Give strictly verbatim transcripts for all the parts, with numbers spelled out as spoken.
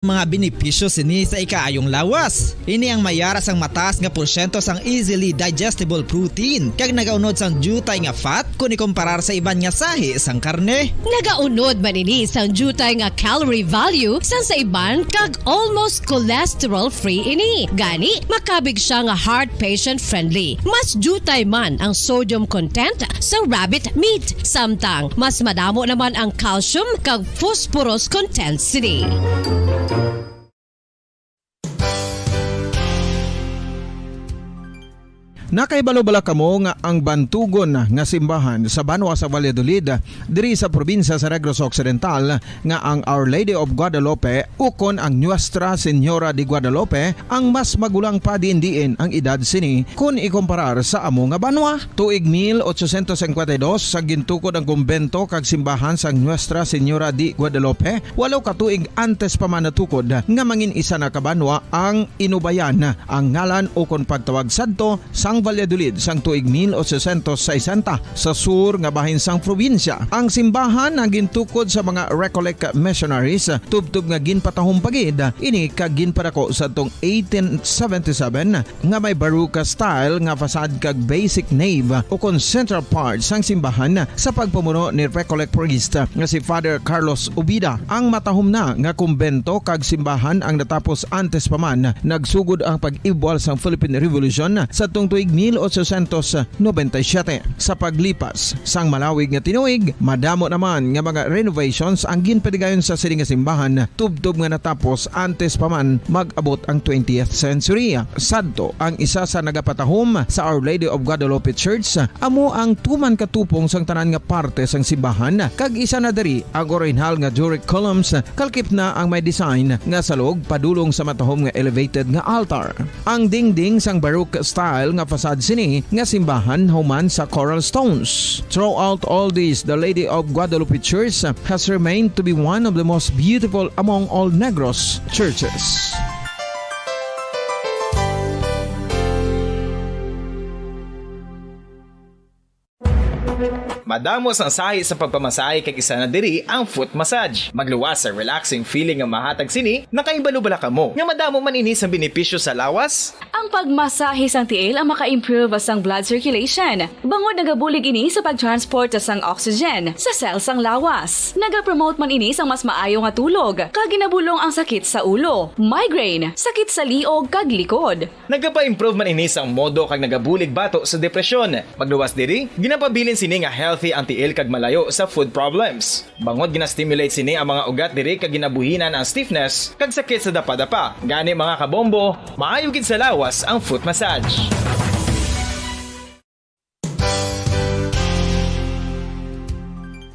mga benepisyo sini sa ikaayong lawas. Ini ang may yara sang mataas nga porsyento sang easily digestible protein, kag nagaunod sang diutay nga fat kon ikomparar sa iban nga sahi sang karne. Nagaunod man ini sang diutay nga calorie value sang sa iban, kag almost cholesterol-free ini. Gani, makabig siya nga heart patient-friendly. Mas diutay man ang sodium content sa rabbit meat, samtang mas madamo naman ang calcium kag phosphorus content sini. Nakahibalo bala kamo nga ang bantugon nga simbahan sa banwa sa Valladolid, diri sa probinsya sa Negros Occidental, nga ang Our Lady of Guadalupe ukon ang Nuestra Señora de Guadalupe ang mas magulang pa diin-diin ang edad sini kon ikomparar sa amo nga banwa? Tuig mil ochocientos cincuenta y dos sa gintukod ang kumbento kag simbahan sang Nuestra Señora de Guadalupe, walo ka tuig antes pa man natukod nga mangin isa na ka banwa ang Inubayan, ang ngalan ukon pagtawag sadto sang Valladolid sang tuig mil ochocientos sesenta sa sur nga bahin sang probinsya. Ang simbahan ang gintukod sa mga Recollect missionaries, tubtob nga ginpatahom pa gid ini kag ginpadako sadtong eighteen seventy-seven nga may Baroque style nga facade kag basic nave ukon central part sang simbahan sa pagpamuno ni Recollect priest nga si Father Carlos Ubida. Ang matahom na nga kumbento kag simbahan ang natapos antes pa man nagsugod ang pag-ibwal sang Philippine Revolution sadtong tuig mil ochocientos noventa y siete. Sa paglipas sang malawig nga tinuig, madamo naman nga mga renovations ang ginpadigayon sa sini nga simbahan, tubtob nga natapos antes pa man mag-abot ang twentieth century. Sadto, ang isa sa nagapatahom sa Our Lady of Guadalupe Church amo ang tuman ka tupong sang tanan nga parte sang simbahan, kag isa na diri ang orihinal nga Doric columns, kalkip na ang may design nga salog padulong sa matahom nga elevated nga altar. Ang dingding sang Baroque style nga facade sini nga simbahan human sa coral stones. Throughout all this, the Lady of Guadalupe Church has remained to be one of the most beautiful among all Negros churches. Madamo sang sahi sa pagpamasahe, kag isa na diri ang foot massage. Magluwas sa relaxing feeling nga mahatag sini. Nakahibalo bala kamo nga madamo man ini sang benepisyo sa lawas? Ang pagmasahe sang tiil ang maka-improve sang blood circulation, bangod nagabulig ini sa pag-transport sang oxygen sa cell sang lawas. Nagapromote man ini sang mas maayo nga tulog, kag ginabulong ang sakit sa ulo, migraine, sakit sa liog, kag likod. Nagapa-improve man ini sang modo kag nagabulig bato sa depresyon. Magluwas diri, ginapabilin sini nga healthy ang tiil kag malayo sa foot problems. Bangod gina-stimulate sini ang mga ugat diri kag ginabuhinan ang stiffness kag sakit sa dapadapa. Gani, mga kabombo, maayo gid sa lawas ang foot massage.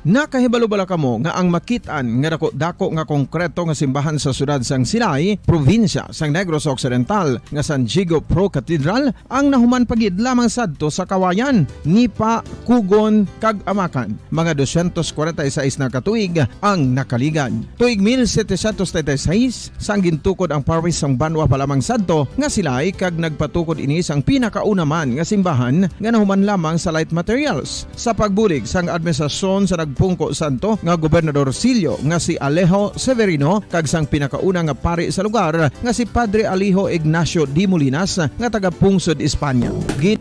Nakahibalo bala kamo nga ang makit-an nga dako-dako nga konkreto nga simbahan sa siyudad sang Silay, probinsya sang Negros Occidental, nga San Diego Pro Cathedral, ang nahuman pa gid lamang sadto sa Kawayan, Nipa, Kugon, kag Amakan? Mga dosyentos kwarenta y seis na ka tuig ang nakaligad. Tuig mil setecientos treinta y seis, sang gintukod ang parish sang banwa pa lamang sadto nga Silay, kag nagpatukod ini sang pinakauna man nga simbahan nga nahuman lamang sa light materials. Sa pagbulig sang administrasyon sa nagpungko sadto nga Gobernador Sillo nga si Alejo Severino kag sang pinakauna nga pari sa lugar nga si Padre Alejo Ignacio de Molinas nga taga Pungsod, Espanya. Gin-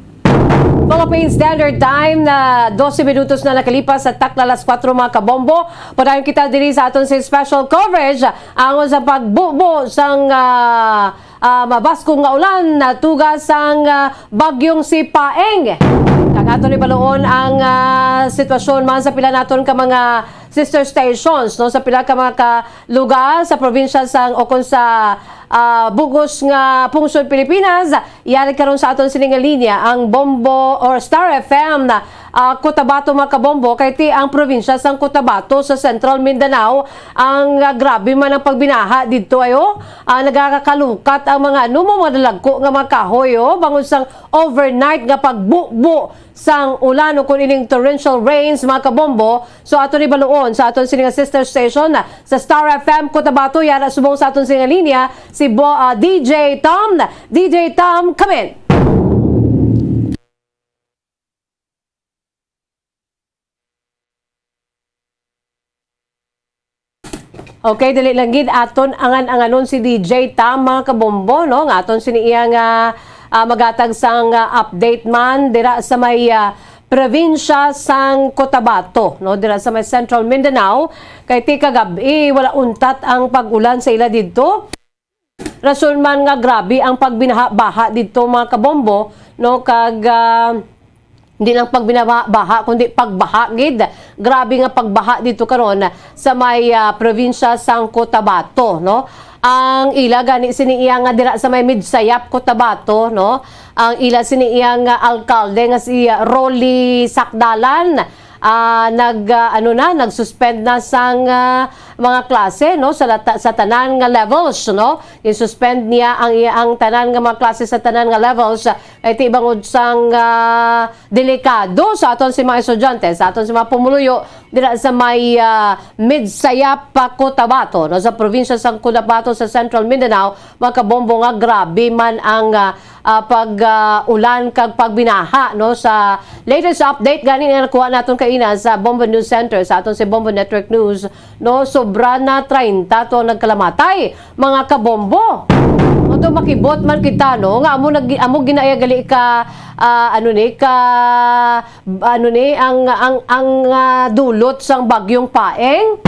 Philippine Standard Time na dose minutos na nakalipas sa takna alas kuwatro, mga kabombo. Padayon kita diri sa aton sa special coverage, angon sa pagbubo sang, ah, ah, mabaskog nga ulan, natuga sang, ah, bagyong si Paeng. Kag aton ibaluon ang, ah, sitwasyon man sa pila naton ka mga sister stations, no, sa pila ka mga ka lugar sa probinsya sang, o kon sa, ah, bug-os nga pungsod Pilipinas. Yari karon sa aton sini nga linya ang Bombo or Star F M, ah, Cotabato, mga kabombo, kay ti ang probinsya sang Cotabato sa Central Mindanao ang, ah, grabe man ang pagbinaha didto, ayo. Ah, nagakakalukat ang mga, ano mo, mga dalagko nga mga kahoy, oh, bangod sang overnight nga pagbubo sang ulan o kun ining torrential rains, mga kabombo. So, aton ibaluon sa aton sini nga sister station sa Star F M Cotabato. Yara subong sa aton sini nga linya si Bo-, ah, D J Tom. D J Tom, come in. Okay, dali lang gid aton angan-anganon si D J Tam, mga kabombo, no? Nga aton sini iya nga, ah, magatag sang, ah, update man dira sa may, ah, probinsya sang Cotabato, no? Dira sa may Central Mindanao, kay ti kagab-i wala untat ang pag-ulan sa ila didto. Rason man nga grabe ang pagbinaha-baha didto, mga kabombo, no? Kag, ah, hindi lang pagbinabaha, kundi pagbaha gid. Grabe nga pagbaha dito karon sa may, ah, probinsya sang Cotabato, no? Ang ila gani sini iya nga dira sa may Midsayap, Cotabato, no? Ang ila sini iya nga alkalde nga si, ah, Rolly Sakdalan, ah, nag, ah, ano na, nag-suspend na sang, ah, mga klase, no, sa lata-, sa tanan nga levels, no? Gin-suspend niya ang iya, ang tanan nga mga klase sa tanan nga levels, ah, kay ti bangod sang, ah, delikado sa aton si mga estudyante, sa aton si mga pumuluyo dira sa may, ah, Midsayap, Cotabato, no, sa probinsya sang Cotabato sa Central Mindanao, mga kabombo, nga grabe man ang, ah, ah, pag, ah, ulan kag pagbinaha, no. Sa latest update gani nga nakuha naton kaina sa Bombo News Center, sa aton si Bombo Network News, no, sobra na treinta to ang nagkalamatay, mga kabombo. Ato makibot man kita, no, nga amo nag-, amo ginaya gali ka, ah, ano ni, ka, ano ni, ang, ang, ang, ah, dulot sang bagyong Paeng.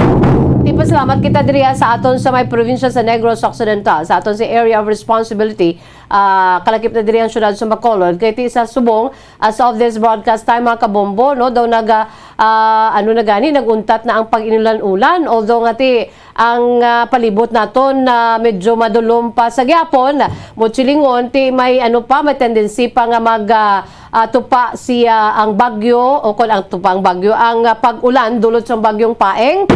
Ti pasalamat kita diri, ah, sa aton sa may probinsya sa Negros Occidental, sa aton sa area of responsibility, ah, kalakip na diri ang siyudad sa Bacolod. Kay ti sa subong, as of this broadcast time, mga kabombo, no, daw naga, ah, ano na gani, nag-untat na ang pag-inulan-ulan. Although nga ti, ang, ah, palibot naton na medyo madulom pa sa gyapon, Mutsillingon, ti may ano pa, may tendency pa nga mag, ah, ah, tupa siya ang bagyo, o kon ang tupa ang bagyo, ang, ah, pag-ulan dulot sang bagyong Paeng.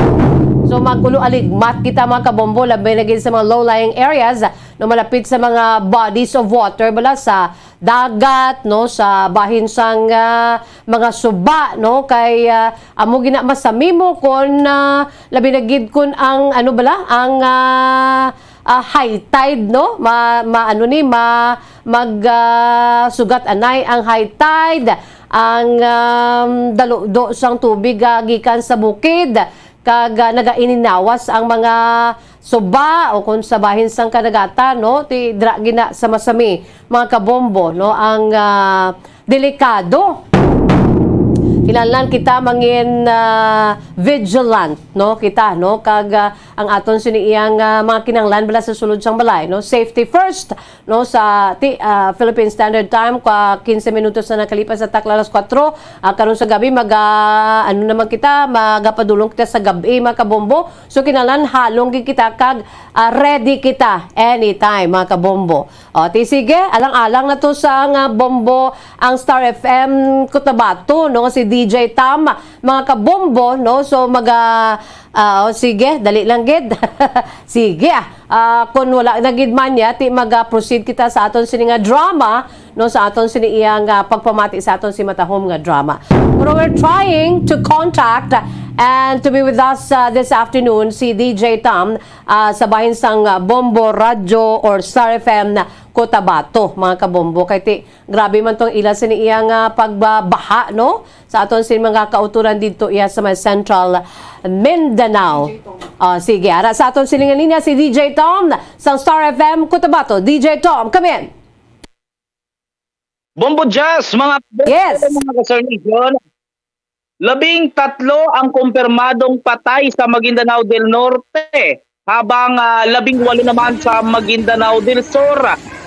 So, mag-ulo aligmat kita, mga kabombo, labi na gid sa mga low-lying areas, no, malapit sa mga bodies of water, bala sa dagat, no, sa bahin sang, ah, mga suba, no, kay, ah, amo gina masami mo kon, ah, labi na gid kon ang, ano bala, ang, ah, ah, high tide, no, ma, ma, ano ni, ma, mag, ah, sugat anay ang high tide, ang, um, daludo sang tubig, ah, gikan sa bukid, kag, ah, nagaininawas ang mga suba o kung sa bahin sang kadagatan, no, ti dra gina sa masami, mga kabombo, no, ang, ah, delikado. Kinahanglan kita mangin, ah, vigilant, no, kita, no, kag, ah, ang aton sini iyang, ah, mga kinahanglan bala sa sulod sang balay, no, safety first, no, sa ti-, ah, Philippine Standard Time, kwa kinse minutos na nakalipas sa takla alas kuwatro, ah, karon sa gabi, mag, ah, ano naman kita, magapadulong kita sa gabi, mga kabombo. So, kinahanglan halong gid kita kag, ah, ready kita anytime, mga kabombo. O, ti sige, alang-alang na to sa nga bombo ang Star F M Cotabato, no, si D J Tam, mga kabombo, no. So, maga, ah, o, sige, dali lang gid. Sige, ah. Ah, kung wala na gid man niya, ti maga-proceed kita sa aton sini nga drama, no, sa aton sini iya nga pagpamati sa aton si matahom nga drama. Pero we're trying to contact and to be with us, uh, this afternoon si D J Tam, uh, sa bahin sang, uh, Bombo Radyo or Star F M Cotabato, mga kabombo. Kay ti, grabe man tong ila sini iya nga pagbabaha, no? Sa aton sini mga kauturan dito iya sa may Central Mindanao. Ah, sige, ara sa aton sini nga linya si D J Tom sang Star F M Cotabato. D J Tom, come in. Bombo Jazz, mga Yes. Mga ka-Star Nation, labing tatlo ang kumpirmadong patay sa Maguindanao del Norte, habang, ah, labing walo naman sa Maguindanao del Sur.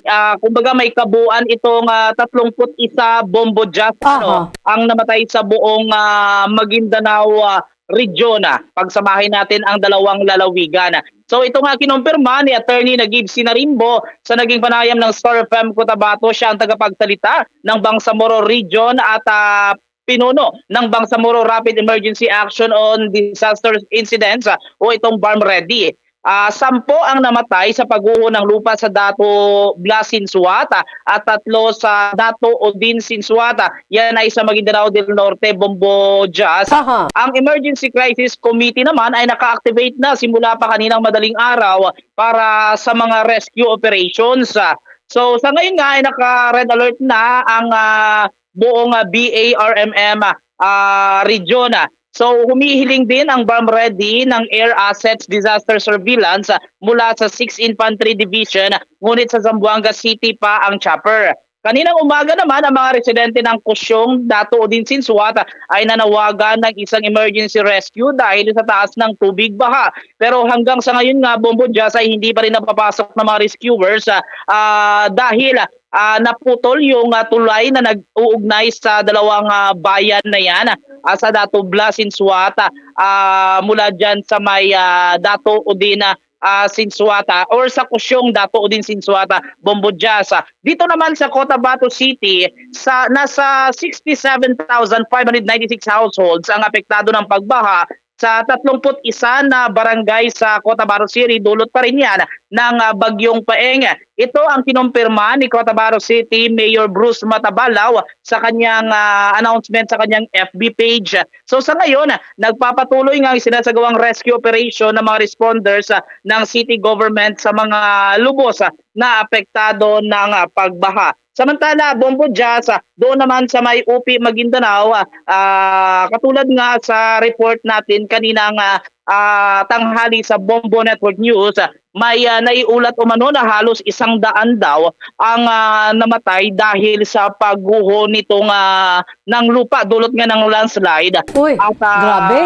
Ah, kumbaga, may kabuuan itong, ah, tatlongput isa Bombo Jazz, ano, Aha. ang namatay sa buong, ah, Maguindanao, ah, region, ah. Pagsamahin natin ang dalawang lalawigan. So, ito nga kinumpirma ni Attorney Nagib Sinarimbo sa naging panayam ng Star F M Cotabato. Siya ang tagapagsalita ng Bangsamoro Region at, ah, pinuno ng Bangsamoro Rapid Emergency Action on Disaster Incidents, ah, o itong BARM Ready. Ah, sampo ang namatay sa pagguho ng lupa sa Dato Blas Sinsuat, ah, at tatlo sa Dato Odin Sinsuat. Ah, yan ay sa Maguindanao del Norte, Bombo Jazz. Aha. Ang Emergency Crisis Committee naman ay naka-activate na simula pa kaninang madaling araw para sa mga rescue operations. Ah, so, sa ngayon nga ay naka-red alert na ang, ah, buong, ah, B A R M M, ah, region, ah. So, humihiling din ang BARMM Ready ng Air Assets Disaster Surveillance, ah, mula sa sixth Infantry Division, ngunit sa Zamboanga City pa ang chopper. Kaninang umaga naman, ang mga residente ng Kusyong, Dato Udin Sinsuat, ah, ay nanawagan ng isang emergency rescue dahil sa taas ng tubig baha. Pero hanggang sa ngayon nga, Bombo Jazz, ay hindi pa rin napapasok ng mga rescuers, ah, ah, dahil, ah, naputol yung, ah, tulay na nag-uugnay sa dalawang, ah, bayan na yan, ah, sa Dato Blas Sinsuat, ah, mula dyan sa may, ah, Dato Udin, ah, ah, Sinsuat, ah, or sa Kusyong Dato Udin Sinsuat, ah, Bombo Jazz, ah. Dito naman sa Cotabato City, sa, nasa sixty-seven thousand five hundred ninety-six households ang apektado ng pagbaha sa tatlumpu't isa na barangay sa Cotabato City. Dulot pa rin yan ng, ah, Bagyong Paeng. Ito ang kinumpirma ni Cotabato City Mayor Bruce Matabalaw sa kanyang, ah, announcement sa kanyang F B page. So, sa ngayon, nagpapatuloy nga ang sinasagawang rescue operation ng mga responders, ah, ng city government sa mga lubos, ah, na apektado ng, ah, pagbaha. Samantala, Bombo Jazz, ah, doon naman sa may Upi, Maguindanao, ah, ah, katulad nga sa report natin kaninang, ah, ah, tanghali sa Bombo Network News, ah, may, ah, naiulat umano na halos isang daan daw ang, ah, namatay dahil sa pagguho nitong, ah, ng lupa dulot nga ng landslide. Uy, At, ah, grabe.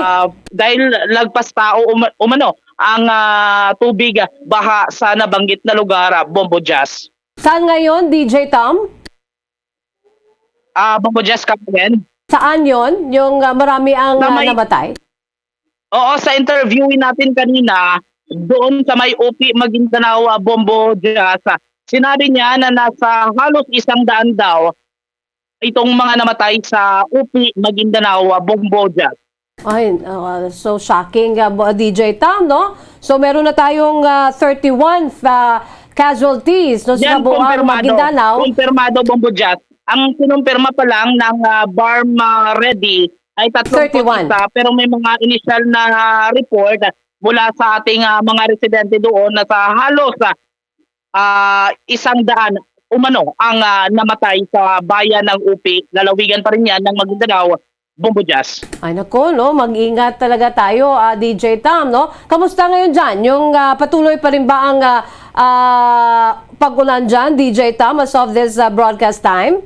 Dahil lagpas tao um-, umano ang, ah, tubig, ah, baha sa nabanggit na lugar, ah, Bombo Jazz. Saan ngayon, D J Tom? Ah, Bombo Jazz, come again? Saan yon? Yung, ah, marami ang, Sa ah, may namatay? Oo, sa interviewin natin kanina, doon sa may Upi, Maguindanao, ah, Bombo Jazz, ah, sinabi niya na nasa halos isang daan daw itong mga namatay sa Upi, Maguindanao, ah, Bombo Jazz. Ay, ah, so shocking, ah, bo-, D J Tom, no? So meron na tayong, ah, thirty-one, ah, casualties, no, sa Yan, kabuang kumpirmado. Maguindanao. Kumpirmado, Bombo Jazz. Ang kinumpirma pa lang ng, ah, BARMM, ah, Ready ay tatlumpu't isa, Thirty-one. Pero may mga initial na report mula sa ating, ah, mga residente doon na sa halos, ah, ah, isang daan umano ang, ah, namatay sa bayan ng Upi, lalawigan pa rin yan ng Maguindanao, Bombo Jazz. Ay, nako, no? Mag-ingat talaga tayo, ah, D J Tom, no? Kamusta ngayon dyan? Yung, ah, patuloy pa rin ba ang, ah, ah, pag-ulan dyan, D J Tom, as of this, ah, broadcast time?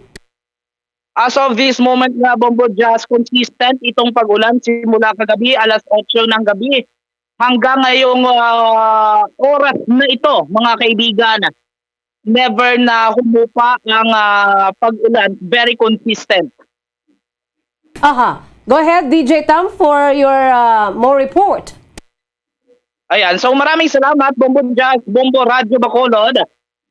As of this moment nga, Bombo Jazz, consistent itong pag-ulan simula kagabi, alas otso ng gabi, hanggang ngayong, ah, oras na ito, mga kaibigan. Never na humupa ang, ah, pag-ulan. Very consistent. Aha. Go ahead, D J Tom, for your, ah, more report. Ayan. So, maraming salamat, Bombo Jazz, Bombo Radyo Bacolod.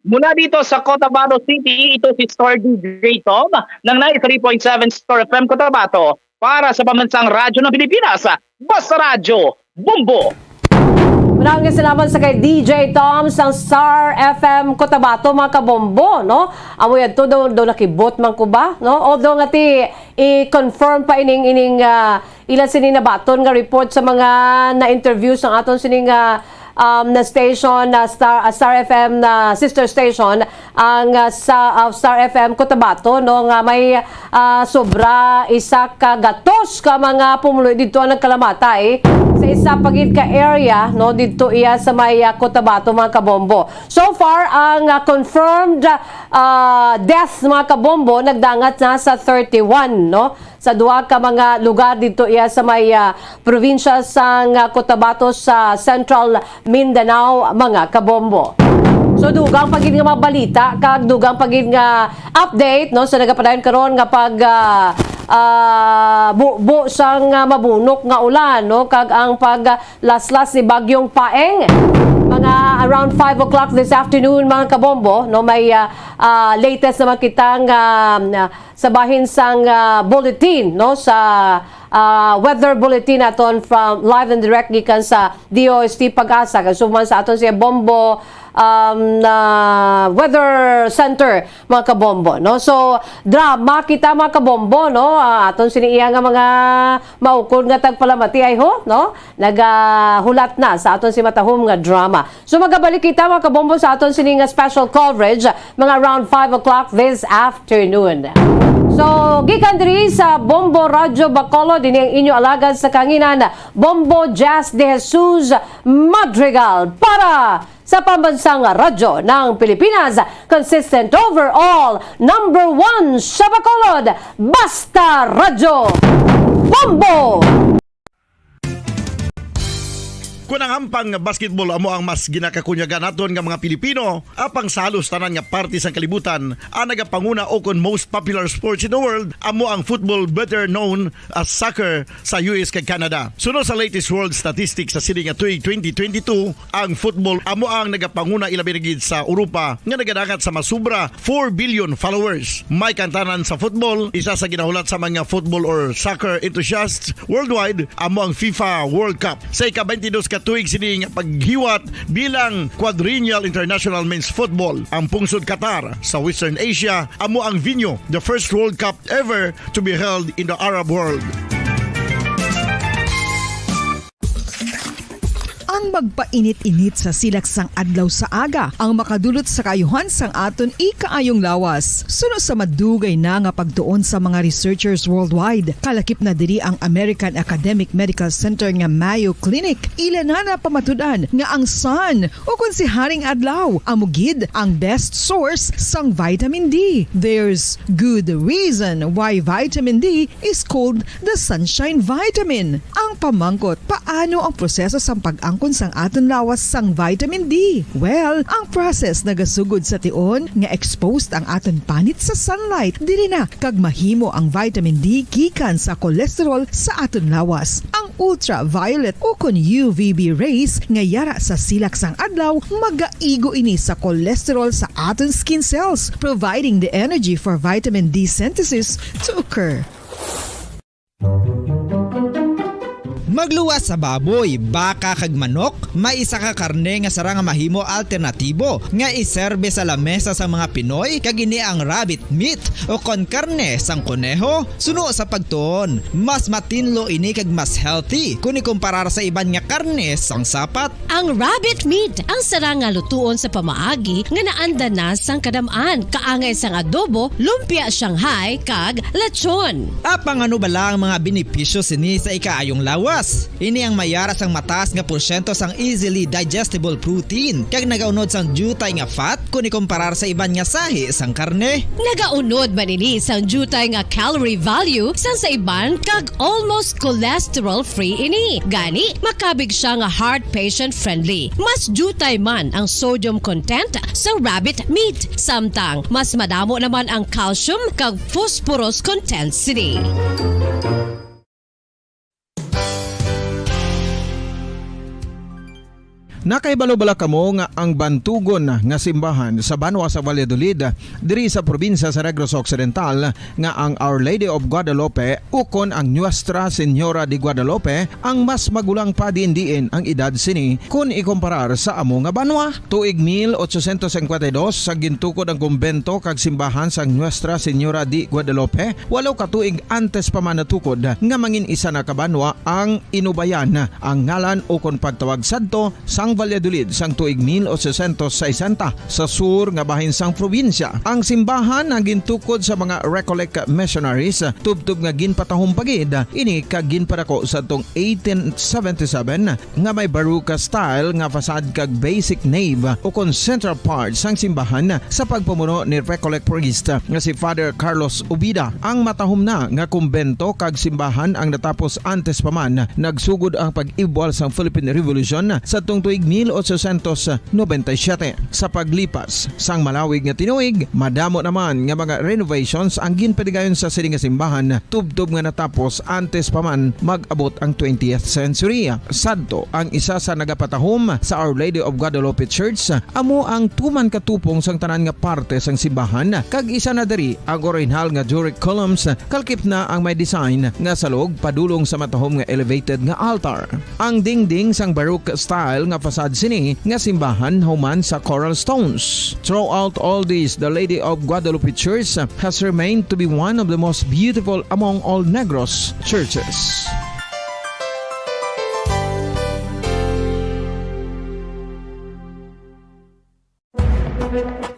Mula dito sa Cotabato City, ito si Star D J Tom ng ninety-three point seven Star F M Cotabato para sa Pambansang Radyo ng Pilipinas, Basta Radyo, Bombo! Maraming salamat sa kay D J Tom sang Star F M Cotabato, mga kabombo, no? Amo yadto daw, daw nakibot man ko ba, no? Although nga ti, i-confirm pa ining, ining, ah, ila sini nabaton nga report sa mga na-interview sang aton sini nga, um, na station, na Star, ah, Star F M na sister station, ang, ah, sa, ah, Star F M Cotabato, no, nga may, ah, sobra isa ka gatos ka mga pumuluyo didto ang nagkalamatay sa isa pa gid ka area, no, didto iya sa may, ah, Cotabato, mga kabombo. So far, ang, ah, confirmed, ah, death, mga kabombo, nagdangat na sa thirty-one, no? Sa duha ka mga lugar didto iya sa may, ah, probinsya sang, ah, Cotabato sa Central Mindanao, mga kabombo. So, dugang pa gid nga mga balita kag dugang pa gid nga update, no, sa nagapadayon karon nga pag, ah, ah, bubo sang, ah, mabunok nga ulan, no, kag ang pag, ah, laslas ni Bagyong Paeng. Mga around five o'clock this afternoon, mga kabombo, no, may, ah, ah, latest naman kita nga, ah, sa bahin sang, ah, bulletin, no, sa, ah, weather bulletin naton from live and direct gikan sa D O S T PAGASA. Kag subong man sa aton si Bombo, um, na weather center, mga kabombo, no? So, drama kita, mga kabombo, no? Ah, aton sini iya nga mga maukol nga tagpalamati, I hope, no? Nagahulat na sa aton si matahom nga drama. So, magabalik kita, mga kabombo, sa aton sini nga special coverage, mga around five o'clock this afternoon. So, gikan diri sa Bombo Radyo Bacolod, ini ang inyo alagad sa kanginan, Bombo Jazz de Jesus Madrigal para sa Pambansang Radyo ng Pilipinas, consistent overall, number one sa Bacolod, Basta Radyo Bombo! Kung ang ampang nga basketball amo ang mas ginakakunyagan naton nga mga Pilipino, apang sa halos tanan nga parte sang kalibutan, ang nagapanguna o kon most popular sports in the world amo ang football, better known as soccer, sa U S kag Canada. Suno sa latest world statistics sa sini nga tuig twenty twenty-two, ang football amo ang nagapanguna, ilabi na gid sa Europa nga nagadangat sa masubra four billion followers. May kantanan sa football, isa sa ginahulat sa mga football or soccer enthusiasts worldwide amo ang FIFA World Cup. Sa ika-twenty-dos ka tuig sini nga paghiwat bilang Quadrennial International Men's Football, ang pungsod Qatar sa Western Asia amo ang venue. The first World Cup ever to be held in the Arab world. Ang magpainit-init sa silak sang adlaw sa aga ang makadulot sa kaayuhan sang aton ikaayong lawas. Suno sa madugay na nga pagtuon sa mga researchers worldwide, kalakip na diri ang American Academic Medical Center nga Mayo Clinic. Ila na napamatud-an nga ang sun, o kon si Haring Adlaw, amo gid ang best source sang vitamin D. There's good reason why vitamin D is called the sunshine vitamin. Ang pamangkot, paano ang proseso sang pag-angkon sang aton lawas sang vitamin D? Well, ang process nagasugod sa tion nga exposed ang aton panit sa sunlight. Diri na kag mahimo ang vitamin D gikan sa cholesterol sa aton lawas. Ang ultraviolet o kon U V B rays nga yara sa silak sang adlaw magaigo ini sa cholesterol sa aton skin cells, providing the energy for vitamin D synthesis to occur. Magluwas sa baboy, baka kag manok, may isa ka karne nga sarang nga mahimo alternatibo nga iserbe sa lamesa sang mga Pinoy, kag ini ang rabbit meat o kon karne sang koneho. Suno sa pagtuon, mas matinlo ini kag mas healthy kon ikumparar sa iban nga karne sang sapat. Ang rabbit meat ang sarang nga lutuon sa pamaagi nga naanda na sang kadam-an, kaangay sang adobo, lumpia Shanghai, kag lechon. Apang ano bala ang mga benepisyo sini sa ikaayong lawas? Ini ang mayara sang mataas nga porsyento sang easily digestible protein kag nagaunod sang diutay nga fat kon ikumparar sa iban nga sahi sang karne. Nagaunod man ini sang diutay nga calorie value sang sa iban kag almost cholesterol-free ini. Gani, makabig sia nga heart patient-friendly. Mas diutay man ang sodium content sa rabbit meat, samtang mas madamo naman ang calcium kag phosphorus content sini. Nakahibalo bala kamo nga ang bantugon nga simbahan sa banwa sa Valladolid, diri sa probinsya sa Negros Occidental, nga ang Our Lady of Guadalupe ukon ang Nuestra Señora de Guadalupe ang mas magulang pa diin-diin ang edad sini kon ikumparar sa amo nga banwa? Tuig mil ochocientos cincuenta y dos, sa gintukod ang kumbento kag simbahan sang Nuestra Señora de Guadalupe, walo ka tuig antes pa man natukod nga mangin isa na ka banwa ang Inubayan, ang ngalan ukon pagtawag sadto sang Valladolid sang tuig mil ochocientos sesenta sa sur nga bahin sang probinsya. Ang simbahan ang gintukod sa mga Recollect missionaries, tubtob nga ginpatahom pa gid ini kag ginpadako sadtong eighteen seventy-seven, nga may Baroque style nga facade kag basic nave ukon central part sang simbahan sa pagpamuno ni Recollect priest nga si Father Carlos Ubida. Ang matahom na nga kumbento kag simbahan ang natapos antes pa man nagsugod ang pag-ibwal sang Philippine Revolution sadtong tuig mil ochocientos noventa y siete. Sa paglipas sang malawig nga tinuig, madamo naman nga mga renovations ang ginpadigayon sa sini nga simbahan, tubtob nga natapos antes pa man mag-abot ang twentieth century. Sadto, ang isa sa nagapatahom sa Our Lady of Guadalupe Church amo ang tuman ka tupong sang tanan nga parte sang simbahan, kag isa na diri ang orihinal nga Doric columns, kalakip na ang may design nga salog padulong sa matahom nga elevated nga altar. Ang dingding sang Baroque style nga Sad sini nga simbahan human sa coral stones. Throughout all this, the Lady of Guadalupe Church has remained to be one of the most beautiful among all Negros churches.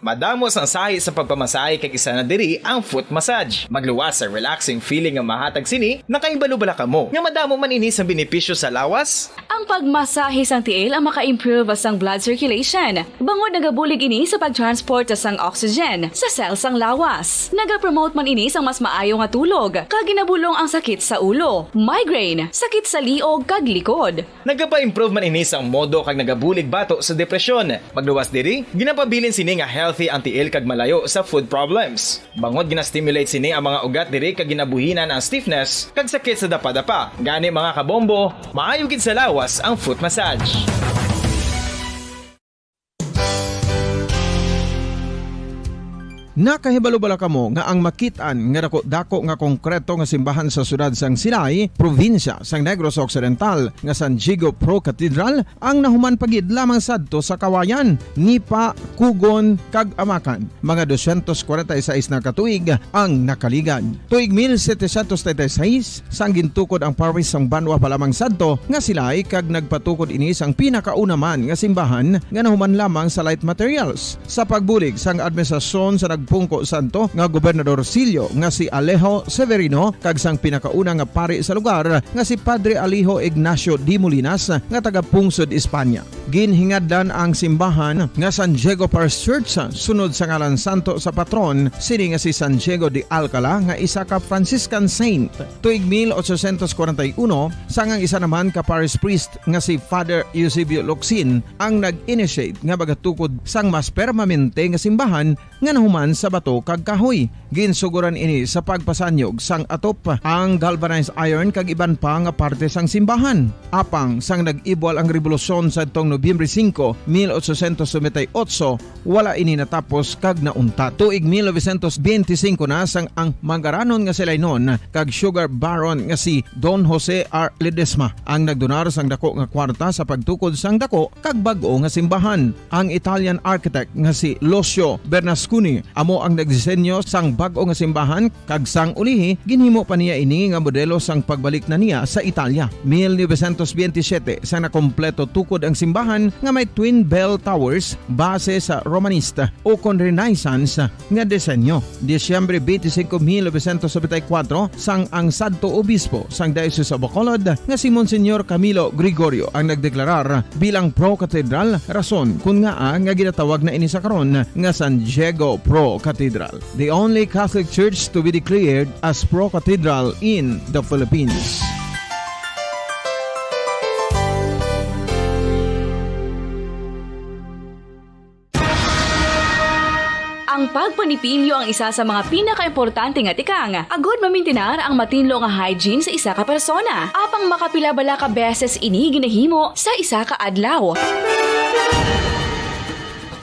Madamo sang sahi sa pagpamasahe kag isa na diri ang foot massage. Magluwas sa relaxing feeling nga mahatag sini, nakahibalo bala kamo nga madamo man ini sang benepisyo sa lawas? Ang pagmasahe sang tiil ang maka-improve sang blood circulation, bangod nagabulig ini sa pag-transport sang oxygen sa cell sang lawas. Nagapromote man ini sang mas maayo nga tulog, kag ginabulong ang sakit sa ulo, migraine, sakit sa liog, kag likod. Nagapa-improve man ini sang modo kag nagabulig bato sa depresyon. Magluwas diri, ginapabilin sini nga healthy ang tiil kag malayo sa foot problems. Bangod gina-stimulate sini ang mga ugat diri kag ginabuhinan ang stiffness kag sakit sa dapadapa. Gani, mga kabombo, maayo gid sa lawas ang foot massage. Nakahibalo bala kamo nga ang makit-an nga dako-dako nga konkreto nga simbahan sa siyudad sang Silay, probinsya sang Negros Occidental, nga San Diego Pro Cathedral, ang nahuman pa gid lamang sadto sa Kawayan, Nipa, Cogon, kag Amacan, mga dosyentos kwarenta y seis na ka tuig ang nakaligad. Tuig mil setecientos treinta y seis, sang gintukod ang parish sang banwa pa lamang sadto nga Silay, kag nagpatukod ini sang pinakauna man nga simbahan nga nahuman lamang sa light materials. Sa pagbulig sang administrasyon sa nagpungko sadto nga gobernadorcillo nga si Alejo Severino kag sang pinakauna nga pari sa lugar nga si Padre Alejo Ignacio de Molinas nga taga-pungsod Espanya. Ginhingadlan ang simbahan nga San Diego Parish Church sunod sa ngalan santo sa patron sini nga si San Diego de Alcala, nga isa ka Franciscan saint. Tuig mil ochocientos kwarenta y uno, sang ang isa naman ka parish priest nga si Father Eusebio Locsin ang nag-initiate nga magatukod sang mas permanente nga simbahan nga nahuman sa bato kag kahoy. Ginsugoran ini sa pagpasanyog sang atop, ang galvanized iron kag iban pa nga parte sang simbahan. Apang sang nag-ibwal ang rebolusyon sadtong Nobyembre singko, mil ochocientos noventa y ocho, wala ini natapos kag nauntat. Tuig mil novecientos benti singko na sang ang mangaranon nga Silaynon kag sugar baron nga si Don Jose R. Ledesma ang nagdonar sang dako nga kwarta sa pagtukod sang dako kag bag-o nga simbahan. Ang Italian architect nga si Lucio Bernasconi amo ang nagdisenyo sang bag-o nga simbahan, kag sang ulihi ginhimo pa niya ini nga modelo sang pagbalik na niya sa Italia. Mil novecientos benti siyete, sang nakompleto tukod ang simbahan nga may twin bell towers base sa Romanesque ukon Renaissance nga disenyo. Disyembre benti singko, mil novecientos nobenta y kuwatro, sang ang sadto obispo sang Diocese of Bacolod nga si Monsignor Camilo Gregorio ang nagdeklarar bilang pro-cathedral, rason kon ngaa nga ginatawag na ini sa karon nga San Diego Pro Cathedral, the only Catholic church to be declared as pro-cathedral in the Philippines. Ang pagpanipilyo ang isa sa mga pinakaimportante nga tikang agud mamintinar ang matinlo nga hygiene sa isa ka persona. Apang makapila bala ka beses ini ginahimo sa isa ka adlaw?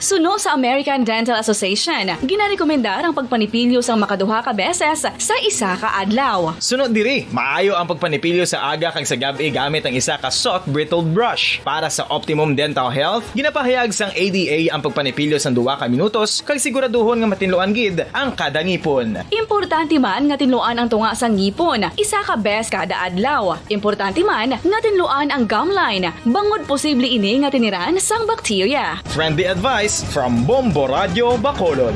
Suno sa American Dental Association, ginarekomendar ang pagpanipilyo sang makaduha ka beses sa isa ka adlaw. Suno diri, maayo ang pagpanipilyo sa aga kag sa gab-i gamit ang isa ka soft bristled brush. Para sa optimum dental health, ginapahayag sang A D A ang pagpanipilyo sang duha ka minutos kag siguraduhon nga matinluan gid ang kada ngipon. Importante man nga tinluan ang tunga sang ngipon isa ka bes kada adlaw. Importante man nga tinluan ang gum line, bangod posible ini nga tiniran sang bakterya. Friendly advice from Bombo Radio Bacolod.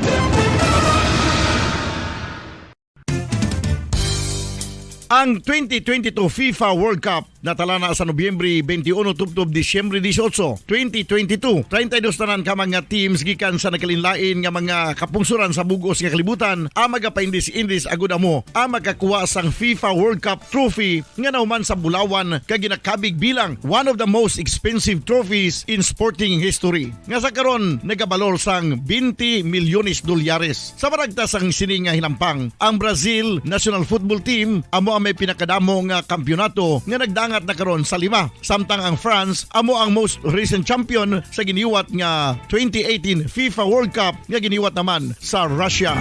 Ang twenty twenty-two FIFA World Cup natala na sa Nobyembre twenty-one tubtob Disyembre dieciocho, twenty twenty-two. Treinta y dos tanan ka mga teams gikan sa nagkalainlain nga mga kapungsoran sa bug-os nga kalibutan ang magapaindis-indis agud amo ang makakuha sang FIFA World Cup trophy nga nahuman sa bulawan kag ginakabig bilang one of the most expensive trophies in sporting history, nga sa karon nagabalor sang twenty milyones dolyares. Sa panagta sang sini nga hinampang, ang Brazil national football team amo ang may pinakadamo nga kampiyonato nga nagdangat na karon sa lima, samtang ang France amo ang most recent champion sa giniwat nga twenty eighteen FIFA World Cup nga giniwat naman sa Russia.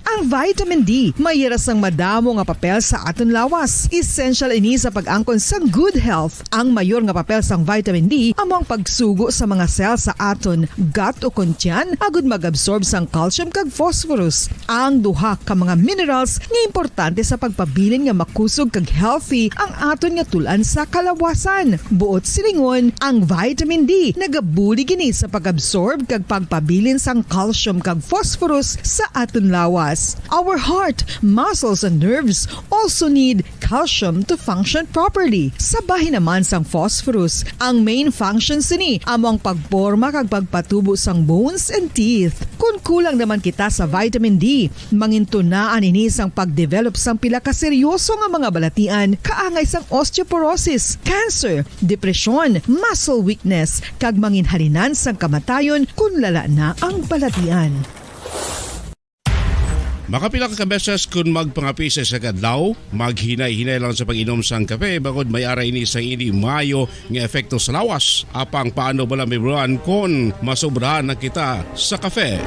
Ang Vitamin D may hira sang madamo nga papel sa aton lawas. Essential ini sa pag-angkon sang good health. Ang mayor nga papel sang vitamin D amo ang pagsugo sa mga cell sa aton gut o kon tiyan agud mag-absorb sang calcium kag phosphorus, ang duha ka mga minerals nga importante sa pagpabilin nga makusog kag healthy ang aton nga tul-an sa kalawasan. Buot silingon, ang vitamin D nagabulig ini sa pag-absorb kag pagpabilin sang calcium kag phosphorus sa aton lawas. Our heart, muscles, and nerves also need calcium to function properly. Sa bahin naman sang phosphorus, ang main function sini amo ang pagporma kag pagpatubo sang bones and teeth. Kon kulang naman kita sa vitamin D, mangintunaan ini sang pagdevelop sang pila ka seryoso nga mga balatian kaangay sang osteoporosis, cancer, depresyon, muscle weakness, kag manginhalinan sang kamatayon kon lala na ang balatian. Makapila ka beses kon magpangapi sa isa ka adlaw, maghinay-hinay lang sa pag-inom sang kape, bangod may ara ini sang indi maayo nga epekto sa lawas. Apang paano bala, Miss Bran, kon masobrahan na kita sa kape?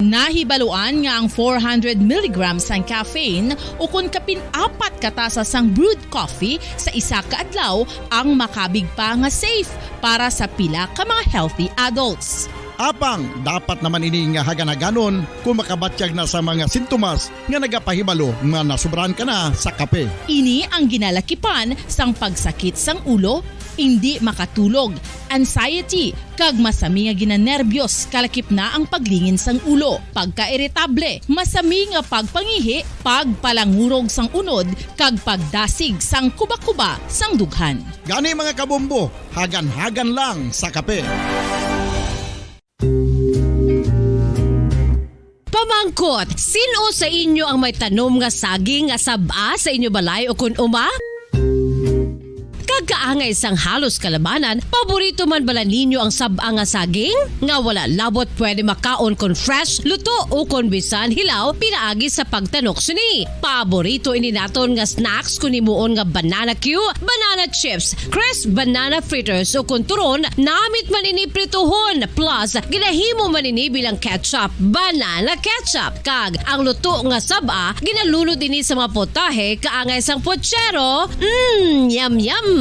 Nahibaluan nga ang four hundred milligrams sang caffeine, ukon kapin apat ka tasa sang brewed coffee sa isa ka adlaw, ang makabig pa nga safe para sa pila ka mga healthy adults. Apang dapat naman ini nga hagan-haganon kung makabatyag na sa mga sintomas nga nagapahibalo nga nasobrahan ka na sa kape. Ini ang ginalakipan sang pagsakit sang ulo, indi makatulog, anxiety, kag masami nga ginanerbiyos, kalakip na ang paglingin sang ulo, pagkairitable, masami nga pagpangihi, pagpalangurog sang unod, kag pagdasig sang kubakuba sang dughan. Gani, mga kabombo, hagan-hagan lang sa kape. Pamangkot, sin-o sa inyo ang may tanom nga saging nga sab-a sa inyo balay ukon uma? Kag kaangay sang halos kalabanan, paborito man bala ninyo ang sab-a nga saging? Nga wala labot pwede makaon kon fresh, luto, ukon bisan hilaw pinaagi sa pagtanok sini. Paborito ini naton nga snacks kon himuon nga banana cue, banana chips, crisp banana fritters, ukon turon, namit man ini prituhon, plus ginahimo man ini bilang ketchup, banana ketchup. Kag ang luto nga sab-a, ginalunod ini sa mga potahe kaangay sang pochero. Mm, yum, yum!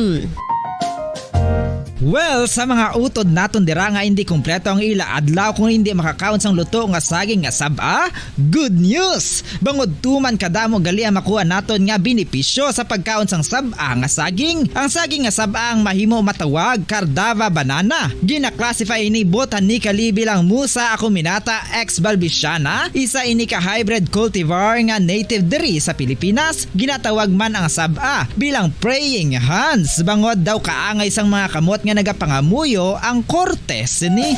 Well, sa mga utod naton dira nga indi kompleto ang ila adlaw kon indi makakaon sang luto nga saging nga sab-a, good news! Bangod tuman kadamo gali ang makuha naton nga benepisyo sa pagkaon sang sab-a nga saging. Ang saging nga sab-a ang mahimo matawag Cardava banana. Gina-classify ini botanically bilang Musa acuminata ex balbisiana, isa ini ka hybrid cultivar nga native diri sa Pilipinas. Ginatawag man ang sab-a bilang praying hands, bangod daw kaangay sang mga kamot nga nagapangamuyo ang korte sini.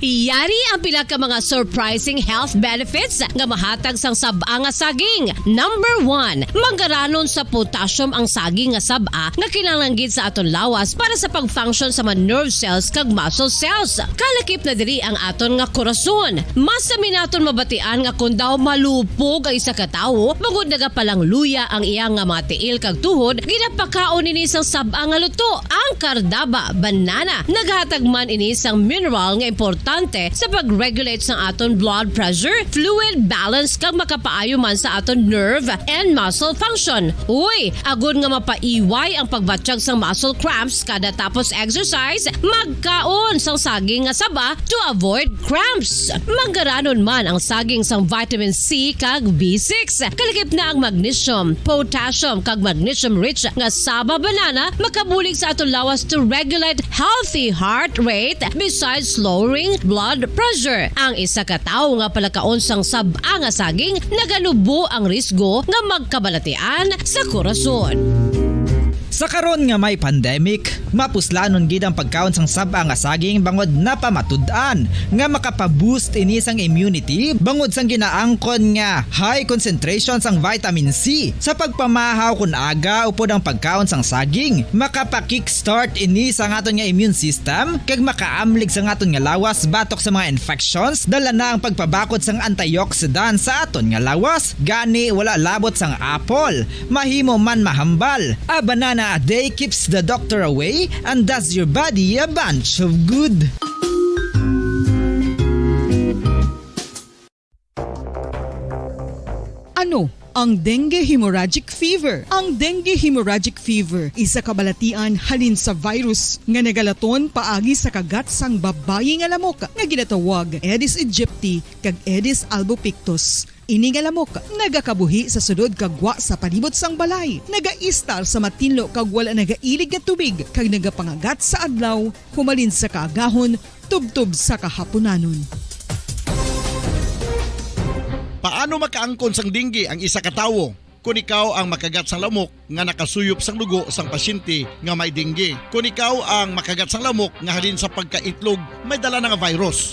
Yari ang pila ka mga surprising health benefits nga mahatag sang sab-a nga saging. Number one, manggaranon sa potassium ang saging nga sab-a nga kinahanglan gid sa aton lawas para sa pag-function sa mga nerve cells kag muscle cells. Kalakip na diri ang aton nga korason. Masami naton mabatian nga kon daw malupog ang isa ka tawo, bangod nagapalangluya ang iya nga mga tiil kag tuhod, ginapakaon ini sang sab-a nga luto, ang Cardava banana. Naghatag man ini sang mineral nga importante sa pag-regulate sang aton blood pressure, fluid balance, kag makapaayo man sa aton nerve and muscle function. Uy, agod nga mapaiway ang pagbatyag sang muscle cramps kada tapos exercise, magkaon sang saging nga saba to avoid cramps. Manggaranon man ang saging sang vitamin C kag B six. Kalakip na ang magnesium, potassium, kag magnesium-rich nga saba banana makabulig sa aton lawas to regulate healthy heart rate besides lowering blood pressure. Ang isa ka tawo nga palakaon sang sab-a nga saging naganubo ang risgo nga magkabalatian sa korason. Sa karon nga may pandemic, mapuslanon gid ang pagkaon sang sab-a nga saging bangod napamatud-an nga makapa-boost ini sang immunity bangod sang ginaangkon nga high concentration sang vitamin C. Sa pagpamahaw kon aga upod ang pagkaon sang saging, makapa-kickstart ini sang aton nga immune system kag makaamlig sang aton nga lawas batok sa mga infections. Dala na ang pagpabakod sang antioxidant sa aton nga lawas. Gani, wala labot sang apple, mahimo man mahambal. A banana a day keeps the doctor away and does your body a bunch of good. Ang dengue hemorrhagic fever. Ang dengue hemorrhagic fever, isa ka balatian halin sa virus nga nagalaton paagi sa kagat sang babayi nga lamok nga ginatawag Aedes aegypti kag Aedes albopictus. Ini nga lamok nagakabuhi sa sulod kag gwa sa palibot sang balay, nagaistar sa matinlo kag wala nagailig nga tubig, kag nagapangagat sa adlaw humalin sa kaagahon tubtob sa kahapunanon. Paano makaangkon sang dengue ang isa ka tawo? Kon ikaw ang makagat sang lamok nga nakasuyop sang dugo sang pasyente nga may dengue, kon ikaw ang makagat sang lamok nga halin sa pagkaitlog may dala na nga virus.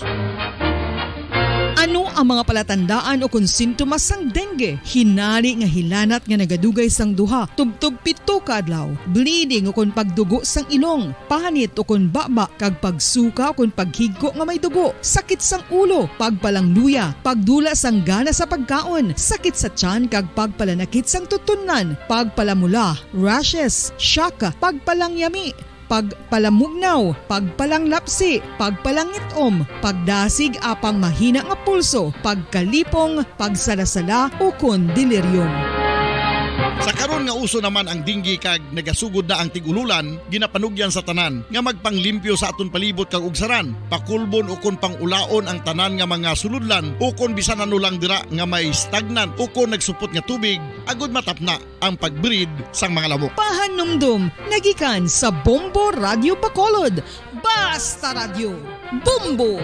Ano ang mga palatandaan ukon sintomas sang dengue? Hinari nga hilanat nga nagadugay sang duha tubtob pito ka adlaw, bleeding ukon pagdugo sang ilong, panit ukon baba, kag pagsuka ukon paghigko nga may dugo, sakit sang ulo, pagpalangluya, pagdula sang gana sa pagkaon, sakit sa tiyan kag pagpalanakit sang tutunlan, pagpalamula, rashes, shock, pagpalangyami, pagpalamugnaw, pagpalanglapsi, pagpalangit-om, pagdasig apang mahina nga pulso, pagkalipong, pagsalasala, ukon delirium. Sa karon nga uso naman ang dengue kag nagasugod na ang tig-ululan, ginapanugyan sa tanan nga magpanglimpyo sa aton palibot kag ugsaran, pakulbon ukon pang-ulaon ang tanan nga mga sulodlan ukon bisan ano lang dira nga may stagnant ukon nagsupot nga tubig, agud matapna ang pag-breed sang mga lamok. Pahanumdom nga gikan sa Bombo Radyo Bacolod. Basta Radyo, Bombo!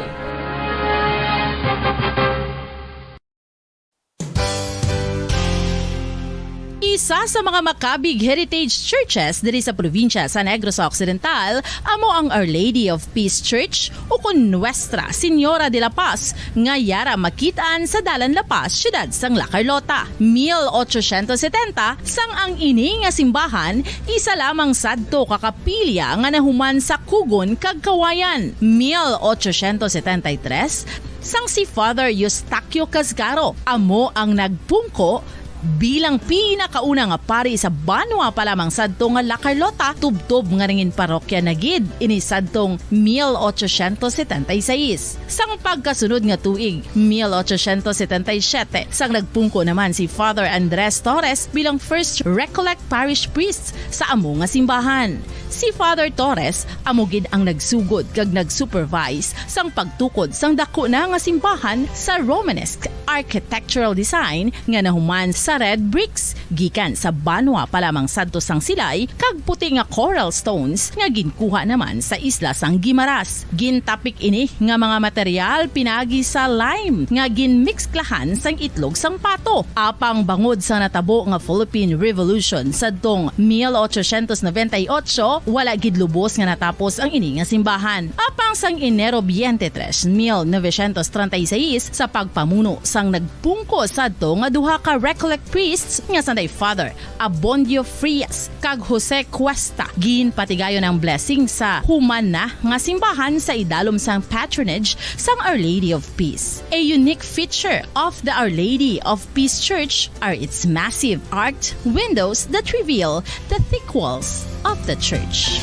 Isa sa mga makabig heritage churches diri sa probinsya sa Negros Occidental amo ang Our Lady of Peace Church, ukon Nuestra Señora de la Paz, nga yara makit-an sa Dalan La Paz, siyudad sang La Carlota. Mil ochocientos setenta, sang ang ini nga simbahan isa lamang sadto ka kapilya nga nahuman sa kugon kag kawayan. Mil ochocientos setenta y tres, sang si Father Eustaquio Casgaro amo ang nagpungko bilang pinakauna nga pari sa banwa pa lamang sadto nga La Carlota, tubtob nga nangin parokya na gid ini sadtong mil ochocientos setenta y seis. Sang pagkasunod nga tuig, mil ochocientos setenta y siete, sang nagpungko naman si Father Andres Torres bilang First Recollect Parish Priest sa amo nga simbahan. Si Father Torres amo gid ang nagsugod kag nag-supervise sang pagtukod sang daku na nga simbahan sa Romanesque architectural design nga nahuman sa red bricks gikan sa banwa pa lamang sadto sang silay kag puti nga coral stones nga ginkuha naman sa isla sang Guimaras. Gintapik ini nga mga material pinagi sa lime nga ginmiksklahan sang itlog sang pato. Apang bangod sa natabo nga Philippine Revolution sadtong mil ochocientos noventa y ocho, wala gid lubos nga natapos ang ini nga simbahan. Apang sang Enero twenty-three, mil novecientos treinta y seis, sa pagpamuno sang nagpungko sadto nga duha ka Recollect priests nga sanday Father Abondio Frias kag Jose Cuesta, ginpatigayon ang blessing sa human na nga simbahan sa idalom sang patronage sang Our Lady of Peace. A unique feature of the Our Lady of Peace Church are its massive arched windows that reveal the thick walls of the church.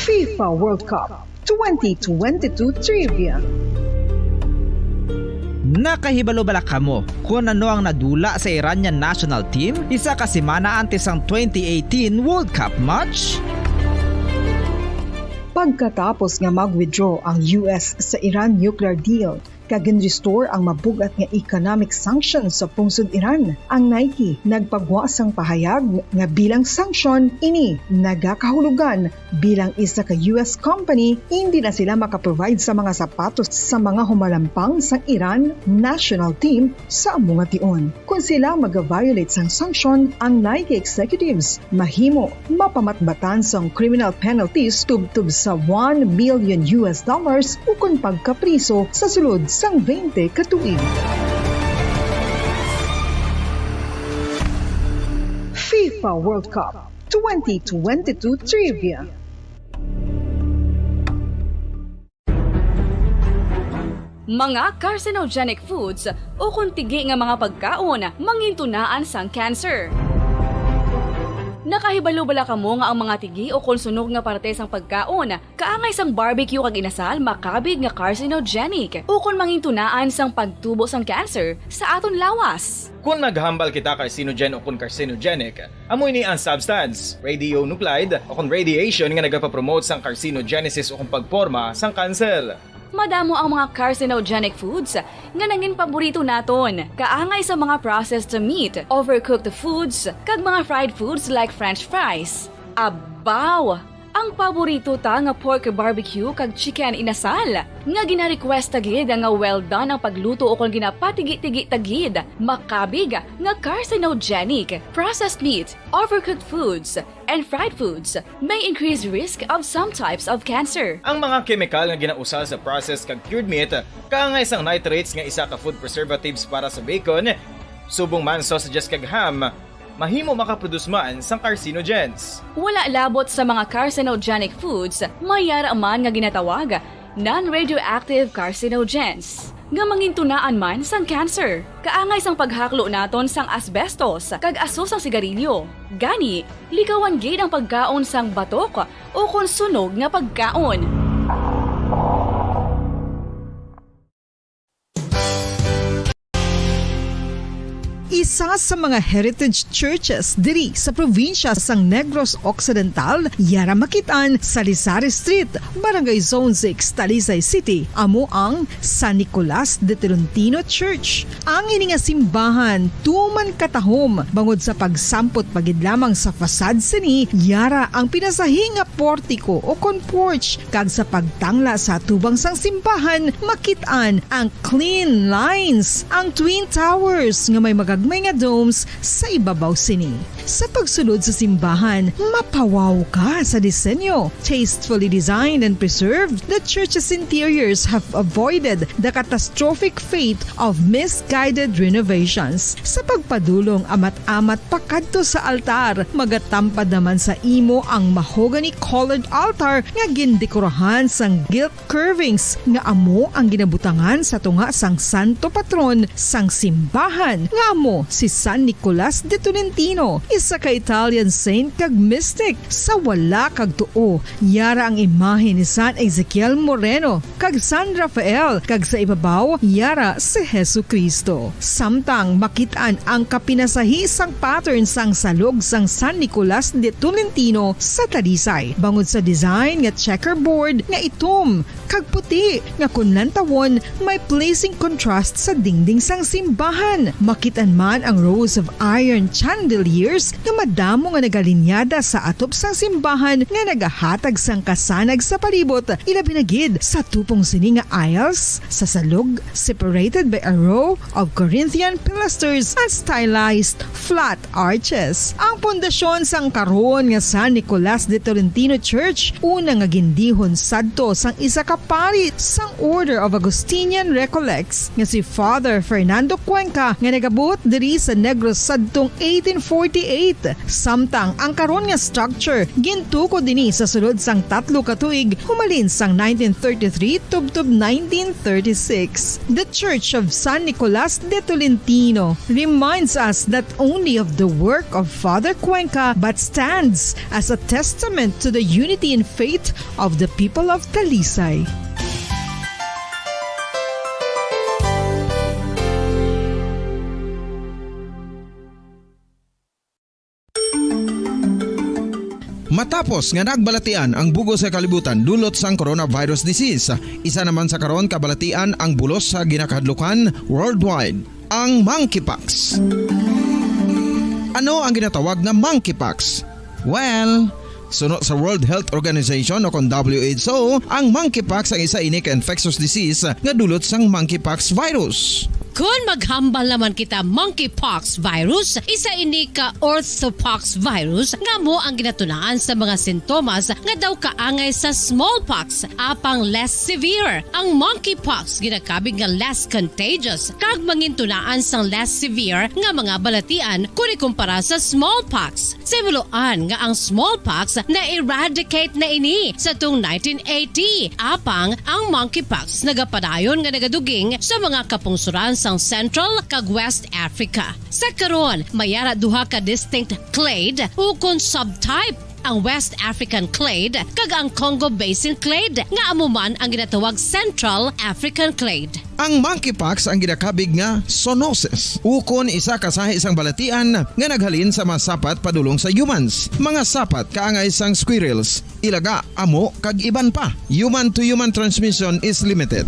FIFA World Cup twenty twenty-two Trivia. Nakahibalo bala kamo kon ano ang nadula sa Iranian national team isa ka semana antes sang twenty eighteen World Cup match? Pagkatapos nga mag-withdraw ang U S sa Iran nuclear deal, kag gin-restore ang mabug-at nga economic sanctions sa pungsod Iran. Ang Nike nagpagwa sang pahayag nga bilang sanction ini nagakahulugan bilang isa ka U S company, hindi na sila makaprovide sa mga sapatos sa mga humalampang sang Iran national team sa amo nga tion. Kon sila mag-violate sang sanction, ang Nike executives mahimo mapamatbatan sang criminal penalties tubtob sa one million U S dollars ukon pagkapriso sa sulod sang twenty ka tuig. FIFA World Cup twenty twenty-two Trivia. Mga carcinogenic foods ukon tigi nga mga pagkaon mangintunaan sang cancer. Nakahibalo bala kamo nga ang mga tigi o kon sunog nga parte sang pagkaon kaangay sang barbecue kag inasal makabig nga carcinogenic o kon mangintunaan sang pagtubo sang cancer sa aton lawas? Kon maghambal kita carcinogen o kon carcinogenic, amo ini ang substance, radionuclide o kon radiation nga nagapapromote sang carcinogenesis o kon pagporma sang kanser. Madamo ang mga carcinogenic foods nga nangin paborito naton, kaangay sa mga processed meat, overcooked foods, kag mga fried foods like French fries. Abaw! Ang paborito ta nga pork barbecue kag chicken inasal, nga gina-request ta gid nga well done ang pagluto o kon ginapatigi-tigi ta gid, makabig nga carcinogenic. Processed meat, overcooked foods, and fried foods may increase risk of some types of cancer. Ang mga kemikal nga ginausar sa processed kag cured meat, kaangay sang nitrates nga isa ka food preservatives para sa bacon, subong man sausages kag ham, mahimo makaproduce man sang carcinogens. Wala labot sa mga carcinogenic foods, may yara man nga ginatawag non-radioactive carcinogens nga mangintunaan man sang cancer, kaangay sang paghaklo naton sang asbestos kag aso sang sigarilyo. Gani, likawan gid ang pagkaon sang batok o kon sunog nga pagkaon. Isa sa mga heritage churches diri sa probinsya sang Negros Occidental, yara makit-an sa Lisari Street, Barangay Zone six, Talisay City, amo ang San Nicolas de Tolentino Church. Ang ini nga simbahan tuman katahom bangod sa pagsampot pa gid lamang sa facade sini, yara ang pinasahi nga portiko o kon porch, kag sa pagtangla sa atubang sang simbahan makit-an ang clean lines, ang twin towers nga may magagmay nga domes sa ibabaw sini. Sa pagsulod sa simbahan, mapawaw ka sa disenyo. Tastefully designed and preserved, the church's interiors have avoided the catastrophic fate of misguided renovations. Sa pagpadulong amat-amat pakadto sa altar, magatampad naman sa imo ang mahogany-colored altar nga gindekorahan sang gilt curvings nga amo ang ginabutangan sa tunga sang santo patron sang simbahan, nga amo si San Nicolas de Tolentino, isa ka Italian saint kag mystic. Sa wala kag tuo, yara ang imahe ni San Ezekiel Moreno kag San Rafael, kag sa ibabaw yara si Jesu-Cristo. Samtang makit-an ang kapinasahi sang pattern sang salog sang San Nicolas de Tolentino sa Talisay, bangod sa design nga checkerboard nga itom kag puti, nga kon lantawon, may pleasing contrast sa dingding sang simbahan. Makit-an man ang rows of iron chandeliers nga madamo nga nagalinyada sa atop sang simbahan nga nagahatag sang kasanag sa palibot, ilabi na gid sa tupong sini nga aisles sa salog, separated by a row of Corinthian pilasters and stylized flat arches. Ang pundasyon sang karon nga San Nicolas de Tolentino Church, una nga gindihon sadto sang isa ka pari sang Order of Augustinian Recollects nga si Father Fernando Cuenca, nga nagabuot diri sa Negros sadtong eighteen forty-eight. Samtang ang karon nga structure gintukod ini sa sulod sang tatlo ka tuig, humalin sang nineteen thirty-three tubtob nineteen thirty-six. The Church of San Nicolas de Tolentino reminds us not only of the work of Father Cuenca, but stands as a testament to the unity in faith of the people of Talisay. Matapos nga nagbalatian ang bug-os nga kalibutan dulot sang coronavirus disease, isa naman sa karon kabalatian ang bulos sa ginakahadlukan worldwide, ang monkeypox. Ano ang ginatawag nga monkeypox? Well, suno sa World Health Organization o kon W H O, ang monkeypox ang isa ini ka infectious disease nga dulot sang monkeypox virus. Kon maghambal naman kita monkeypox virus, isa ini ka orthopox virus nga amo ang ginatunaan sa mga sintomas nga daw kaangay sa smallpox, apang less severe. Ang monkeypox ginakabig nga less contagious kag mangintunaan sang less severe nga mga balatian kon ikumpara sa smallpox. Sa himuloan nga ang smallpox na-eradicate na ini sa tung nineteen eighty, apang ang monkeypox nagapadayon nga nagaduging sa mga kapungsoran sa ang Central kag West Africa. Sa karon, may ara duha ka distinct clade ukon subtype, ang West African clade kag ang Congo Basin clade, nga amo man ang ginatawag Central African clade. Ang monkeypox ang ginakabig nga zoonosis, ukon isa ka sahi sang balatian nga naghalin sa mga sapat padulong sa humans, mga sapat kaangay sang squirrels, ilaga, amo, kag iban pa. Human-to-human transmission is limited.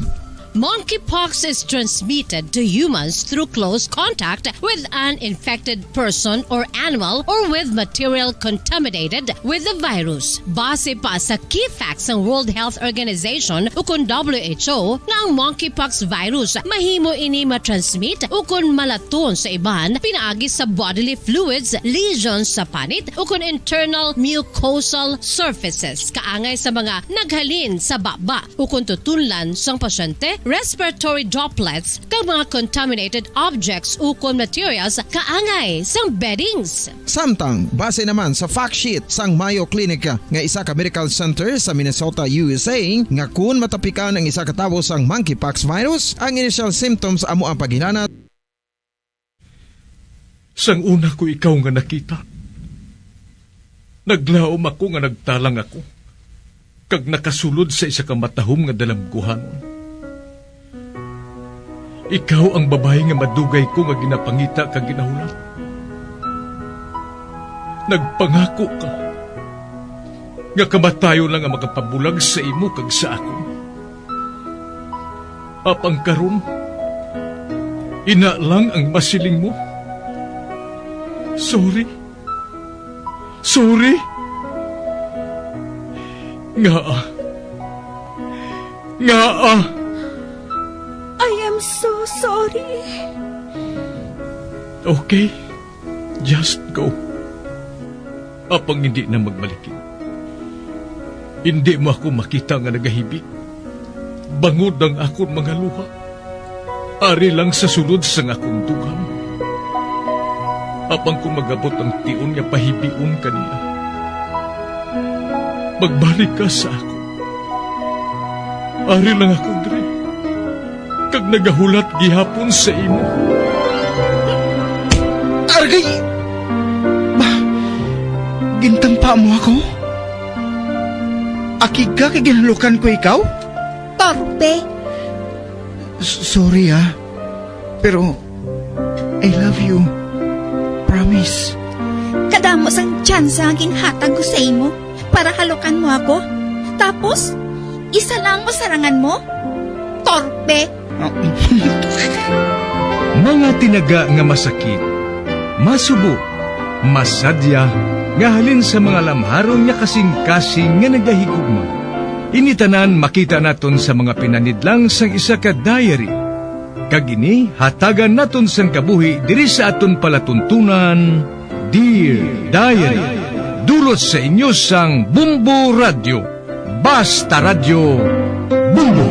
Monkeypox is transmitted to humans through close contact with an infected person or animal or with material contaminated with the virus. Base pa sa key facts sang World Health Organization ukon W H O, nga ang monkeypox virus mahimo ini matransmit ukon malaton sa iban pinaagi sa bodily fluids, lesions sa panit, ukon internal mucosal surfaces, kaangay sa mga naghalin sa baba ukon tutunlan sang pasyente, respiratory droplets, kag mga contaminated objects ukon materials kaangay sang beddings. Samtang, base naman sa fact sheet sang Mayo Clinic nga isa ka medical center sa Minnesota, U S A, nga kun matapikan ang isa ka tawo sang monkeypox virus, ang initial symptoms amo ang paghinanat. Sang una ko ikaw nga nakita, naglaom ako nga nagtalang ako, kag nakasulod sa isa ka matahom nga dalamguhanon. Ikaw ang babayi nga madugay ko nga ginapangita kag ginahulat. Nagpangako ka nga kamatayon lang ang makapabulag sa imo kag sa akon. Apang karon, ina lang ang masiling mo. Sorry. Sorry. Ngaa? Ngaa? I am so sorry. Okay. Just go. Apang hindi na magmalikid. Hindi mo ako makita nga nagahibi. Bangod ang akon mga luha. Ari lang sa sulod sang akon dughan. Apang kon mag-abot ang tion nga pahibion ka niya, magbalik ka sa akon. Ari lang ako diri, kag nagahulat gihapon sa imo. Argay! Ba, gintampa mo ako? Akig ka kay ginhalukan ko ikaw? Torpe! S-, sorry, ah. Pero, I love you. Promise. Kadamo sang tsansa nga ginhatag ko sa imo para halukan mo ako. Tapos, isa lang mo sarangan mo? Torpe! Mga tinaga nga masakit, masubo, masadya, nga halin sa mga lamharon nga kasing-kasing nga nagahigugma. Ini tanan makita naton sa mga pinanidlang sang isa ka diary. Kag ini hatagan naton sang kabuhi diri sa aton palatuntunan, Dear Diary. Dulot sa inyo sang Bombo Radyo. Basta Radyo, Bombo!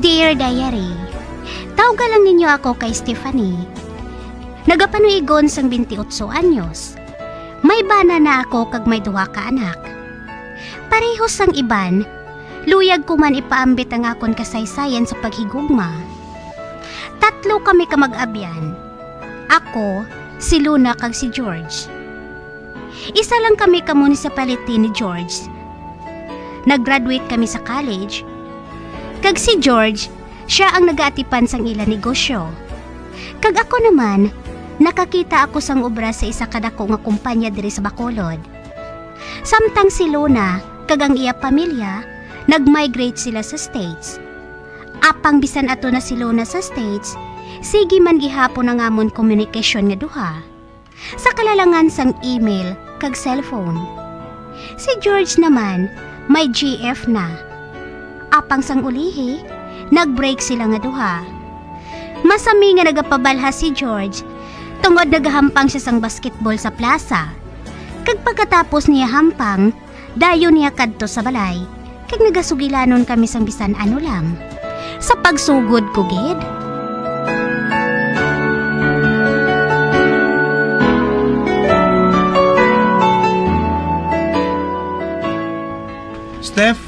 Dear Diary, tawga lang ninyo ako kay Stephanie. Nagapanuigon sang twenty-eight anyos. May bana na ako kag may duha ka anak. Pareho sang iban, luyag ko man ipaambit ang akon kasaysayan sa paghigugma. Tatlo kami ka mag-abyan. Ako, si Luna kag si George. Isa lang kami ka municipality ni George. Nag-graduate kami sa college. Kag si George, sia ang nagaatipan sang ila negosyo. Kag ako naman, nakakita ako sang obra sa isa ka dako nga kumpanya diri sa Bacolod. Samtang si Luna kag ang iya pamilya, nag-migrate sila sa States. Apang bisan ato na si Luna sa States, sige man gihapon ang amon komunikasyon nga duha. Sa kalalangan sang email kag cellphone. Si George naman may G F na. Apang sang ulihi, nag-break sila nga duha. Masami nga nagapabalha si George tungod nagahampang sia sang basketball sa plaza. Kag pagkatapos niya hampang, dayon niya kadto sa balay, kag nagasugilanon kami sang bisan ano lang. Sa pagsugod ko gid. Steph,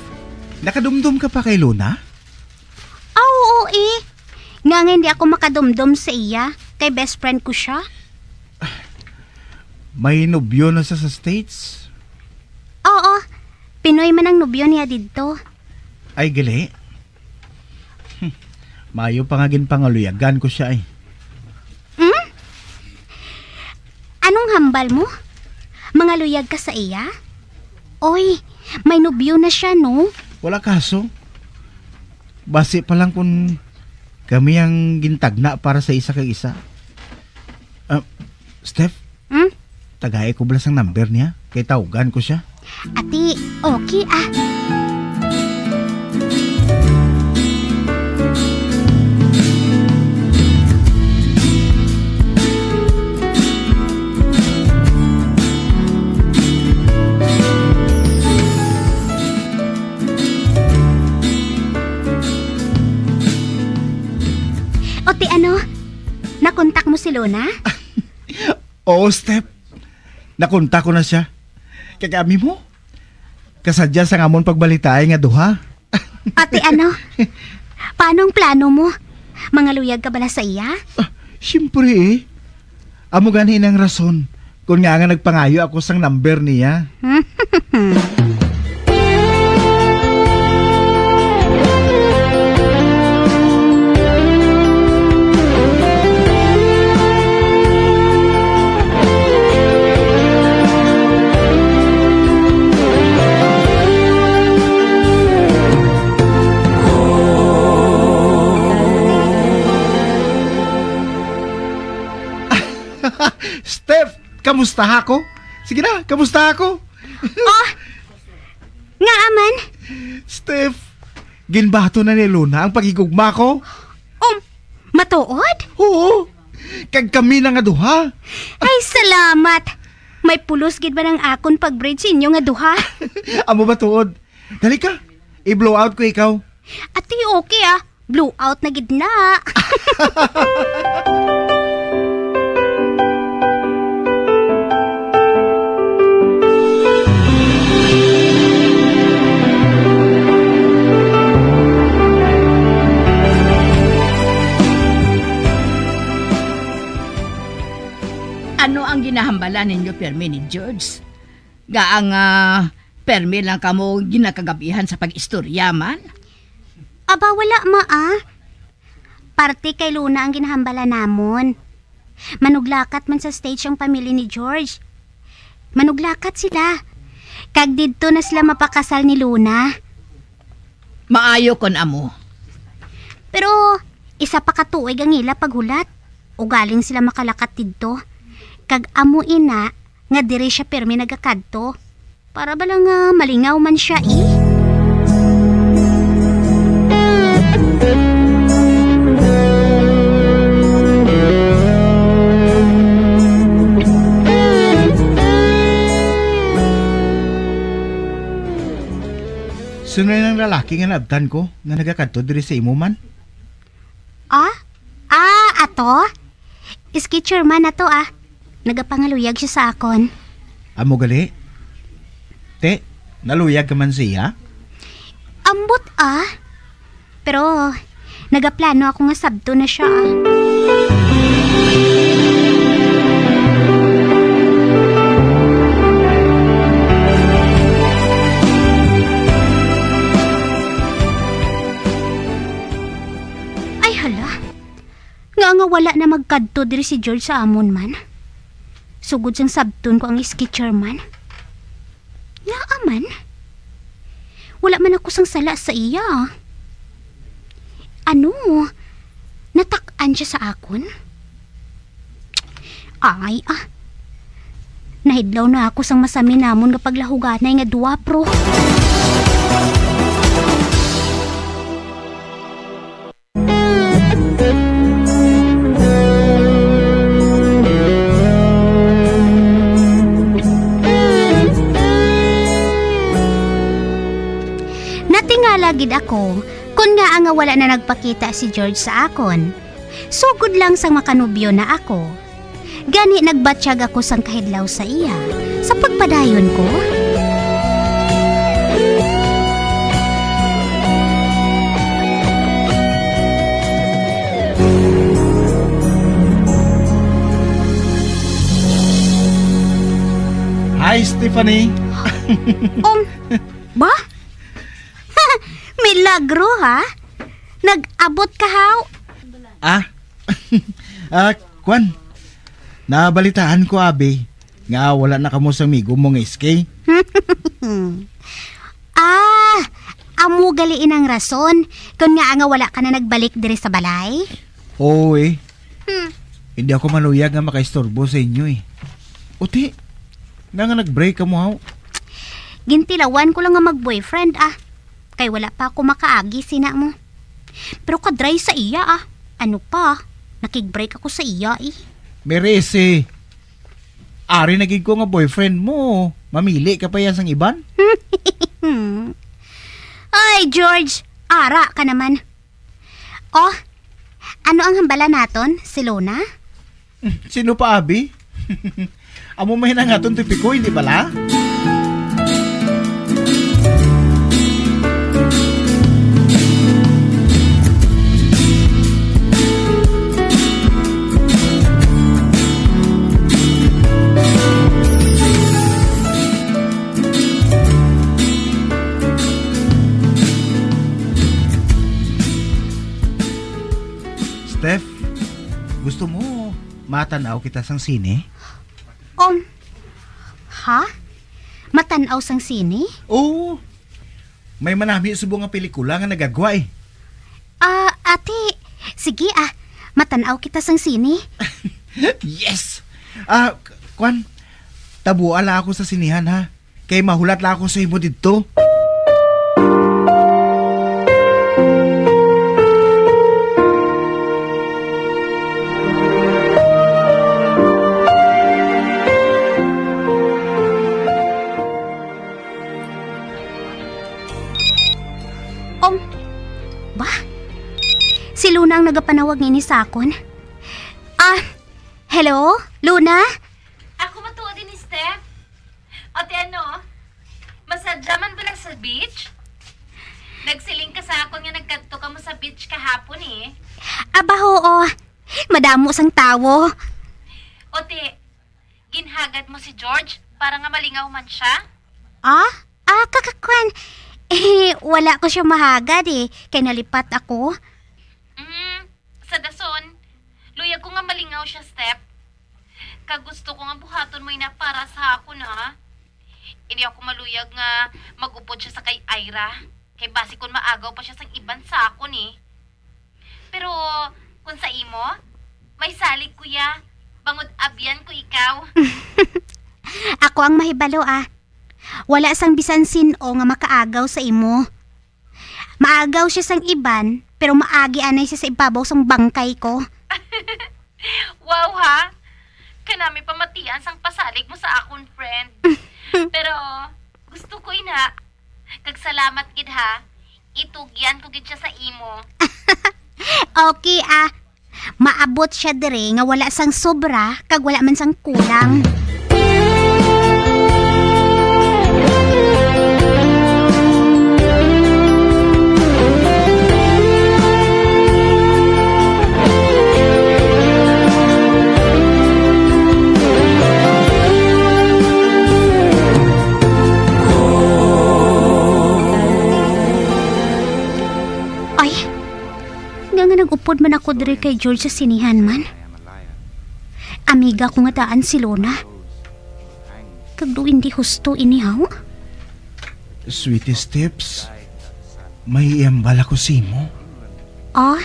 nakadumdom ka pa kay Luna? Ah, oo eh. Nga nga hindi ako makadumdom sa iya, kay best friend ko siya. May nobyo na sa, sa States? Oo, Pinoy man ang nobyo niya didto. Ay, gali. Hmm. Mayo pa nga ginpangaluyagan ko siya eh. Hmm? Anong hambal mo? Mangaluyag ka sa iya? Oy, may nobyo na siya, no? Wala kaso. Basi pa lang kung kami ang gintagna para sa isa kag isa. Ah, Steph, Hmm? Tagai ko bala sang number niya, kay tawgan ko siya. Ati, okay ah. O ti ano, nakontak mo si Luna? Oo, Steph. Nakontak ko na siya. Kay kami mo, kasadya sang amon pagbalitaan nga duha. Ati ano, paano ang plano mo? Mangaluyag ka bala sa iya? Ah, siyempre eh. Amo gani nang rason kung nga nga nagpangayo ako sang number niya. Steph, kamusta ako? Sige na, kamusta ako? Oh, nga aman? Steph, ginbato na ni Luna ang paghigugma ko. Um, matuod? Oo, kag kami na nga duha. Ay, salamat. May pulos gid ba ng akon pag-bridge sa inyo nga duha? Amo ba tuod? Dali ka, i-blow out ko ikaw. Ati, okay ah. Blow out na gid na. Ano ang ginahambala ninyo pirmi ni George? Gaang ah, permi lang kamo ginakagabihan sa pag-istorya man? Aba, wala, ma, ah. Parte kay Luna ang ginahambala namon. Manuglakat man sa stage ang pamilya ni George. Manuglakat sila. Kag didto na sila mapakasal ni Luna. Maayo kon amo. Pero isa pa ka tuig ang ila paghulat. Ugaling sila makalakat didto. Kag amo ina nga diri siya pirmi nagakadto. Para bala nga malingaw man siya, eh. Sino na ang lalaki nga naabtan ko nga nagakadto diri sa imo man? Ah? Ah, ato? Sketcher man na to, ah. Nagapangaluyag siya sa akon. Amo gali? Te, naluyag ka man siya? Ambot, ah. Pero, nagaplano ako nga sabto na siya, ah. Ay, hala. Nga nga wala na magkadto diri si George sa amon man. Sugod sang sabton ko ang sketcher man. Ngaa man? Wala man ako sang sala sa iya. Ano? Natak-an siya sa akon? Ay, ah. Nahidlaw na ako sang masami namon nga paglahuganay nga duwa, pro. Gid ako, kon ngaa nga wala na nagpakita si George sa akon. Sugod lang sang makanubyo na ako. Gani nagbatyag ako sang kahidlaw sa iya, sa pagpadayon ko. Hi, Stephanie. Um, ba? Milagro, ha? Nag-abot ka, haw? Ah? Ah, kwan. Nabalitaan ko, abi, nga wala na kamo sang migo mo nga S K. Ah, amo gali inang rason kon ngaa nga wala ka na nagbalik diri sa balay? Oo, eh. Hmm. Hindi ako maluyag nga makaistorbo sa inyo, eh. Uti, na nga nag-break kamo, haw? Gintilawan ko lang nga mag-boyfriend, ah. Kay wala pa ako makaagi sina mo. Pero kadry sa iya, ah. Ano pa? Nakig-break ako sa iya, eh. Merese. Ari na gid ko nga boyfriend mo. Mamili ka pa ya sang iban? Ay, George, ara ka naman. Oh, ano ang hambala naton, si Luna? Sino pa, abi? Amo may nang aton tipiko, hindi bala? Steph, gusto mo matan-aw kita sang sine? Um, ha? Matan-aw sang sine? Oo. May manami subong nga pelikula nga nagagwa, eh. Ah, ate, sige, ah. Matan-aw kita sang sine. Yes! Ah, k-, kwan, tabuala ako sa sinehan, ha? Kay mahulat lang ako sa imo didto. Um, ba? Si Luna ang nagapanawag ngini sa akon. Ah, hello? Luna? Ako matuod ini, Steph. Ate, ano? Masadya man bala sa beach? Nagsiling ka sa akon nga nagkadto ka mo sa beach kahapon, eh. Aba, oo. Madamo sang tawo. Ate, ginhagad mo si George para nga malingaw man siya? Ah? Ah, kakakwan. Eh, wala ko siya mahagad, eh. Kay nalipat ako. Mm, sa dason, luyag ko nga malingaw siya, Steph. Kag gusto ko nga buhaton mo ina para sa akon, ha? Hindi ako maluyag nga mag-upod siya sa kay Ira. Kay basi kon maagaw pa siya sang iban sa akon, eh. Pero, kung sa imo, may salig ko ya, bangod abyan ko ikaw. Ako ang mahibalo, ah. Wala sang bisan sin-o nga makaagaw sa imo. Maagaw siya sang iban, pero maagi anay siya sa ibabaw sang bangkay ko. Wow, ha? Kanami pamatian sang pasalig mo sa akon, friend. Pero gusto ko ina. Kag salamat gid, ha. Itugyan ko gid siya sa imo. Okay, ah. Maabot siya diri nga wala sang sobra kag wala man sang kulang. Ay, nga, nga nag-upod man ako diri kay George sa sinihan man. Amiga ko nga daan si Luna. Kag do hindi husto ini, haw? Sweetie Steps, may iambal ako sa imo. Ah?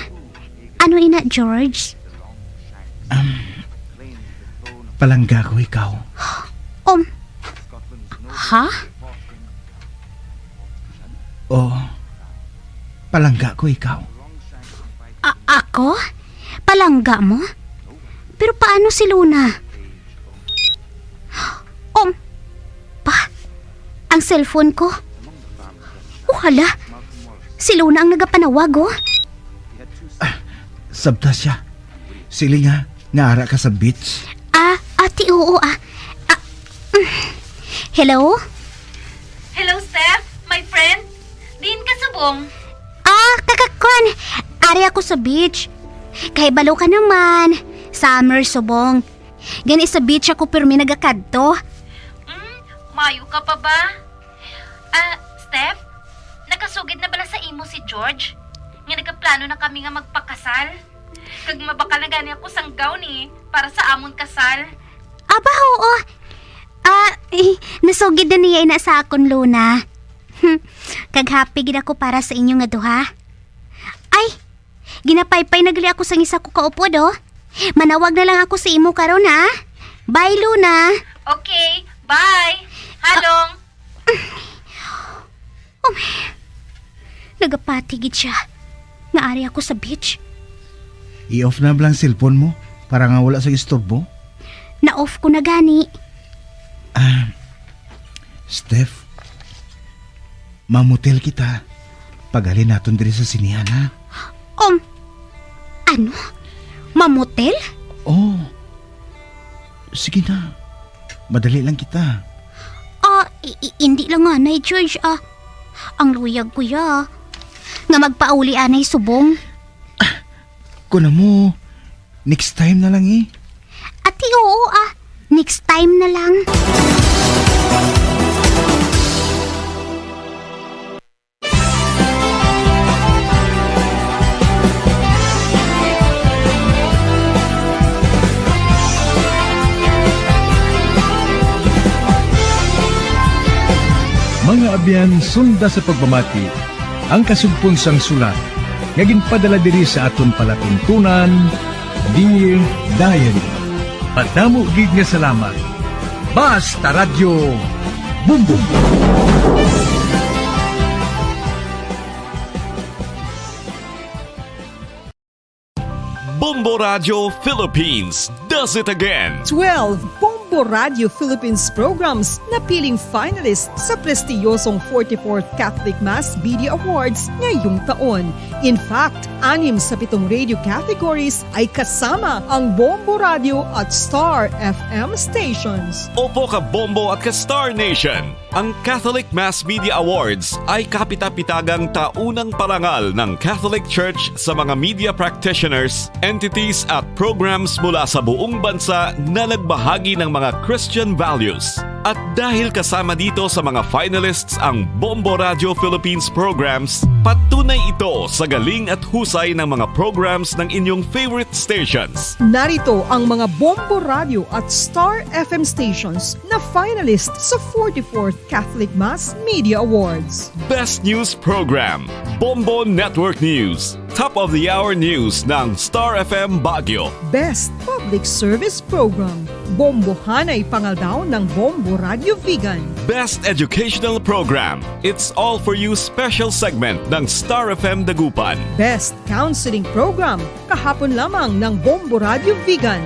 Ano ina, George? Um, palangga ko ikaw. Um, ha? Oo. Palangga ko ikaw. A-, ako? Palangga mo? Pero paano si Luna? Um, pa, ang cellphone ko. Oh, hala. Si Luna ang nagapanawag, oh. Sabta siya. Siling nga, nga ara ka sa beach. Ah, ati, oo, ah. Ah, mm. Hello? Hello, Steph, my friend. Diin ka subong? Ah, kakakwan. Ari ako sa beach. Kay balo ka naman. Summer subong. Gani sa beach ako pirmi nagakadto. Hmm, mayo ka pa ba? Ah, Steph, nakasugid na bala sa imo si George? Nga nagaplano na kami nga magpakasal? Kag mabakal na gani ako sang gown, eh, para sa amon kasal. Aba, oo. Ah, eh, nasugid na niya ina sa akon, Luna. Kag happy gid ako para sa inyo nga duha. Ay, ginapaypay na gali ako sang isa ko ka upod, oh. Manawag na lang ako sa imo karon, ha? Bye, Luna. Okay, bye. Halong. Oh, nagapati gid siya. Nga ari ako sa beach. I-off na lang cellphone mo para nga wala sa istorbo. Na-off ko na gani. Ah, Steph, mamotel kita. Paghalin naton diri sa sinehan, ha? Um, ano? Mamotel? Oh. Sige na. Madali lang kita. Ah, i- i- hindi lang anay, George, ah. Ang luyag ko ya. Nga magpauli anay subong. Kuna mo, next time na lang eh. Ati, oo, ah. Next time na lang. Mga abyan, sunda sa pagpamati ang kasugpon sang sulat nga ginpadala diri sa aton palatuntunan, Dear Diary. Madamo gid nga salamat. Basta Radyo, Bumbong. Bombo Radio Philippines does it again. Twelve Bombo Radio Philippines programs napiling finalist sa prestiyosong forty-fourth Catholic Mass Media Awards ngayong taon. In fact, anim sa pitong radio categories ay kasama ang Bombo Radio at Star F M stations. Opo, ka Bombo at ka Star Nation. Ang Catholic Mass Media Awards ay kapitapitagang taunang parangal ng Catholic Church sa mga media practitioners, entities, at programs mula sa buong bansa na nagbahagi ng mga Christian values. At dahil kasama dito sa mga finalists ang Bombo Radio Philippines programs, patunay ito sa galing at husay ng mga programs ng inyong favorite stations. Narito ang mga Bombo Radio at Star F M stations na finalist sa forty-fourth Catholic Mass Media Awards. Best News Program, Bombo Network News. Top of the Hour News ng Star F M Baguio. Best Public Service Program, Bombohanay Pangaldaw ng Bombo Radio Vigan. Best Educational Program, It's All For You Special Segment ng Star F M Dagupan. Best Counseling Program, kahapon lamang ng Bombo Radio Vigan.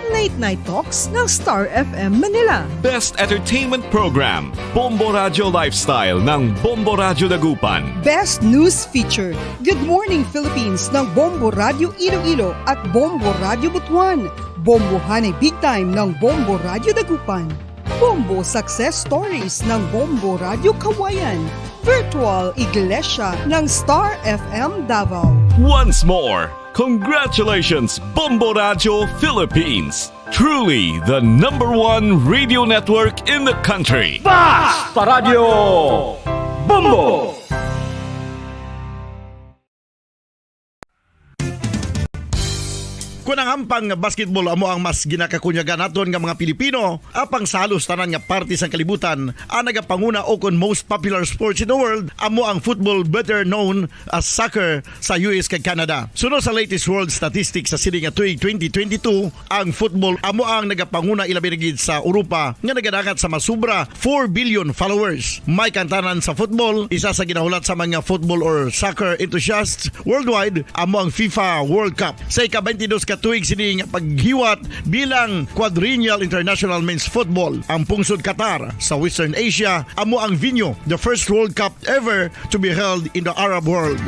Late Night Talks ng Star F M Manila. Best Entertainment Program, Bombo Radio Lifestyle ng Bombo Radio Dagupan. Best News Feature, Good Morning Philippines ng Bombo Radio Iloilo at Bombo Radio Butuan. Bombohanay Big Time ng Bombo Radio Dagupan. Bombo Success Stories ng Bombo Radio Kawayan. Virtual Iglesia ng Star F M Davao. Once more, congratulations, Bombo Radio Philippines. Truly the number one radio network in the country. Basta Radyo Bombo! Kon ang hampang nga basketball amo ang mas ginakakunyagan naton nga mga Pilipino, apang sa halos tanan nga parte sang kalibutan, ang nagapanguna o kon most popular sports in the world amo ang football, better known as soccer, sa U S kag Canada. Suno sa latest world statistics sa sini nga tuig twenty twenty-two, ang football amo ang nagapanguna, ilabi na gid sa Europa, nga nagadangat sa masobra four billion followers. May kantanan sa football, isa sa ginahulat sa mga football or soccer enthusiasts worldwide amo ang FIFA World Cup. Sa ika-twenty-two ka Tuig sini nga paghiwat bilang Quadrennial International Men's Football. Ang pungsod Qatar sa Western Asia amo ang venue, the first World Cup ever to be held in the Arab world.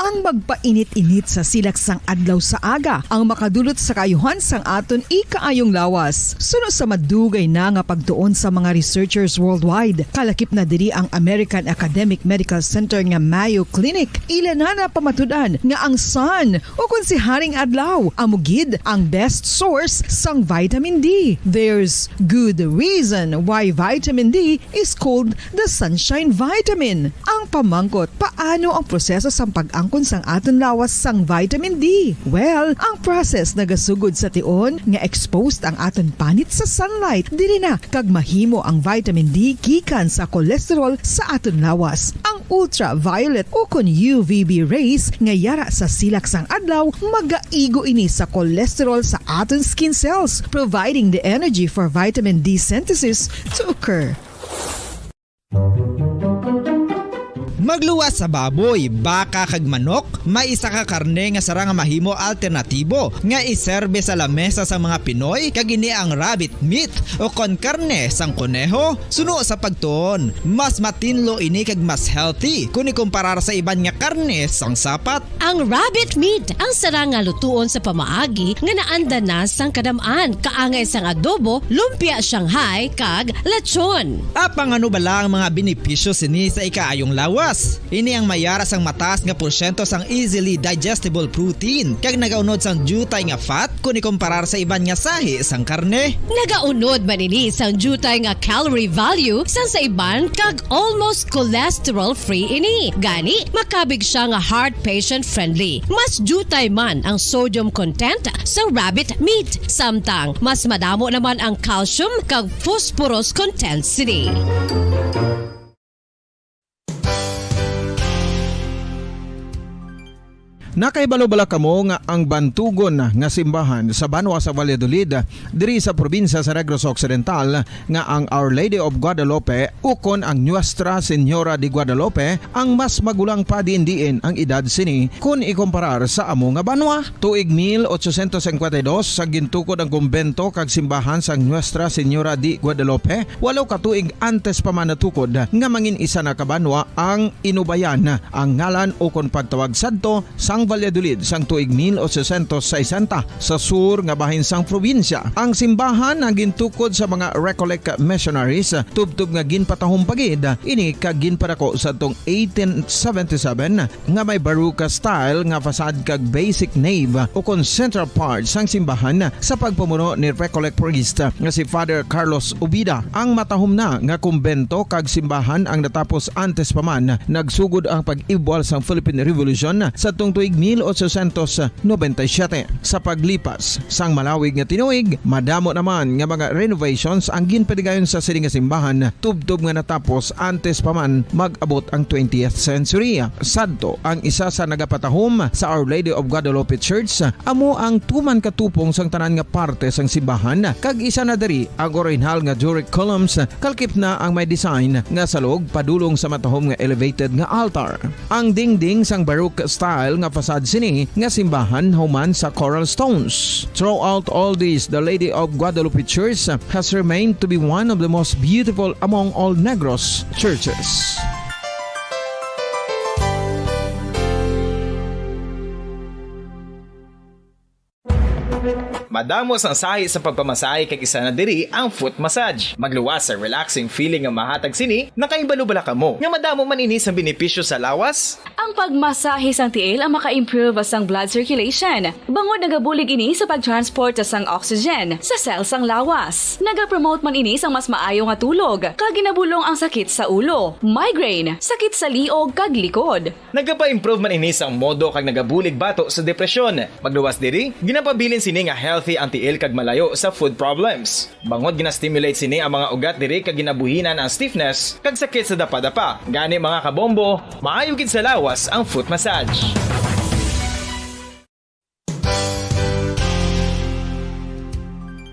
Ang magpainit-init sa silak sang adlaw sa aga ang makadulot sa kaayuhan sang aton ikaayong lawas. Suno sa madugay na nga pagtuon sa mga researchers worldwide, kalakip na diri ang American Academic Medical Center nga Mayo Clinic. Ila na napamatud-an nga ang sun, o kon si Haring Adlaw, amo gid ang best source sang vitamin D. There's good reason why vitamin D is called the sunshine vitamin. Ang pamangkot, paano ang proseso sang pag-angkon sang aton lawas sang vitamin D? Well, ang process nagasugod sa tion nga exposed ang aton panit sa sunlight. Diri na kag mahimo ang vitamin D gikan sa cholesterol sa aton lawas. Ang ultraviolet o kon U V B rays nga yara sa silak sang adlaw magaigo ini sa cholesterol sa aton skin cells, providing the energy for vitamin D synthesis to occur. Magluwas sa baboy, baka kag manok, may isa ka karne nga sarang nga mahimo alternatibo nga iserbe sa lamesa sang mga Pinoy, kag ini ang rabbit meat o kon karne sang koneho. Suno sa pagtuon, mas matinlo ini kag mas healthy kon ikumparar sa iban nga karne sang sapat. Ang rabbit meat ang sarang nga lutuon sa pamaagi nga naanda na sang kadam-an, kaangay sang adobo, lumpia Shanghai, kag lechon. Apang ano bala ang mga benepisyo sini sa ikaayong lawas? Ini ang mayara sang mataas nga porsyento sang easily digestible protein kag nagaunod sang diutay nga fat kon ikumparar sa iban nga sahi sang karne. Nagaunod man ini sang diutay nga calorie value sang sa iban kag almost cholesterol-free ini. Gani, makabig siya nga heart patient-friendly. Mas diutay man ang sodium content sa rabbit meat, samtang mas madamo naman ang calcium kag phosphorus content sini. Nakahibalo bala kamo nga ang bantugon nga simbahan sa banwa sa Valladolid, diri sa probinsya sa Negros Occidental, nga ang Our Lady of Guadalupe ukon ang Nuestra Señora de Guadalupe ang mas magulang pa diin-diin ang edad sini kon ikumparar sa amo nga banwa? Tuig mil ochocientos cincuenta y dos, sa gintukod ang kumbento kag simbahan sang Nuestra Señora de Guadalupe, walo ka tuig antes pa man natukod nga mangin isa na ka banwa ang Inubayan, ang ngalan ukon pagtawag sadto sang Valladolid sang tuig mil ochocientos sesenta, sa sur nga bahin sang probinsya. Ang simbahan ang gintukod sa mga Recollect missionaries, tubtob nga ginpatahom pa gid ini kag ginpadako sadtong eighteen seventy-seven nga may Baroque style nga facade kag basic nave ukon central part sang simbahan sa pagpamuno ni Recollect priest nga si Father Carlos Ubida. Ang matahom na nga kumbento kag simbahan ang natapos antes pa man nagsugod ang pag-ibwal sang Philippine Revolution sadtong tuig mil ochocientos noventa y siete. Sa paglipas sang malawig nga tinuig, madamo naman nga mga renovations ang ginpadigayon sa sini nga simbahan, tubtob nga natapos antes pa man mag-abot ang twentieth century. Sadto, ang isa sa nagapatahom sa Our Lady of Guadalupe Church amo ang tuman ka tupong sang tanan nga parte sang simbahan, kag isa na diri ang orihinal nga Doric columns, kalakip na ang may design nga salog padulong sa matahom nga elevated nga altar. Ang dingding sang Baroque style nga facade sini nga simbahan human sa coral stones. Throughout all this, the Lady of Guadalupe Church has remained to be one of the most beautiful among all Negros churches. Madamo sang sahi sa pagpamasahe, kag isa na diri ang foot massage. Magluwas sa relaxing feeling nga mahatag sini. Nakahibalo bala kamo nga madamo man ini sang benepisyo sa lawas? Ang pagmasahe sang tiil ang maka-improve sang blood circulation, bangod nagabulig ini sa pag-transport sang oxygen sa cell sang lawas. Nagapromote man ini sang mas maayo nga tulog, kag ginabulong ang sakit sa ulo, migraine, sakit sa liog, kag likod. Nagapa-improve man ini sang modo kag nagabulig bato sa depresyon. Magluwas diri, ginapabilin sini nga healthy ang tiil kag malayo sa foot problems. Bangod gina-stimulate sini ang mga ugat diri kag ginabuhinan ang stiffness kag sakit sa dapadapa. Gani, mga kabombo, maayo gid sa lawas ang foot massage.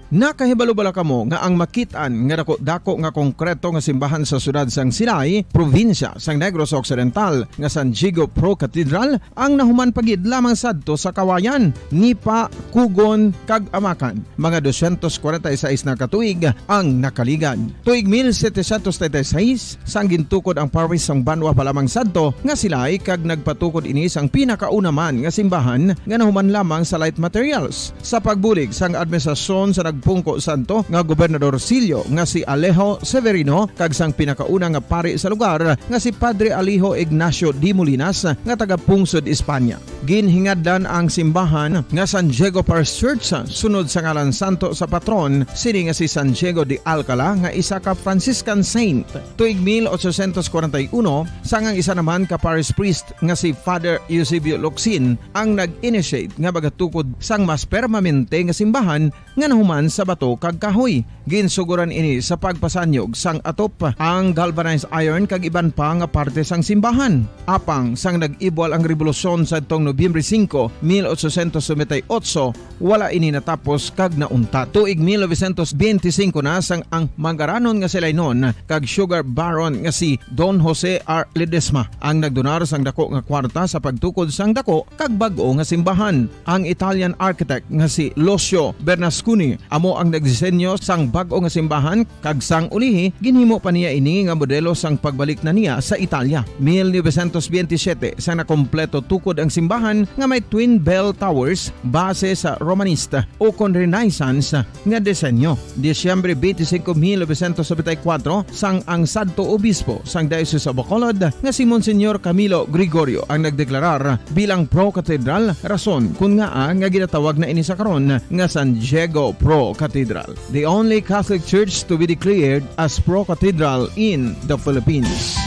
Nakahibalo bala kamo nga ang makit-an nga dako-dako nga konkreto nga simbahan sa siyudad sang Silay, probinsya sang Negros Occidental, nga San Diego Pro Cathedral, ang nahuman pa gid lamang sadto sa Kawayan, Nipa, Kugon, kag Amakan? Mga dosyentos kwarenta y seis na ka tuig ang nakaligad. Tuig mil setecientos treinta y seis, sang gintukod ang parish sang banwa pa lamang sadto nga Silay, kag nagpatukod ini sang pinakauna man nga simbahan nga nahuman lamang sa light materials. Sa pagbulig sang administrasyon sa nagpungko sadto nga gobernadorcillo nga si Alejo Severino kag sang pinakauna nga pari sa lugar nga si Padre Alejo Ignacio de Molinas nga taga-pungsod España. Ginhingadlan ang simbahan nga San Diego Parish Church sunod sa ngalan santo sa patron sini nga si San Diego de Alcala, nga isa ka Franciscan saint. Tuig mil ochocientos kwarenta y uno, sang ang isa naman ka parish priest nga si Father Eusebio Locsin ang nag-initiate nga magatukod sang mas permanente nga simbahan nga nahuman sa bato kag kahoy. Ginsugoran ini sa pagpasanyog sang atop, ang galvanized iron kag iban pa nga parte sang simbahan. Apang sang nag-ibwal ang rebolusyon sadtong Nobyembre singko, mil ochocientos noventa y ocho, wala ini natapos kag nauntat. Tuig mil novecientos benti singko na, sang ang manggaranon nga Silaynon kag sugar baron nga si Don Jose R. Ledesma ang nagdonar sang dako nga kwarta sa pagtukod sang dako kag bag-o nga simbahan. Ang Italian architect nga si Lucio Bernasconi amo ang nagdisenyo sang bag-o nga simbahan, kag sang ulihi ginhimo pa niya ini nga modelo sang pagbalik na niya sa Italia. Mil novecientos benti siyete, sang nakompleto tukod ang simbahan nga may twin bell towers base sa Romanista ukon Renaissance nga disenyo. Disyembre twenty-five, mil novecientos noventa y cuatro, sang ang sadto obispo sang Diocese of Bacolod nga si Monsignor Camilo Gregorio ang nagdeklarar bilang pro-cathedral, rason kon ngaa nga ginatawag na ini sa karon nga San Diego Pro Cathedral, the only Catholic church to be declared as pro-cathedral in the Philippines.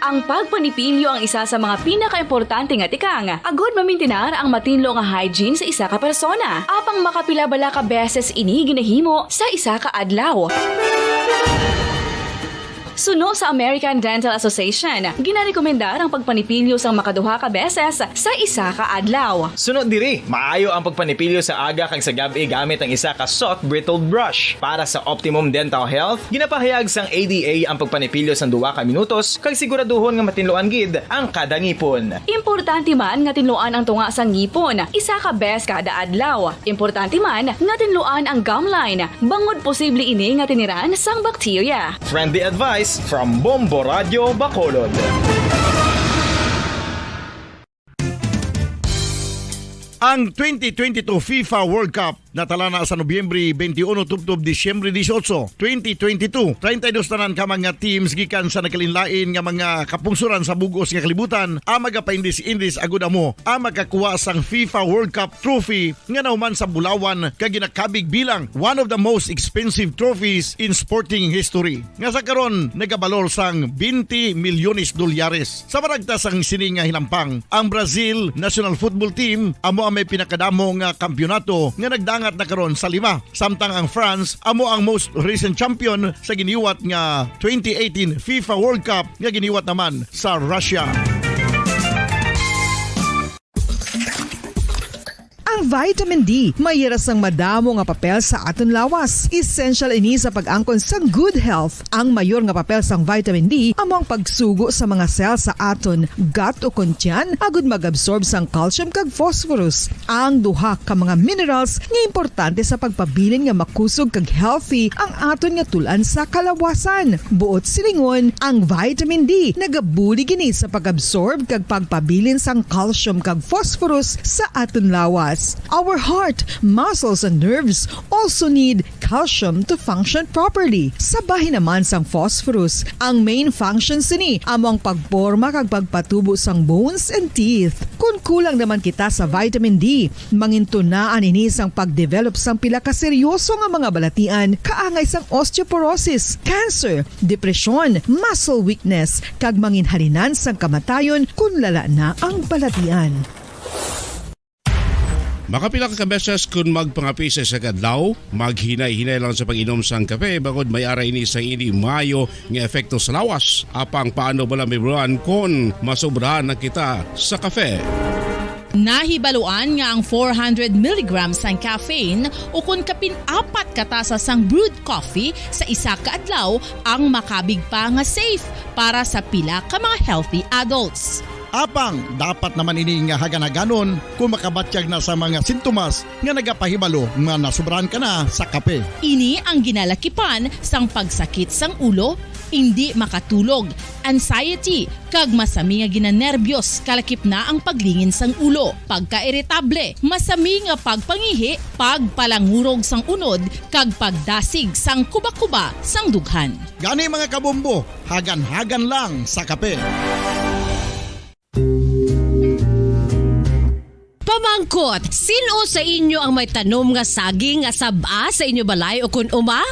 Ang pagpanipilyo ang isa sa mga pinakaimportante nga tikang agud mamintinar ang matinlo nga hygiene sa isa ka persona. Apang makapila bala ka beses ini ginahimo sa isa ka adlaw? Suno sa American Dental Association, ginarekomendar ang pagpanipilyo sang makaduha ka beses sa isa ka adlaw. Suno diri, maayo ang pagpanipilyo sa aga kag sa gab-i gamit ang isa ka soft bristled brush. Para sa optimum dental health, ginapahayag sang A D A ang pagpanipilyo sang duha ka minutos kag siguraduhon nga matinluan gid ang kada ngipon. Importante man nga tinluan ang tunga sang ngipon isa ka bes kada adlaw. Importante man nga tinluan ang gum line, bangod posible ini nga tiniran sang bakterya. Friendly advice from Bombo Radio Bacolod. Ang twenty twenty-two FIFA World Cup natala na sa Nobyembre twenty-one tubtob Disyembre dieciocho, twenty twenty-two. Treinta y dos tanan ka mga teams gikan sa nagkalainlain nga mga kapungsoran sa bug-os nga kalibutan ang magapaindis-indis agud amo ang makakuha sang FIFA World Cup trophy nga nahuman sa bulawan kag ginakabig bilang one of the most expensive trophies in sporting history, nga sa karon nagabalor sang twenty milyones dolyares. Sa maragtas sang sini nga hinampang, ang Brazil national football team amo ang may pinakadamo nga kampiyonato nga nagdangat na karon sa lima, samtang ang France amo ang most recent champion sa giniwat nga twenty eighteen FIFA World Cup nga giniwat naman sa Russia. Ang vitamin D may ira sang madamo nga papel sa aton lawas. Essential ini sa pag-angkon sang good health. Ang mayor nga papel sang vitamin D amo ang pagsugo sa mga cell sa aton gut o kon tiyan agud mag-absorb sang calcium kag phosphorus, ang duha ka mga minerals nga importante sa pagpabilin nga makusog kag healthy ang aton nga tul-an sa kalawasan. Buot silingon, ang vitamin D nagabulig ini sa pag-absorb kag pagpabilin sang calcium kag phosphorus sa aton lawas. Our heart, muscles, and nerves also need calcium to function properly. Sa bahin naman sang phosphorus, ang main function sini amo ang pagporma kag pagpatubo sang bones and teeth. Kon kulang naman kita sa vitamin D, mangintunaan ini sang pagdevelop sang pila ka seryoso nga mga balatian, kaangay sang osteoporosis, cancer, depresyon, muscle weakness, kag manginhalinan sang kamatayon kon lala na ang balatian. Makapila ka beses kun magpangapi sa isa ka adlaw, maghinay-hinay lang sa pag-inom sang kape, bangod may ara ini sa hindi maayo nga epekto sa lawas. Apang paano bala mahibaluan kon masobrahan na kita sa kape? Nahibaluan nga ang four hundred milligrams sang caffeine, ukon kapin apat ka tasa sang brewed coffee sa isa ka adlaw, ang makabig pa nga safe para sa pila ka mga healthy adults. Apang dapat naman ini nga hagan-haganon kung makabatyag na sa mga sintomas nga nagapahibalo nga nasobrahan ka na sa kape. Ini ang ginalakipan sang pagsakit sang ulo, indi makatulog, anxiety, kag masami nga ginanerbiyos, kalakip na ang paglingin sang ulo, pagkairitable, masami nga pagpangihi, pagpalangurog sang unod, kag pagdasig sang kuba-kuba sang dughan. Gani, mga kabombo, hagan-hagan lang sa kape. Pamangkot, sin-o sa inyo ang may tanom nga saging nga sab-a sa inyo balay ukon uma?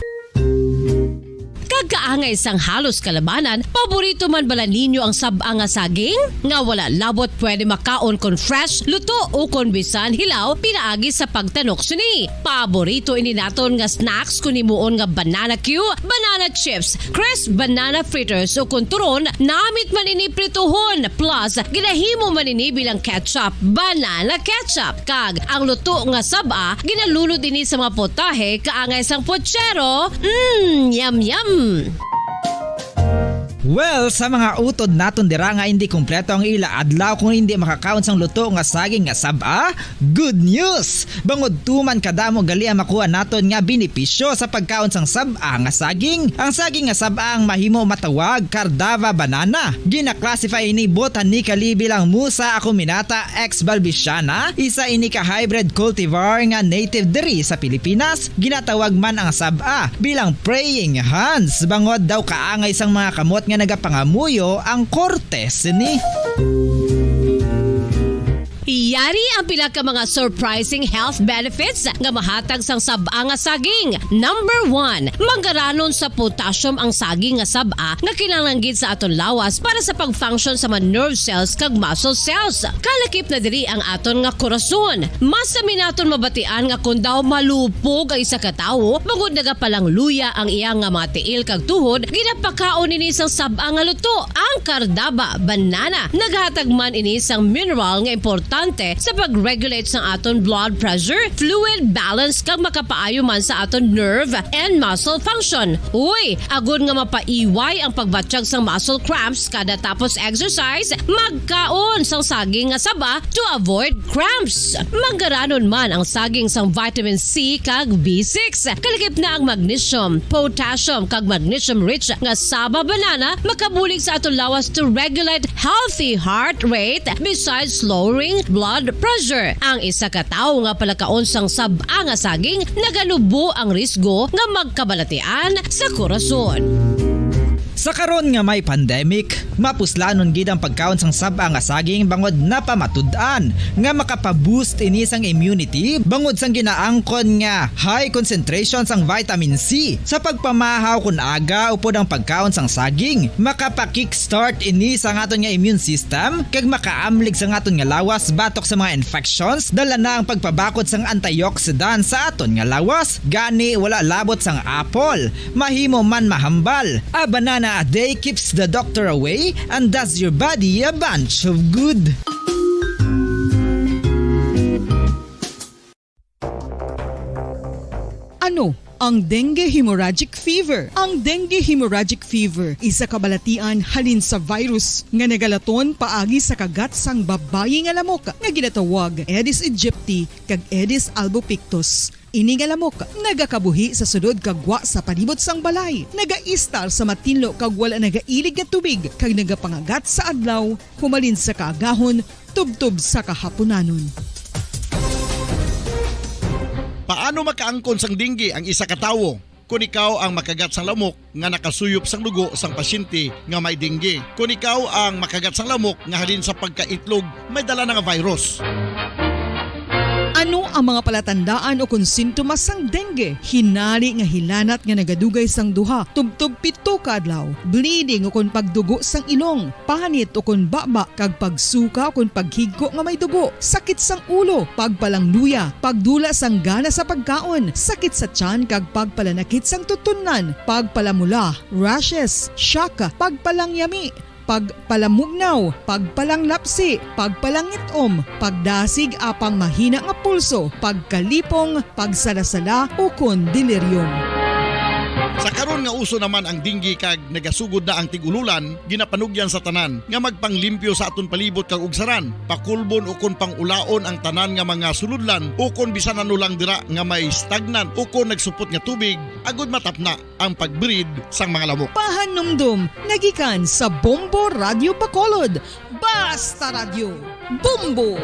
Kag kaangay sang halos kalabanan, paborito man bala ninyo ang sab-a nga saging? Nga wala labot pwede makaon kon fresh, luto, ukon bisan hilaw pinaagi sa pagtanok sini. Paborito ini naton nga snacks kon himuon nga banana cue, banana chips, crisp banana fritters, ukon turon, namit man ini prituhon, plus ginahimo man ini bilang ketchup, banana ketchup. Kag ang luto nga sab-a, ginalunod ini sa mga putahe kaangay sang putsero. Mm, yum, yum! Well, sa mga utod naton dira nga indi kompleto ang ila adlaw kung indi makakaon sang luto nga saging nga sab-a, good news! Bangod tuman kadamo gali ang makuha naton nga benepisyo sa pagkaon sang sab-a nga saging. Ang saging nga sab-a ang mahimo matawag Cardava banana. Gina-classify ini botanically bilang Musa acuminata ex balbisiana, isa ini ka hybrid cultivar nga native diri sa Pilipinas. Ginatawag man ang sab-a bilang praying hands, bangod daw kaangay sang mga kamot nga nagapangamuyo ang korte sini. Yari ang pila ka mga surprising health benefits nga mahatag sang sab-a nga saging. Number one, manggaranon sa potassium ang saging nga sab-a nga kinahanglan gid sa aton lawas para sa pag-function sa mga nerve cells kag muscle cells. Kalakip na diri ang aton nga korason. Masami naton mabatian nga kon daw malupog ang isa ka tawo, bangod nagapalangluya ang iya nga mga tiil kag tuhod, ginapakaon ini sang sab-a nga luto, ang cardaba banana. Naghatag man ini sang mineral nga importante sa pag-regulate sang aton blood pressure, fluid balance, kag makapaayo man sa aton nerve and muscle function. Uy, agod nga mapaiway ang pagbatyag sang muscle cramps kada tapos exercise, magkaon sang saging nga saba to avoid cramps. Manggaranon man ang saging sang vitamin C kag B six. Kalakip na ang magnesium, potassium, kag magnesium-rich nga saba banana makabulig sa aton lawas to regulate healthy heart rate besides lowering blood pressure. Ang isa ka tawo nga palakaon sang sab-a nga saging naganubo ang risgo nga magkabalatian sa korason. Sa karon nga may pandemic, mapuslanon gid ang pagkaon sang sab-a nga saging bangod napamatud-an nga makapa-boost ini sang immunity bangod sang ginaangkon nga high concentration sang vitamin C. Sa pagpamahaw kon aga upod ang pagkaon sang saging, makapa-kickstart ini sang aton nga immune system kag makaamlig sang aton nga lawas batok sa mga infections. Dala na ang pagpabakod sang antioxidant sa aton nga lawas. Gani, wala labot sang apple, mahimo man mahambal. A banana a day keeps the doctor away and does your body a bunch of good. Ano ang dengue hemorrhagic fever? Ang dengue hemorrhagic fever isa ka balatian halin sa virus nga nagalaton paagi sa kagat sang babayi nga lamok nga ginatawag Aedes aegypti kag Aedes albopictus. Ini nga lamok nagakabuhi sa sulod kag gwa sa palibot sang balay, nagaistar sa matinlo kag wala nagailig nga tubig, kag nagapangagat sa adlaw humalin sa kaagahon tubtob sa kahapunanon. Paano makaangkon sang dengue ang isa ka tawo? Kon ikaw ang makagat sang lamok nga nakasuyop sang dugo sang pasyente nga may dengue. Kon ikaw ang makagat sang lamok nga halin sa pagkaitlog may dala na nga virus. Ano Ang mga palatandaan ukon sintomas sang dengue: hinari nga hilanat nga nagadugay sang duha tubtob pito ka adlaw, bleeding ukon pagdugo sang ilong, panit ukon baba, kag pagsuka ukon paghigko nga may dugo, sakit sang ulo, pagpalangluya, pagdula sang gana sa pagkaon, sakit sa tiyan kag pagpalanakit sang tutunlan, pagpalamula, rashes, shock, pagpalangyami, pagpalamugnaw, pagpalanglapsi, pagpalangit-om, pagdasig apang mahina nga pulso, pagkalipong, pagsalasala, ukon delirium. Sa karon nga uso naman ang dengue kag nagasugod na ang tig-ululan, ginapanugyan sa tanan nga magpanglimpyo sa aton palibot kag ugsaran, pakulbon ukon pangulaon ang tanan nga mga sulodlan ukon bisan ano lang dira nga may stagnant ukon nagsupot nga tubig, agud matapna ang pag-breed sang mga lamok. Pahanumdom nga gikan sa Bombo Radyo Bacolod. Basta Radyo, Bombo!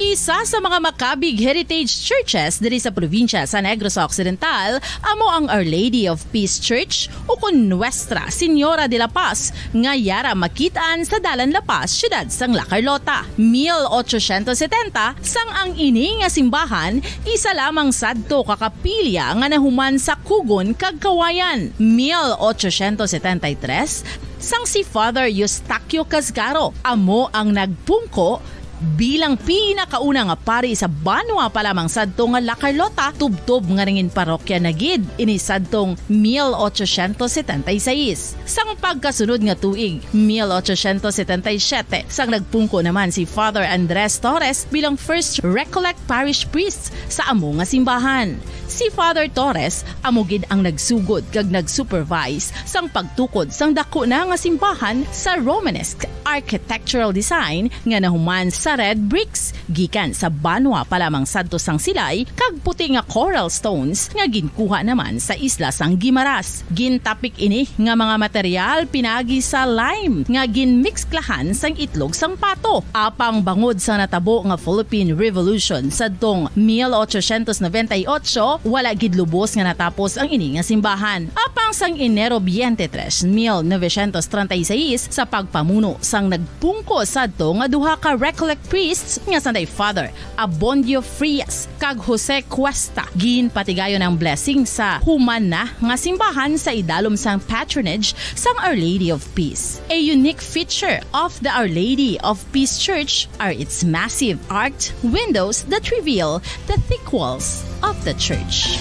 Isa sa mga makabig heritage churches diri sa probinsya sa Negros Occidental amo ang Our Lady of Peace Church, ukon Nuestra Señora de la Paz, nga yara makit-an sa Dalan La Paz, siyudad sang La Carlota. Mil ochocientos setenta, sang ang ini nga simbahan isa lamang sadto ka kapilya nga nahuman sa kugon kag kawayan. Mil ochocientos setenta y tres, sang si Father Eustaquio Casgaro amo ang nagpungko bilang pinakauna nga pari sa banwa pa lamang sadto nga La Carlota, tubtob nga nangin parokya na gid ini sadtong mil ochocientos setenta y seis. Sang pagkasunod nga tuig, mil ochocientos setenta y siete, sang nagpungko naman si Father Andres Torres bilang First Recollect Parish Priest sa amo nga simbahan. Si Father Torres amo gid ang nagsugod kag nag-supervise sang pagtukod sang daku na nga simbahan sa Romanesque architectural design nga nahuman sa red bricks gikan sa banwa pa lamang sadto sang Silay kag puti nga coral stones nga ginkuha naman sa isla sang Guimaras. Gintapik ini nga mga material pinagi sa lime nga ginmiksklahan sang itlog sang pato. Apang bangod sa natabo nga Philippine Revolution sadtong mil ochocientos noventa y ocho, wala gid lubos nga natapos ang ini nga simbahan. Apang sang Enero twenty-three, mil novecientos treinta y seis, sa pagpamuno sang nagpungko sadto nga duha ka Recollect priests nga sanday Father Abondio Frias kag Jose Cuesta, ginpatigayon ang blessing sa human na nga simbahan sa idalom sang patronage sang Our Lady of Peace. A unique feature of the Our Lady of Peace Church are its massive arched windows that reveal the thick walls of the church.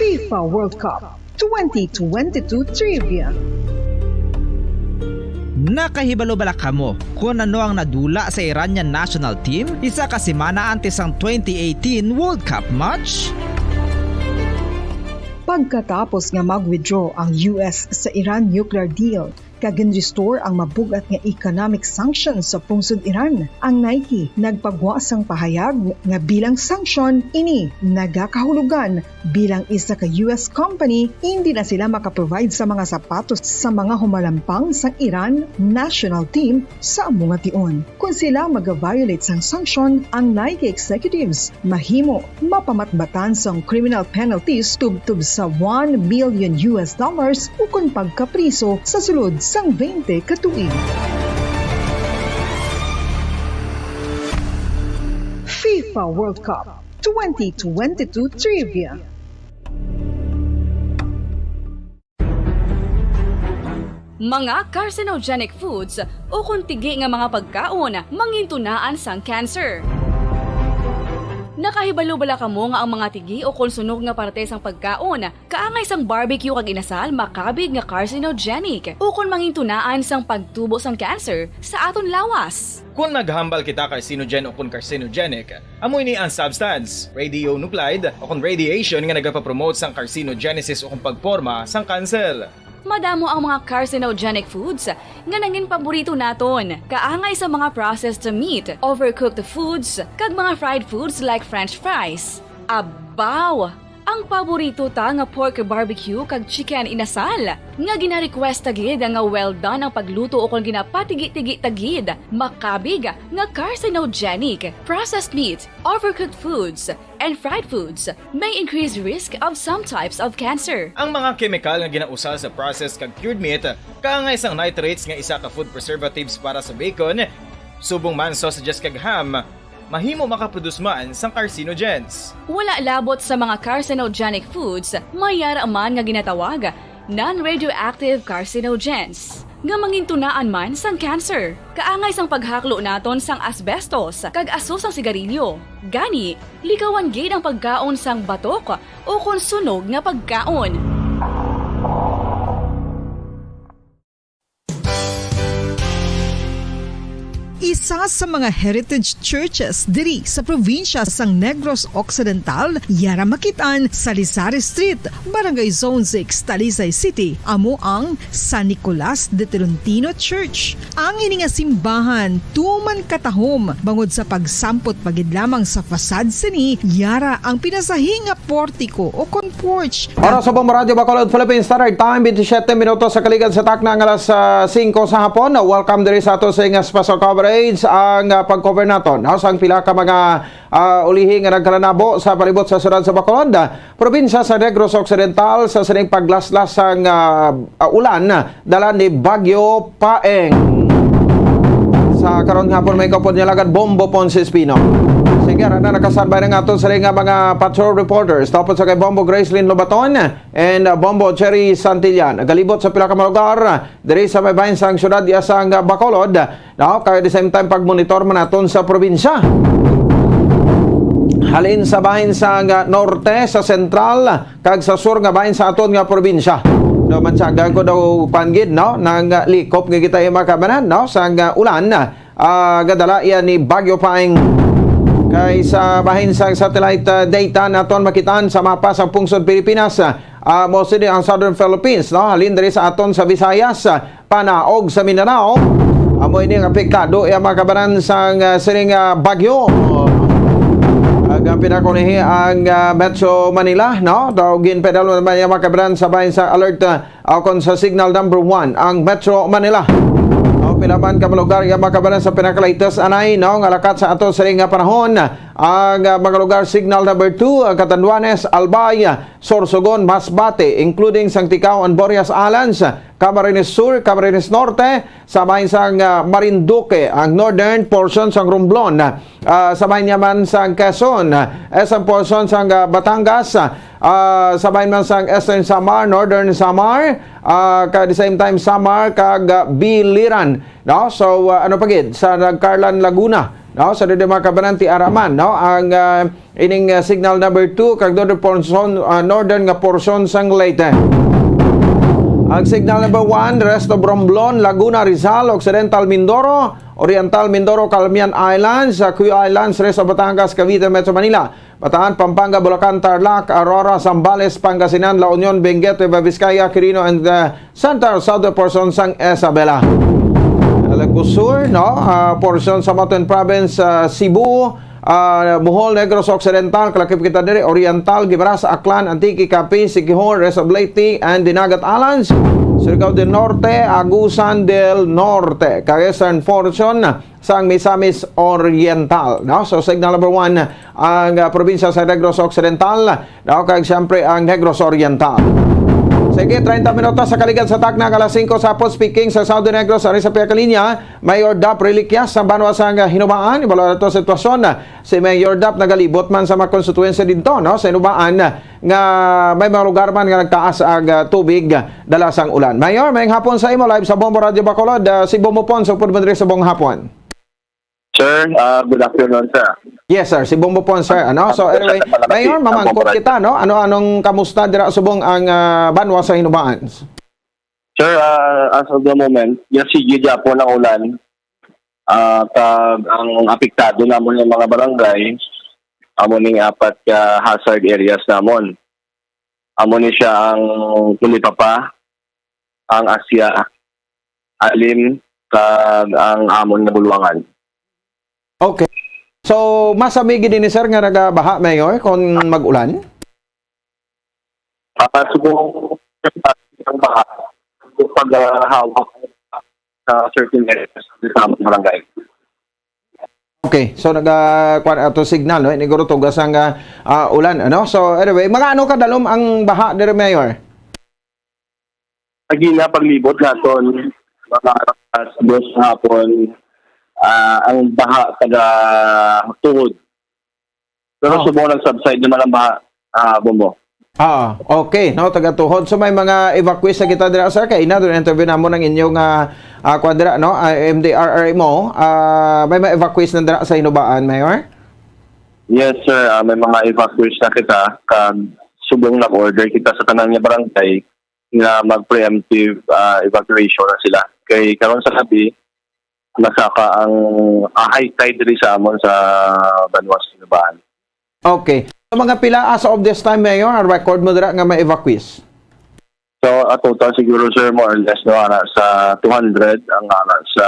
FIFA World Cup twenty twenty-two Trivia. Nakahibalo bala kamo kon ano ang nadula sa Iranian national team isa ka semana antes sang twenty eighteen World Cup match? Pagkatapos nga mag-withdraw ang U S sa Iran nuclear deal, kag gin-restore ang mabug-at nga economic sanctions sa pungsod Iran. Ang Nike nagpagwa sang pahayag nga bilang sanction ini nagakahulugan bilang isa ka U S company, hindi na sila makaprovide sa mga sapatos sa mga humalampang sang Iran national team sa amo nga tion. Kon sila mag-violate sang sanction, ang Nike executives mahimo mapamatbatan sang criminal penalties tubtob sa one million U S dollars ukon pagkapriso sa sulod sang twenty ka tuig. FIFA World Cup twenty twenty-two Trivia. Mga carcinogenic foods ukon tigi nga mga pagkaon mangintunaan sang cancer. Nakahibalo bala kamo nga ang mga tigi ukon sunog nga parte sang pagkaon, kaangay sang barbecue kag inasal, makabig nga carcinogenic ukon mangintunaan sang pagtubo sang cancer sa aton lawas? Kon maghambal kita carcinogen ukon carcinogenic, amo ini ang substance, radionuclide, ukon radiation nga nagapapromote sang carcinogenesis ukon pagporma sang kanser. Madamo ang mga carcinogenic foods nga nangin paborito naton, kaangay sa mga processed meat, overcooked foods, kag mga fried foods like French fries. Abaw! Ang paborito ta nga pork barbecue kag chicken inasal, nga gina-request ta gid nga well done ang pagluto ukon ginapatigi-tigi ta gid, makabig nga carcinogenic. Processed meat, overcooked foods, and fried foods may increase risk of some types of cancer. Ang mga kemikal nga ginausa sa processed kag cured meat kaangay sang nitrates nga isa ka food preservatives para sa bacon, subong man sausages kag ham, mahimo makaproduce man sang carcinogens. Wala labot sa mga carcinogenic foods, may yara man nga ginatawag non-radioactive carcinogens, nga mangintunaan man sang cancer. Kaangay sang paghaklo naton sang asbestos kag aso sang sigarilyo. Gani, likawan gid ang pagkaon sang batok ukon sunog nga pagkaon. Isa sa mga heritage churches diri sa probinsya sang Negros Occidental, yara makit-an sa Lisari Street, Barangay Zone six, Talisay City, amo ang San Nicolas de Tolentino Church. Ang ini nga simbahan tuman katahom bangod sa pagsampot pa gid lamang sa facade sini, yara ang pinasahi nga portiko o kon porch. Para sa Bombo Radyo Bacolod Philippine Standard Time, twenty-seven minutos sa kaligad sa takna nga alas, ah, singko sa hapon. Welcome diri sa ato sa Ingas Paso Coverage. Ang, ah, pag-cover naton, no, sang pila ka mga, ah, ulihi nga nagkalanabo sa palibot sa siyudad sa Bacolod, ah, probinsya sa Negros Occidental, sa sining paglaslas sang, ah, ah, ulan dala ni Bagyo Paeng. Sa karon nga hapon, may kaupod niya lagad Bombo Ponce Espino. Sige, ara na, nakasabay na nga ato sa nga mga patrol reporters. Tapos sa kay Bombo Gracelyn Lobaton and, uh, Bombo Cherry Santillan. Nagalibot sa pila ka mga lugar diri sa may bahin sang syudad ya sang Bacolod. No? Kay the same time, pag-monitor man naton sa probinsya. Halin sa bahin sang, uh, norte, sa sentral, kag sa sur nga bahin sa aton nga probinsya. Daw man siya, gago daw, kuwan gid, no? Nang, ah, likop nga kita, eh, mga kabanan, no? Sang, ah, ulan, ah, gadala iya ni Bagyo Paeng. Kay sa bahin sa satellite, ah, data naton makitaan sa mapa sa pungsod Pilipinas, ah, mostly ang Southern Philippines, no? Halin diri sa aton sa Visayas, ah, Panaog sa Mindanao. Amo ini ang apektado, iya mga kabanan sang, ah, sining, ah, bagyo. Ag, ah, pinakunihi ang, ah, Metro Manila, no? Daw ginpadalo naman iya mga kabanan sa bahin sa alert, ah, o kon sa signal number one ang Metro Manila. No, pila man ka mga lugar iya mga kabanan sa pinaka-latest anay, no? Nga lakat sa ato sining nga panahon ang, ah, mga lugar signal number two, ang Catanduanes, Albay, Sorsogon, Masbate, including sang Ticao and Burias Islands, Camarines Sur, Camarines Norte, sa bahin sang, ah, Marinduque, ang northern portion sang Romblon, ah, sa bahin naman sang Quezon, ah, eastern portion sang, ah, Batangas, ah, sa bahin man sang Eastern Samar, Northern Samar, ah, ka the same time Samar kag, ah, Biliran, no? So, ah, ano pa gid sa Nagcarlan, Laguna, no? Sa didi mga kabanan ti ara man, no? Ang, ah, ining, ah, signal number two kag northern portion, ah, northern nga portion sang Leyte. Ang signal number one, rest of Romblon, Laguna, Rizal, Occidental Mindoro, Oriental Mindoro, Calamian Islands, ah, Cuyo Islands, rest of Batangas, Cavite, Metro Manila, Bataan, Pampanga, Bulacan, Tarlac, Aurora, Zambales, Pangasinan, La Union, Benguet, Nueva Vizcaya, Quirino, and, ah, Central Southern portion sang Isabela. Ilocos Sur, no? Ah, portion sa Mountain Province, ah, Cebu, ah, Bohol, Negros Occidental, kalakip kita diri, Oriental, Guimaras, Aklan, Antique, Capiz, Siquijor, rest of Leyte, and Dinagat Islands, Surigao del Norte, Agusan del Norte, kag eastern portion sang Misamis Oriental, no? So, signal number one, ang, ah, probinsya sa Negros Occidental, no? Kag siyempre ang Negros Oriental. Sige, treinta minutos sa kaligad sa takna nga alas singko sa hapon. Speaking sa Southern Negros, ari sa pihak linya, Mayor Dap Reliquias sa banwa sang, ah, Hinubaan. Ibalo nato ang sitwasyon. Si Mayor Dap nagalibot man sa mga konstituensya didto, no? Sa Hinubaan, nga may mga lugar man nga nagtaas ang, ah, tubig dala sang ulan. Mayor, maayong hapon sa imo, live sa Bombo Radyo Bacolod. Ah, si Bombo Pon, sa upod mo diri sa Bong Hapon. Sir, ah, good afternoon, sir. Yes, sir. Si Bombo Pon, sir. Ano? So, anyway, Mayor, mamangkot kita, no? Ano, anong kamusta dira subong ang, ah, banwa sa Hinubaan? Sir, ah, as of the moment, yes, sige gyapon ang ulan. Ah, kag ang apektado namon nga mga barangay, amo ning apat ka hazard areas namon. Amo ni siya ang Tulipapa, ang Asia, Alim, kag ang amon nga Bulwangan. Okay. So, masami gid ini, sir, nga nagabaha, Mayor, kung mag-ulan? Ah, so, ang baha, so, pag, ah, hawak sa certain areas sa among barangay. Okay, so naga-, kuwan ato signal, no? Iniguro tugas ang, ah, ah, ulan, ano? So, anyway, mga ano kadalom ang baha diri, Mayor? Agi na paglibot naton, mga alas dos hapon, ah, ang baha taga tuhod. Pero Oh. subong nag-subside naman ang baha, ah, Bombo. Ah, okay, no, taga tuhod. So may mga evacuees na kita dira, sir. Kay ina, doon interview namon ang inyong, ah, ah, kuwan dira, no, ah, M D R R M O. Ah, may mga evacuees na dira sa Hinubaan, Mayor? Yes, sir. Ah, may mga evacuees na kita. Kag subong nag-order kita sa tanan nga barangay nga mag-preemptive, ah, evacuation na sila. Kay karon sa gabi, nasaka ang, ah, high tide diri sa amon sa banwa sa Hinubaan. Okay. So, mga pila as of this time, Mayor, ang record mo dira nga may evacuees? So, a total siguro, sir, more or less, no, ara sa two hundred ang ara sa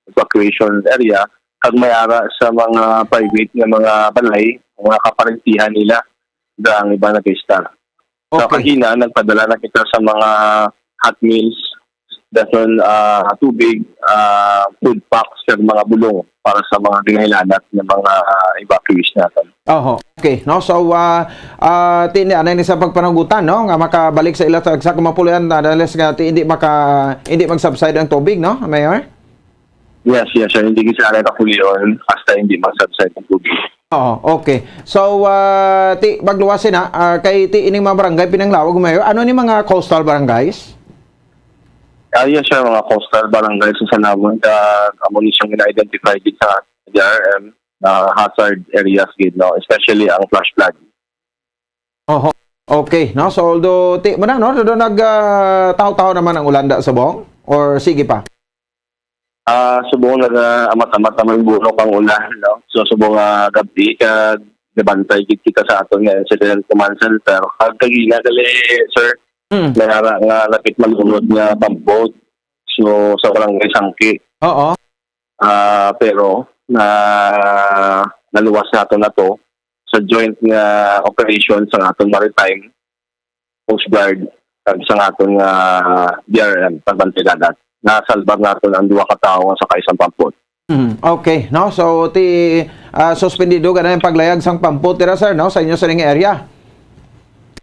evacuation area, kag may ara sa mga private nga mga balay, mga kaparentihan nila, da ang iba nag-istar. So, Okay. kagina, nagpadala na kita sa mga hot meals, dason, ah, tubig, ah, food packs, kag mga bulong para sa mga ginahilanat nga mga evacuees naton. Oho. Okay, no? So, ah, ah, ti-, ni-, anay ni sa pagpanagutan, no? Nga makabalik sa ila sa, sa kamapulian, na unless nga ti-, hindi maka-, hindi mag-subside ang tubig, no, Mayor? Yes, yes, sir. Hindi gid sa aray kapulion hasta hindi mag-subside ang tubig. Oo, okay. So, ah, ti, magluwas na, ah, kay ti ining mga barangay pinanglawag, Mayor. Ano ni mga coastal barangays? Ah, yes, sir. Mga coastal barangays sa Salawon, ah, amo ni siyang gina-identify gid sa D R M na hazard areas gid, no? Especially ang flash flood. Oho. Okay, no? So, although, ti, mo na, no? Do, do, nag, ah, tahaw-tahaw naman ang ulan da subong? Or sige pa? Ah, subong nag, ah, amat-amat naman bunok ang ulan, no? So, subong, ah, gabi, kag nabantay gid kita sa aton nga incident command center. Kag kagina gali, sir, Hmm. may ara nga lapit malunod nga pump boat. So, sa barangay Sangki. Oo. Ah, pero na, naluwas nato na to sa joint nga operation sa aton maritime, Coast Guard, kag sa aton nga D R M, pagbantay dagat. Nasalbar naton ang duha ka tawo nga sakay sa pump boat. Mhm. Okay, no? So, ti, ah, suspendido ka na yung paglayag sang pump boat dira, sir, no? Sa inyo sining area?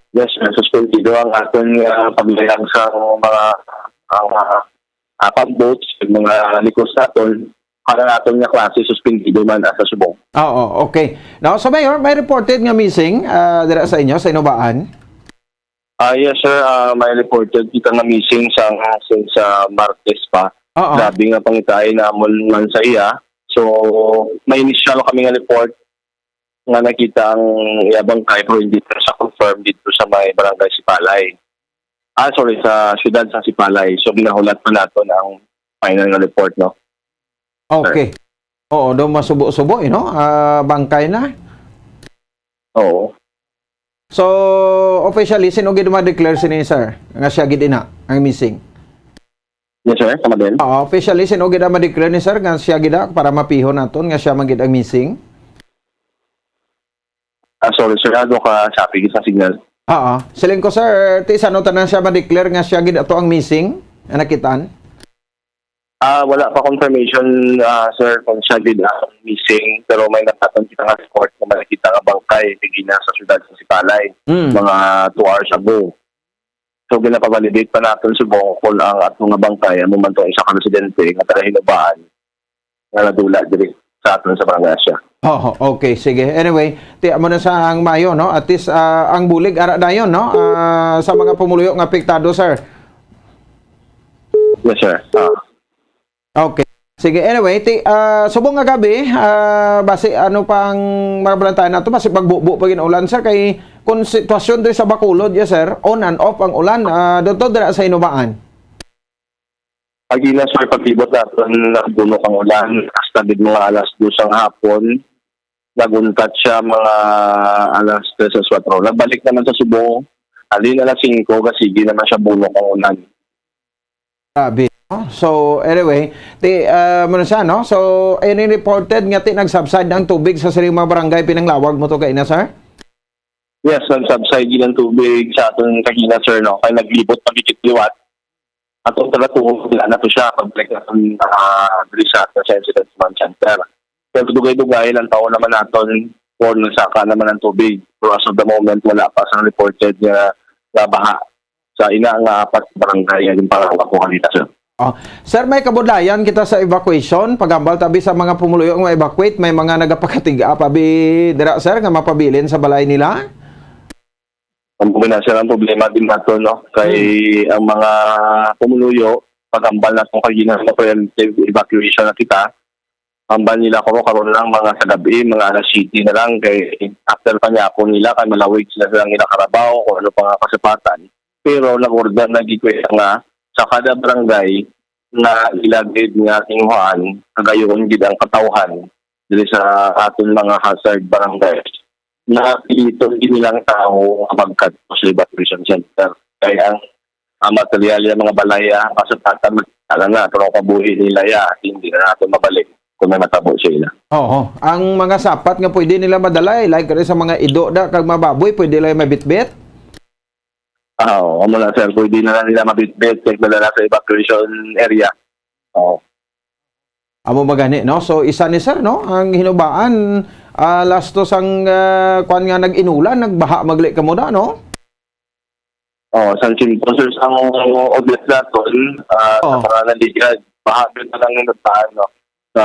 Yes, sir. Suspendido ang aton nga paglayag sa mga, ang, ah, ah, pump boats, yung mga likos naton, para naton nga klase, suspendido man sa subong. Oo, okay. Now, so Mayor, may reported nga missing, ah, dira sa inyo, sa Hinubaan? Ah, yes, sir. Ah, may reported kita nga missing sa, since, ah, Martes pa. Oo. Grabe nga pangitain namon man sa iya. So, may initial kami nga report nga nakita ang iya bangkay, pero hindi pa sa confirm dito sa may barangay Sipalay. Ah, sorry, sa siyudad sa Sipalay. So, ginahulat pa naton ang final nga report, no? Okay. Oo, daw masubo-subo, eh, no? Ah, bangkay na. Oo. So, officially, sino gid ma-declare sini, sir? Nga siya gid ina, ang missing? Yes, sir. Tama din. Oo, officially, sino gid ang ma-declare ni, sir, nga siya gid, ah, para mapihon naton nga siya man gid ang missing? Ah, sorry, sir. Ano ka sabi sa signal? Oo. Siling ko, sir, ti, sano tanan siya ma-declare nga siya gid ato ang missing? Ang nakitaan? Ah, wala pa confirmation, ah, sir, kung siya gid ang missing, pero may nakatan kita nga report nga may nakita nga bangkay nga gina sa siyudad sa Sipalay, Mm. mga two hours ago. So, ginapavalidate pa naton subong kung ang ato nga bangkay amo man tong isa ka residente nga taga Hinubaan nga nadula diri sa aton sa Barangay Asia. Oh, okay, sige. Anyway, ti, amo na sa ang mayo, no? At least, ah, ang bulig ara dayon, no? Ah, sa mga pumuluyo nga apektado, sir. Yes, sir. Ah. Okay. Sige, anyway, ti, ah, subong nga gabi, ah, basi ano pang mabalantayan nato, basi magbubo pa gid ang ulan, sir, kay kung sitwasyon diri sa Bacolod, yes, sir, on and off ang ulan, ah, doon to dira sa Hinubaan. Agi na, sir, paglibot naton, nakabunok ang ulan, hasta gid mga alas dos ang hapon, naguntat siya mga alas tres, alas kwatro. Nagbalik naman sa subong, halin alas singko, ga sige naman siya bunok ang ulan. Grabe, no? So, anyway, ti, ah, mo na siya, no? So, any reported nga ti nagsubside ang tubig sa sining mga barangay pinanglawag mo to kaina, sir? Yes, nag-subside gid ang tubig sa aton kagina, sir, no? Kay naglibot pa gid liwat. Atong taga-tuhod, wala na to siya. Pagbalik na itong, ah, diri sa, sa Incident Command Center. Pero dugay-dugay lang taon naman naton or nagsaka naman ang tubig. Pero as of the moment, wala pa sang reported nga, nga baha sa ina nga apat barangay nga ginpangawag ko kanina, sir. Oh. Sir, may kabudlayan kita sa evacuation. Paghambal tabi sa mga pumuluyo nga evacuate, may mga nagapakatig-a pa bi dira, sir, nga mapabilin sa balay nila? Ang problema, sir, ang problema din nato, no? Kay Hmm. ang mga pumuluyo, paghambal naton kay gina-, preemptive evacuation na kita. Hambal nila ko karon lang mga sa gabi, mga alas siyete na lang, kay after pa niya ako nila, kay malawig sila sa ilang karabaw, kung ano pa nga kasapatan. Pero nag-order na gid ko nga sa kada barangay nga ilagid nga tinguhaan, kagayoon gid ang katawhan diri sa aton mga hazard barangay. Napiliton gid nilang tawo nga magkadto sa evacuation center. Kay ang, ang material, yung mga balay, ah, kasapatan, magkala na, pero ang kabuhi nila, ya, hindi na nato mabalik kung may matabo sa ila. Oo. Ang mga sapat nga pwede nila madala, eh, like, sa mga ido na, kag mga baboy, pwede lang mabitbit? Ah, oo, amo na, sir. Pwede na lang nila mabitbit, kag madala sa evacuation area. Oo. Amo ba gani, no? So, isa ni sir, no? Ang hinubaan, ah, lastos ang, ah, kwan nga nag-inulan, nagbaha magli kamo na, no? Oh, sang simple, sir, sang obvious naton, ah, sa Oh. mga naligad, baha gyud na lang yung nagdaan, no? Sa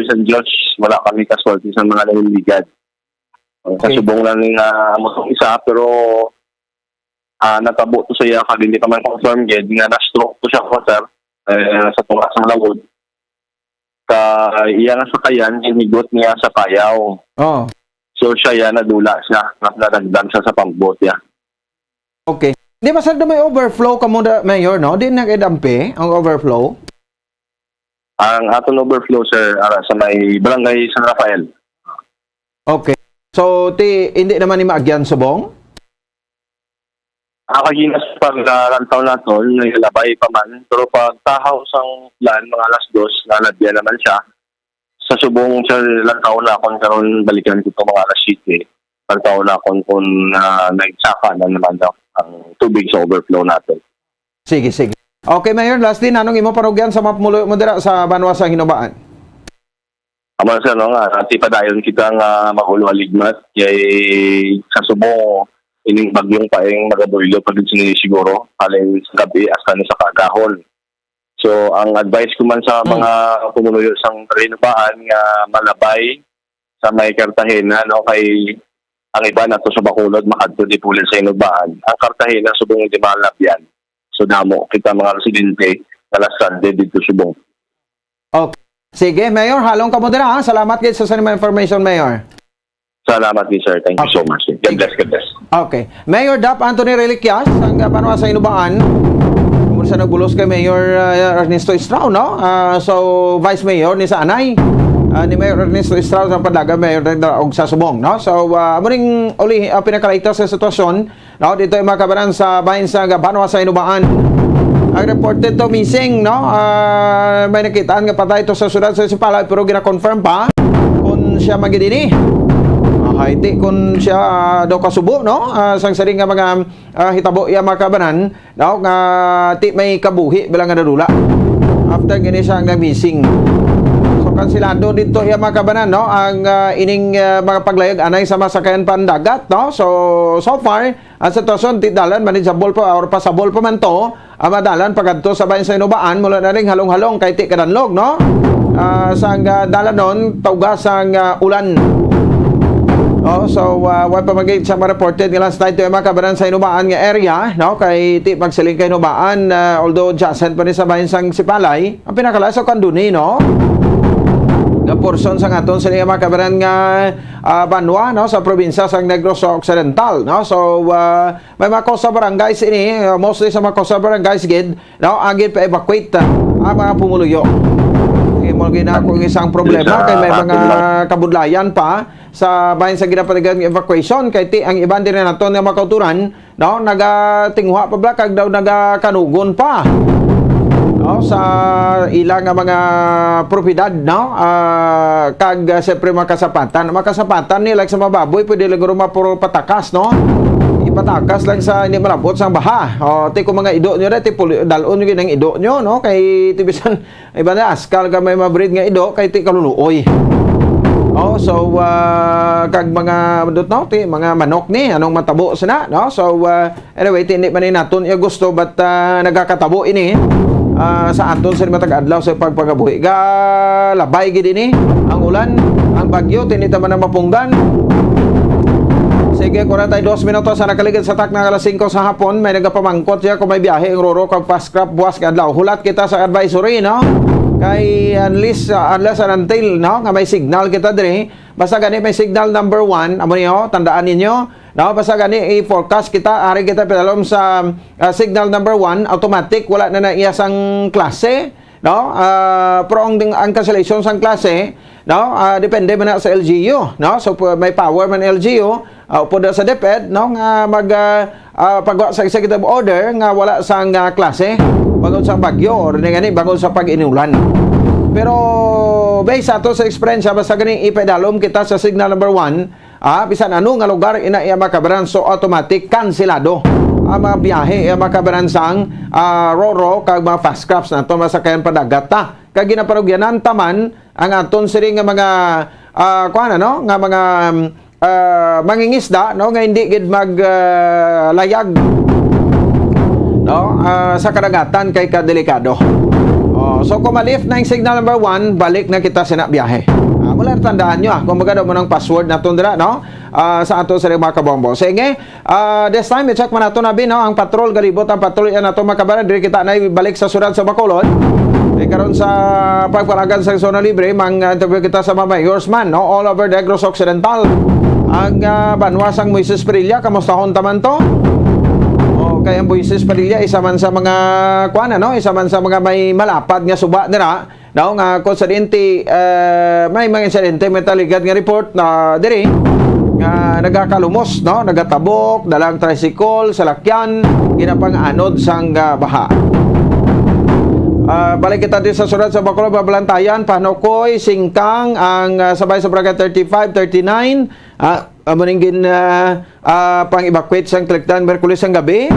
San George, wala kami casualty sa mga naligad. Ang Okay. kasubong lang ni nga amo tong isa, pero, ah, natabo to sa iya, kag hindi pa man confirm gid nga na-stroke to siya, sir. Eh, sa tunga sa lawod. Sa iya nga sakayan, ginigot niya sa kayaw. Oh. So, siya yan, nadula siya, mas nadagdag siya sa pambot niya. Okay. Di ba, sir, may overflow kamo da, Mayor, no? Di na kay dampi ang overflow? Ang aton overflow, sir, ara sa may Barangay San Rafael. Okay. So, ti, hindi naman ni maagyan subong? Ang kaginas pag, ah, lantaw naton, nagalabay pa man. Pero pag tahaw sang ulan, mga alas dos, nalabyan naman siya. Sa subong, sir, lantaw na akon karon, balikan ko to mga alas siyete. Lantaw na akon kung, ah, nagsaka na naman daw ang tubig sa overflow natin. Sige, sige. Okay, Mayor, lastly, anong imo parugyan sa mga pumuluyo mo dira sa banwa sa Hinubaan? Amo, sir, no, nga, ti padayon kita nga mag-ulo aligmat kay sa subong ining bagyong Paeng, magabuylog pa gid sini siguro, halin sa gabi hasta ni sa kaagahon. So, ang advice ko man sa Hmm. mga pumuluyo sang Hinubaan nga malabay sa may Cartagena, no, kay ang iban ato sa Bacolod, makadto di pulin sa Hinubaan. Ang Cartagena, subong di malabyan. So, damo kita mga residente nga na-stranded dito subong. Okay. Sige, Mayor, halong kamo dira, ha? Salamat gid sa, sa mga information, Mayor. Salamat gid, sir. Thank you Okay. so much. God Sige. bless, God bless. Okay. Mayor Dap Anthony Reliquias, ang, uh, banwa sa Hinubaan. Mura sa nagbulos kay Mayor, uh, Ernesto Estrao, no? Uh, so, Vice Mayor ni sa Anay. Uh, ni Mayor Ernesto Estrao sa Pandagan, Mayor Dap og sa Subong, no? So, uh, amo ning uli, uh, pinakalaita sa sitwasyon, no, dito yung mga kabanan sa bahin sa Banwa sa Hinubaan. Ang reported to missing, no? Ah, may nakitaan nga patay to sa siyudad sa Sipalay, pero gina-confirm pa kung siya magidini. Ah, haiti kung siya, ah, daw kasubo, no? Ah, sang siring nga mga, ah, hitabo iya, mga kabanan, no? Nga ti may kabuhi bilang nga nadula. After gini siya nga missing. So, kansilado dito iya, mga kabanan, no? Ang, ah, ining, ah, mga paglayag anay sa masakayan pandagat, no? So, so far, ang sitwasyon, ti dalan, manageable pa, or passable pa man to, ang madalan pagadto sa bahin sa Hinubaan, mula na ring halong-halong kay ti kadanlog, no? Ah, sang, ah, dalan nun, taugas sang, ah, ulan. Oh, so, ah, wa pa magid sa mga reported nga landslide to, mga kabanan sa Hinubaan nga area, no? Kay ti magsiling kay Hinubaan, ah, although adjacent pa ni sa bahin sang Sipalay, ang pinakalayo sa Candoni, no? Nga portion sa aton sila, mga kabanan, nga, ah, banwa, no, sa probinsya sa Negros Occidental, no? So, ah, may mga coastal barangays ini, ah, mostly sa mga coastal barangays gid, no, ang gid pa-evacuate, ah, ang mga pumuluyo. Imo gid na kung isang problema, Sa kay may mga atin lang. kabudlayan pa sa bahin sa ginapatigan nga evacuation, kay ti, ang iban din naton nga mga kauturan, no, nagatinguha pa bala kag daw nagakanugon pa. no, sa ila nga mga propiedad, no? Ah, kag, ah, siyempre, mga kasapatan. Mga kasapatan ni, like sa mga baboy, pwede lang guro mapuro patakas, no? Ipatakas lang sa hindi malabot sang baha. O, ti kung mga ido nyo, ti puli-, dalon nyo gid ang ido nyo, no? Kay ti bisan iba na, askal ka may mabreed nga ido, kay ti kaluluoy. Oh, so, ah, kag mga, dot, no? Ti mga manok ni, anong matabo sina, no? So, ah, anyway, ti hindi man ni naton iya gusto, but, ah, nagakatabo ini, ah, sa aton sa matag adlaw sa pagpangabuhi. Galabay gid ini ang ulan, ang bagyo, ti hindi ta man na mapunggan. Sige, kwarenta y dos minutos ang nakaligid sa takna nga alas singko sa hapon. May nagapamangkot siya kung may biyahe ang Roro kag Fast Craft buwas nga adlaw. Hulat kita sa advisory, no? Kay unless, ah, unless and until, no, nga may signal kita diri, basta gani may signal number one, amo niyo, tandaan ninyo, no? Basta gani i-forecast kita, ari kita padalom sa, ah, signal number one, automatic, wala na na iya sang klase, no? Ah, pero ang, ang cancellation sang klase, no? Ah, depende man na sa L G U, no? So, pu-, may power man L G U, ah, upod na sa DepEd, no? Nga mag, ah, ah, pagwa sa executive order nga wala sang, ah, klase bangod sa bagyo or ni gani bangod sa pag-inulan. Pero based sa ato sa eksperyensya, basta gani ipadalom kita sa signal number one, ah, bisan ano nga lugar ina iya makabaran, so automatic kanselado ang mga biyahe iya makabaran sang, ah, Roro kag mga Fast Crafts nato masakayan padagat ta. Kag ginaparugyanan taman ang aton siri nga mga, ah, kuan, ano, nga mga, um, ah, mangingisda, no, nga hindi gid mag, ah, layag, no, ah, sa kadagatan kay kadelikado. Oh, so kung ma-lift na yung signal number one, balik na kita sa biyahe. Ah, wala, tandaan nyo, ah, kung baga daw mo ng password naton dira, no? Ah, sa ato sa mga kabombo. Sige, ah, this time, i-check man nato na, Bin, no? Ang patrol, galibot ang patrol, yan nato makabaran. Diri kita na ibalik sa syudad sa Bacolod. Eh, karon sa pagpalagan sa zona libre, mang, ah, interview kita sa mga mayors man, no? All over Negros Occidental. Ang, ah, banwa sang Moises Padilla, kamustahon taman to? O, kay ang Moises Padilla, isa man sa mga, kuan, ano? Isa man sa mga may malapad nga suba nira. No, nga kung sa dinti, eh, may mga insidente, may taligad nga report na diri nga nagakalumos, no, nagatabok, dalang tricycle, salakyan, ginapang-anod sang, ah, baha. Ah, balik kita diri sa syudad sa Bacolod, Babalantayan, Panukoy, Singkang, ang, ah, sabay sa Barangay thirty-five, thirty-nine, ah, amo ning gin, ah, ah, pang-evacuate sang Clictan Miyerkules sang gabi.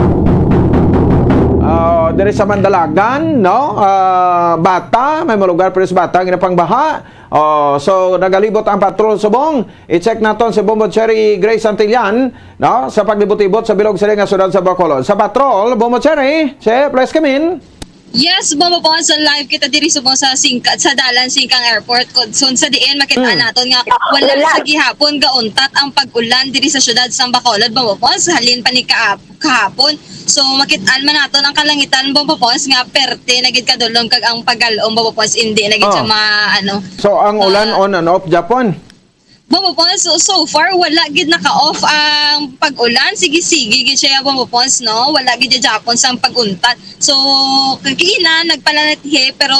Ah, diri sa Mandalagan, no? Ah, Bata, may mga lugar pero sa Bata, ginapangbaha. Oh, so, nagalibot ang patrol subong. I-check naton si Bombo Cherry Grace Santillan, no? Sa paglibot-libot sa bilog sa nga syudad sa Bacolod. Sa patrol, Bombo Cherry, si, please come in. Yes, Bombo Pons, live kita diri subong sa Singka, sa dalan Singkang Airport. Kudson sa diin, makita Mm. naton nga Ah, wala wala. sa gihapon gauntat ang pag-ulan diri sa syudad sang Bacolod, Bombo Pons. Halin pa ni kaap-, kahapon. So, makit-an man naton ang kalangitan, Bombo Pons, nga perte na gid kadulom kag ang pagalom, Bombo Pons, hindi na gid siya Oh. ma-, ano, So, ang ulan ma- on and off, Japon? Bombo Pons, so, so far, wala gid naka-off ang pag-ulan. Sige-sige gid siya, Bombo Pons, no? Wala gid siya Japon sang pag-untat. So, kagina, nagpalanatihe, pero,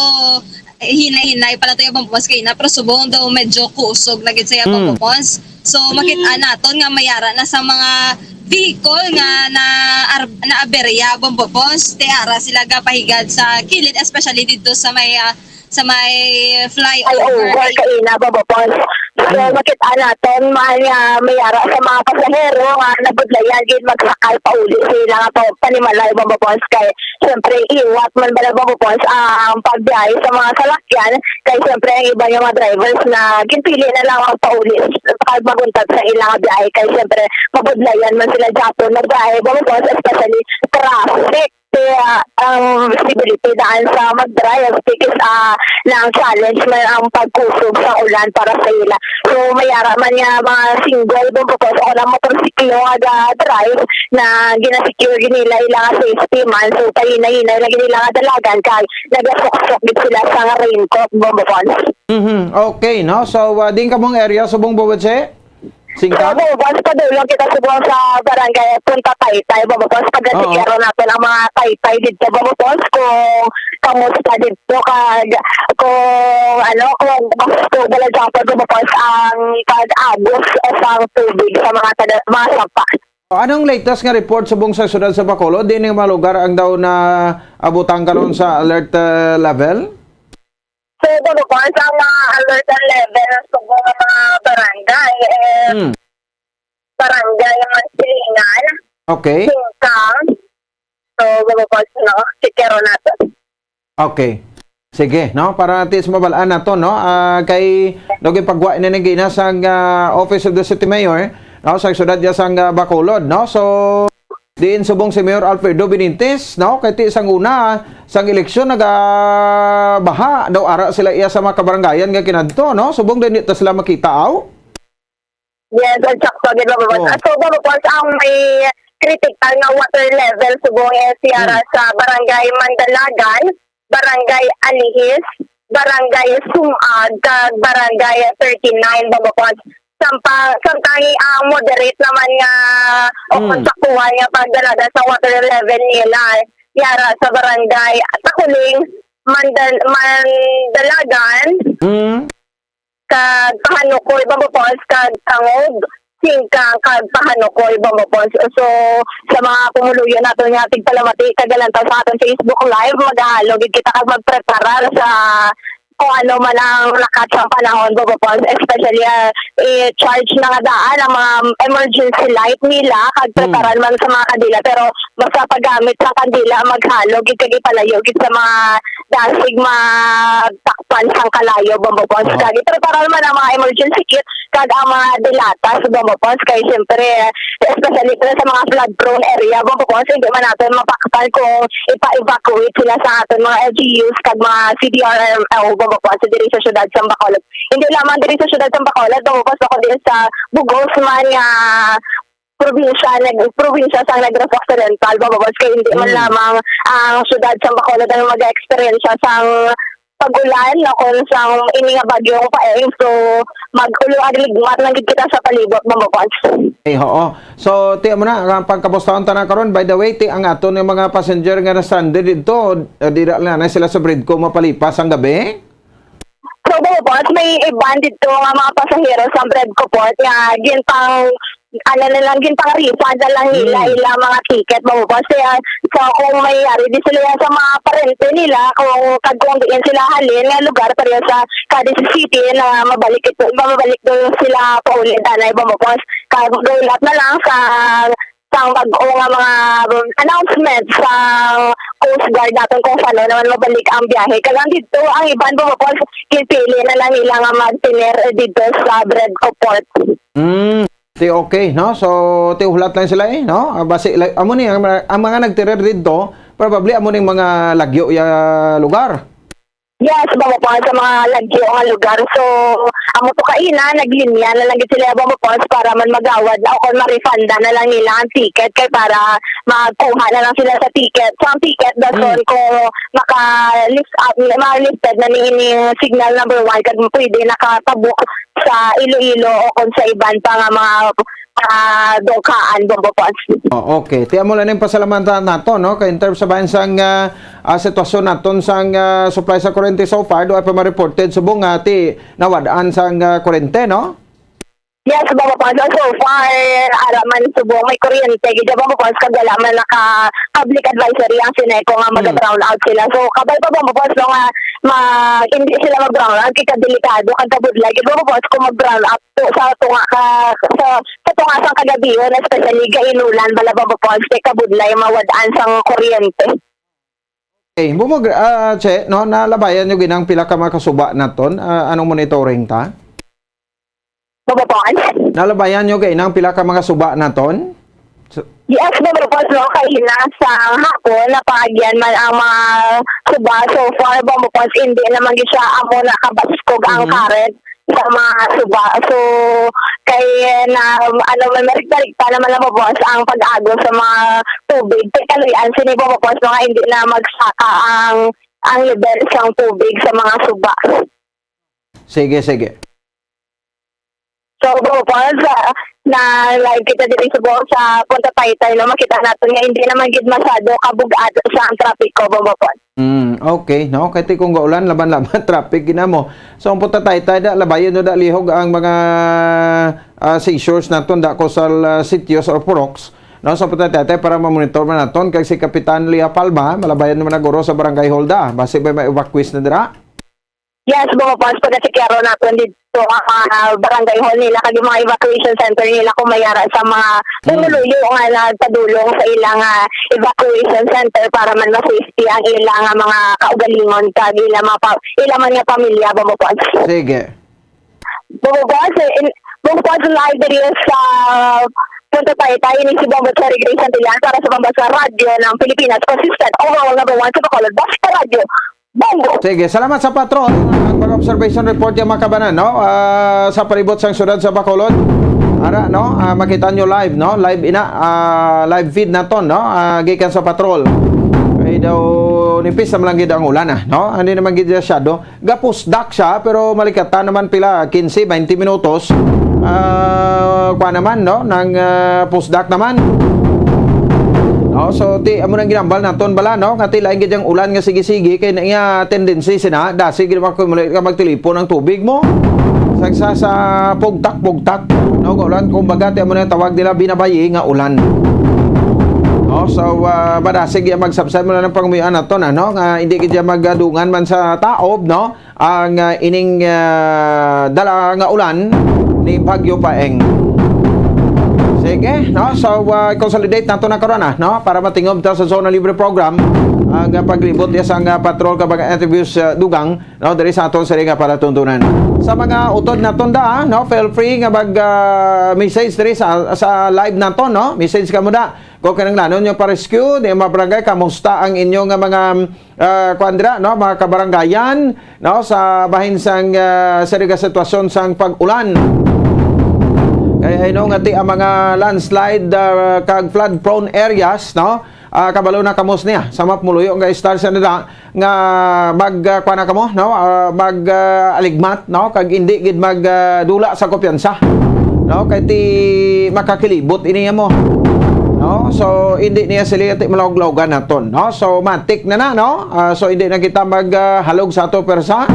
eh, hinay-hinay pala to yung Bombo Pons kagina. Pero subong daw medyo kusog na gid siya, Mm. Bombo Pons. So, makita naton nga mayara na sa mga vehicle nga na ar-, naaberya, Bombo Pons. Te ara sila gapahigad sa kilid, especially dito sa may, ah, sa may flyover. Flyover, kagina, Bombo Pons. So, Mm. makita naton, man nga mayara sa mga pasahero nga nabudlayan gid magsakay pauli sa ila nga pa-, panimalay, Bombo Pons, kay siyempre, iwat man bala, Bombo Pons, ang pagbiyahe sa mga salakyan, kay siyempre, ang iba nga mga drivers na ginpili na lang magpauli kag maguntat sa ila nga biyahe, kay siyempre, mabudlayan man sila gihapon magbiyahe, Bombo Pons, especially traffic. Kaya ang visibility daan sa mag-drive, because, ah, na ang challenge man ang pagkusog sa ulan para sa ila. So, mayara man nga mga single, Bombo Pons, o lang motorsiklo nga ga-drive na ginasecure gid nila ila nga safety man. So, pahinay-hinay lang gid nila nga dalagan kay nagasuksok gid sila sa raincoat, Bombo Pons. Mhm. Okay, no? So, ah, din ka mong area subong, Bombo Che? Singkang? So, once padulong kita subong sa barangay Punta Taytay, Bombo Pons, pag Oo. Natikero natin ang mga taytay dito, Bombo Pons, kung kamusta dito, kag, kung ano, kung gusto bala dyan, Bombo Pons, ang pag-agos o sang tubig sa mga taga, mga sapa. Anong latest nga report subong sa siyudad sa Bacolod? Diin nga mga lugar ang daw naabutang karon sa alert, ah, level? So, Bambo Pons, ang mga alert level subong nga mga barangay, eh, Hmm. barangay Mansilingan, Okay. Singkang. So, Bambo Pons, no? Checkeron nato. Okay. Sige, no? Para at least mabalaan nato, no? Ah, kay, daw gipagwa na ni gina sang, ah, Office of the City Mayor, no? Sa siyudad niya sang, ah, Bacolod, no? So, diin subong si Mayor Alfredo Benitez, no? Kay ti sang una, sang eleksyon, nagabaha daw ara sila iya sa mga kabarangayan nga kinadto, no? Subong din di ta sila makita, aw? Yes, exacto, gid, Bambo Pons. Oh. Ah, so, Bambo Pons, ang may critical nga water level subong, eh, siya ra Hmm. sa Barangay Mandalagan, Barangay Alihis, Barangay Sumag, kag Barangay thirty-nine, Bambo Pons. Sampa-, samtang ang moderate naman nga o Hmm. konsaktuhan nga pagdalagan sa water level nila, yara sa Barangay Takuling, Mandal-, Mandalagan, Hmm. kag Pahanukoy, Bambo Pons, kag Tangog, Singkang, kag Pahanukoy, Bambo Pons. So, sa mga pumuluyo nato nga tigpalamati, kag alantaw sa aton Facebook Live, magahalo gid kita kag magpreparar sa kung ano man ang lakat sang panahon, Bambo Pons, especially, ah, i-charge na nga daan ang mga emergency light nila, kag Hmm. preparar man sa mga kandila, pero basta paggamit sa kandila, maghalo gid kag ipalayo gid sa mga dasig magtakpan sang kalayo, Bambo Pons. Oo. Kag ipreparar man ang mga emergency kit kag ang mga dilatas, Bambo Pons, kay siyempre, especially dito sa mga flood prone area, Bambo Pons, hindi man natin mapaktan kung ipa-evacuate sila sa aton mga L G Us kag mga C D R M O, Bambo Pons, diri sa siyudad sa Bacolod. Hindi lamang diri sa siyudad sa Bacolod, Bambo Pons, kundi sa bugos man nga probinsya, nag-, probinsya sang Negros Occidental, Bambo Pons, kay hindi man Hmm. lamang ang siyudad sang Bacolod ang mag-experience sang pag-ulan o kung sang ini nga bagyong Paeng. So, mag-ulo ag ligmat lang gid kita sa palibot, Bambo Pons. Eh, oo. So, ti mo na, ang pagkamustaon ta na karon. By the way, ti ang aton nga mga passenger nga na-stranded dito, eh, dira lang na sila sa Bredco mapalipas ang gabi? So, Bambo Pons, may iban dito nga mga pasahero sa Bredco Port nga gintang, ano na lang, gintang refund na lang nila Hmm. ilang mga ticket, Bambo Pons. Kaya, so, kung may ari di sila sa mga parente nila, kung, kag kung diin sila halin nga lugar, pareho sa Cadiz City, na mabalik ito, mabalik doon sila pauli, danay, Bambo Pons. Kag, gulat na lang sa sang bag-o nga mga announcement sa Coast Guard naton kung sano naman mabalik ang biyahe. Kag ang dito, ang iban, Bambo Pons, ginpili na lang nila nga magtener dito sa Bredco Port. Mm, ti okay, no? So, ti hulat lang sila, eh, no? Ah, basi, like, amo ni, ang, ang mga nagtener dito, probably amo ning mga lagyo ya lugar. Yes, Bambo Pons, sa mga lagyo nga lugar. So, amo to kaina, naglinya na lang gid sila, Bambo Pons, para man magawad na o kon ma-refunda na lang nila ang ticket kay para magkuha na lang sila sa ticket. So, ang ticket, dason, Mm. kung maka-lift up, ma-lifted na ni ini signal number one, kag pwede nakatabok sa Iloilo o kon sa iban pa nga mga, ah, dughaan, Bambo Pons. Oh, okay. Ti amo lang ning pasalamatan nato, no? Kay in terms sa bayan sang, ah, ah, sitwasyon naton sang, ah, supply sa kuryente so far, do pa ma-reported subong nga ti nawad-an sang, ah, kuryente, no? Yes, Bambo Pons. So far, ara man subong may kuryente gid, Bambo Pons, kag wala man naka-public advisory ang Syneco nga Hmm. maga-brown out sila. So, kabay pa, Bambo Pons, no, nga ma-, hindi sila mag-brown out, kay kadelikado, kag kabudlay gid, Bambo Pons, kung mag-brown out to sa tunga ka, sa, sa tunga sang kagabihon, especially gainulan, bala, Bambo Pons, kay kabudlay mawad-an sang kuryente. Okay, bumog, ah, Che, no, nalabayan nyo ginang pila ka mga kasuba naton? Ah, anong monitoring ta? Bambo Pons? Nalabayan nyo ginang pila ka mga suba naton? So Yes, Bambo Pons, no, kaina sa hapon, napaagyan man ang mga suba. So far, Bambo Pons, hindi naman gid siya amo nakabaskog ang Mm. current sa mga suba. So, kay na, ano, may marigta-rigta naman, Bambo Pons, ang pag-agos sa mga tubig. Kay kaluy-an sini, Bambo Pons, no, nga hindi na magsaka ang, ang level sang tubig sa mga suba. Sige, sige. So, Bambo Pons, ah, na live kita diri sa buong sa Punta Taytay, no? Makita natin nga hindi naman gid masyado kabug-at sa ang trapiko, Bambo Pons. Mm, okay, no? Kay ti kung gaulan, laban-laban traffic ginamo. So, ang Punta Taytay, da, labayon nyo da lihog ang mga, ah, seizures naton, da, kusal, ah, sitios or puroks. No, sa pagtatay para mamonitor man naton kag si Kapitan Lea Palma, malabayan naman ang guro sa Barangay Hall da. Basi may ma-evacuate na dira? Yes, Bongo Pons, pagkasikyaro naton dito ang, ah, Barangay Hall nila kag yung mga evacuation center nila kung may ara sa mga Hmm. pumuluyo nga nagpadulong sa ilang, ah, evacuation center para man ma-safety ang ilang, ah, mga kaugalingon kag ilang mga pa-, ilang man nga pamilya, Bongo Pons. Sige. Bongo Pons, in, Bongo Pons, live diri sa Punta Taytay, ini si Bongo Cherry Grace Santillan para sa Pambansa Radyo ng Pilipinas, consistent, overall number one sa Bacolod, Basta Radyo, Bongo. Sige, salamat sa patrol. Ang pag-observation report yung mga kabanan, no? Ah, sa palibot sang syudad sa Bacolod. Ara, no? Ah, makita nyo live, no? Live ina, ah, live feed naton, no? Ah, gikan sa patrol. Kay daw nipis naman lang gid ang ulan, ah, no? Hindi naman gid siya, do. Gapusdak siya, pero malikatan naman pila, quince, twenty minutos. Ah, kwa naman, no? Nang, ah, pusdak naman. No, so, ti, amo nang ginambal naton bala, no? Nga ti lain gid ang ulan nga sige-sige, kay na iya tendency sina, dasig gid mag-accumulate ka magtilipon ang tubig mo. Sa, sa, sa pugtak-pugtak, no? Nga ulan, kumbaga, ti amo na tawag nila binabayi nga ulan. No, so, ah, madasig iya magsabsab mo na ng pangumian naton, ano? Nga hindi gid iya magadungan man sa taob, no? Ang, ah, ining, ah, dala nga ulan ni Bagyo Paeng. Sige, no? So, ah, consolidate nato na karon, ah, no? Para matingog ta sa Zona Libre Program ang, ah, paglibot niya sa, ah, patrol kag mga interviews, ah, dugang, no? Diri sa aton sa nga palatuntunan. Sa mga utod naton da, ah, no? Feel free nga mag, ah, message diri sa, sa live nato, no? Message ka mo da. Kung kinahanglanon nyo pa-rescue, di mga barangay, kamusta ang inyo nga mga, ah, kuwan dira, no? Mga kabarangayan, no? Sa bahin sang, ah, sa nga sitwasyon sang pag-ulan. Kaya I know nga ti ang mga landslide, ah, kag flood-prone areas, no? Ah, kabalo na kamo niya. Sa mapmuluyo nga istar sa nila, nga mag, ah, kuha na kamo, no? Ah, mag, ah, aligmat, no? Kag hindi gid mag, ah, dula sa kumpiyansa, no? Kay ti makakilibot ini mo, no? So, hindi niya sila ti malawag-lawagan naton, no? So, matik na na, no? Ah, so, hindi na kita mag, ah, halog sa ato persa.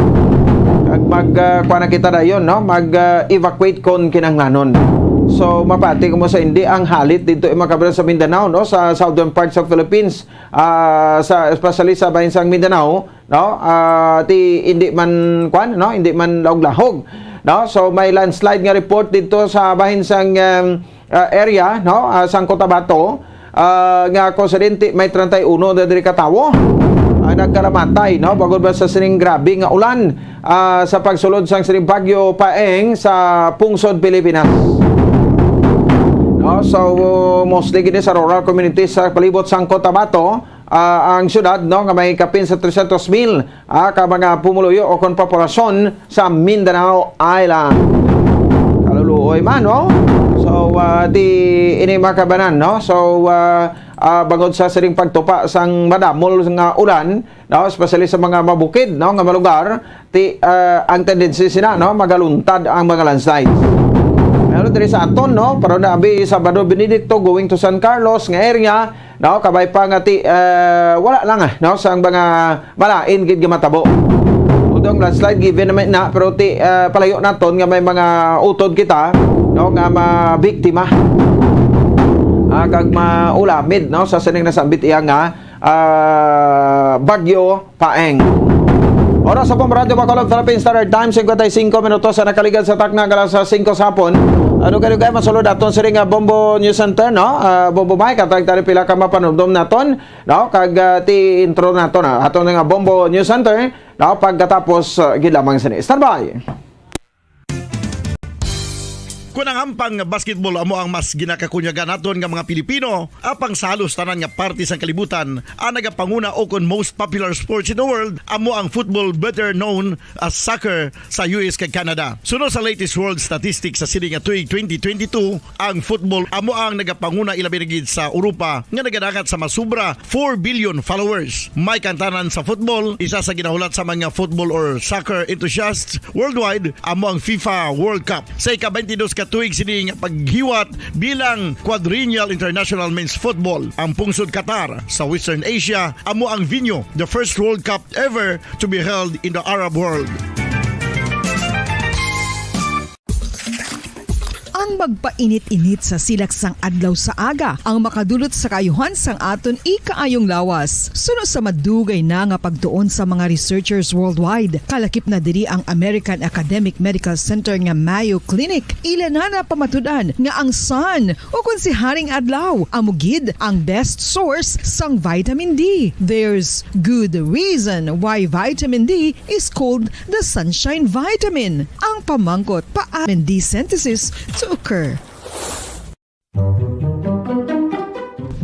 Kag mag, ah, kuha na kita dayon, no? Mag, ah, evacuate kon kinahanglanon. So, mapati ko mo sa hindi ang halit dito yung mga kabayan sa Mindanao, no? Sa southern parts of Philippines, ah, sa, especially sa bahin sang Mindanao, no? Ah, ti hindi man, kwan, no? Hindi man lahog-lahog, no? So, may landslide nga report dito sa bahin sang, um, ah, area, no? Ah, sang Cotabato, ah, nga konsidente may treinta y uno na diri ka tawo ang nagkalamatay, no? Bangod ba sa sining grabe nga ulan, ah, sa pagsulod sang sining Bagyo Paeng sa pungsod Pilipinas. No? So, mostly gini sa rural communities sa palibot sang Cotabato, ah, ang syudad, no, nga may kapin sa trescientos mil, ah, ka mga pumuluyo o kon populasyon sa Mindanao Island. Kaluluoy man, no? So, ah, di ini makabanan, no? So, ah, ah, bangod sa siring pagtupa sang madamol nga ulan, no, especially sa mga mabukid, no, nga mga lugar, ti, ah, ang tendency sina, no, magaluntad ang mga landslides. Pero diri sa aton, no, pero na abi Sabado Benedicto going to San Carlos nga area, no, kabay pa nga ti, ah, wala lang, ah, no, sang mga malain gid nga matabo. Although ang landslide given naman na, pero ti, ah, palayo naton nga may mga utod kita, no, nga mabiktima, ah, kag maulamid, no, sa sining nasambit iya nga, ah, Bagyo Paeng. Oras sa Bombo Radyo Bacolod, Philippine Standard Time, cincuenta y cinco minutos sa nakaligad sa takna nga alas singko sa hapon. Ano kayo kayo masulod aton sini nga Bombo News Center, no? Ah, Bombo Mike, at tagtari pila ka mapanumdom naton, no? Kag, ah, ti intro naton, ah, aton nga Bombo News Center, no? Pagkatapos, ah, gid lamang sini. Standby. Kun ang ampang nga basketball amo ang mas ginakakunyagan naton nga mga Pilipino, apang sa halos tanan nga parte sang kalibutan, ang nagapanguna o kon most popular sports in the world amo ang football, better known as soccer, sa U S kag Canada. Suno sa latest world statistics sa sini nga tuig twenty twenty-two, ang football amo ang nagapanguna ilabi na gid sa Europa nga nagadangat sa masubra four billion followers. May kantanan sa football, isa sa ginahulat sa mga football or soccer enthusiasts worldwide amo ang FIFA World Cup. Sa ika-twenty-dos ka tuig sini nga paghiwat bilang Quadrennial International Men's Football, ang pungsod Qatar sa Western Asia amo ang venue, the first World Cup ever to be held in the Arab world. Ang magpainit-init sa silak sang adlaw sa aga ang makadulot sa kaayuhan sang aton ikaayong lawas. Suno sa madugay na nga pagtuon sa mga researchers worldwide, kalakip na diri ang American Academic Medical Center nga Mayo Clinic. Ila na napamatud-an nga ang sun, o kon si Haring Adlaw, amo gid ang best source sang vitamin D. There's good reason why vitamin D is called the sunshine vitamin. Ang pamangkot, paano D synthesis to occur?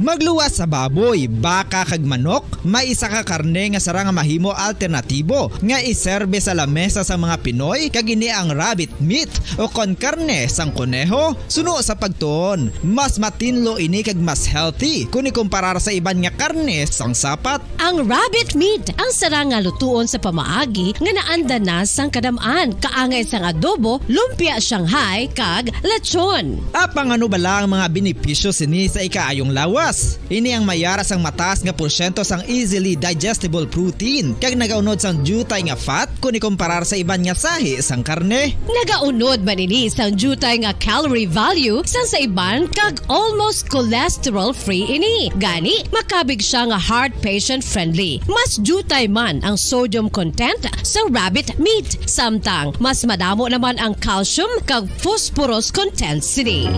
Magluwas sa baboy, baka, kag manok, may isa ka karne nga sarang nga mahimo alternatibo nga iserbe sa lamesa sa mga Pinoy, kag ini ang rabbit meat o kon karne sang koneho. Suno sa pagtuon, mas matinlo ini kag mas healthy kon ikumparar sa iban nga karne sang sapat. Ang rabbit meat ang sarang nga lutuon sa pamaagi nga naanda na sang kadam-an, kaangay sang adobo, lumpia Shanghai, kag lechon. Apang ano bala ang mga benepisyo sini sa ikaayong lawas? Ini ang may ara sang mataas nga porsyento sang easily digestible protein kag nagaunod sang diutay nga fat kon ikumparar sa iban nga sahi sang karne. Nagaunod man ini sang diutay nga calorie value sang sa iban kag almost cholesterol-free ini. Gani, makabig sia nga heart patient-friendly. Mas diutay man ang sodium content sa rabbit meat, samtang mas madamo naman ang calcium kag phosphorus content sini.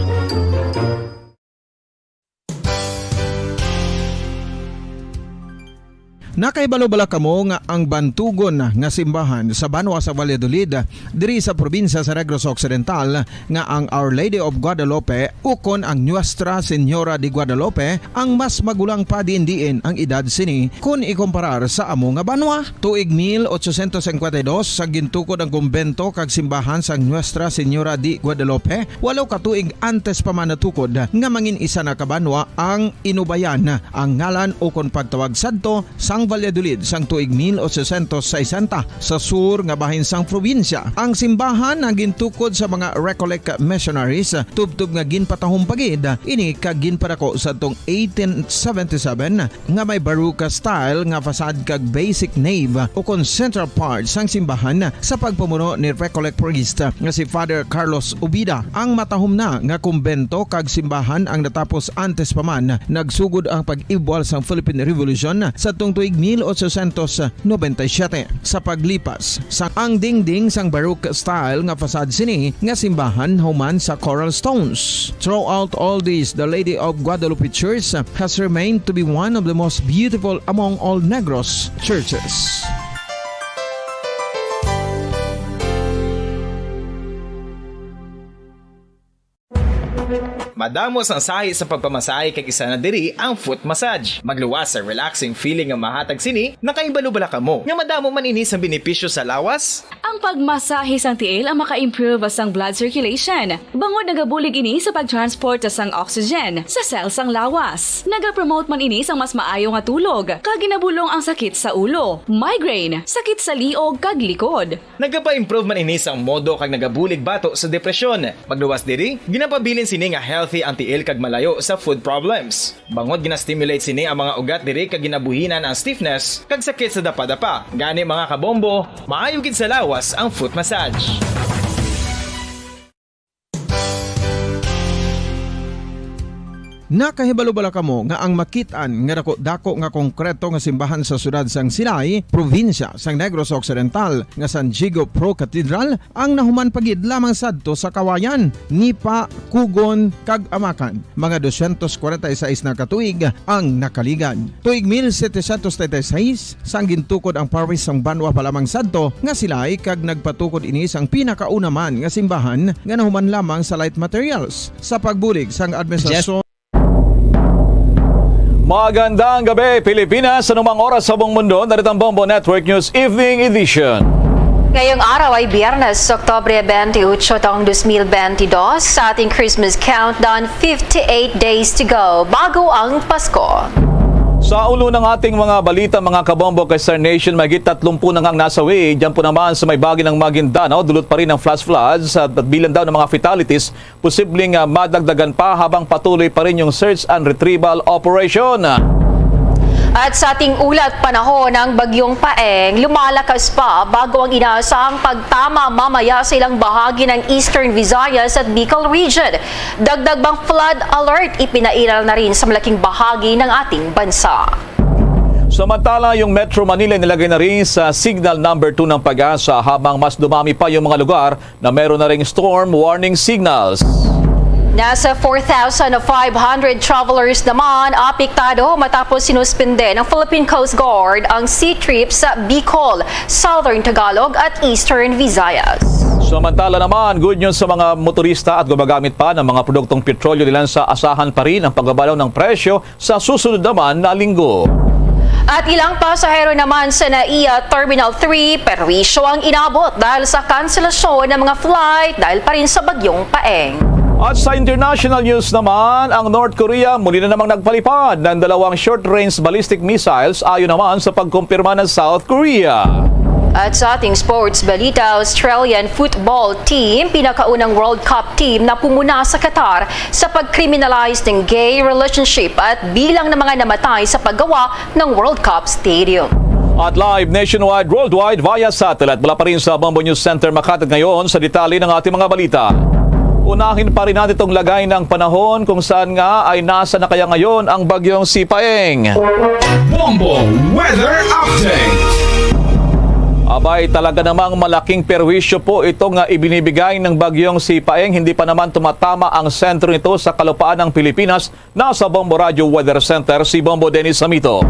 Nakahibalo bala kamo nga ang bantugon nga simbahan sa banwa sa Valladolid, diri sa probinsya sa Negros Occidental, nga ang Our Lady of Guadalupe ukon ang Nuestra Señora de Guadalupe ang mas magulang pa diin-diin ang edad sini kon ikumparar sa amo nga banwa? Tuig mil ochocientos cincuenta y dos, sa gintukod ang kumbento kag simbahan sang Nuestra Señora de Guadalupe, walo ka tuig antes pa man natukod nga mangin isa na ka banwa ang Inubayan, ang ngalan ukon pagtawag sadto sang Valladolid sang tuig mil ochocientos sesenta, sa sur nga bahin sang probinsya. Ang simbahan ang gintukod sa mga Recollect missionaries, tubtob nga ginpatahom pa gid ini kag ginpadako sadtong eighteen seventy-seven, nga may Baroque style nga facade kag basic nave ukon central part sang simbahan sa pagpamuno ni Recollect priest nga si Father Carlos Ubida. Ang matahom na nga kumbento kag simbahan ang natapos antes pa man nagsugod ang pag-ibwal sang Philippine Revolution sadtong tuig mil ochocientos noventa y siete. Sa paglipas, sa ang dingding sang Baroque style nga facade sini nga simbahan human sa coral stones. Throughout all this, the Lady of Guadalupe Church has remained to be one of the most beautiful among all Negros churches. Madamo sang sahi sa pagpamasahe kag isa na diri ang foot massage. Magluwas sa relaxing feeling nga mahatag sini, nakahibalo bala kamo nga madamo man ini sang benepisyo sa lawas? Ang pagmasahe sang tiil ang maka-improve sang blood circulation, bangod nagabulig ini sa pag-transport sang oxygen sa cell sang lawas. Nagapromote man ini sang mas maayo nga tulog, kag ginabulong ang sakit sa ulo, migraine, sakit sa liog kag likod. Nagapa-improve man ini sang modo kag nagabulig bato sa depresyon. Magluwas diri, ginapabilin sini nga healthy ang tiil kag malayo sa foot problems. Bangod gina-stimulate sini ang mga ugat diri kag ginabuhinan ang stiffness kag sakit sa dapadapa. Gani, mga kabombo, maayo gid sa lawas ang foot massage. Nakahibalo bala kamo nga ang makit-an nga dako-dako nga konkreto nga simbahan sa siyudad sang Silay, probinsya sang Negros Occidental, nga San Diego Pro Cathedral, ang nahuman pa gid lamang sadto sa Kawayan, Nipa, Kugon, kag Amakan? Mga dosyentos kwarenta y seis na ka tuig ang nakaligad. Tuig mil setecientos treinta y seis, sang gintukod ang parish sang banwa pa lamang sadto nga Silay, kag nagpatukod ini sang pinakauna man nga simbahan nga nahuman lamang sa light materials. Sa pagbulig sang administrasyon, Magandang gabi, Pilipinas. Sa anumang oras sa buong mundo, narito ang Bombo Network News Evening Edition. Ngayong araw ay Biyernes, Oktubre twenty-eight, taong dos mil benti dos. Sa ating Christmas countdown, fifty-eight days to go bago ang Pasko. Sa ulo ng ating mga balita, mga kabombo, kay Star Nation, mahigit tatlumpu na ngang nasawi. Diyan po naman sa may bahagi ng Maguindanao, dulot pa rin ang flash floods at bilang daw ng mga fatalities posibleng, ah, madagdagan pa habang patuloy pa rin yung search and retrieval operation. At sa ating ulat panahon, ang Bagyong Paeng lumalakas pa bago ang inaasahang pagtama mamaya sa ilang bahagi ng Eastern Visayas at Bicol Region. Dagdag pang flood alert ipinairal na rin sa malaking bahagi ng ating bansa. Samantala, yung Metro Manila nilagay na rin sa signal number two ng PAGASA, habang mas dumami pa yung mga lugar na meron na ring storm warning signals. Nasa four thousand five hundred travelers naman apektado matapos sinuspende ng Philippine Coast Guard ang sea trips sa Bicol, Southern Tagalog at Eastern Visayas. Samantala naman, good news sa mga motorista at gumagamit pa ng mga produktong petrolyo nila, sa asahan pa rin ang pagbabalaw ng presyo sa susunod naman na linggo. At ilang pasahero naman sa NAIA Terminal three, perwisyo ang inabot dahil sa kanselasyon ng mga flight dahil pa rin sa Bagyong Paeng. At sa international news naman, ang North Korea muli na namang nagpalipad ng dalawang short-range ballistic missiles, ayon naman sa pagkumpirma ng South Korea. At sa ating sports balita, Australian football team, pinakaunang World Cup team na pumuna sa Qatar sa pag-criminalize ng gay relationship at bilang ng mga namatay sa paggawa ng World Cup Stadium. At live nationwide, worldwide, via satellite. Mula pa rin sa Bombo News Center, Makati ngayon sa detalye ng ating mga balita. Unahin pa rin natin itong lagay ng panahon, kung saan nga ay nasa na kaya ngayon ang Bagyong Sipaeng. Bombo Weather Update. Abay, talaga namang malaking perwisyo po ito nga ibinibigay ng Bagyong Sipaeng. Hindi pa naman tumatama ang sentro nito sa kalupaan ng Pilipinas. Nasa Bombo Radyo Weather Center si Bombo Dennis Samito.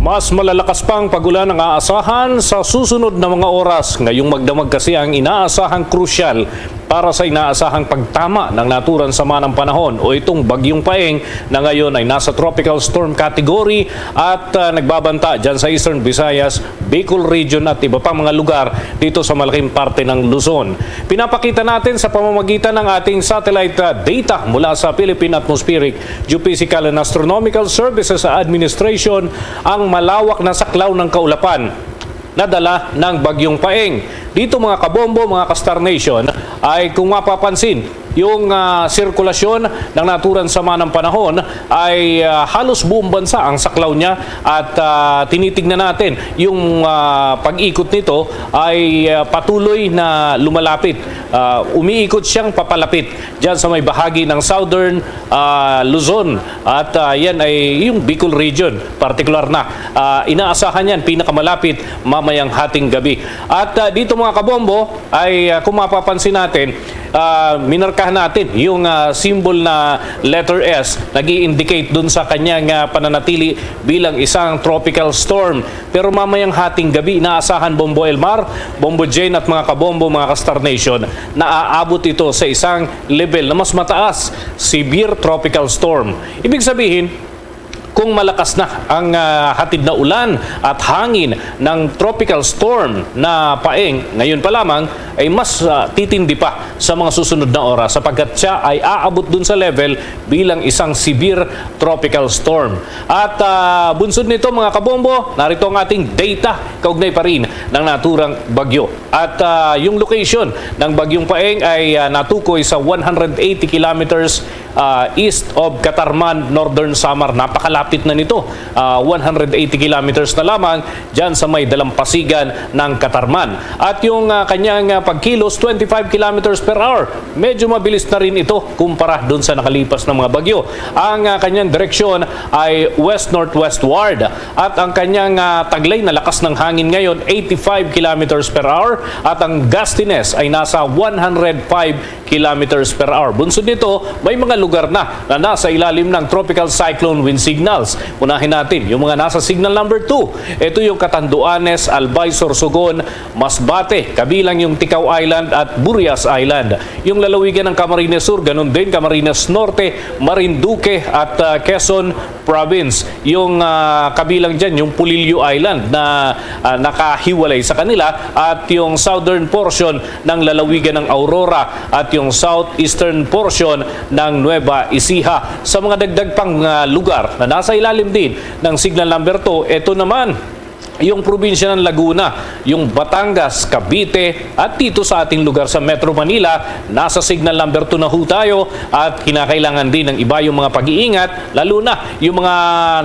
Mas malalakas pang pag-ulan ang aasahan sa susunod na mga oras. Ngayong magdamag kasi ang inaasahang krusyal para sa inaasahang pagtama ng naturang sama ng panahon o itong Bagyong Paeng na ngayon ay nasa Tropical Storm Category at ah, nagbabanta dyan sa Eastern Visayas, Bicol Region at iba pang mga lugar dito sa malaking parte ng Luzon. Pinapakita natin sa pamamagitan ng ating satellite ah, data mula sa Philippine Atmospheric, Geophysical and Astronomical Services Administration ang malawak na saklaw ng kaulapan na dala ng Bagyong Paeng. Dito, mga kabombo, mga ka-Star Nation, ay kung mapapansin, yung ah, sirkulasyon ng naturang sama ng panahon ay ah, halos buong bansa ang saklaw niya at ah, tinitignan natin yung ah, pag-ikot nito ay ah, patuloy na lumalapit. Ah, umiikot siyang papalapit dyan sa may bahagi ng Southern ah, Luzon at ah, yan ay yung Bicol Region, partikular na. Ah, inaasahan yan pinakamalapit mamayang hating gabi. At ah, dito, mga kabombo, ay ah, kung mapapansin natin, ah, minarkahan natin yung ah, symbol na letter S, nag-i-indicate dun sa kanyang ah, pananatili bilang isang tropical storm. Pero mamayang hating gabi, inaasahan, Bombo Elmar, Bombo Jane at mga kabombo, mga ka-Star Nation, na aabot ito sa isang level na mas mataas, severe tropical storm. Ibig sabihin, kung malakas na ang ah, hatid na ulan at hangin ng tropical storm na Paeng, ngayon pa lamang ay mas ah, titindi pa sa mga susunod na oras, sapagkat siya ay aabot dun sa level bilang isang severe tropical storm. At ah, bunsod nito, mga kabombo, narito ang ating data kaugnay pa rin ng naturang bagyo. At ah, yung location ng Bagyong Paeng ay ah, natukoy sa one hundred eighty kilometers ah, east of Catarman, Northern Samar. Napakalapit na nito. Ah, one hundred eighty kilometers na lamang dyan sa may dalampasigan ng Catarman. At yung ah, kanyang ah, pagkilos, twenty-five kilometers per hour. Medyo mabilis na rin ito kumpara dun sa nakalipas na mga bagyo. Ang ah, kanyang direksyon ay west-northwestward. At ang kanyang ah, taglay na lakas ng hangin ngayon, eighty-five kilometers per hour. At ang gustiness ay nasa one hundred five kilometers per hour. Bunsod nito, may mga lugar na na nasa ilalim ng Tropical Cyclone Wind Signals. Unahin natin yung mga nasa signal number two. Ito yung Catanduanes, Albay, Sorsogon, Masbate, kabilang yung Ticao Island at Burias Island. Yung lalawigan ng Camarines Sur, ganun din Camarines Norte, Marinduque at ah, Quezon Province. Yung ah, kabilang dyan, yung Polillo Island na ah, nakahiwalay sa kanila, at yung southern portion ng lalawigan ng Aurora at yung southeastern portion ng Nueva Ecija. Sa mga dagdag pang ah, lugar na nasa ilalim din ng signal number two, ito naman yung probinsya ng Laguna, yung Batangas, Cavite, at dito sa ating lugar sa Metro Manila, nasa signal number two na ho tayo at kinakailangan din ng iba yung mga pag-iingat, lalo na yung mga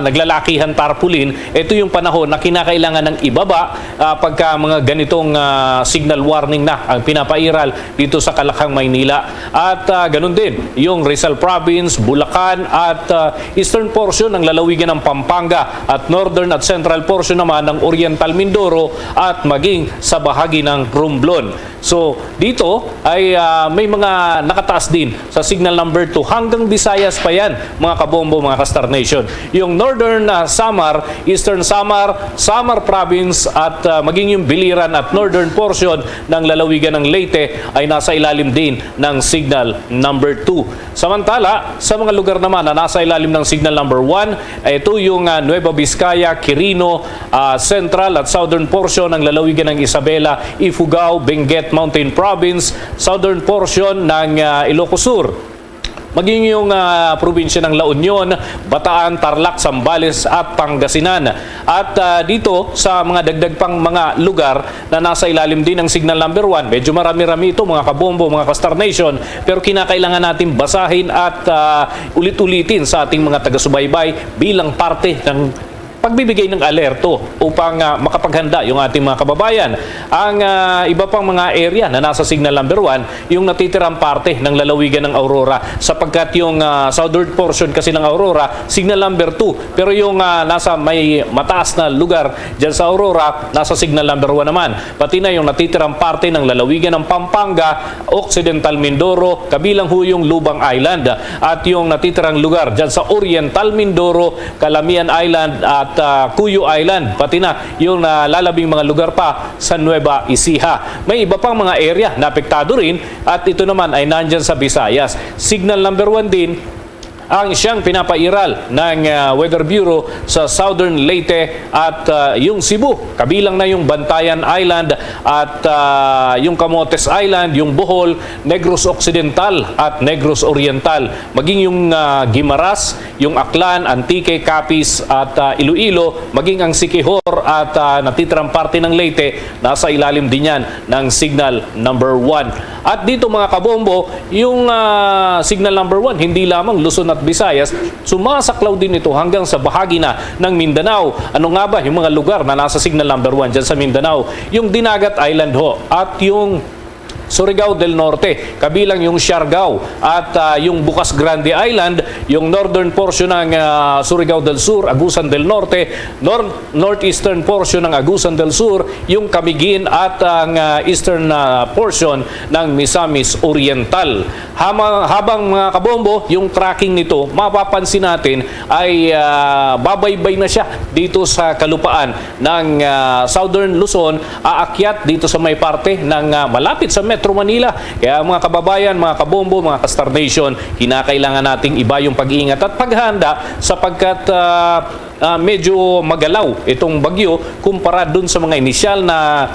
naglalakihan tarpaulin. Ito yung panahon na kinakailangan ng ibaba, ah, pagka mga ganitong, ah, signal warning na ang pinapairal dito sa Kalakhang, Maynila. At, ah, ganun din yung Rizal Province, Bulacan, at, ah, eastern portion ng lalawigan ng Pampanga at northern at central portion naman ng Oriental Mindoro at maging sa bahagi ng Romblon. So, dito ay, ah, may mga nakataas din sa signal number two hanggang Visayas pa yan, mga kabombo, mga ka-Star Nation. Yung northern, ah, Samar, eastern Samar, Samar Province at, ah, maging yung Biliran at northern portion ng lalawigan ng Leyte ay nasa ilalim din ng signal number two. Samantala, sa mga lugar naman na nasa ilalim ng signal number one, ito yung, ah, Nueva Vizcaya, Quirino, ah, central at southern portion ng lalawigan ng Isabela, Ifugao, Benguet, Mountain Province, southern portion ng, ah, Ilocos Sur. Maging yung, ah, probinsya ng La Union, Bataan, Tarlac, Zambales at Pangasinan. At, ah, dito sa mga dagdag pang mga lugar na nasa ilalim din ng signal number one, medyo marami-rami ito, mga kabombo, mga ka-Star Nation, pero kinakailangan natin basahin at, ah, ulit-ulitin sa ating mga taga-subaybay bilang parte ng pagbibigay ng alerto upang, ah, makapaghanda yung ating mga kababayan. Ang, ah, iba pang mga area na nasa signal number one, yung natitirang parte ng lalawigan ng Aurora, sapagkat yung, ah, southern portion kasi ng Aurora, signal number two, pero yung, ah, nasa may mataas na lugar dyan sa Aurora, nasa signal number one naman. Pati na yung natitirang parte ng lalawigan ng Pampanga, Occidental Mindoro, kabilang ho yung Lubang Island, at yung natitirang lugar dyan sa Oriental Mindoro, Calamian Island at, ah, Cuyo Island, pati na yung nalalabing mga lugar pa sa Nueva Ecija. May iba pang mga area na apektado rin at ito naman ay nandyan sa Visayas. Signal number one din ang siyang pinapairal ng, ah, Weather Bureau sa Southern Leyte at, ah, yung Cebu. Kabilang na yung Bantayan Island at, ah, yung Camotes Island, yung Bohol, Negros Occidental at Negros Oriental. Maging yung, ah, Guimaras, yung Aklan, Antique, Capiz at, ah, Iloilo, maging ang Siquijor at, ah, natitirang parte ng Leyte, nasa ilalim din yan ng signal number one. At dito, mga kabombo, yung, ah, signal number one, hindi lamang Luzon at Visayas, sumasaklaw din ito hanggang sa bahagi na ng Mindanao. Ano nga ba yung mga lugar na nasa signal number one dyan sa Mindanao? Yung Dinagat Island ho at yung Surigao del Norte, kabilang yung Siargao at, ah, yung Bucas Grande Island, yung northern portion ng, ah, Surigao del Sur, Agusan del Norte, nor-, northeastern portion ng Agusan del Sur, yung Camiguin at ang, ah, eastern, ah, portion ng Misamis Oriental. Hama-, habang, mga kabombo, yung tracking nito, mapapansin natin ay, ah, babaybay na siya dito sa kalupaan ng, ah, Southern Luzon, aakyat dito sa may parte ng, ah, malapit sa Metro Manila. Kaya, mga kababayan, mga kabombo, mga ka-Star Nation, kinakailangan nating iba yung pag-iingat at paghahanda sapagkat, ah, ah, medyo magalaw itong bagyo kumpara dun sa mga inisyal na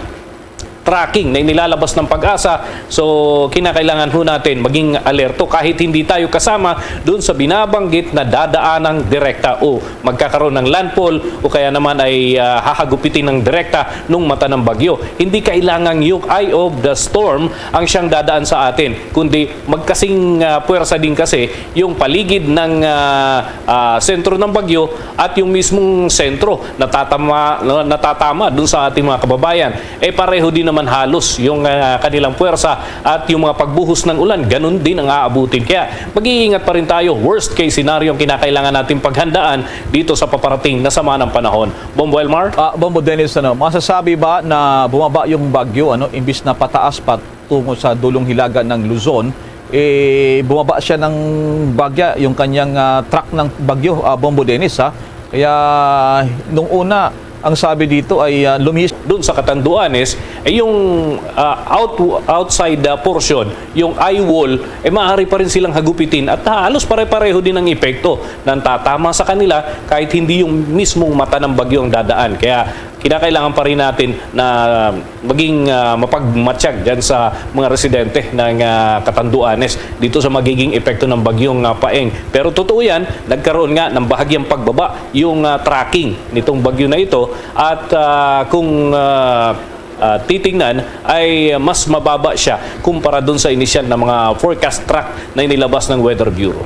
tracking na inilalabas ng PAGASA. So, kinakailangan ho natin maging alerto kahit hindi tayo kasama dun sa binabanggit na dadaanang direkta o magkakaroon ng landfall o kaya naman ay, ah, hahagupitin ng direkta ng mata ng bagyo. Hindi kailangang yung eye of the storm ang siyang dadaan sa atin, kundi magkasing, ah, puwersa din kasi yung paligid ng, ah, ah, sentro ng bagyo at yung mismong sentro natatama, natatama dun sa ating mga kababayan. Eh, pareho din naman halos yung, ah, kanilang puwersa at yung mga pagbuhos ng ulan, ganun din ang aabutin. Kaya mag-iingat pa rin tayo. Worst case scenario ang kinakailangan nating paghandaan dito sa paparating na sama ng panahon. Bombo Elmar? Ah, Bombo Dennis, ano, masasabi ba na bumaba yung bagyo, ano, imbis na pataas pa tungo sa dulong hilaga ng Luzon, eh, bumaba siya ng bagya, yung kanyang, ah, track ng bagyo, ah, Bombo Dennis, ha? Kaya, nung una, ang sabi dito ay, ah, lumihis. Doon sa Catanduanes, eh, yung, ah, out-, outside, ah, portion, yung eye wall, eh, maaari pa rin silang hagupitin at halos pare-pareho din ang epekto na tatama sa kanila kahit hindi yung mismong mata ng bagyo ang dadaan. Kaya, Kinakailangan pa rin natin na maging, ah, mapagmatsyag dyan sa mga residente ng, ah, Catanduanes dito sa magiging epekto ng bagyong, ah, Paeng. Pero totoo yan, nagkaroon nga ng bahagyang pagbaba yung, ah, tracking nitong bagyo na ito at, ah, kung, ah, ah, titingnan ay mas mababa siya kumpara dun sa inisyal na mga forecast track na inilabas ng Weather Bureau.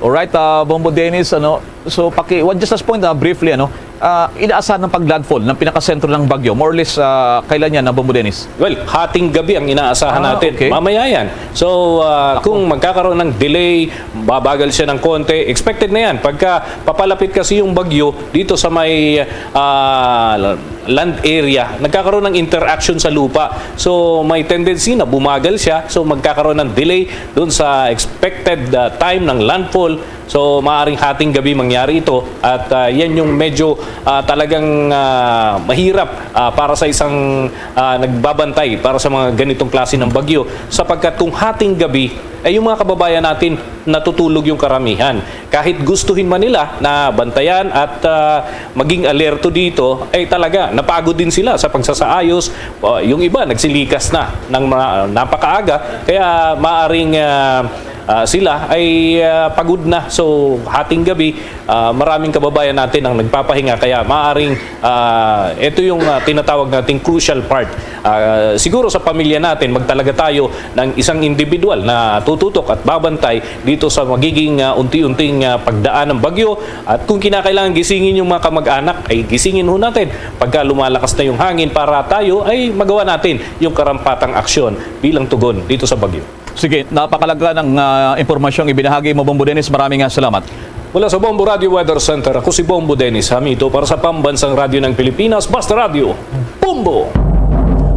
Alright, ah, Bombo Dennis, ano, so paki, what, just as point, ah, briefly, ano, ah, inaasahan ng pag-landfall ng pinakasentro ng bagyo, more or less, ah, kailan yan, ah, Bombo Dennis? Well, hating gabi ang inaasahan Ah, natin. Okay. Mamaya yan. So, ah, kung magkakaroon ng delay, babagal siya ng konti, expected na yan. Pagka papalapit kasi yung bagyo dito sa may, ah, land area, nagkakaroon ng interaction sa lupa. So, may tendency na bumagal siya. So, magkakaroon ng delay doon sa expected, ah, time ng landfall. So, maaring hating gabi mangyari ito. At, ah, yan yung medyo, ah, talagang, ah, mahirap, ah, para sa isang, ah, nagbabantay para sa mga ganitong klase ng bagyo. Sapagkat kung hating gabi, ay yung mga kababayan natin natutulog yung karamihan. Kahit gustuhin man nila na bantayan at, ah, maging alerto dito, ay talaga napagod din sila sa pagsasaayos. Ah, yung iba nagsilikas na ng mga napakaaga, kaya maaring, ah, ah, sila ay, ah, pagod na. So, hating gabi, ah, maraming kababayan natin ang nagpapahinga, kaya maaring, ah, ito yung, ah, tinatawag nating crucial part. Ah, siguro sa pamilya natin, magtalaga tayo ng isang individual na tututok at babantay dito sa magiging, ah, unti-unting, ah, pagdaan ng bagyo. At kung kinakailangan gisingin yung mga kamag-anak, ay gisingin ho natin pagka lumalakas na yung hangin para tayo ay magawa natin yung karampatang aksyon bilang tugon dito sa bagyo. Sige, napakalaga ng, ah, impormasyong ibinahagi mo, Bombo Dennis. Maraming, ah, salamat. Mula sa Bombo Radio Weather Center, ako si Bombo Dennis Hamito para sa Pambansang Radyo ng Pilipinas, Basta Radyo, Bombo!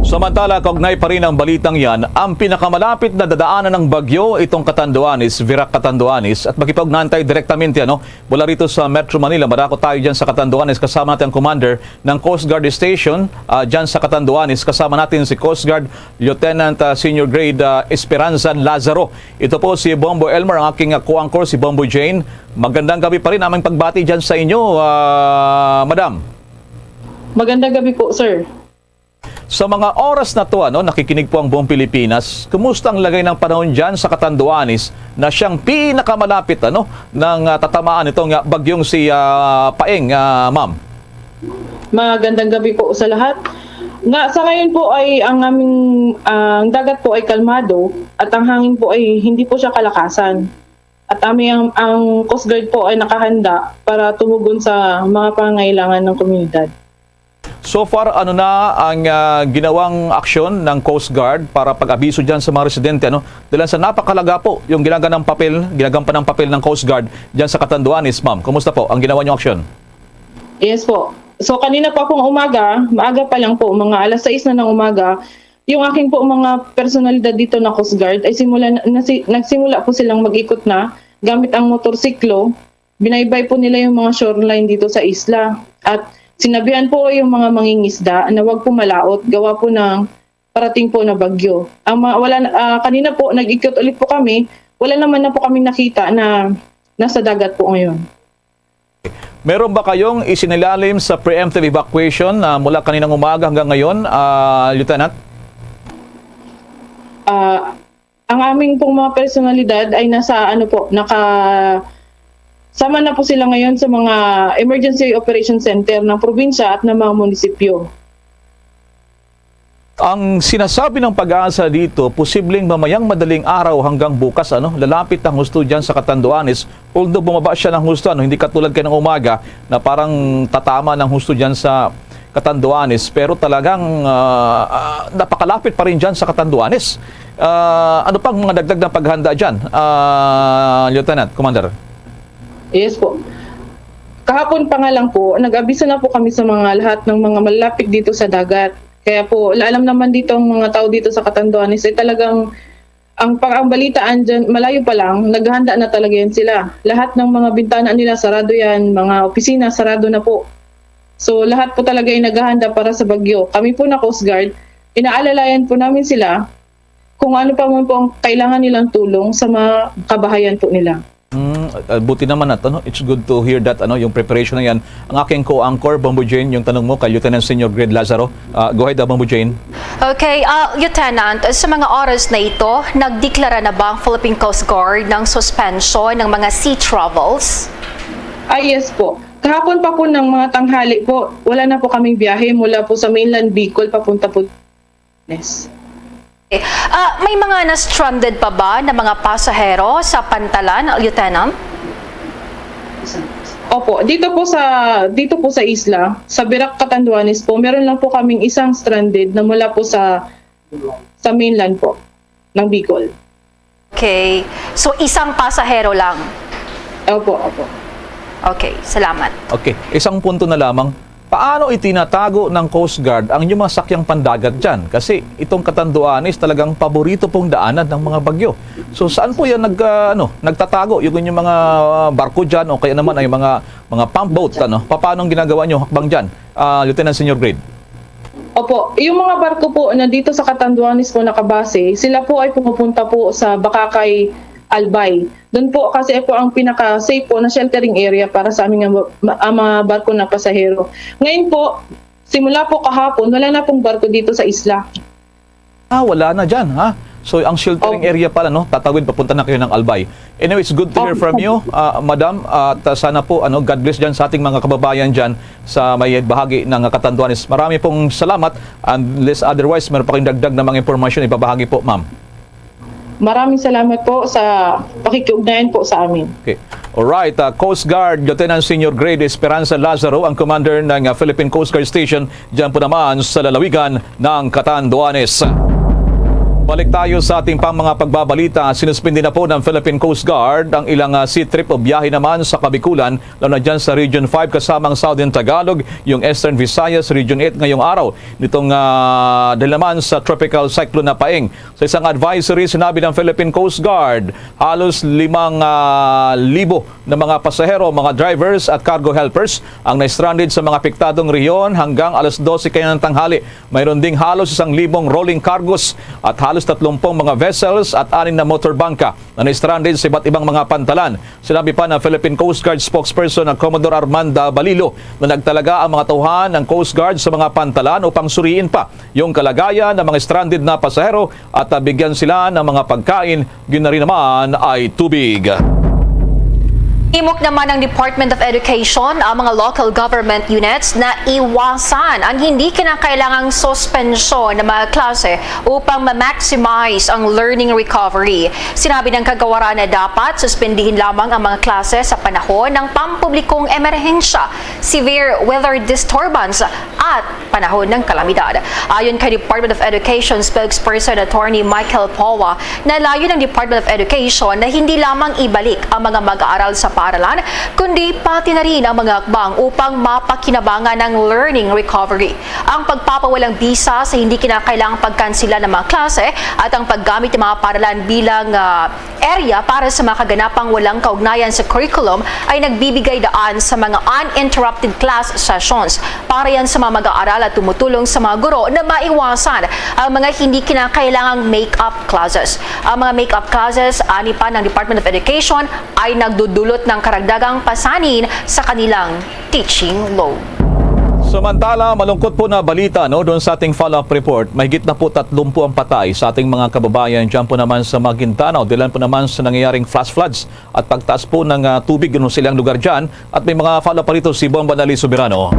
Samantala, kaugnay pa rin ang balitang yan, ang pinakamalapit na dadaanan ng bagyo itong Catanduanes, Virac Catanduanes, at makipag-ugnay tayo direktamente, ano, mula rito sa Metro Manila. Madako tayo dyan sa Catanduanes, kasama natin ang commander ng Coast Guard Station, ah, dyan sa Catanduanes. Kasama natin si Coast Guard Lieutenant, ah, Senior Grade, ah, Esperanza Lazaro. Ito po si Bombo Elmer, ang aking, ah, co-anchor, si Bombo Jane. Magandang gabi pa rin, aming pagbati dyan sa inyo, ah, madam. Magandang gabi po, sir. Sa mga oras na to, ano, nakikinig po ang buong Pilipinas. Kumusta ang lagay ng panahon dyan sa Catanduanes na siyang pinakamalapit, ano, ng, ah, tatamaan itong, ah, bagyong si, ah, Paeng, ah, ma'am? Magandang gabi po sa lahat. Nga, sa ngayon po ay ang aming, ah, ang dagat po ay kalmado at ang hangin po ay hindi po siya kalakasan. At ami ang, ang Coast Guard po ay nakahanda para tumugon sa mga pangangailangan ng komunidad. So far, ano na ang, ah, ginawang aksyon ng Coast Guard para pag-abiso dyan sa mga residente, ano? Dahil sa napakalaga po yung ginaganang papel, ginagampan ng papel ng Coast Guard dyan sa Catanduanes, ma'am. Kumusta po ang ginawa niyong aksyon? Yes po. So kanina po akong umaga, maaga pa lang po, mga alas sais na ng umaga, yung aking po mga personalidad dito na Coast Guard ay simula na, nasi- nagsimula po silang mag-ikot na gamit ang motorsiklo. Binaybay po nila yung mga shoreline dito sa isla. At sinabihan po yung mga mangingisda na wag po malaot gawa po ng parating po na bagyo. Ang mga, wala na- ah, kanina po nag-ikot ulit po kami, wala naman na po kami nakita na nasa dagat po ngayon. Meron ba kayong isinilalim sa preemptive evacuation, ah, mula kaninang umaga hanggang ngayon, ah, Lieutenant? Ah, ang aming pong mga personalidad ay nasa ano po, naka sama na po sila ngayon sa mga emergency operation center ng probinsya at ng mga munisipyo. Ang sinasabi ng PAGASA dito, posibleng mamayang madaling araw hanggang bukas, ano, lalapit ang husto dyan sa Catanduanes. Although bumaba siya ng husto, ano, hindi katulad kaninang umaga na parang tatama ng husto dyan sa Catanduanes, pero talagang, ah, ah, napakalapit pa rin dyan sa Catanduanes. Ah, ano pang mga dagdag na paghanda dyan, ah, Lieutenant Commander? Yes po. Kahapon pa nga lang po, nag-abiso na po kami sa mga lahat ng mga malapit dito sa dagat. Kaya po, alam naman dito ang mga tao dito sa Catanduanes ay talagang ang pag ang balitaan dyan, malayo pa lang, naghahanda na talaga yan sila. Lahat ng mga bintana nila sarado yan, mga opisina sarado na po. So lahat po talaga ay naghahanda para sa bagyo. Kami po na Coast Guard, inaalalayan po namin sila kung ano pa man po ang kailangan nilang tulong sa mga kabahayan po nila. Mm, Uh, buti naman at, ano, it's good to hear that, ano, yung preparation na yan. Ang aking co-anchor, Bombo Jane, yung tanong mo kay Lieutenant Senior Grade Lazaro. Uh, go ahead, uh, Bombo Jane. Okay, uh, Lieutenant, sa mga oras na ito, nagdeklara na ba ang Philippine Coast Guard ng suspension ng mga sea travels? Ah, yes po. Kahapon pa po ng mga tanghali po, wala na po kaming biyahe mula po sa mainland Bicol papunta po. Yes. Ah, may mga na-stranded pa ba na mga pasahero sa pantalan, Lieutenant? Opo, dito po sa, dito po sa isla, sa Virac, Catanduanes po, meron lang po kaming isang stranded na mula po sa, sa mainland po ng Bicol. Okay. So, isang pasahero lang? Opo, opo. Okay, salamat. Okay, isang punto na lamang. Paano itinatago ng Coast Guard ang inyong mga sakyang pandagat dyan? Kasi itong Catanduanes talagang paborito pong daanan ng mga bagyo. So, saan po yan nag, ah, ano, nagtatago yung inyong mga, ah, barko dyan o kaya naman ay mga, mga pump boat, ano? Pa-, paano ang ginagawa nyo hakbang dyan, ah, Lieutenant Senior Grade? Opo, yung mga barko po na dito sa Catanduanes po nakabase, sila po ay pumupunta po sa Bacacay, Albay. Doon po kasi po ang pinaka-safe po na sheltering area para sa aming mga, ma-, ah, mga barko na pasahero. Ngayon po, simula po kahapon, wala na pong barko dito sa isla. Ah, wala na dyan, ha? So, ang sheltering Opo. area pala, no? Tatawid, papunta na kayo ng Albay. Anyway, it's good to hear Opo. from you, ah, Madam. At, ah, sana po, ano, God bless dyan sa ating mga kababayan dyan sa may bahagi ng Catanduanes. Marami pong salamat. Unless otherwise, meron pa kayong dagdag na mga impormasyon, ibabahagi po, ma'am. Maraming salamat po sa pakikiugnayan po sa amin. Okay. Alright, ah, Coast Guard Lieutenant Senior Grade Esperanza Lazaro, ang commander ng, ah, Philippine Coast Guard Station, diyan po naman sa lalawigan ng Catanduanes. Balik tayo sa ating pang mga pagbabalita. Sinuspindi na po ng Philippine Coast Guard ang ilang, ah, sea trip o biyahe naman sa Kabikulan, lalo na dyan sa Region five, kasama ang Southern Tagalog, yung Eastern Visayas, Region eight ngayong araw. Nitong, ah, dahil naman sa Tropical Cyclone na Paeng. Sa isang advisory, sinabi ng Philippine Coast Guard, halos limang, ah, libo na mga pasahero, mga drivers at cargo helpers ang na-stranded sa mga apektadong rehiyon hanggang alas dose kaninang tanghali. Mayroon ding halos isang libong rolling cargos at halos tatlumpung mga vessels at anim na motor bangka na na-stranded sa iba't ibang mga pantalan. Sinabi pa ng Philippine Coast Guard spokesperson na Commodore Armanda Balilo na nagtalaga ang mga tauhan ng Coast Guard sa mga pantalan upang suriin pa yung kalagayan ng mga stranded na pasahero at, ah, bigyan sila ng mga pagkain, yun na rin naman ay tubig. Imok naman ng Department of Education ang mga local government units na iwasan ang hindi kinakailangang suspensyon ng mga klase upang ma-maximize ang learning recovery. Sinabi ng kagawaran na dapat suspindihin lamang ang mga klase sa panahon ng pampublikong emerhensya, severe weather disturbance, at panahon ng kalamidad. Ayon kay Department of Education spokesperson Attorney Michael Poa, nalayo ng Department of Education na hindi lamang ibalik ang mga mag-aaral sa paaralan, kundi pati na rin ang mga hakbang upang mapakinabangan ang learning recovery. Ang pagpapawalang bisa sa hindi kinakailangang pagkansela ng mga klase at ang paggamit ng mga paaralan bilang, ah, area para sa mga kaganapang walang kaugnayan sa curriculum ay nagbibigay daan sa mga uninterrupted class sessions. Para yan sa mga mag-aaral at tumutulong sa mga guro na maiwasan ang mga hindi kinakailangang make-up classes. Ang mga make-up classes, ani pa ng Department of Education, ay nagdudulot ng karagdagang pasanin sa kanilang teaching load. Samantala, malungkot po na balita, no, doon sa ating follow-up report. Mahigit na po tatlumpu ang patay sa ating mga kababayan dyan po naman sa Maguindanao. Dahilan po naman sa nangyayaring flash floods at pagtaas po ng, ah, tubig, no, sa ilang lugar dyan. At may mga follow-up pa rito si Bomba Nali Soberano.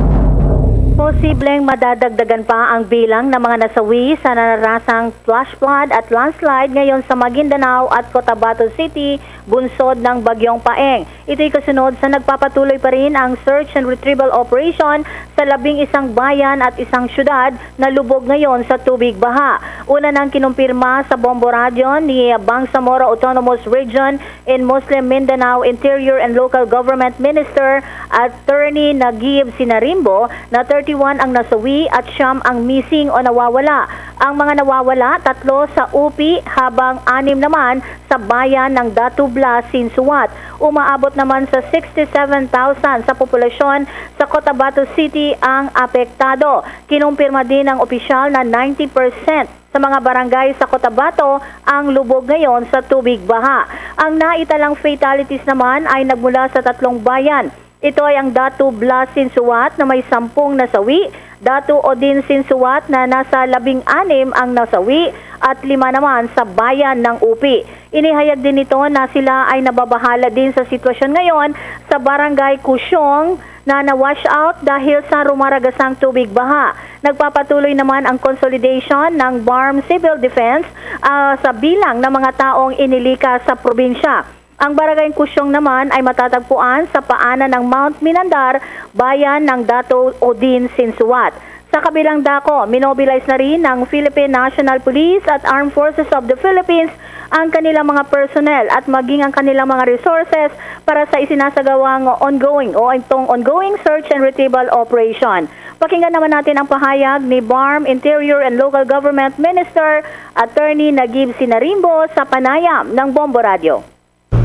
Posibleng madadagdagan pa ang bilang ng mga nasawi sa nararasang flash flood at landslide ngayon sa Maguindanao at Cotabato City, bunsod ng Bagyong Paeng. Ito'y kasunod sa nagpapatuloy pa rin ang search and retrieval operation sa labing isang bayan at isang syudad na lubog ngayon sa tubig baha. Una nang kinumpirma sa Bombo Radyo ni Bangsamoro Autonomous Region in Muslim Mindanao Interior and Local Government Minister Attorney Nagib Sinarimbo na thirty-one ang nasawi at siyam ang missing o nawawala. Ang mga nawawala, tatlo sa Upi, habang anim naman sa bayan ng Datubla, Sinsuat. Umaabot naman sa sixty-seven thousand sa populasyon sa Cotabato City ang apektado. Kinumpirma din ng opisyal na ninety percent Sa mga barangay sa Cotabato ang lubog ngayon sa tubig baha. Ang naitalang fatalities naman ay nagmula sa tatlong bayan. Ito ay ang Datu Blas Sinsuat na may sampung nasawi, Datu Odin Sinsuat na nasa labing anim ang nasawi, at lima naman sa bayan ng Upi. Inihayag din nito na sila ay nababahala din sa sitwasyon ngayon sa Barangay Kusyong na na-wash out dahil sa rumaragasang tubig baha. Nagpapatuloy naman ang consolidation ng BARMM Civil Defense, ah, sa bilang ng mga taong inilikas sa probinsya. Ang Barangay Kusyong naman ay matatagpuan sa paanan ng Mount Minandar, bayan ng Datu Odin Sinsuat. Sa kabilang dako, minobilize na rin ng Philippine National Police at Armed Forces of the Philippines ang kanilang mga personnel at maging ang kanilang mga resources para sa isinasagawang ongoing o itong ongoing search and retrieval operation. Pakinggan naman natin ang pahayag ni BARMM Interior and Local Government Minister Attorney Nagib Sinarimbo sa panayam ng Bombo Radio.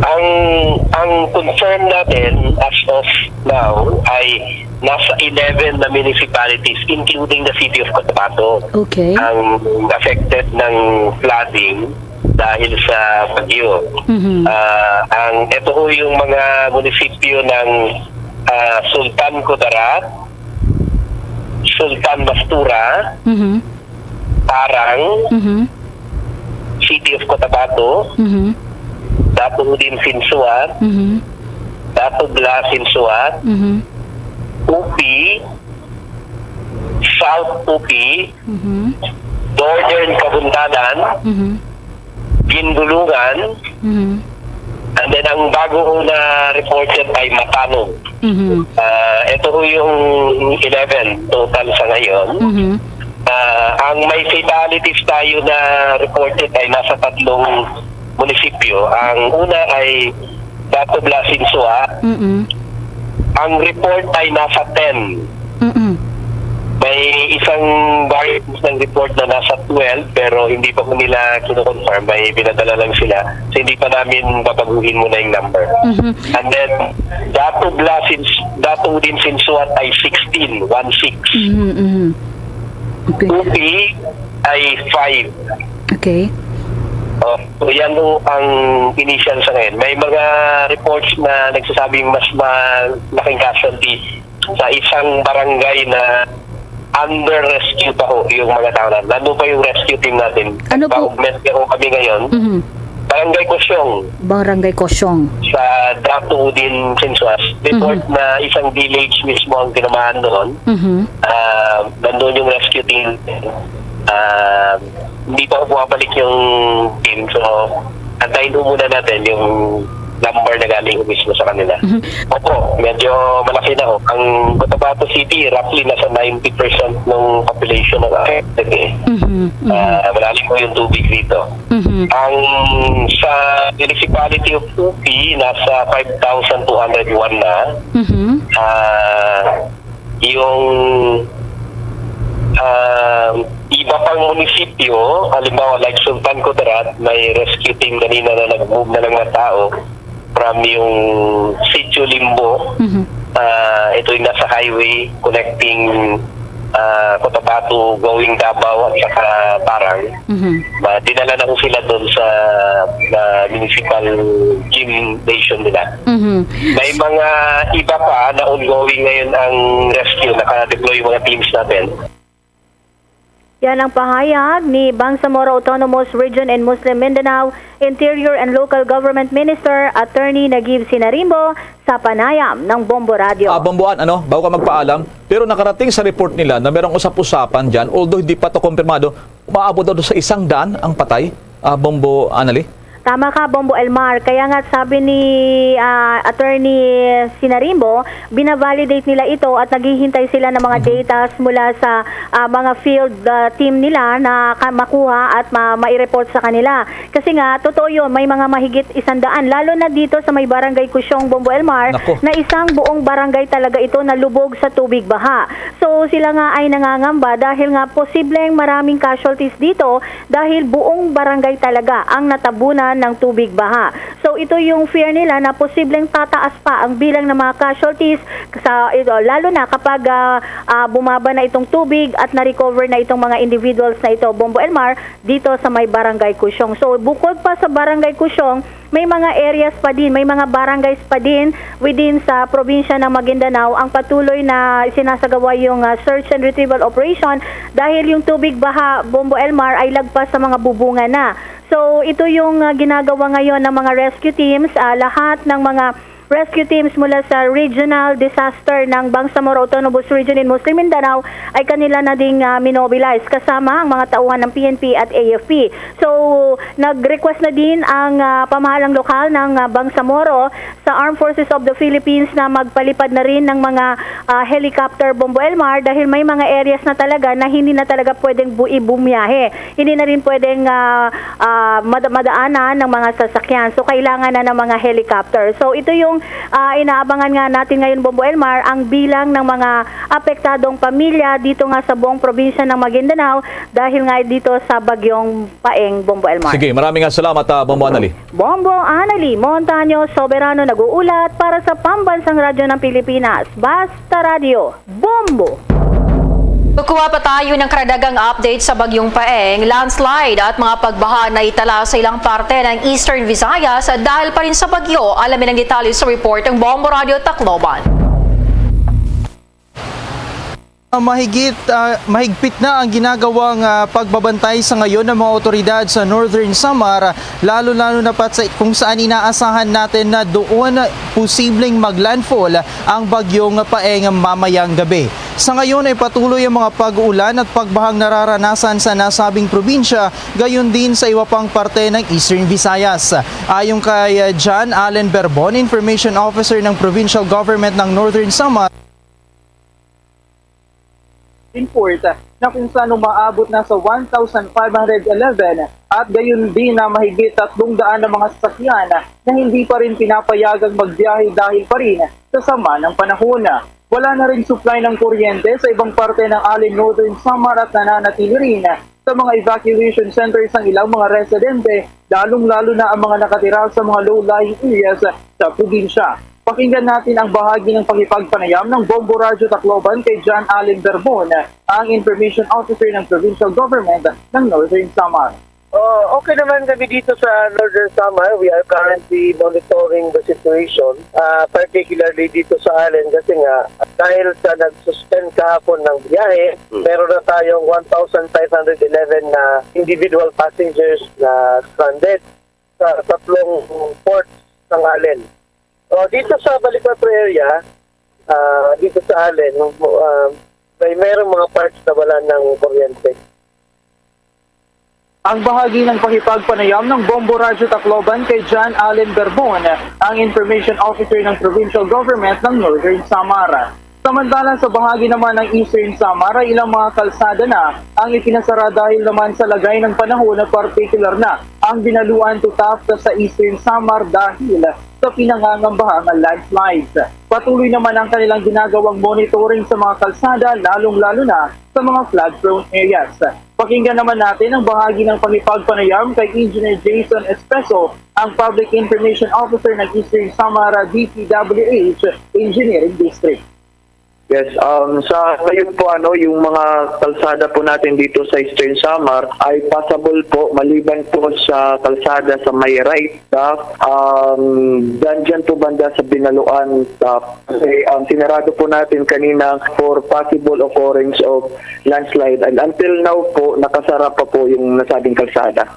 Ang, ang concern natin as of now ay nasa eleven na municipalities, including the city of Cotabato, Okay. ang affected ng flooding dahil sa bagyo. Mhm. Ah, ang, ito ho yung mga munisipyo ng, ah, Sultan Kudarat, Sultan Mastura, Mhm. Tarang, Mhm. City of Cotabato, Mhm. Datu Udin Sinsuat, Mhm. Datu Blas Sinsuat, Mhm. Upi, South Upi, Mhm. Northern Kabuntalan, Mhm. Ginbulungan, Mhm. and then ang bago ho na reported ay Matanog. Mhm. Ah, ito ho yung eleven total sa ngayon. Mhm. Ah, ang may fatalities tayo na reported ay nasa tatlong munisipyo. Ang una ay Datu Blas Sinsuat. Mm-mm. Ang report ay nasa ten. Mm-mm. May isang variant ng report na nasa twelve, pero hindi pa po nila kinoconfirm. May pinadala lang sila. So, hindi pa namin babaguhin muna yung number. Mhm. And then, Datu Blas Sins-, Datu Udin Sinsuat ay sixteen, one six. Mhm, mhm. Okay. Upi ay five. Okay. Oh, so yan ho ang initial sa ngayon. May mga reports na nagsasabing mas malaking casualty sa isang barangay na under rescue pa ho yung mga tao na. Nandun pa yung rescue team natin. Ano po? Nag-augment pa ho kami ngayon. Mhm. Barangay Kusyong. Barangay Kusyong. Sa Datu Udin Sinsuat. Report Mhm. na isang village mismo ang tinamaan doon. Mhm. Ah, nandun yung rescue team. Ah, hindi pa ho bumabalik yung team. So, antayin ho muna natin yung number na galing ho mismo sa kanila. Mhm. Opo, medyo malaki na ho. Ang Cotabato City, roughly nasa ninety percent ng population ang affected eh. Mhm, mhm. Ah, malalim po yung tubig dito. Mhm. Ang sa Municipality of Upi, nasa five thousand two hundred one na. Mhm. Ah, yung, ah, iba pang munisipyo, halimbawa like Sultan Kudarat, may rescue team kanina na nag-move na ng mga tao from yung Sitio Limbo. Mhm. Ah, ito yung nasa highway connecting, ah, Cotabato going Davao at saka Tarang. Mhm. Ma-, dinala na ko sila doon sa, ah, municipal gymnasium nila. Mhm. May mga iba pa na ongoing ngayon ang rescue, naka-deploy yung mga teams natin. Yan ang pahayag ni Bangsamoro Autonomous Region and Muslim Mindanao Interior and Local Government Minister Attorney Nagib Sinarimbo sa panayam ng Bombo Radio. Ah, Bomboan, ano, bago ka magpaalam, pero nakarating sa report nila na merong usap-usapan dyan, although hindi pa to kumpirmado, umaabot daw sa isang daan ang patay, ah, Bombo Anali? Tama ka, Bombo Elmar. Kaya nga sabi ni, ah, Attorney Sinarimbo, binavalidate nila ito at naghihintay sila ng mga Mhm. datas mula sa, ah, mga field, ah, team nila na ka-, makuha at ma-, mai-report sa kanila. Kasi nga, totoo yun, may mga mahigit isang daan, lalo na dito sa may barangay Kusyong, Bombo Elmar, Nako. na isang buong barangay talaga ito na lubog sa tubig baha. So, sila nga ay nangangamba dahil nga posibleng maraming casualties dito dahil buong barangay talaga ang natabunan ng tubig baha. So, ito yung fear nila na posibleng tataas pa ang bilang ng mga casualties, sa, ito, lalo na kapag, ah, ah, bumaba na itong tubig at na-recover na itong mga individuals na ito, Bombo Elmar, dito sa may Barangay Kusyong. So, bukod pa sa Barangay Kusyong, may mga areas pa din, may mga barangays pa din within sa probinsya ng Maguindanao ang patuloy na sinasagawa yung, ah, search and retrieval operation dahil yung tubig baha, Bombo Elmar, ay lagpas sa mga bubungan na. So, ito yung, ah, ginagawa ngayon ng mga rescue teams, ah, lahat ng mga rescue teams mula sa regional disaster ng Bangsamoro Autonomous Region in Muslim Mindanao ay kanila na ding, ah, minobilize kasama ang mga tauhan ng P N P at A F P. So, nag-request na din ang, ah, pamahalang lokal ng, ah, Bangsamoro sa Armed Forces of the Philippines na magpalipad na rin ng mga, ah, helicopter, Bombo Elmar, dahil may mga areas na talaga na hindi na talaga pwedeng bu-, ibumiyahe. Hindi na rin pwedeng, ah, ah, mada-, madaanan ng mga sasakyan. So, kailangan na ng mga helicopter. So, ito yung, ah, inaabangan nga natin ngayon, Bombo Elmar, ang bilang ng mga apektadong pamilya dito nga sa buong probinsya ng Maguindanao dahil nga dito sa Bagyong Paeng, Bombo Elmar. Sige, maraming nga salamat, ah, Bombo Anali. Bombo Anali Montaño Soberano nag-uulat para sa Pambansang Radyo ng Pilipinas, Basta Radyo, Bombo. Kukuha pa tayo ng karagdagang update sa Bagyong Paeng, landslide at mga pagbaha na itala sa ilang parte ng Eastern Visayas dahil pa rin sa bagyo. Alamin ang detalye sa report ng Bombo Radyo Tacloban. Mahigit, ah, mahigpit na ang ginagawang, ah, pagbabantay sa ngayon ng mga otoridad sa Northern Samar, lalo-lalo na pat sa kung saan inaasahan natin na doon posibleng maglandfall ang bagyong Paeng mamayang gabi. Sa ngayon ay patuloy ang mga pag-uulan at pagbahang nararanasan sa nasabing probinsya, gayon din sa iba pang parte ng Eastern Visayas. Ayon kay, ah, John Allen Berbon, Information Officer ng Provincial Government ng Northern Samar, report na kung saan umaabot na sa one thousand five hundred eleven at gayon din na mahigit tatlong daan na mga sasakyan na hindi pa rin pinapayagang magbiyahe dahil pa rin sa sama ng panahon. Wala na rin supply ng kuryente sa ibang parte ng Allen, Northern Samar at nananatili rin sa mga evacuation centers ang ilang mga residente, lalong-lalo na ang mga nakatira sa mga low-lying areas sa probinsya. Pakinggan natin ang bahagi ng pakipagpanayam ng Bombo Radyo Tacloban kay John Allen Berbon, ang Information Officer ng Provincial Government ng Northern Samar. Oh, okay naman kami dito sa Northern Samar. We are currently monitoring the situation, ah, particularly dito sa Allen kasi nga dahil sa nag-suspend kahapon ng biyahe, Hmm. meron na tayong one thousand five hundred eleven na individual passengers na stranded sa tatlong ports ng Allen. Oh, dito sa Balicuatro area, ah, dito sa Allen, ah, may merong mga parts na wala ng kuryente. Ang bahagi ng pakipagpanayam ng Bombo Radyo Tacloban kay John Allen Berbon, ang Information Officer ng Provincial Government ng Northern Samar. Samantala, sa bahagi naman ng Eastern Samar ay ilang mga kalsada na ang ipinasara dahil naman sa lagay ng panahon na partikular na ang Binaluan to Taft sa Eastern Samar dahil sa pinangangambahang landslides. Patuloy naman ang kanilang ginagawang monitoring sa mga kalsada, lalong-lalo na sa mga flood-prone areas. Pakinggan naman natin ang bahagi ng pakipagpanayam kay Engineer Jason Espeso, ang Public Information Officer ng Eastern Samar D P W H Engineering District. Yes, um, sa ngayon po, ano, yung mga kalsada po natin dito sa Eastern Samar ay passable po maliban po sa kalsada sa may right. Um, dyan, dyan po banda sa Binaluan, uh, kasi, um, sinarado po natin kanina for possible occurrence of landslide. And until now po, nakasara pa po yung nasabing kalsada.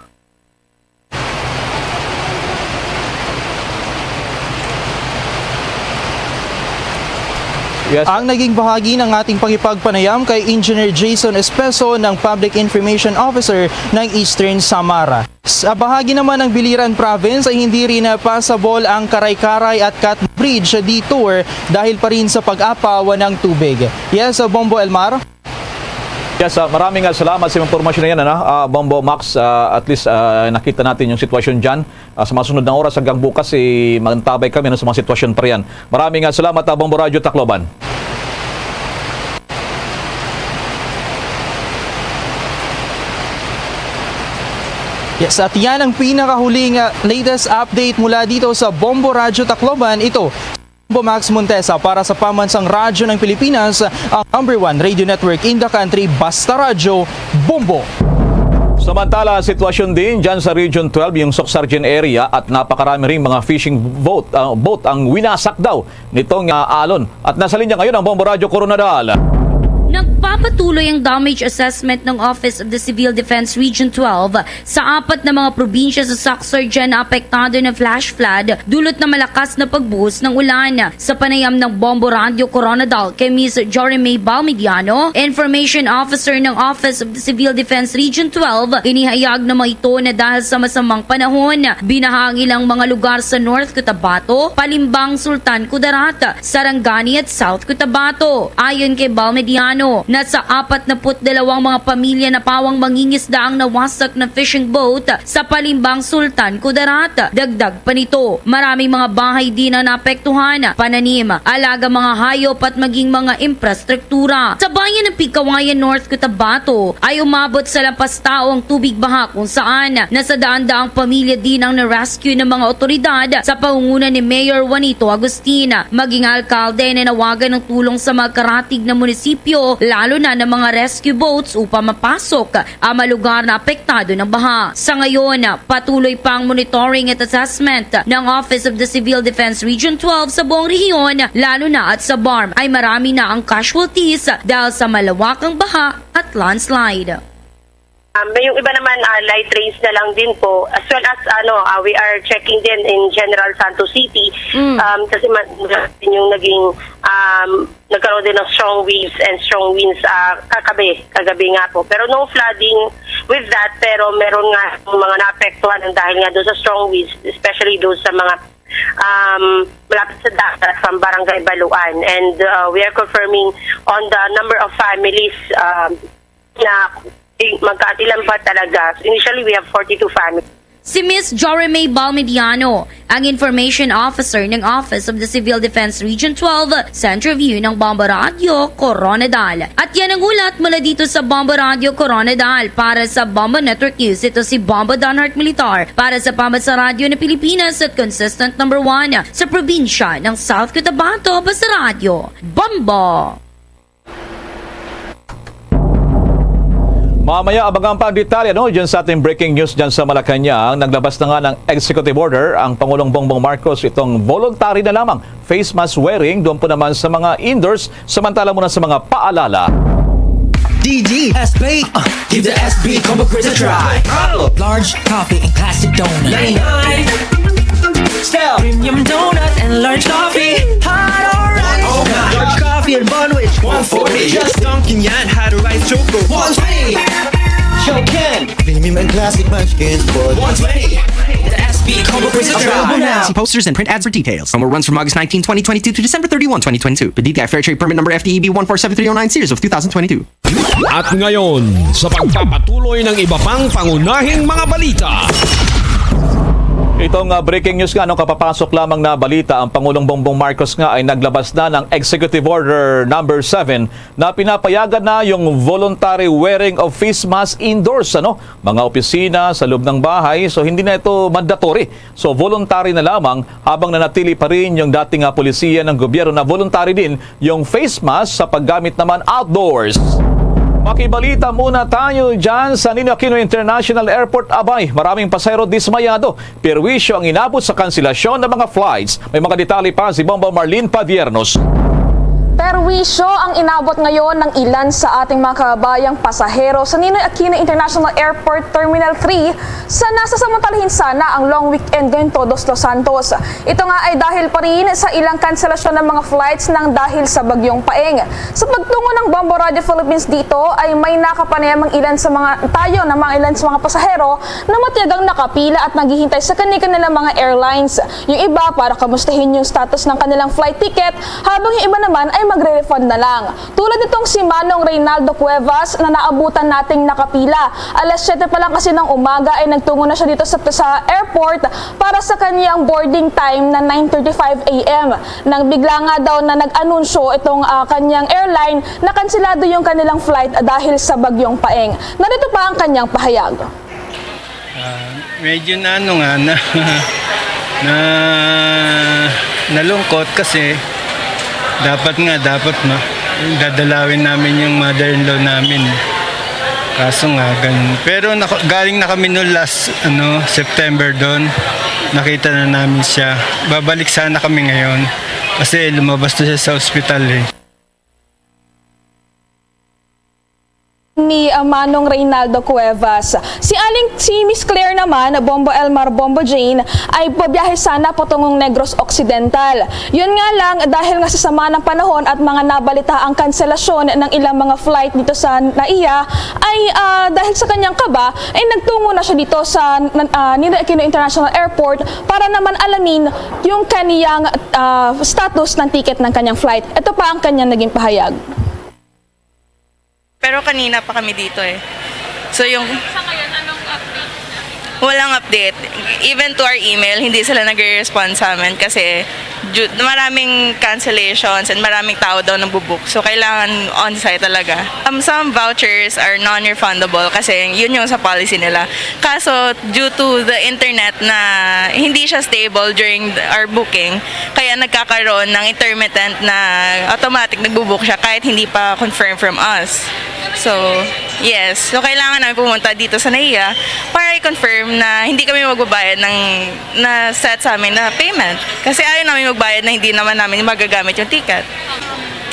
Yes. Ang naging bahagi ng ating pakipagpanayam kay Engineer Jason Espeso ng Public Information Officer ng Eastern Samar. Sa bahagi naman ng Biliran Province ay hindi rin, ah, passable ang Karay-Karay at Cat Bridge Detour dahil pa rin sa pag-apaw ng tubig. Yes, ah, Bombo Elmar. Yes, ah, maraming, ah, salamat sa imong impormasyon na yan, ano? Ah, Bombo Max, ah, at least, ah, nakita natin yung sitwasyon dyan. Ah, sa mga sunod na oras hanggang bukas, eh, mantabay kami, ano, sa mga sitwasyon pa riyan. Maraming, ah, salamat, ah, Bombo Radyo Tacloban. Yes, at yan ang pinakahuling, ah, latest update mula dito sa Bombo Radyo Tacloban. Ito, Bombo Max Montesa para sa Pambansang Radyo ng Pilipinas, ang number one radio network in the country. Basta Radyo, Bombo. Samantala, sitwasyon din dyan sa Region twelve, yung Socsargen area, at napakarami ring mga fishing boat, ah, boat ang winasak daw nitong, ah, alon. At nasa linya ngayon ang Bombo Radyo Koronadal. Nagpapatuloy ang damage assessment ng Office of the Civil Defense Region twelve sa apat na mga probinsya sa Socsargen na apektado ng flash flood dulot ng malakas na pagbuhos ng ulan. Sa panayam ng Bombo Radyo Koronadal kay Miss Jory May Balmediano, Information Officer ng Office of the Civil Defense Region twelve, inihayag naman ito na dahil sa masamang panahon, binaha ang ilang mga lugar sa North Cotabato, Palimbang, Sultan Kudarat, Sarangani at South Cotabato. Ayon kay Balmediano, nasa apat na put dalawang mga pamilya na pawang mangingisda ang nawasak na fishing boat sa Palimbang, Sultan Kudarat. Dagdag pa nito, maraming mga bahay din ang naapektuhan, pananim, alaga mga hayop at maging mga infrastruktura. Sa bayan ng Pigkawayan, North Cotabato, ay umabot sa lampas tao ang tubig baha kung saan nasa daan-daang pamilya din ang na-rescue ng mga otoridad sa pangunguna ni Mayor Juanito Agustin. Maging alkalde nanawagan ng tulong sa mga karatig na munisipyo, lalo na ng mga rescue boats upang mapasok ang mga lugar na apektado ng baha. Sa ngayon, patuloy pa ang monitoring at assessment ng Office of the Civil Defense Region twelve sa buong rehiyon, lalo na at sa BARMM ay marami na ang casualties dahil sa malawakang baha at landslide. Um, may yung iba naman, ah, light rains na lang din po, as well as, ano, ah, we are checking din in General Santos City, Mm. um, kasi ma-, yung naging, um, nagkaroon din ng strong waves and strong winds, ah, kagabi, kagabi nga po. Pero no flooding with that, pero meron nga mga naapektuhan ng dahil nga doon sa strong winds, especially doon sa mga, um, malapit sa dagat from Barangay Baluan. And, uh, we are confirming on the number of families, um, na, eh, magkailan ba talaga. Initially, we have forty-two families. Si Miss Jory May Balmediano, ang Information Officer ng Office of the Civil Defense Region twelve, Central View ng Bombo Radyo Koronadal. At yan ang ulat mula dito sa Bombo Radyo Koronadal. Para sa Bombo Network News, ito si Bombo Donhart Militar para sa Pambansang Radyo ng Pilipinas at consistent number one sa probinsya ng South Cotabato, Basta Radyo Bombo. Mamaya, abangan pa ang detalye, no? Diyan sa ating breaking news diyan sa Malacañang, naglabas na nga ng executive order ang Pangulong Bongbong Marcos, itong voluntary na lamang face mask wearing doon po naman sa mga indoors, samantala muna sa mga paalala. D G S B, uh, give the S B Combo Crisp a try. Large coffee and classic donut. Ninety-nine. Style. Premium donut and large coffee. Hot or ice. Oh my. Large coffee and bun, which one forty. Just dunking yan, hot or ice choco. One twenty. Show can. Premium and classic munchkins for one twenty. The S B Combo Crisp a try. Available now. See posters and print ads for details. Promo runs from August nineteen, twenty twenty-two to December thirty-one, twenty twenty-two. Per D T I Fair Trade Permit Number F T E B one four seven three oh nine, series of two thousand twenty-two. At ngayon, sa pagpapatuloy ng iba pang pangunahing mga balita. Itong, ah, breaking news nga, no, kapapasok lamang na balita, ang Pangulong Bongbong Marcos nga ay naglabas na ng Executive Order Number Seven na pinapayagan na yung voluntary wearing of face mask indoors, ano, mga opisina, sa loob ng bahay. So, hindi na ito mandatory. So, voluntary na lamang habang nanatili pa rin yung dating, ah, polisiya ng gobyerno na voluntary din yung face mask sa paggamit naman outdoors. Makibalita muna tayo dyan sa Ninoy Aquino International Airport. Abay, maraming pasahero dismayado. Perwisyo ang inabot sa kanselasyon ng mga flights. May mga detalye pa si Bombo Marlene Padiernos. Perwisyo ang inabot ngayon ng ilan sa ating mga kababayang pasahero sa Ninoy Aquino International Airport Terminal three sa nasasamantalahin sana ang long weekend ngayong Todos Los Santos. Ito nga ay dahil pa rin sa ilang kanselasyon ng mga flights nang dahil sa Bagyong Paeng. Sa pagtungo ng Bombo Radio Philippines dito ay may nakapanayam ang ilan sa mga tayo ng mga ilan sa mga pasahero na matiyagang nakapila at naghihintay sa kani-kanilang mga airlines. Yung iba para kamustahin yung status ng kanilang flight ticket, habang yung iba naman ay magre-refund na lang. Tulad nitong si Manong Reynaldo Cuevas na naabutan nating nakapila. Alas siyete pa lang kasi ng umaga ay nagtungo na siya dito sa, sa airport para sa kanyang boarding time na nine thirty-five A M. Nang bigla nga daw na nag-anunsyo itong, ah, kanyang airline na kanselado yung kanilang flight dahil sa Bagyong Paeng. Narito pa ang kanyang pahayag. Ah, Medyo na ano nga, na, na, nalungkot kasi dapat nga, dapat ma-, dadalawin namin yung mother-in-law namin. Kaso nga, ganun. Pero naka-, galing na kami noon last, ano, September doon. Nakita na namin siya. Babalik sana kami ngayon kasi lumabas na siya sa ospital eh. Ni, ah, Manong Reynaldo Cuevas. Si Aling, si Miss Claire naman, Bombo Elmar, Bombo Jane, ay babiyahe sana patungong Negros Occidental. Yun nga lang, dahil nga sa sama ng panahon at mga nabalita ang kanselasyon ng ilang mga flight dito sa NAIA, ay, ah, dahil sa kanyang kaba, ay nagtungo na siya dito sa, ah, Ninoy Aquino International Airport para naman alamin yung kaniyang, ah, status ng ticket ng kanyang flight. Ito pa ang kanyang naging pahayag. Pero kanina pa kami dito eh. So yung... Sa ngayon, anong update? Walang update. Even to our email, hindi sila nagre-respond sa amin kasi ju- maraming cancellations and maraming tao daw nagbubook. So kailangan on-site talaga. Um, some vouchers are non-refundable kasi yun yung sa policy nila. Kaso due to the internet na hindi siya stable during our booking, kaya nagkakaroon ng intermittent na automatic nagbubook siya kahit hindi pa confirm from us. So, yes. So, kailangan namin pumunta dito sa NAIA para i-confirm na hindi kami magbabayad ng na set sa amin na payment. Kasi ayaw namin magbayad na hindi naman namin magagamit yung ticket.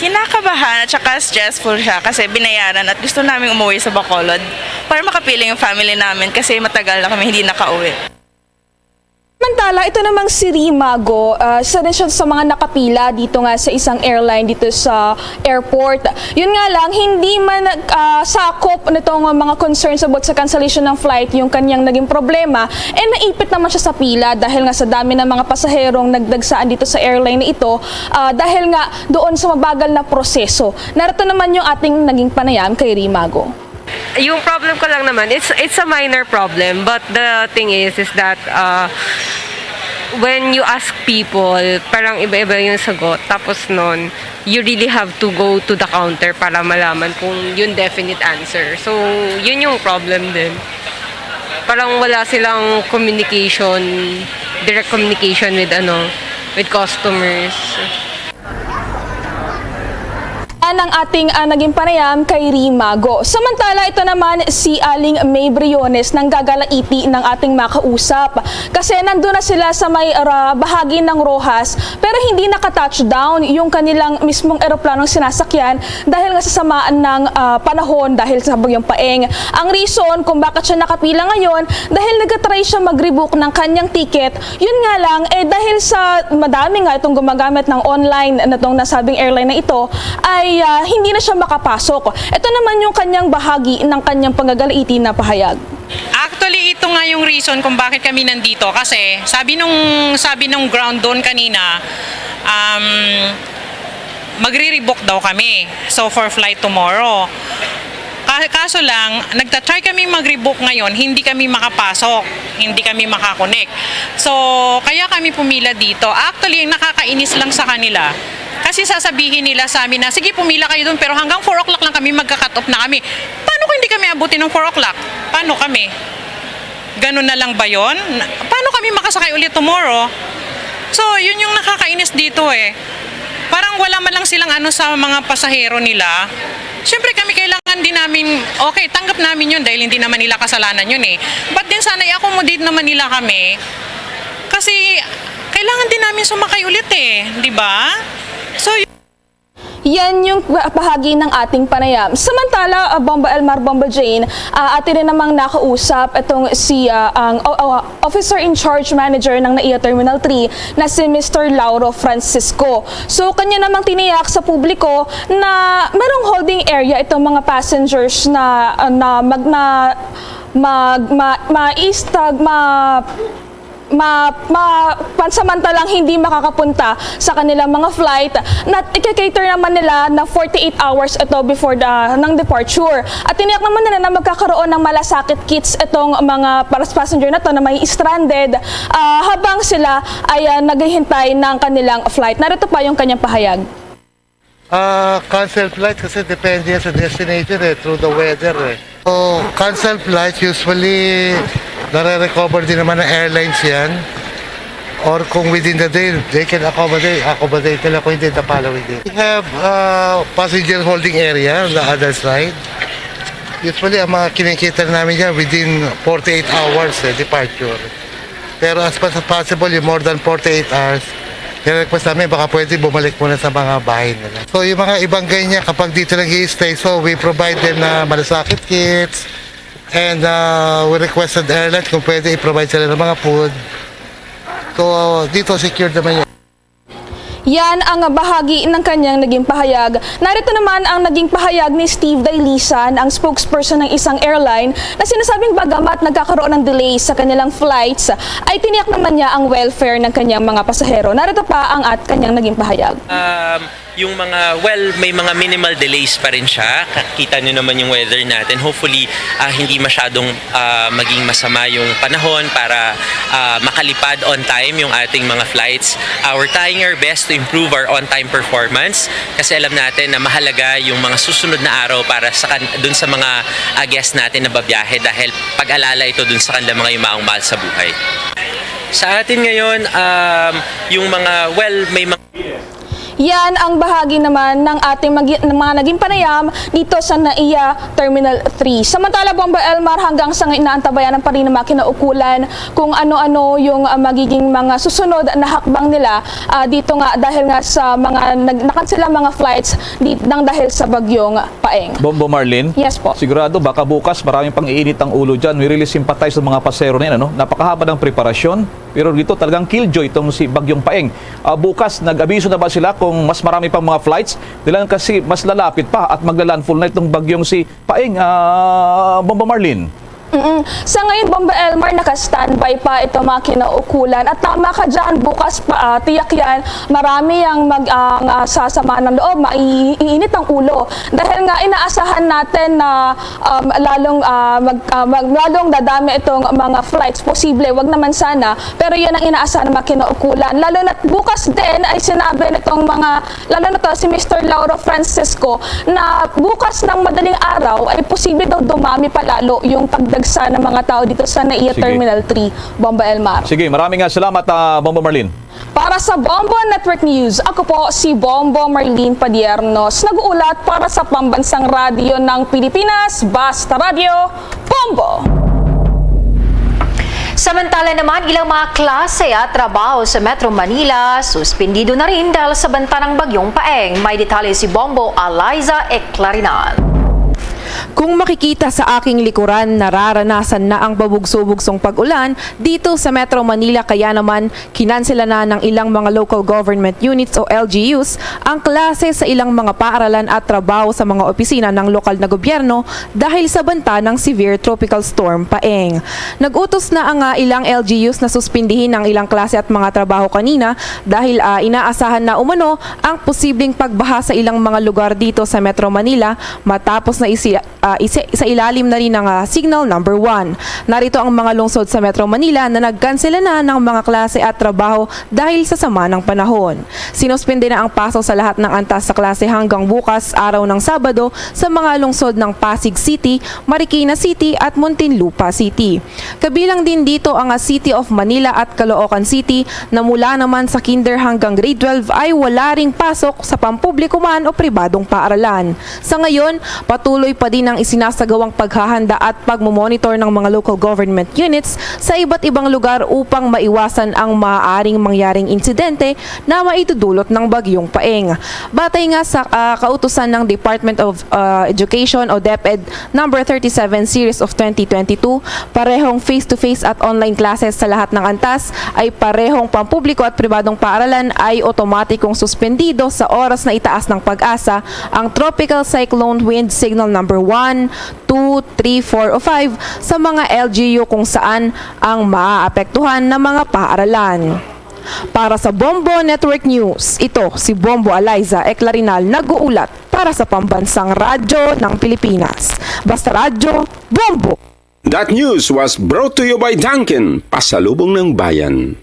Kinakabahan at saka stressful siya kasi binayaran at gusto namin umuwi sa Bacolod para makapiling yung family namin kasi matagal na kami hindi nakauwi. Samantala, ito namang si Rimago, ah, isa din siya sa mga nakapila dito nga sa isang airline dito sa airport. Yun nga lang, hindi man ah, sakop nitong mga concerns about sa cancellation ng flight yung kanyang naging problema. Eh, naipit naman siya sa pila dahil nga sa dami ng mga pasaherong nagdagsaan dito sa airline na ito ah, dahil nga doon sa mabagal na proseso. Narito naman yung ating naging panayam kay Rimago. Yung problem ko lang naman, it's it's a minor problem, but the thing is is that uh, when you ask people, parang iba-iba yung sagot. Tapos nun, you really have to go to the counter para malaman kung yung definite answer. So, yun yung problem din. Parang wala silang communication, direct communication with ano, with customers. Yan ang ating ah, naging panayam kay Rimago. Samantala, ito naman si Aling May Briones ng gagalaiti ng ating makausap. Kasi nandun na sila sa may ra- bahagi ng Roxas, pero hindi naka-touchdown yung kanilang mismong eroplanong sinasakyan dahil nga sa sama ng ah, panahon dahil sa Bagyong Paeng. Ang reason kung bakit siya nakapila ngayon, dahil nagtatry siya mag-rebook ng kanyang ticket. Yun nga lang, eh dahil sa madami nga itong gumagamit ng online na itong nasabing airline na ito, ay ah, hindi na siya makapasok. Ito naman yung kanyang bahagi ng kanyang pagagalaiti na pahayag. Actually, ito nga yung reason kung bakit kami nandito. Kasi sabi nung, sabi nung ground doon kanina, um, magre-rebook daw kami. So, for flight tomorrow. Ka- Kaso lang, nagta-try kami mag-rebook ngayon, hindi kami makapasok, hindi kami makakonek. So, kaya kami pumila dito. Actually, ang nakakainis lang sa kanila, kasi sasabihin nila sa amin na, "Sige, pumila kayo doon, pero hanggang four o'clock lang kami, magka-cut off na kami." Paano kung hindi kami abutin ng four o'clock? Paano kami? Ganun na lang ba yon? Paano kami makasakay ulit tomorrow? So, yun yung nakakainis dito eh. Parang wala man lang silang ano sa mga pasahero nila. Siyempre kami kailangan din namin, okay, tanggap namin yun dahil hindi naman nila kasalanan yun eh. But din sana i-accommodate naman nila kami. Kasi kailangan din namin sumakay ulit eh, di ba? So, Yan yung bahagi ng ating panayam. Samantala, uh, Bomba Elmar, Bomba Jane, uh, atin rin namang nakausap itong si uh, ang uh, uh, officer in charge manager ng NAIA Terminal three na si Mister Lauro Francisco. So, kanya namang tiniyak sa publiko na merong holding area itong mga passengers na uh, na mag na mag ma, maistag ma ma, ma, pansamantalang hindi makakapunta sa kanilang mga flight na i-cater naman nila na forty-eight hours ito before the, ng departure. At tiniyak naman nila na magkakaroon ng malasakit kits itong mga paras passenger na to na may stranded ah, habang sila ay ah, naghihintay ng kanilang flight. Narito pa yung kanyang pahayag. Ah, cancel flight kasi depende yan sa destination eh, through the weather eh. So, cancel flight usually Nare-recover din naman ng airlines yan. Or kung within the day, they can accommodate, accommodate nila. Kung hindi, the following day. We have uh, passenger holding area on the other side. Usually, ang mga kinikita namin yan within forty-eight hours eh, departure. Pero as much as possible, yung more than forty-eight hours, nire-request namin baka pwede bumalik muna sa mga bahay nila. So yung mga ibang ganyan, kapag dito nag-i-stay, so we provide them na malasakit kits, and uh, we requested airlines kung pwede i-provide sila ng mga food. So dito secured naman yun. Yan ang bahagi ng kanyang naging pahayag. Narito naman ang naging pahayag ni Steve Dailisan, ang spokesperson ng isang airline, na sinasabing bagamat nagkakaroon ng delay sa kanilang flights, ay tiniyak naman niya ang welfare ng kanyang mga pasahero. Narito pa ang at kanyang naging pahayag. Um, yung mga, well, may mga minimal delays pa rin siya. Kita niyo naman yung weather natin. Hopefully, ah, hindi masyadong ah, maging masama yung panahon para ah, makalipad on time yung ating mga flights. Ah, we're trying our best to improve our on-time performance kasi alam natin na mahalaga yung mga susunod na araw para sa kan dun sa mga ah, guests natin na babiyahe dahil pag-alala ito dun sa kanilang mga yumaong mahal sa buhay. Sa atin ngayon, um, yung mga, well, may mga Yan ang bahagi naman ng ating magi- ng mga naging panayam dito sa NAIA Terminal three. Samantala, Bombo Elmar, hanggang sa ngayon naantabayanan pa rin ng mga kinaukulan kung ano-ano yung ah, magiging mga susunod na hakbang nila ah, dito nga dahil nga sa mga nag- nakansela mga flights di, nang dahil sa bagyong Paeng. Bombo Marlene? Yes po. Sigurado, baka bukas maraming pang iinit ang ulo dyan. We really sympathize sa mga pasero na yan. Ano? Napakahaba ng preparasyon. Pero dito talagang killjoy itong si Bagyong Paeng. Ah, bukas, nag-abiso na ba sila kung mas marami pang mga flights? Dahil kasi mas lalapit pa at magla-landfall na itong bagyong si Paeng, ah, Bombo Marlene. Mm-mm. Sa ngayon, Bomba Elmar, naka-standby pa ito mga kinaukulan. At tama ka dyan, bukas pa, ah, tiyak yan, marami ang mag, ang, ah, sasama ng loob, maiinit ang ulo. Dahil nga inaasahan natin na um, lalong, ah, mag, ah, mag, lalong dadami itong mga flights. Posible, wag naman sana. Pero yun ang inaasahan ng mga kinaukulan. Lalo na bukas din ay sinabi nitong mga lalo na to si Mister Lauro Francisco, na bukas ng madaling araw ay posible daw dumami pa lalo yung pagdagsa ng mga tao dito sa NAIA Sige. Terminal three, Bomba Elmar. Sige, maraming nga salamat, ah, Bombo Marlene. Para sa Bombo Network News, ako po si Bombo Marlene Padiernos, nag-uulat para sa Pambansang Radyo ng Pilipinas, Basta Radyo, Bombo! Samantala naman, ilang mga klase at trabaho sa Metro Manila suspendido na rin dahil sa banta ng Bagyong Paeng. May detalye si Bombo Eliza Eclarinal. Kung makikita sa aking likuran, nararanasan na ang pabugso-bugsong pag-ulan dito sa Metro Manila, kaya naman kinansela na ng ilang mga local government units o L G Us ang klase sa ilang mga paaralan at trabaho sa mga opisina ng lokal na gobyerno dahil sa banta ng severe tropical storm Paeng. Nag-utos na ang ah, ilang L G Us na suspindihin ang ilang klase at mga trabaho kanina dahil ah, inaasahan na umano ang posibleng pagbaha sa ilang mga lugar dito sa Metro Manila matapos na isi, ah, isi- sa ilalim na rin ng ah, Signal Number One. Narito ang mga lungsod sa Metro Manila na nagkansela na ng mga klase at trabaho dahil sa sama ng panahon. Sinuspende na ang pasok sa lahat ng antas sa klase hanggang bukas, araw ng Sabado, sa mga lungsod ng Pasig City, Marikina City at Muntinlupa City. Kabilang din dito ang City of Manila at Caloocan City na mula naman sa kinder hanggang grade twelve ay wala ring pasok sa pampubliko man o pribadong paaralan. Sa ngayon, patuloy pa din ang isinasagawang paghahanda at pagmomonitor ng mga local government units sa iba't ibang lugar upang maiwasan ang maaaring mangyaring insidente na maidudulot ng Bagyong Paeng. Batay nga sa ah, kautusan ng Department of ah, Education o DepEd number thirty-seven series of twenty twenty-two, parehong face-to-face at online classes sa lahat ng antas ay parehong pampubliko at pribadong paaralan ay otomatikong suspendido sa oras na itaas ng PAGASA ang Tropical Cyclone Wind Signal number one, two, three, four o five sa mga L G U kung saan ang maaapektuhan na mga paaralan. Para sa Bombo Network News, ito si Bombo Eliza Eclarinal nag-uulat para sa Pambansang Radyo ng Pilipinas. Basta Radyo, Bombo! That news was brought to you by Dunkin, pasalubong ng bayan.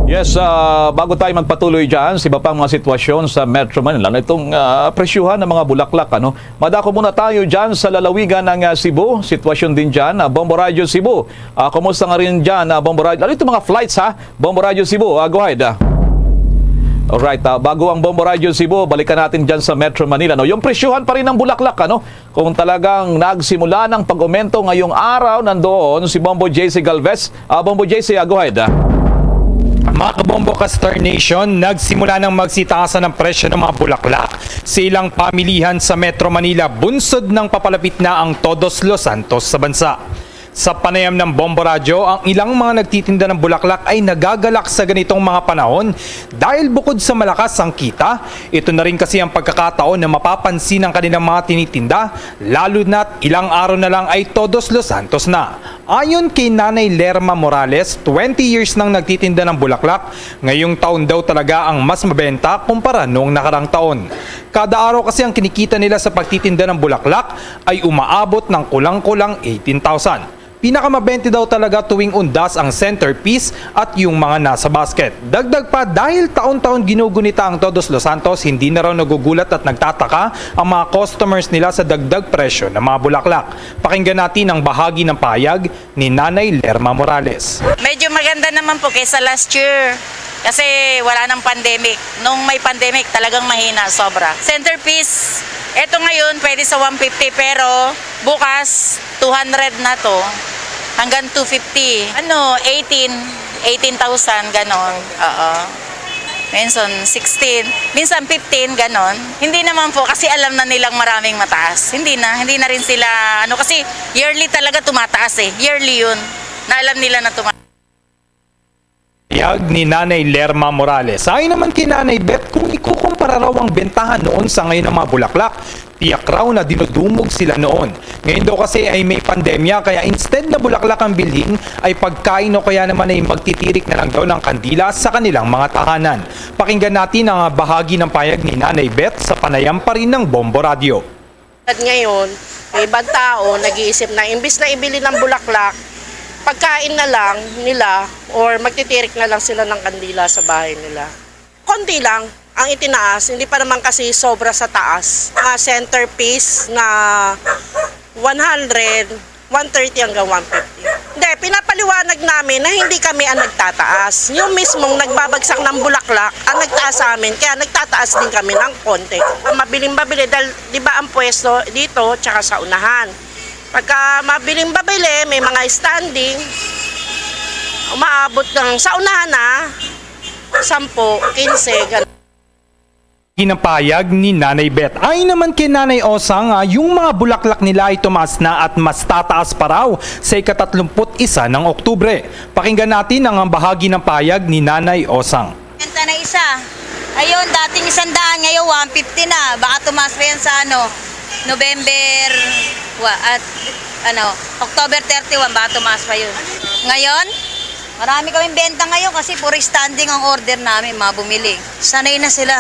Yes, ah, bago tayo magpatuloy dyan sa iba pang mga sitwasyon sa Metro Manila, ano itong ah, presyuhan ng mga bulaklak, ano? Madako muna tayo dyan sa lalawigan ng ah, Cebu. Sitwasyon din dyan, ah, Bombo Radyo Cebu. Ah, kumusta nga rin dyan, ah, Bombo Radyo? Ano itong mga flights, ha? Bombo Radyo Cebu, ah, go ahead. Ah. Alright, ah, bago ang Bombo Radyo Cebu, balikan natin dyan sa Metro Manila. No? Yung presyuhan pa rin ng bulaklak, ano? Kung talagang nagsimula ng pag-umento ngayong araw, nandoon si Bombo J C Galvez. Ah, Bombo J C, ah, go ahead. Ah. Mga kabombo ka Star Nation, nagsimula ng magsitaasan ang presyo ng mga bulaklak sa ilang pamilihan sa Metro Manila, bunsod ng papalapit na ang Todos Los Santos sa bansa. Sa panayam ng Bombo Radyo, ang ilang mga nagtitinda ng bulaklak ay nagagalak sa ganitong mga panahon dahil bukod sa malakas ang kita, ito na rin kasi ang pagkakataon na mapapansin ang kanilang mga tinitinda, lalo na't ilang araw na lang ay Todos Los Santos na. Ayon kay Nanay Lerma Morales, twenty years nang nagtitinda ng bulaklak. Ngayong taon daw talaga ang mas mabenta kumpara noong nakarang taon. Kada araw kasi ang kinikita nila sa pagtitinda ng bulaklak ay umaabot ng kulang-kulang eighteen thousand. Pinakamabente daw talaga tuwing undas ang centerpiece at yung mga nasa basket. Dagdag pa, dahil taon-taon ginugunita ang Todos Los Santos, hindi na raw nagugulat at nagtataka ang mga customers nila sa dagdag presyo ng mga bulaklak. Pakinggan natin ang bahagi ng pahayag ni Nanay Lerma Morales. Medyo maganda naman po kaysa last year. Kasi wala nang pandemic. Nung may pandemic, talagang mahina, sobra. Centerpiece, eto ngayon pwede sa one fifty, pero bukas two hundred na to. Hanggang two fifty. Ano, eighteen, eighteen thousand, ganon. Oo. Minsan sixteen, minsan fifteen, ganon. Hindi naman po kasi alam na nilang maraming mataas. Hindi na, hindi na rin sila, ano, kasi yearly talaga tumataas eh. Yearly yun. Na alam nila na tumataas. Pahayag ni Nanay Lerma Morales. Ayon naman kay Nanay Beth, kung ikukumpara raw ang bentahan noon sa ngayon ng mga bulaklak, tiyak raw na dinudumog sila noon. Ngayon daw kasi ay may pandemya, kaya instead na bulaklak ang bilhin, ay pagkain o kaya naman ay magtitirik na lang daw ng kandila sa kanilang mga tahanan. Pakinggan natin ang bahagi ng pahayag ni Nanay Beth sa panayam pa rin ng Bombo Radyo. At ngayon, may ibang tao nag-iisip na imbis na ibili ng bulaklak, pagkain na lang nila or magtitirik na lang sila ng kandila sa bahay nila. Konti lang ang itinaas, hindi pa naman kasi sobra sa taas. Mga centerpiece na one hundred, one thirty hanggang one fifty. Hindi, pinapaliwanag namin na hindi kami ang nagtataas. Yung mismong nagbabagsak ng bulaklak ang nagtaas sa amin, kaya nagtataas din kami ng konti. Mabiling mabili dahil, di ba, ang pwesto dito tsaka sa unahan. Pagka mabiling mabili, may mga standing, umaabot ng sa unahan na sampu, kinse, ganun. Ginapahayag ni Nanay Beth. Ayon naman kay Nanay Osang, ah, yung mga bulaklak nila ay tumaas na at mas tataas pa raw sa ika-tatlumpu't-isa ng Oktubre. Pakinggan natin ang, ang bahagi ng pahayag ni Nanay Osang. Benta na isa. Ayun, dating isang daan, ngayon one fifty na. Baka tumaas pa yan sa ano, November, wa, at ano, October thirty-one, baka tumaas pa yun. Ngayon, marami kaming benta ngayon kasi puro standing ang order namin, mga bumili. Sanay na sila.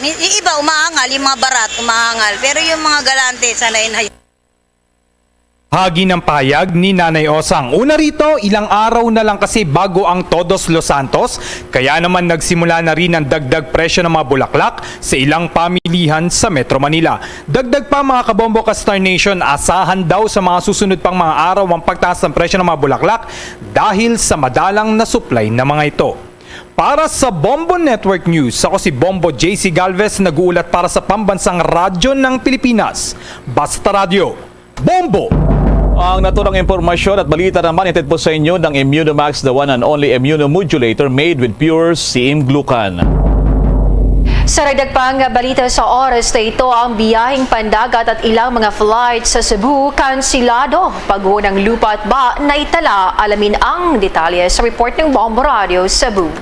Ni- Yung iba umaangal, yung mga barat umaangal, pero yung mga galante, sanay na yun. Hagi ng pahayag ni Nanay Osang. Una rito, ilang araw na lang kasi bago ang Todos Los Santos, kaya naman nagsimula na rin ang dagdag presyo ng mga bulaklak sa ilang pamilihan sa Metro Manila. Dagdag pa, mga kabombo ka Star Nation, asahan daw sa mga susunod pang mga araw ang pagtaas ng presyo ng mga bulaklak dahil sa madalang na supply ng mga ito. Para sa Bombo Network News, ako si Bombo J C Galvez, nag-uulat para sa Pambansang Radyo ng Pilipinas, Basta Radyo, Bombo! Ang naturang impormasyon at balita naman ihatid po sa inyo ng Immunomax, the one and only immunomodulator made with pure Siim glucan. Sa dagdag pang balita sa oras na ito, ang biyaheng pandagat at ilang mga flight sa Cebu kansilado. Pagguho ng lupa at ba naitala. Alamin ang detalye sa report ng Bombo Radio Cebu.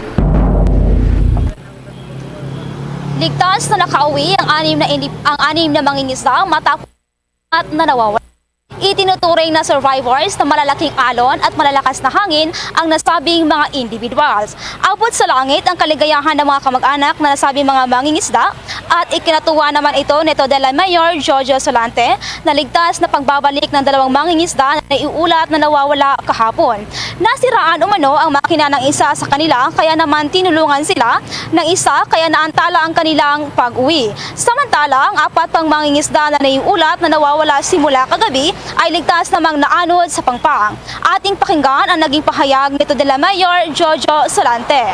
Ligtas na nakauwi ang anim na inip- ang anim na mangingisda matapos at na nawawala. Itinuturing na survivors ng malalaking alon at malalakas na hangin ang nasabing mga individuals. Abot sa langit ang kaligayahan ng mga kamag-anak na nasabing mga mangingisda at ikinatuwa naman ito ni Todela Mayor Jojo Solante na ligtas na pagbabalik ng dalawang mangingisda na naiulat na nawawala kahapon. Nasiraan umano ang makina ng isa sa kanila kaya naman tinulungan sila ng isa kaya naantala ang kanilang pag-uwi. Samantala, ang apat pang mangingisda na naiulat na nawawala simula kagabi ay ligtas namang naanod sa Pampang. Ating pakinggan ang naging pahayag ni Todela Mayor Jojo Solante.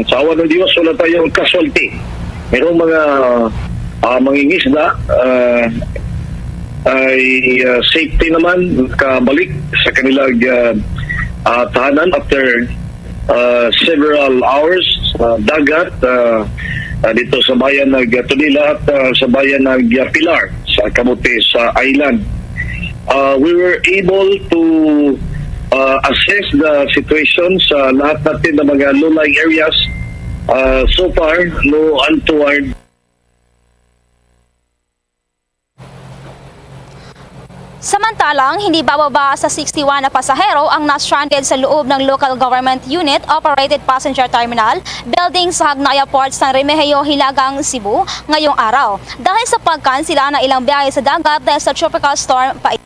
Sa awa ng Diyos, wala tayong casualty. Merong mga ah, mangingisda ah, ay ah, safety naman kabalik sa kanilang ah, ah, tahanan after ah, several hours sa dagat ah, ah, dito sa bayan ng Todela at ah, sa bayan ng Pilar sa Camotes ah, Island. Uh, we were able to uh, assess the situation sa lahat natin ng mga low-lying areas. Uh, so far, no untoward Samantalang, hindi bababa sa sixty-one na pasahero ang na-stranded sa loob ng Local Government Unit Operated Passenger Terminal building sa Hagnaya Port, San Remigio, Hilagang, Cebu ngayong araw dahil sa pagkansila ng ilang biyahe sa dagat dahil sa Tropical Storm Pai.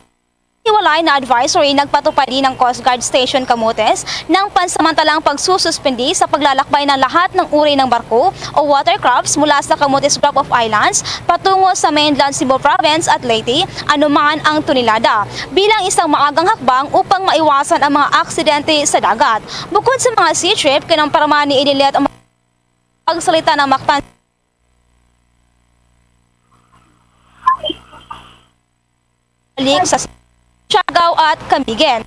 Hiwalay na advisory, nagpatupad din ang Coast Guard Station Camotes ng pansamantalang pagsususpindi sa paglalakbay ng lahat ng uri ng barko o watercrafts mula sa Camotes Group of Islands patungo sa mainland Cebu Province at Leyte, anuman ang tonelada, bilang isang maagang hakbang upang maiwasan ang mga aksidente sa dagat. Bukod sa mga sea trip, kinumpirma ni Idilet ang pagsalita ng Mactan balik sa Siargao at Camiguin.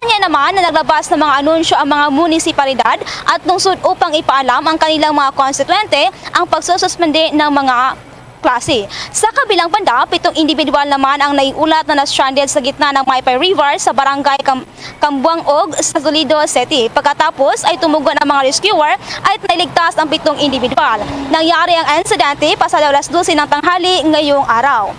Niya naman na naglabas ng mga anunsyo ang mga munisipalidad at lungsod upang ipaalam ang kanilang mga konstituente ang pagsususpende ng mga klase. Sa kabilang banda, pitong individual naman ang naiulat na na-stranded sa gitna ng Maypay River sa barangay Cam- Cambuangog sa Toledo City. Pagkatapos ay tumugon ang mga rescuer at nailigtas ang pitong individual. Nangyari ang insidente pasado alas dose ng tanghali ngayong araw.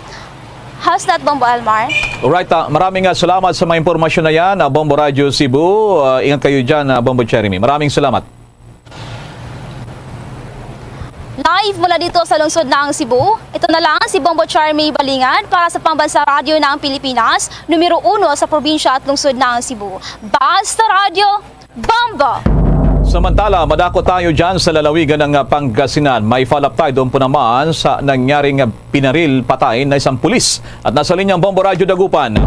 How's that, Bombo Elmar? Alright, ah, maraming ah, salamat sa mga impormasyon na yan, ah, Bombo Radyo Cebu. Ah, ingat kayo dyan, ah, Bombo Jeremy. Maraming salamat. Live mula dito sa lungsod ng Cebu, ito na lang si Bombo Charmy Balingad para sa Pambansa Radyo ng Pilipinas, numero uno sa probinsya at lungsod ng Cebu. Basta Radyo, Bombo! Samantala, madako tayo dyan sa lalawigan ng ah, Pangasinan. May follow-up tayo doon po naman sa nangyaring ah, pinaril patay na isang pulis. At nasa linyang Bombo Radyo Dagupan.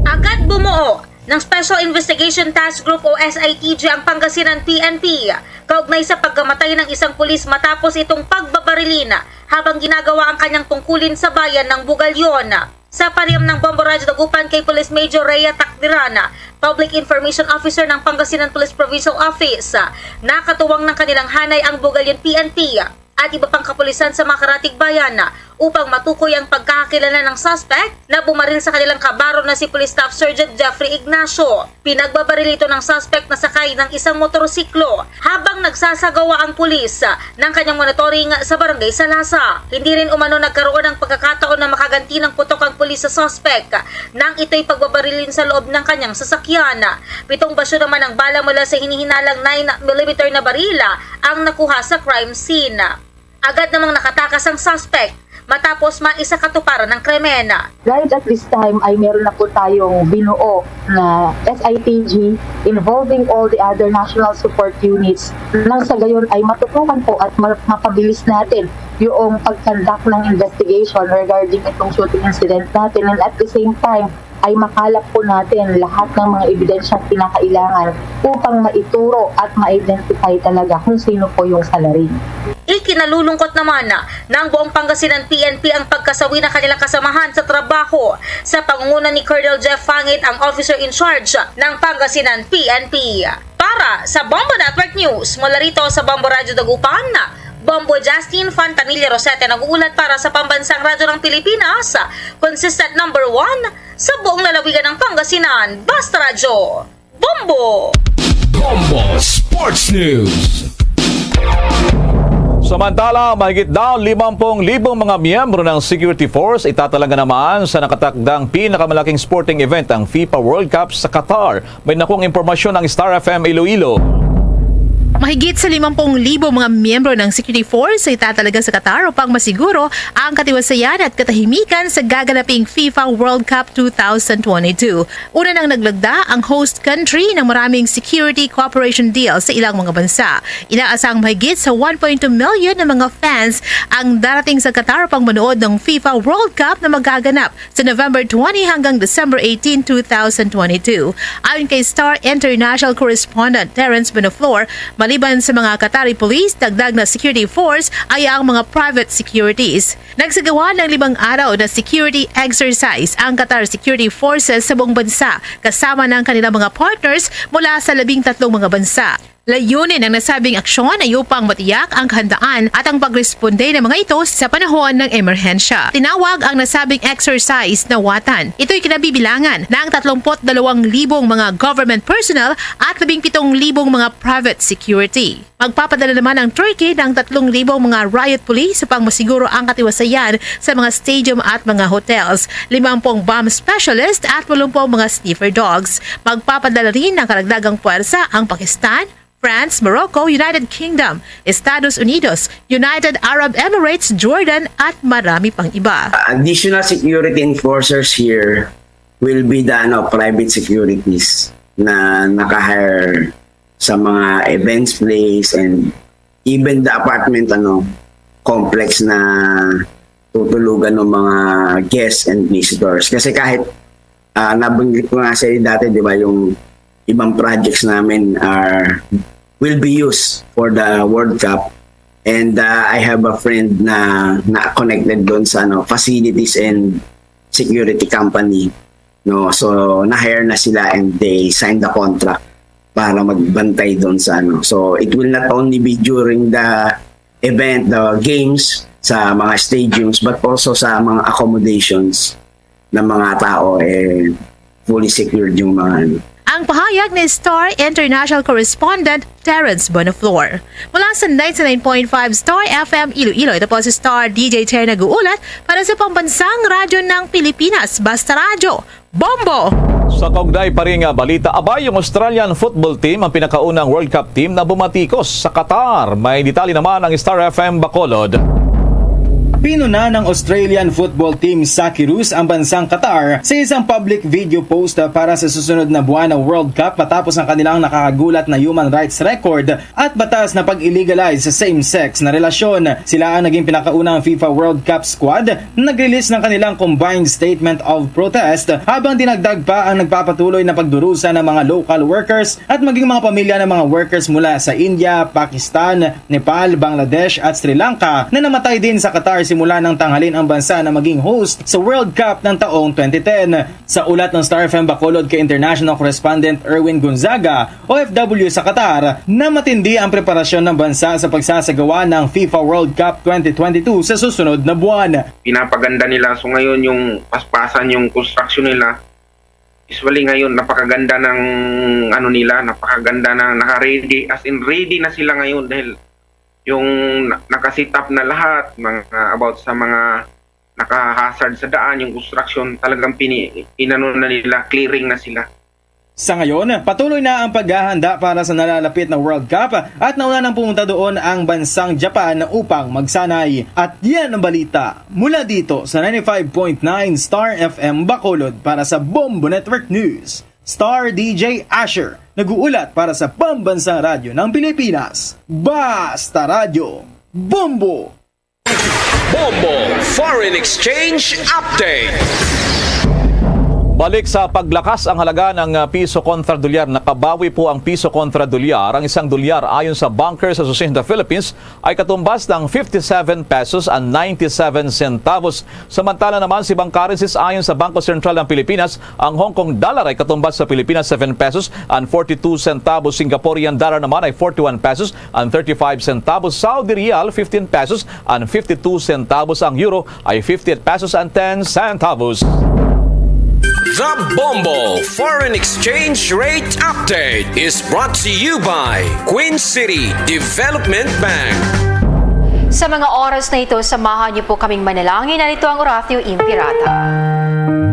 Agad bumuo ng Special Investigation Task Group o S I T G ang Pangasinan P N P kaugnay sa pagkamatay ng isang pulis matapos itong pagbabarilin habang ginagawa ang kanyang tungkulin sa bayan ng Bugalyon. Sa panayam ng Bombo Radyo Dagupan kay Police Major Rhea Takdiran, Public Information Officer ng Pangasinan Police Provincial Office, nakatuwang ng kanilang hanay ang Bugalyon P N P at iba pang kapulisan sa Makaratig Bayan upang matukoy ang pagkakakilala ng suspect na bumaril sa kanilang kabaro na si Police Staff Sergeant Jeffrey Ignacio. Pinagbabaril ito ng suspect na sakay ng isang motorsiklo habang nagsasagawa ang pulis ng kanyang monitoring sa Barangay Salasa. Hindi rin umano nagkaroon ng pagkakataon na makaganti ng putok ang pulis sa suspect nang ito'y pagbabarilin sa loob ng kanyang sasakyan. Pitong basyo naman ang bala mula sa hinihinalang nine millimeter na baril ang nakuha sa crime scene. Agad namang nakatakas ang suspect matapos maisakatuparan ang krimen. Right at this time ay meron na po tayong binuo na S I T G involving all the other national support units nang sa gayon ay matutukan po at ma- mapabilis natin yung pag-conduct ng investigation regarding itong shooting incident natin, and at the same time ay makalap po natin lahat ng mga ebidensyang kinakailangan upang maituro at ma-identify talaga kung sino po yung salarin. Ikinalulungkot naman ng buong Pangasinan P N P ang pagkasawi ng kanilang kasamahan sa trabaho sa pangunguna ni Colonel Jeff Fangit, ang officer in charge ng Pangasinan P N P. Para sa Bombo Network News, mula rito sa Bombo Radyo Dagupan, Bombo Justin Fontanilla Rosete nag-uulat para sa Pambansang Radyo ng Pilipinas, consistent number one sa buong lalawigan ng Pangasinan, Basta Radyo, Bombo! Bombo Sports News. Samantala, mahigit daw limampung libong mga miyembro ng security force itatalaga naman sa nakatakdang pinakamalaking sporting event, ang FIFA World Cup sa Qatar. May nakong impormasyon ang Star F M Iloilo. Mahigit sa limampung libo mga miyembro ng security force ay tatalaga sa Qatar upang masiguro ang katiwasayan at katahimikan sa gaganaping FIFA World Cup two thousand twenty-two. Una nang naglagda ang host country ng maraming security cooperation deal sa ilang mga bansa. Inaasang mahigit sa one point two million na mga fans ang darating sa Qatar upang manood ng FIFA World Cup na magaganap sa November twenty hanggang December eighteen, two thousand twenty-two. Ayon kay Star International correspondent Terence Bonaflor, maliban sa mga Qatari police, dagdag na security force ay ang mga private securities. Nagsagawa ng limang araw na security exercise ang Qatar Security Forces sa buong bansa, kasama ng kanilang mga partners mula sa labing tatlong mga bansa. Layunin ng nasabing aksyon ay upang matiyak ang kahandaan at ang pagresponde ng mga ito sa panahon ng emerhensya. Tinawag ang nasabing exercise na Watan. Ito'y kinabibilangan ng tatlumpu't dalawang libong mga government personnel at labing pitong libong mga private security. Magpapadala naman ang Turkey ng tatlong libong mga riot police upang masiguro ang katiwasayan sa mga stadium at mga hotels, limampung bomb specialist at walumpung mga sniffer dogs. Magpapadala rin ng karagdagang puwersa ang Pakistan, France, Morocco, United Kingdom, Estados Unidos, United Arab Emirates, Jordan, at marami pang iba. Additional security enforcers here will be the, ano, private securities na naka-hire sa mga events place and even the apartment, ano, complex na tutulugan ng mga guests and visitors. Kasi kahit, ah, nabanggit ko nga sa iyo dati, di ba, yung ibang projects namin are, will be used for the World Cup. And, ah, I have a friend na, na connected doon sa, ano, facilities and security company, no? So, na-hire na sila and they signed the contract para magbantay doon sa, ano. So, it will not only be during the event, the games, sa mga stadiums, but also sa mga accommodations ng mga tao, eh, fully secured yung mga, ano. Ang pahayag ni Star International correspondent Terence Bonaflor. Mula sa ninety-nine point five Star F M Iloilo, ito po si Star D J Ter nag-uulat para sa Pambansang Radyo ng Pilipinas, Basta Radyo, Bombo! Sa kaugnay pa rin nga balita, abay, yung Australian football team ang pinakaunang World Cup team na bumatikos sa Qatar. May detalye naman ang Star F M Bacolod. Pinuna ng Australian football team Socceroos ang bansang Qatar sa isang public video post para sa susunod na buwan ng World Cup matapos ang kanilang nakakagulat na human rights record at batas na pag-illegalize sa same-sex na relasyon. Sila ang naging pinakaunang FIFA World Cup squad na nag-release ng kanilang combined statement of protest, habang dinagdag pa ang nagpapatuloy na pagdurusa ng mga local workers at maging mga pamilya ng mga workers mula sa India, Pakistan, Nepal, Bangladesh at Sri Lanka na namatay din sa Qatar simula nang tanghalin ang bansa na maging host sa World Cup ng taong twenty ten. Sa ulat ng Star F M Bacolod kay international correspondent Erwin Gonzaga, O F W sa Qatar, na matindi ang preparasyon ng bansa sa pagsasagawa ng FIFA World Cup twenty twenty-two sa susunod na buwan. Pinapaganda nila. So ngayon, yung paspasan yung construction nila. Usually ngayon, napakaganda ng ano nila, napakaganda na, naka-ready. As in, ready na sila ngayon dahil yung na-, naka-set up na lahat, mga about sa mga naka-hazard sa daan, yung construction, talagang pini-, inano na nila, clearing na sila. Sa ngayon, patuloy na ang paghahanda para sa nalalapit na World Cup at nauna nang pumunta doon ang bansang Japan upang magsanay. At yan ang balita mula dito sa ninety-five point nine Star F M Bacolod. Para sa Bombo Network News, Star D J Asher, nag-uulat para sa Pambansang Radyo ng Pilipinas, Basta Radyo, Bombo! Bombo Foreign Exchange Update. Balik sa paglakas ang halaga ng, ah, piso kontra dolyar. Nakabawi po ang piso kontra dolyar. Ang isang dolyar, ayon sa Bankers Association of the Philippines, ay katumbas ng fifty-seven pesos and ninety-seven centavos. Samantala naman, sa ibang currencies, ayon sa Bangko Sentral ng Pilipinas, ang Hong Kong dollar ay katumbas sa Pilipinas seven pesos and forty-two centavos. Singaporean dollar naman ay forty-one pesos and thirty-five centavos. Saudi riyal, fifteen pesos and fifty-two centavos. Ang euro ay fifty-eight pesos and ten centavos. The Bombo Foreign Exchange Rate Update is brought to you by Queen City Development Bank. Sa mga oras na ito, samahan niyo po kaming manalangin. Narito ang Oratio Imperata.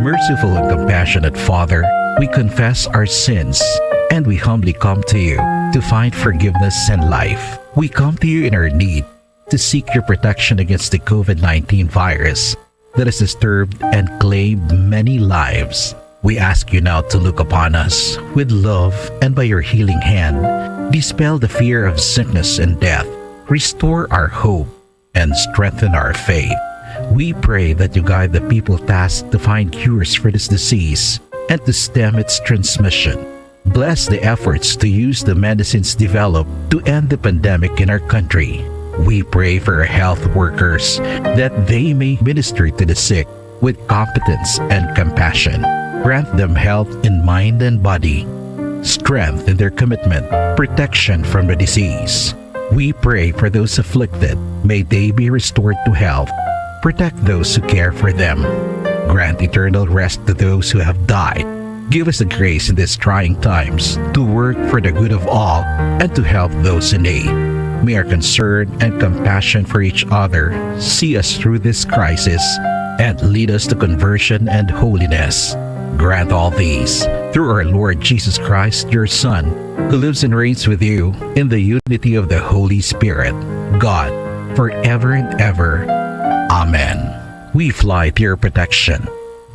Merciful and compassionate Father, we confess our sins and we humbly come to you to find forgiveness and life. We come to you in our need to seek your protection against the COVID nineteen virus that has disturbed and claimed many lives. We ask you now to look upon us with love and by your healing hand, dispel the fear of sickness and death, restore our hope, and strengthen our faith. We pray that you guide the people tasked to find cures for this disease and to stem its transmission. Bless the efforts to use the medicines developed to end the pandemic in our country. We pray for our health workers that they may minister to the sick with competence and compassion. Grant them health in mind and body, strength in their commitment, protection from the disease. We pray for those afflicted. May they be restored to health. Protect those who care for them. Grant eternal rest to those who have died. Give us the grace in these trying times to work for the good of all and to help those in need. May our concern and compassion for each other see us through this crisis and lead us to conversion and holiness. Grant all these through our Lord Jesus Christ, your Son, who lives and reigns with you in the unity of the Holy Spirit, God, forever and ever. Amen. We fly to your protection.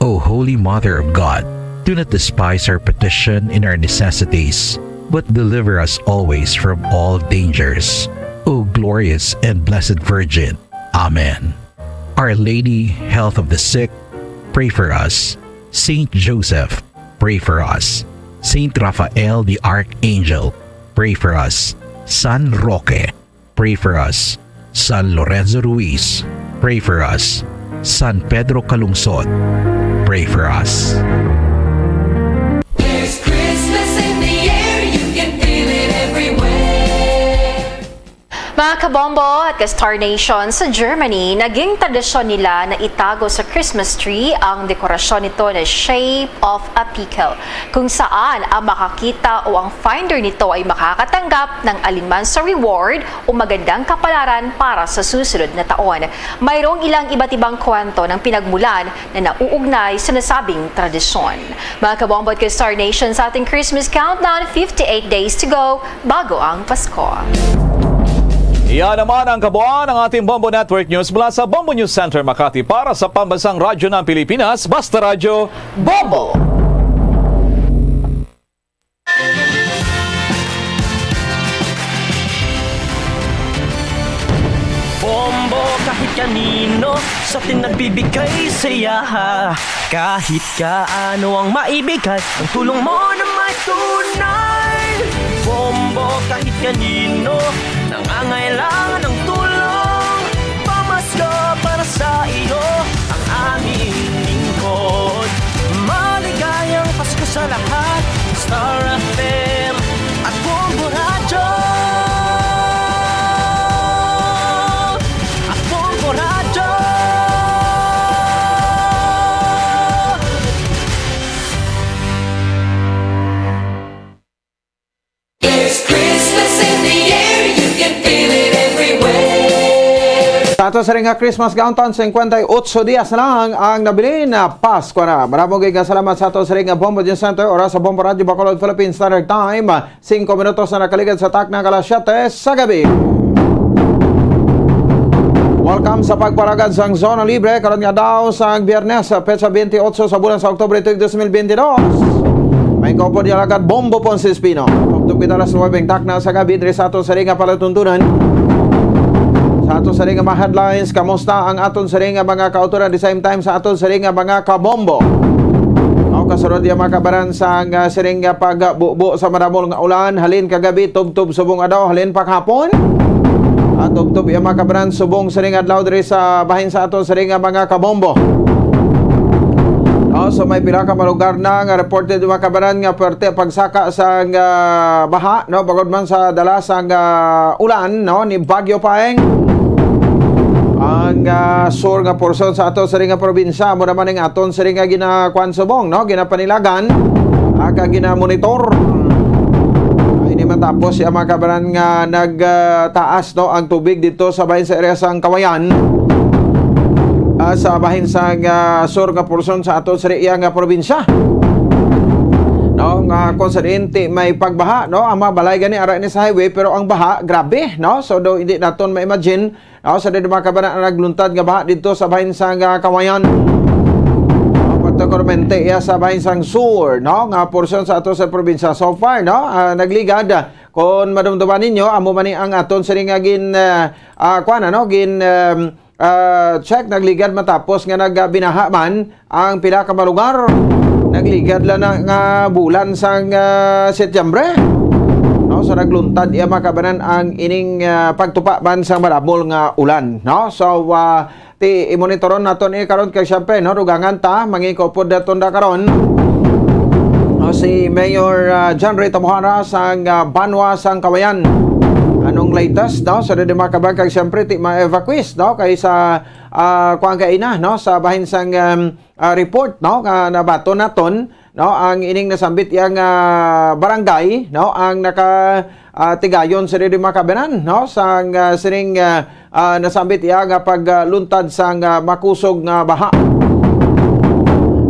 O Holy Mother of God, do not despise our petition in our necessities, but deliver us always from all dangers. O glorious and blessed Virgin. Amen. Our Lady, Health of the Sick, pray for us. Saint Joseph, pray for us. Saint Raphael the Archangel, pray for us. San Roque, pray for us. San Lorenzo Ruiz, pray for us. San Pedro Calungsod, pray for us. There's Christmas in the air, you can feel it everywhere. Mga kabombo at ka-Star Nation, sa Germany, naging tradisyon nila na itago sa Christmas tree ang dekorasyon nito na shape of a pickle, kung saan ang makakita o ang finder nito ay makakatanggap ng alinman sa reward o magandang kapalaran para sa susunod na taon. Mayroong ilang iba't ibang kwento ng pinagmulan na nauugnay sa nasabing tradisyon. Mga kabombo at ka-Star Nation, sa ating Christmas countdown, fifty-eight days to go bago ang Pasko. Iyan naman ang kabuuan ng ating Bombo Network News mula sa Bombo News Center Makati para sa Pambansang Radyo ng Pilipinas, Basta Radyo Bombo! Bombo kahit kanino sa atin nagbibigay saya. Kahit kaano ang maibigay, ang tulong mo na may tunay. Bombo kahit kanino nangangailangan ng tulong. Pamasko para sa iyo ang aming lingkod. Maligayang Pasko sa lahat. Star F M at Bombo Radyo. At Bombo Radyo. There's Christmas in the air, you can feel it everywhere. Sa ato sa ring nga Christmas countdown, cincuenta y ocho dias na lang ang nabilin na Pasko na. Maramo gid nga salamat sa ato sa ring nga Bombo News Center, oras sa Bombo Radyo Bacolod, Philippine Standard Time, singko minutos na nakaligad sa takna nga alas siyete sa gabi. Welcome sa pagparagad sang Zona Libre karon nga adlaw sang Biyernes, petsa twenty-eight sa bulan sa Oktubre tuig dos mil bentidós. May kaupod niya alagad Bombo Ponce Espino. Tubtob kita alas nuwebe ang takna sa gabi diri sa aton sa ring nga palatuntunan. Sa aton sa ring nga mga headlines, kamusta ang aton sa ring nga mga kautoran, the same time sa aton sa ring nga mga kabombo. Mao kasunod iya mga kabaran sang, ah, siring nga pagbubo sa madamol nga ulan halin kagabi, tubtob subong adlaw, halin pa kahapon. At tubtob iya mga kabaran subong siring adlaw diri sa bahin sa aton siring nga mga kabombo. No, so may pila ka mga lugar na nga reported mga kabaran nga pwerte pagsaka sang, ah, baha, no, bangod man sa dala sang, ah, ulan, no, ni Bagyo Paeng. Ang, ah, sur nga porsyon sa ato siring nga probinsya, amo naman ang aton siring nga ginakuan subong, no? Ginapanilagan, ah, kag ginamonitor. Ah, ini man Tapos, ya, mga kabanan, nga nag, ah, taas, no, ang tubig dito sa bahin sa area sang Kawayan, ah, sa bahin sang, ah, sur nga porsyon sa aton sa iya nga probinsya. No, nga kung sa diin ti may pagbaha, no, ang mga balay gani ara ni sa highway, pero ang baha grabe, no? So, do hindi naton ma-imagine, no, sa diin mga kabanan ang nagluntad nga baha dito sa bahin sang, ah, Kawayan. No, particularmente iya sa bahin sang sur, no, nga porsyon sa ato sa probinsya. So far, no, ah, nagligad, ah, kung madumduman ninyo, amo man ni ang aton sining nga gin, ah, ah, kuwan, ano, gin, um, ah, check, nagligad matapos nga nagbinaha man ang pila ka mga lugar. Nagligad lang na nga bulan sang, ah, Setyembre. No, so nagluntad iya mga kabanan ang ining, ah, pagtupa man sang madamol nga ulan, no? So, ah, ti imonitoron naton ini karon kay siyempre, no, dugangan ta, mangikupod naton da karon. No, si Mayor, ah, John Ray Tamuhara sang, ah, Banwa sang Kawayan. Anong latest, no? So, di mga kabanan kag siyempre ti ma-evacuees, no? Kay sa, ah, kuwan kaina, no? Sa bahin sang, um, ah, report, no, nga nabaton naton, no, ang ining nasambit iya nga barangay, no, ang naka, ah, tigayon sa diri mga kabanan, no, sang, ah, sining, ah, ah, nasambit iya nga pagluntad sang, ah, makusog nga baha.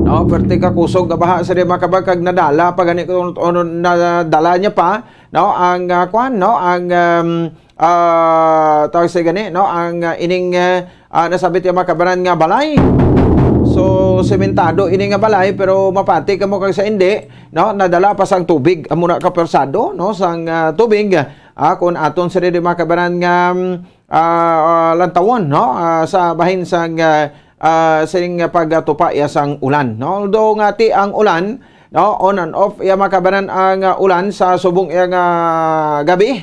No, perte ka kusog nga baha sa diri mga kabanan kag nadala pa gani kung, kung nadala niya pa, no, ang, ah, kwan, no, ang, um, ah, tawag sa gani, no, ang, ah, ining, ah, ah, nasabit nga mga kabanan nga balay. So, sementado ini nga balay, pero mapati kamo kag sa indi, no, nadala pa sang tubig. Amo na ka persado, no, sang, ah, tubig. Ah, kung aton sa diri mga kabanan nga, mm, ah, ah, lantawon, no, ah, sa bahin sang, ah, ah, sining pagtupa iya sang ulan, no? Although nga ti ang ulan, no, on and off iya mga kabanan ang, ah, ulan sa subong iya nga gabi.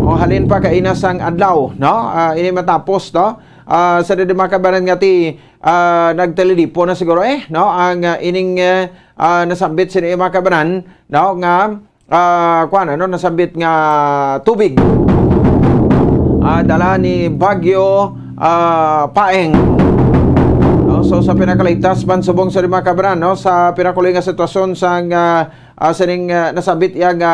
O halin pa kaina sang adlaw, no? Ah, ini matapos, no? Ah, sa diri mga kabanan nga ti, ah, nagtalilipo na siguro eh, no? Ang, ah, ining, ah, ah, nasambit sini mga kabanan, no, nga ah, kuwan, ano, nasambit nga tubig. Ah, dala ni Bagyo, ah, Paeng. No, so, sa pinakaligtas man subong sa mga kabanan, no, sa pinakuli nga sitwasyon sang, ah, ah, sining, ah, nasambit iya nga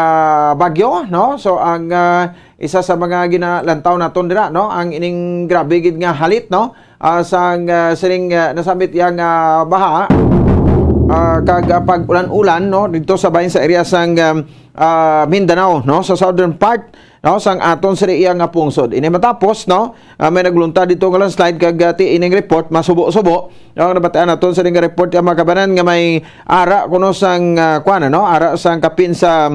bagyo, no? So, ang, ah, isa sa mga ginalantaw naton dira, no, ang ining grabe gid nga halit, no, ah, sang, ah, sining, ah, nasambit iya nga baha, ah, kag, ah, pag-ulan-ulan, no, dito sa bahin sa area sang, um, ah, Mindanao, no, sa southern part, no, sang aton sa iya nga pungsod. Ini matapos, no, ah, may nagluntad dito nga landslide kag, ah, ti ining report masubo-subo, no, nabatian naton sa nga report ang mga kabanan nga may ara kuno sang, ah, kuwan, no, ara sang kapin sa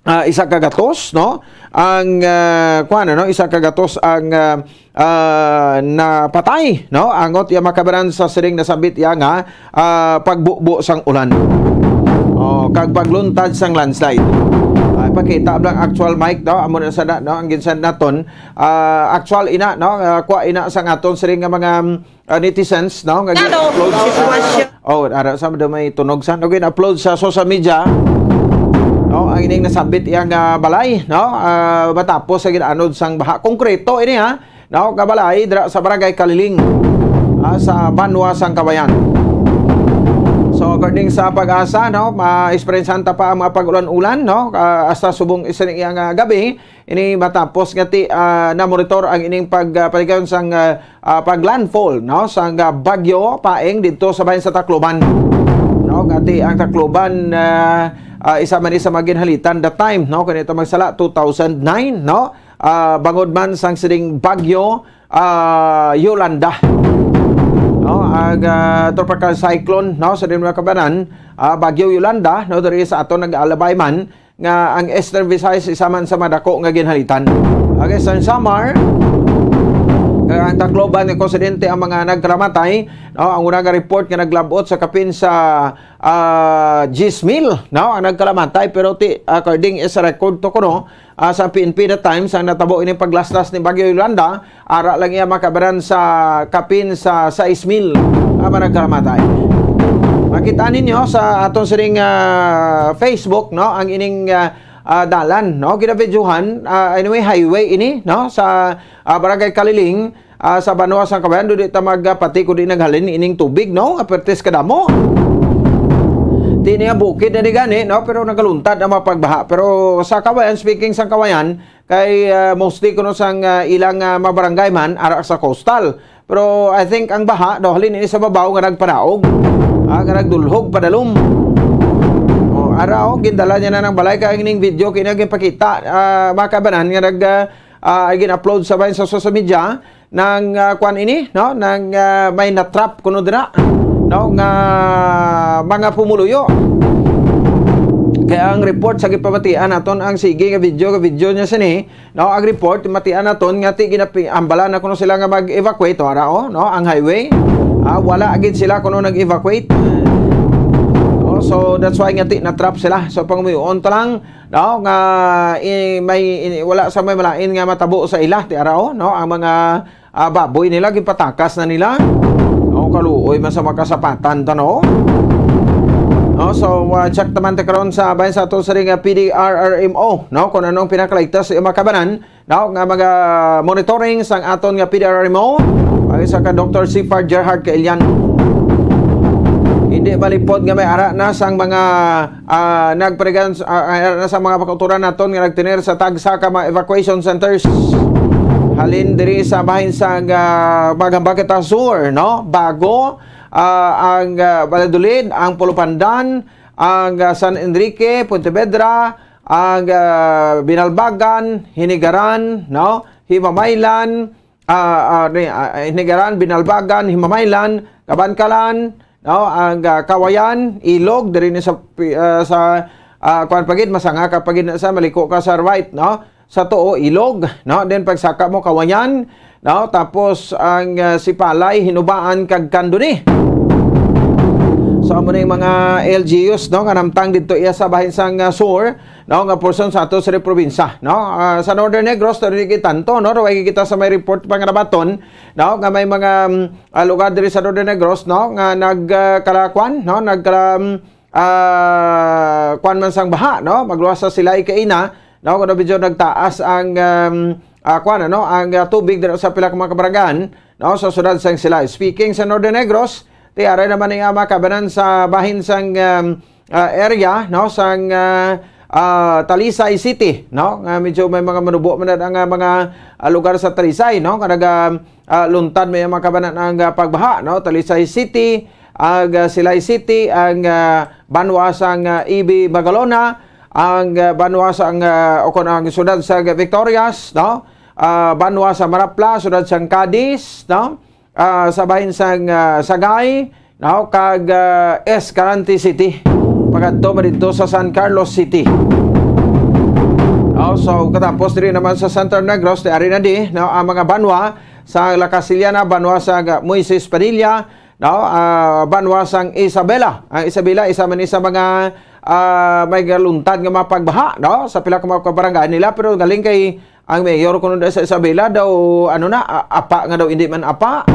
ah, isa ka gatos, no? Ang, ah, kuwan, ano, isa ka gatos ang, ah, ah, napatay, no? Angot iya mga kabanan sa siring nasambit iya nga, ah, pagbubo sang ulan. Oh, kag pagluntad sang landslide. Ah, pakita lang actual, Mike, no? Amo na sana, no? Ang ginsan naton, ah, actual ina, no? Ah, kuha ina sang aton siring nga mga ah, netizens, no, nga Ano? Gin-upload sa, Sitwasyon. Oh, ara sa daw may tunog sa, no, gin-upload sa social media, no, ang ining nasambit iya nga balay, no, ah, matapos sa gin-anod sang baha. Konkreto ini, ha, no, nga balay dira sa Barangay Kaliling, ah, sa Banwa sang Kawayan. So, according sa PAGASA, no, ma-experiencehan ta pa ang mga pag-ulan-ulan, no, ah, hasta subong isa ning iya nga gabi, ini matapos nga ti, ah, na-monitor ang ining pag, ah, paligayon sang, ah, ah, pag-landfall, no, sang, ah, Bagyo Paeng didto sa bahin sa Tacloban. No, nga ti ang Tacloban, ah, ah, isa man ni sa mga ginhalitan that time, no, kanito magsala two thousand nine, no, ah, bangod man sang sining Bagyo, ah, Yolanda. No, ang, ah, tropical cyclone, no, sa diin mga kabanan, ah, Bagyo Yolanda, no, diri sa aton nag-alabay man, nga ang Eastern Visayas isa man sa madako nga ginhalitan. Okay, sa Samar, kag ang Tacloban nga konsidente ang mga nagkalamatay, no? Ang una nga report nga naglabot sa kapin sa, ah, diyes mil, no? Ang nagkalamatay, pero ti, according sa record to kuno, ah, sa P N P that time, sa natabo ini paglaslas ni Bagyo Yolanda, ara lang iya makabaran sa kapin sa sais mil ang mga nagkalamatay. Makita ninyo sa aton sining, ah, Facebook, no, ang ining, ah, ah, dalan, no, ginabidyohan, ah, anyway, highway ini, no, sa, ah, Barangay Kaliling, ah, sa Banwa sang Kawayan, di ta magpati kundi naghalin ining tubig, no, nga pertes kadamo. Di niya bukid na di gani, no? Pero nagaluntad ang mga pagbaha. Pero sa Kawayan, speaking sa Kawayan, kay, ah, mostly kuno sang, ah, ilang, ah, mga barangay man, ara sa coastal. Pero I think ang baha, daw halin ini sa babaw nga nagpanaog, ah, nga nagdulhog padalom. Oh, ara, oh, gindala niya na ng balay. Kaya ining video, kini ang ginpakita, ah, mga kabanan, nga nag, ah, ah, gin-upload sa bahin sa social media, nang, ah, kwan ini, no? Nang, ah, may natrap kuno dira, no? Nga mga pumuluyo. Kaya ang report sa gipamatian naton ang sige nga video, nga video niya sini, no? Ang report, matian naton nga ti ginapi-, ambala na kuno sila nga mag-evacuate, o, ara, oh, no? Ang highway, ah, wala agad sila kuno nag-evacuate. Oh, so that's why nga ti natrap sila. So pangamuyoon ta lang, no, nga, eh, may, eh, wala sa may malain nga matabo sa ila, ti ara, oh, no, ang mga, ah, baboy nila gipatakas na nila. Oh, kaluoy man sa makasapatan ta, no? No, so, ah, check naman ta karon sa bahin sa ato sa ring, ah, P D R R M O, no, kung anong pinakaligtas sa mga kabanan, no, nga mga monitoring sang aton nga P D R R M O, ang isa ka Doktor Sifar Gerhard Kailian. Hindi malipod nga may ara na sang mga, ah, nagpregan, ah, ah, na sa mga pakauturan naton nga nagtener sa tagsa ka mga evacuation centers. Halin diri sa bahin sang, ah, Magambaketa Sur, no? Bago, ah, ang, ah, Valladolid, ang Pulupandan, ang, ah, San Enrique, Pontevedra, ang, ah, Binalbagan, Hinigaran, no? Himamaylan, ah, ah, ni, ah, Hinigaran, Binalbagan, Himamaylan, Kabankalan, no? Ang, ah, Kawayan, Ilog, diri ni sa pi-, ah, sa, ah, kuwan pa gid, masanga ka pa gid na sa, maliko ka sa right, no? Sa tuo, Ilog, no? Then pagsaka mo, Kawayan, no? Tapos ang, ah, Sipalay, Hinubaan, kag Candoni. So, amo na yung mga L G Us, no? Nga namtang dito iya sa bahin sang, ah, sur, no, nga portion sa ato sa probinsya, no? Ah, sa Northern Negros, pero di kita tanto, no? Way kita sa may report pa nga nabaton, no, nga may mga, mm, ah, lugar diri sa Northern Negros, no, nga nag, ah, kalakuan, no, nag, um, ah, kuan man sang baha, no? Magluwas sa Silay kaina, no? Kuno medyo nagtaas ang, um, ah, kuan, ano, ang, ah, tubig diri sa pila ka mga kabarangay, no, sa siyudad sang Silay. Speaking sa Northern Negros, ti aray naman ni, ah, mga kabanan sa bahin sang, um, ah, area, no, sang, ah, ah, Talisay City, no, nga medyo may mga manubo man ang, ah, mga, ah, lugar sa Talisay, no, nga naga, ah, luntad may mga kabanan ang, ah, pagbaha, no, Talisay City, ang, ah, Silay City, ang, ah, banwa sang, ah, Ibi Magalona, ang, ah, banwa sang, ah, o kon ang siyudad sa Victorias, no, ah, banwa sa Marapla, siyudad sang Cadiz, no, ah, sa bahin sang, ah, Sagay, no, kag, ah, Escalante City. Pagkadto ba dito sa San Carlos City? No, so, katapos diri naman sa Central Negros, ti ari na di, no, ang mga banwa sa La Castellana, banwa sa Moises Padilla, no, ah, banwa sang Isabela. Ang Isabela, isa man ni sa mga, ah, may galuntad nga mga pagbaha, no, sa pila ka mga kabarangay nila, pero galing kay ang mayor kuno da sa Isabela daw, ano na, a-, apa nga daw hindi man apa.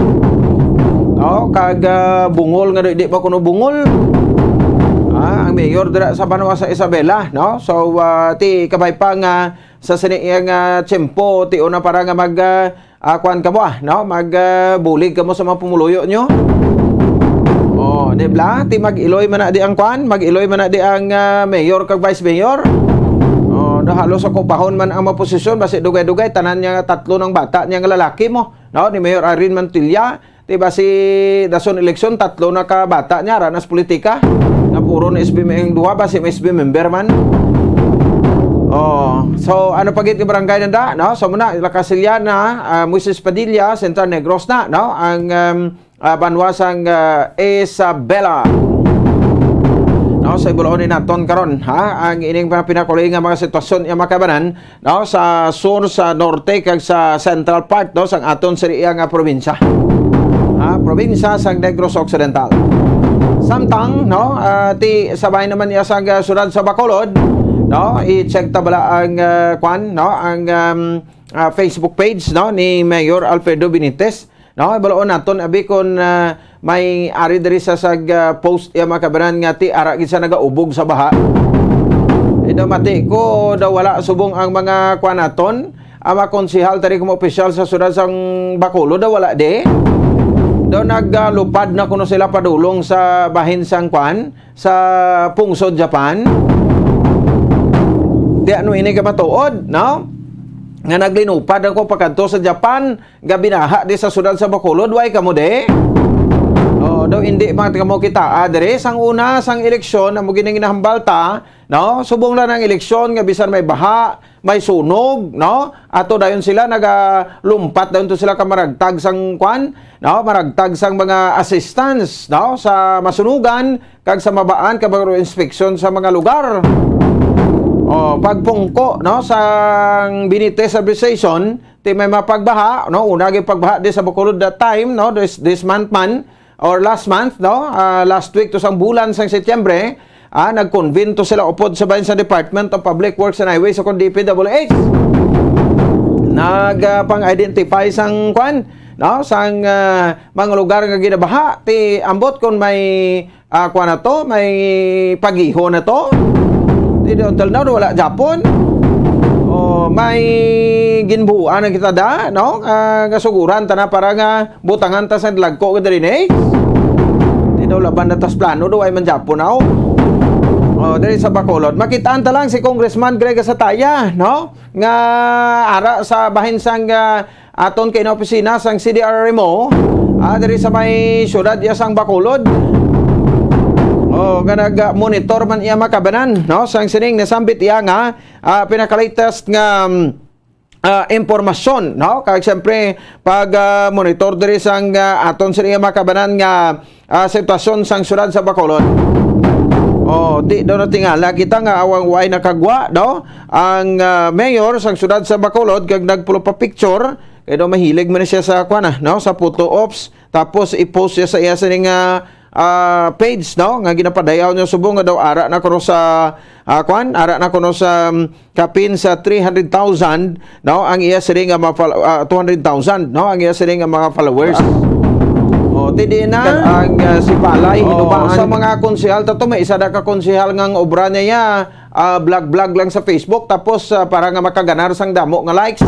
Oh, kag, ah, bungol nga daw hindi pa kuno bungol. Ah, ang mayor dira sa banwa sa Isabela, no? So, ah, ti kabay pa nga sa sini iyang, ah, tiyempo, ti una para nga mag, ah, ah, kuan kamo, ah, no? Mag, ah, bulig kamo sa mga pumuluyo nyo. Oh, di bla? Ti mag-iloy man na di ang kuan, mag-iloy man na di ang, ah, mayor kag vice mayor. Oh, no, halos sa kupahon man ang mga posisyon, basi dugay-dugay, tanan niya nga tatlo ng bata niya nga lalaki mo. No, ni Mayor Irene Mantilla, ti basi dason eleksyon, tatlo na ka bata niya, ranas politika. Nga puro ni S B ang duha, basi may S B member man. Oh, so ano pa gid ni barangay nanda, no? So muna, La Castellana, ah, Moises Padilla, Central Negros na, no? Ang, um, ah, banwa sang, ah, Isabela. No, sa ibulon ni naton karon, ha? Ang ining mga pinakuli nga mga sitwasyon nga makabanan, no, sa sur, sa norte, kag sa central part, no, sang aton sa iya nga probinsya. Ha, probinsya sang Negros Occidental. Samtang, no, ah, ti sabay naman niya sa, ah, siyudad sa Bacolod, no, i-check ta bala ang, ah, kwan, no, ang, um, ah, Facebook page, no, ni Mayor Alfredo Benitez. No, ibaloon naton, abi, kon, ah, may ari diri sa sag, ah, post iya mga kabanan nga ti ara gid sa nagaubog sa baha. Ito mati ko daw wala subong ang mga kwan naton, ang mga konsehal tari kung opisyal sa siyudad sang Bacolod daw wala di. Daw nagalupad na kuno sila padulong sa bahin sang kwan, sa pungsod Japan. Di ano ini ka matuod, no? Nga naglinupad ako pakadto sa Japan, nga binaha di sa sudad sa Bacolod, way kamo di? Oh, daw hindi man kamo kita, ah, diri sang una sang eleksyon amo gini ginahambal ta, no? Subong lang ang eleksyon nga bisan may baha, may sunog, no? Ato dayon sila nagalumpat dayon to sila ka maragtag sang kwan, no? Maragtag sang mga assistance, no? Sa masunugan kag sa mabaan ka mga inspeksyon sa mga lugar. Oh, pagpungko, no, sang Benitez Substation, ti may mapagbaha, no? Una gyud pagbaha di sa Bacolod that time, no? This, this month man or last month, no? Ah, last week to sang bulan sang Setyembre, ah, nagconvene to sila upod sa bahin sa Department of Public Works and Highways o kon D P W H. Nagpang-identify sang kwan, no? Sang, ah, mga lugar nga ginabaha, ti ambot kon may, ah, kwan na to, may pagiho na to. Ti until now, wala Japon. O, may ginbuuan na kita da, no? Ah, nga suguran ta na para nga butangan ta sa lagko nga drainage. Ti daw laban na tas plano daw ay man Japon na, oh. Oh, diri sa Bacolod. Makitaan ta lang si Congressman Greg Asataya, no? Nga ara sa bahin sang, ah, aton kay na opisina sang C D R R M O, ah, diri sa may syudad iya sang Bacolod. Oh, nga nag-monitor man iya makabanan, no? Sang sining nasambit iya nga, ah, pinaka-latest nga, mm, ah, impormasyon, no? Kag siyempre, pag, ah, monitor diri sang, ah, aton sila makabanan nga, ah, sitwasyon sang syudad sa Bacolod. Oh, di daw natingala kita nga awang way nakagwa, no? Ang, ah, mayor sang syudad sa Bacolod kag nagpulo pa picture, kay daw mahilig man siya sa, kwan, ah, no? Sa photo ops. Tapos i-post siya sa iya sining, ah, ah, page, no? Nga ginapadayaw niya subong nga daw ara na kuno sa, ah, kwan, ara na kuno sa, um, kapin sa three hundred thousand, no? Ang iya siling nga mga fol-, ah, two hundred thousand, no? Ang iya siling nga mga followers. O, ti di na. Ang, ah, si Palay, oh, hinubaan sa mga konsehal, tato may isa na ka konsehal nga ang obra niya, ah, vlog-vlog lang sa Facebook, tapos, ah, para nga makaganar sang damo nga likes.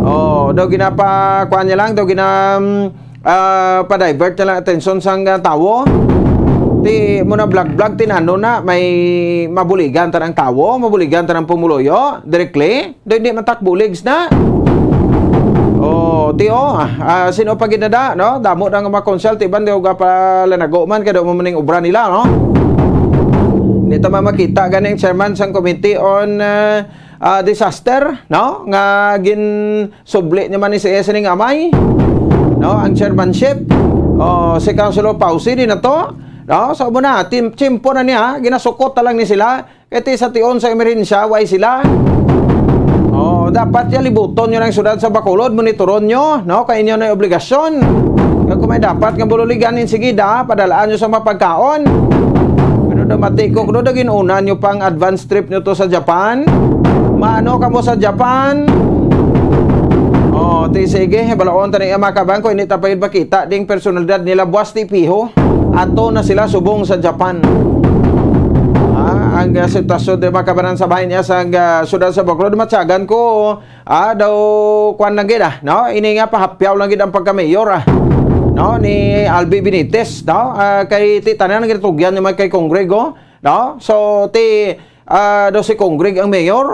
Oh, daw ginapa-, kuan niya lang, daw gina-, ah, pa-divert na lang atensyon sang, ah, tawo. Ti mo na vlog-vlog, tinano na, may mabuligan ta ng tawo, mabuligan ta ng pumuluyo, directly. Daw hindi man tak buligs na. Oh, ti, oh, ah, ah, sino pa ginada, no? Damo na nga mga konsehal, ti ban daw ga pa lanago man, kay daw mo maning obra nila, no? Hindi ta mamakita ganing chairman sang Committee on, ah, ah, Disaster, no? Nga gin subli niya man ni si S N ng amay, no, ang chairmanship. O, si Councilor Pausi din na to, no? So, muna, tim-, tiyempo na niya, ginasukot na lang ni sila. Kay ti sa tion sa emerhensya, way sila. O, dapat ya libuton nyo ng syudad sa Bacolod, monitoron nyo, no? Kay inyo na yung obligasyon. Kag kung may dapat nga bululigan, insigida, padalaan nyo sa mapagkaon. Pero daw mati ko, kuno daw ginunan nyo pang advance trip nyo to sa Japan. Maano kamo sa Japan? Oh, ti sige, balaon ta ni mga kabangko, hindi ta pa yun makita ding personalidad nila, buwas ti piho. Ato na sila subong sa Japan. Ah, ang, ah, sitwasyon di makabanan sa bahay niya sa, ah, syudad sa Bacolod, matyagan ko, ah, daw, kwan lang gid, ah, no? Ini nga pahapyaw lang gid ang pagka-mayor, ah, no? Ni Albi Benitez, no? Ah, kay ti tanan ang ginatugyan ni Mike kay Congrego, no? So, ti, ah, daw si Congreg ang mayor.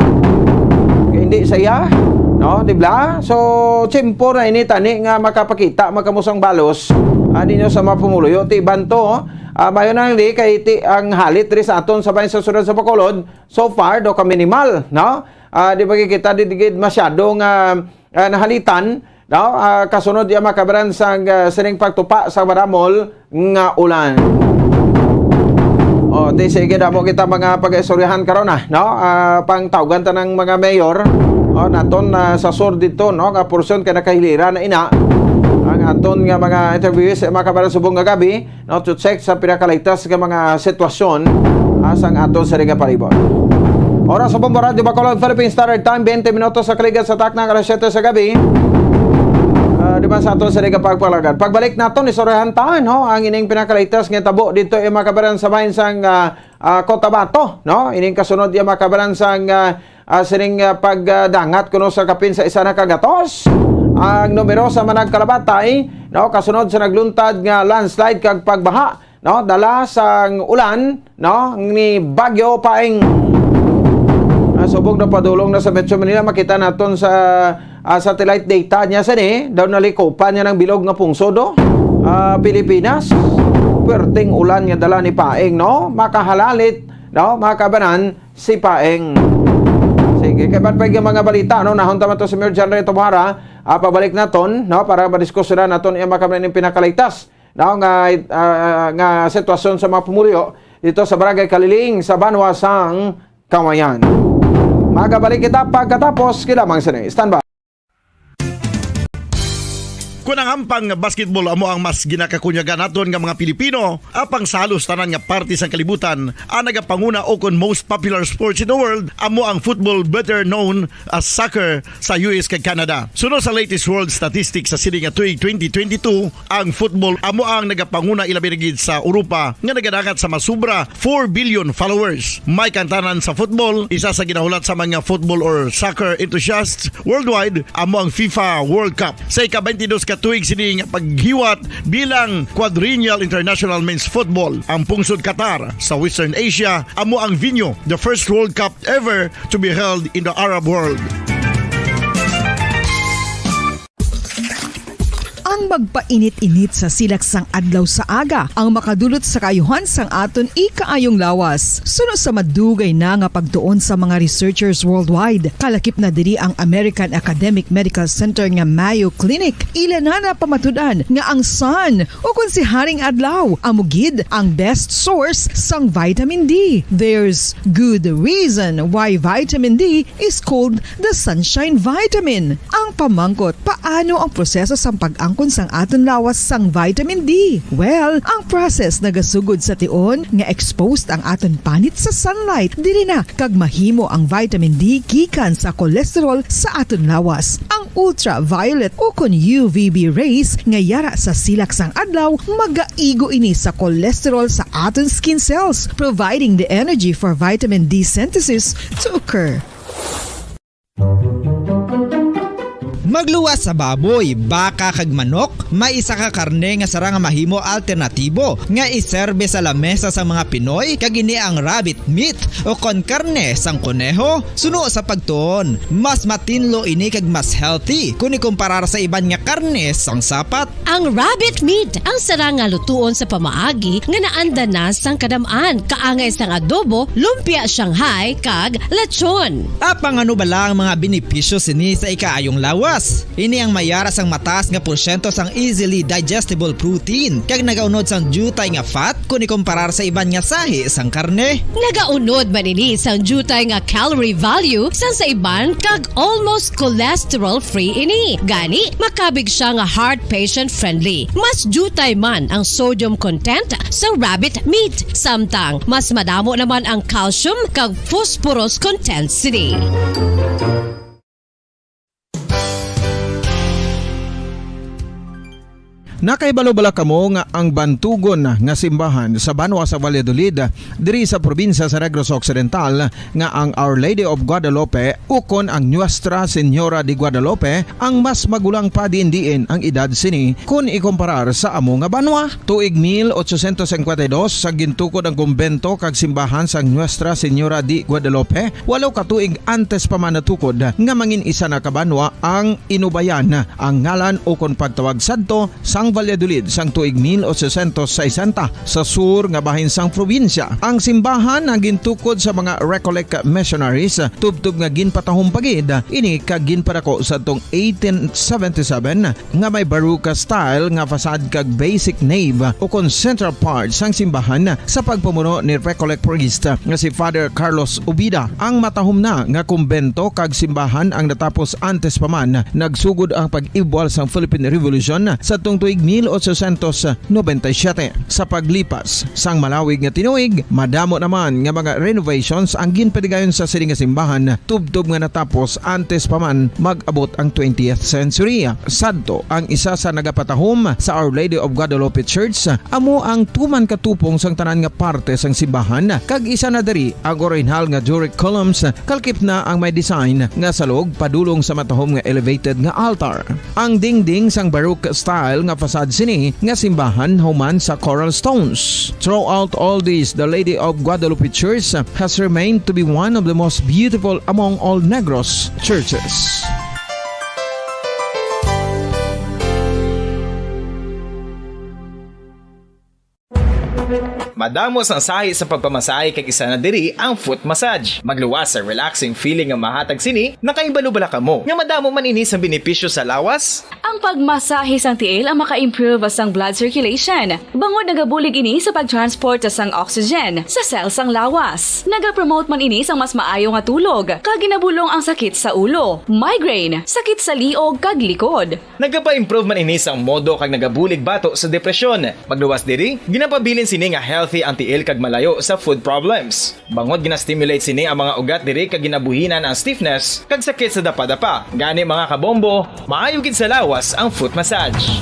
Kay hindi sa iya, no? Di ba? So, tiyempo na ini tani nga makapakita, makamusang balos, ah, ninyo sa mga pumuluyo. Ti iban to, ah, mayo na lang di kay ti, ang halit diri sa aton sa bayan sa syudad sa Bacolod, so far, daw ka minimal, no? Ah, di ba kita di, di gid masyado nga, ah, nahalitan, no? Ah, kasunod iya makabaran sang, ah, sining pagtupa sa maramol nga ulan. O, ti sige, damo kita mga pag-istoryahan karon na, no? Ah, pangtawgan ta ng mga mayor, o, naton, ah, sa sur dito, no? Nga porsyon kay nakahilira na ina ang aton nga mga interviewees sa makabaran subong nga gabi. No, to check sa pinakaligtas nga mga sitwasyon, ah, sang aton sa nga palibot. Oras sa Bombo Radyo Bacolod, Philippine Standard Time, twenty minutos sa kaligat sa takna, alas siyete sa gabi. Ah, di ba sa aton sa nga pagpalagan? Pagbalik naton, istoryahan ta, no, ang ining pinakaligtas nga tabo dito ay makabaran sa bayan sang, ah, ah, Cotabato, no? Ining kasunod iya makabaran sang, ah, ah, sining, ah, pagdangat kuno sa kapin sa isa na kagatos. Ang numerosa man nagkalabatay, no, kasunod sa nagluntad nga landslide kag pagbaha, no, dala sang ulan, no, ni Bagyo Paeng. Ah, subong na padulong na sa Metro Manila, makita naton sa, ah, satellite data niya sini, daw nalikupan niya ng bilog nga pungsod, oh. Ah, Pilipinas, perting ulan nga dala ni Paeng, no, makahalalit, no, mga kabanan, si Paeng. Sige, kay man pa yung mga balita, no, nahon taman to si Mayor John Ray Tobuhara. Ah, pabalik naton, no, para madiskusyonan naton ang mga kabanan yung pinakaligtas, no, nga, ah, nga sitwasyon sa mga pumuluyo dito sa Barangay Kaliling sa Banwa sang Kawayan. Magabalik kita pagkatapos. Kinamang sini. Stand by. Kung ang ampang basketball amo ang mas ginakakunyagan naton nga mga Pilipino, apang sa halos tanan nga parte sang kalibutan, ang nagapanguna o kon most popular sports in the world amo ang football, better known as soccer, sa U S kag Canada. Suno sa latest world statistics sa sini nga tuig twenty twenty-two, ang football amo ang nagapanguna, ilabi na gid sa Europa nga nagadangat sa masubra four billion followers. May kantanan sa football, isa sa ginahulat sa mga football or soccer enthusiasts worldwide amo ang FIFA World Cup. Sa ika-twenty-dos ka tuig sini nga paghiwat bilang quadrennial international men's football, ang pungsod Qatar sa Western Asia amo ang venue, the first World Cup ever to be held in the Arab world. Ang magpainit-init sa silak sang adlaw sa aga ang makadulot sa kaayuhan sang aton ikaayong lawas. Suno sa madugay na nga pagtuon sa mga researchers worldwide, kalakip na diri ang American Academic Medical Center nga Mayo Clinic. Ila na napamatud-an nga ang sun, o kon si Haring Adlaw, amo gid ang best source sang vitamin D. There's good reason why vitamin D is called the sunshine vitamin. Ang pamangkot, paano ang proseso sang pag-angkon sang aton lawas sang vitamin D? Well, ang process nagasugod sa tion nga exposed ang aton panit sa sunlight diri na kag mahimo ang vitamin D gikan sa cholesterol sa aton lawas. Ang ultraviolet o kon U V B rays nga yara sa silak sang adlaw magaigo ini sa cholesterol sa aton skin cells, providing the energy for vitamin D synthesis to occur. Magluwas sa baboy, baka kag manok, may isa ka karne nga sarang nga mahimo alternatibo nga iserbe sa lamesa sang mga Pinoy, kag ini ang rabbit meat o kon karne sang koneho. Suno sa pagtuon, mas matinlo ini kag mas healthy kon ikumparar sa iban nga karne sang sapat. Ang rabbit meat ang sarang nga lutuon sa pamaagi nga naanda na sang kadam-an, kaangay sang adobo, lumpia Shanghai, kag lechon. Apang ano bala ang mga benepisyo sini sa ikaayong lawas? Ini ang may yara sang mataas nga porsyento sang easily digestible protein kag nagaunod sang diutay nga fat kon ikumparar sa iban nga sahi sang karne. Nagaunod man ini sang diutay nga calorie value sang sa iban kag almost cholesterol-free ini. Gani, makabig siya nga heart patient-friendly. Mas diutay man ang sodium content sa rabbit meat, samtang mas madamo naman ang calcium kag phosphorus content sini. Nakahibalo bala kamo nga ang bantugon nga simbahan sa banwa sa Valladolid, diri sa probinsya sa Negros Occidental, nga ang Our Lady of Guadalupe ukon ang Nuestra Señora de Guadalupe ang mas magulang pa diin-diin ang edad sini kon ikumparar sa amo nga banwa? Tuig mil ochocientos cincuenta y dos, sa gintukod ang kumbento kag simbahan sang Nuestra Señora de Guadalupe, walo ka tuig antes pa man natukod nga mangin isa na ka banwa ang Inubayan, ang ngalan ukon pagtawag sadto sang Valladolid sang tuig mil ochocientos sesenta, sa sur nga bahin sang probinsya. Ang simbahan ang gintukod sa mga Recollect missionaries, tubtob nga ginpatahom pa gid ini kag ginpadako sadtong eighteen seventy-seven, nga may Baroque style nga facade kag basic nave ukon central part sang simbahan sa pagpamuno ni Recollect priest nga si Father Carlos Ubida. Ang matahom na nga kumbento kag simbahan ang natapos antes pa man nagsugod ang pag-ibwal sang Philippine Revolution sadtong tuig mil ochocientos noventa y siete. Sa paglipas sang malawig nga tinuig, madamo naman nga mga renovations ang ginpatigayon sa sini nga simbahan, tubtob nga natapos antes pa man mag-abot ang twentieth century. Sadto, ang isa sa nagapatahom sa Our Lady of Guadalupe Church, amo ang tuman ka tupong sang tanan nga parte sang simbahan, kag isa na diri ang orihinal nga Doric columns, kalkip na ang may design nga salog padulong sa matahom nga elevated nga altar. Ang dingding sang Baroque style nga facade sini nga simbahan human sa coral stones. Throughout all this, the Lady of Guadalupe Church has remained to be one of the most beautiful among all Negros churches. Madamo sang sahi sa pagpamasahe, kag isa na diri ang foot massage. Magluwas sa relaxing feeling nga mahatag sini. Nakahibalo bala kamo nga madamo man ini sang benepisyo sa lawas? Ang pagmasahe sang tiil ang maka-improve sang blood circulation, bangod nagabulig ini sa pag-transport sang oxygen sa cell sang lawas. Nagapromote man ini sang mas maayo nga tulog, kag ginabulong ang sakit sa ulo, migraine, sakit sa liog, kag likod. Nagapa-improve man ini sang modo kag nagabulig bato sa depresyon. Magluwas diri, ginapabilin sini nga healthy ang tiil kag malayo sa foot problems. Bangod gina-stimulate sini ang mga ugat diri kag ginabuhinan ang stiffness kag sakit sa dapadapa. Gani, mga kabombo, maayo gid sa lawas ang foot massage.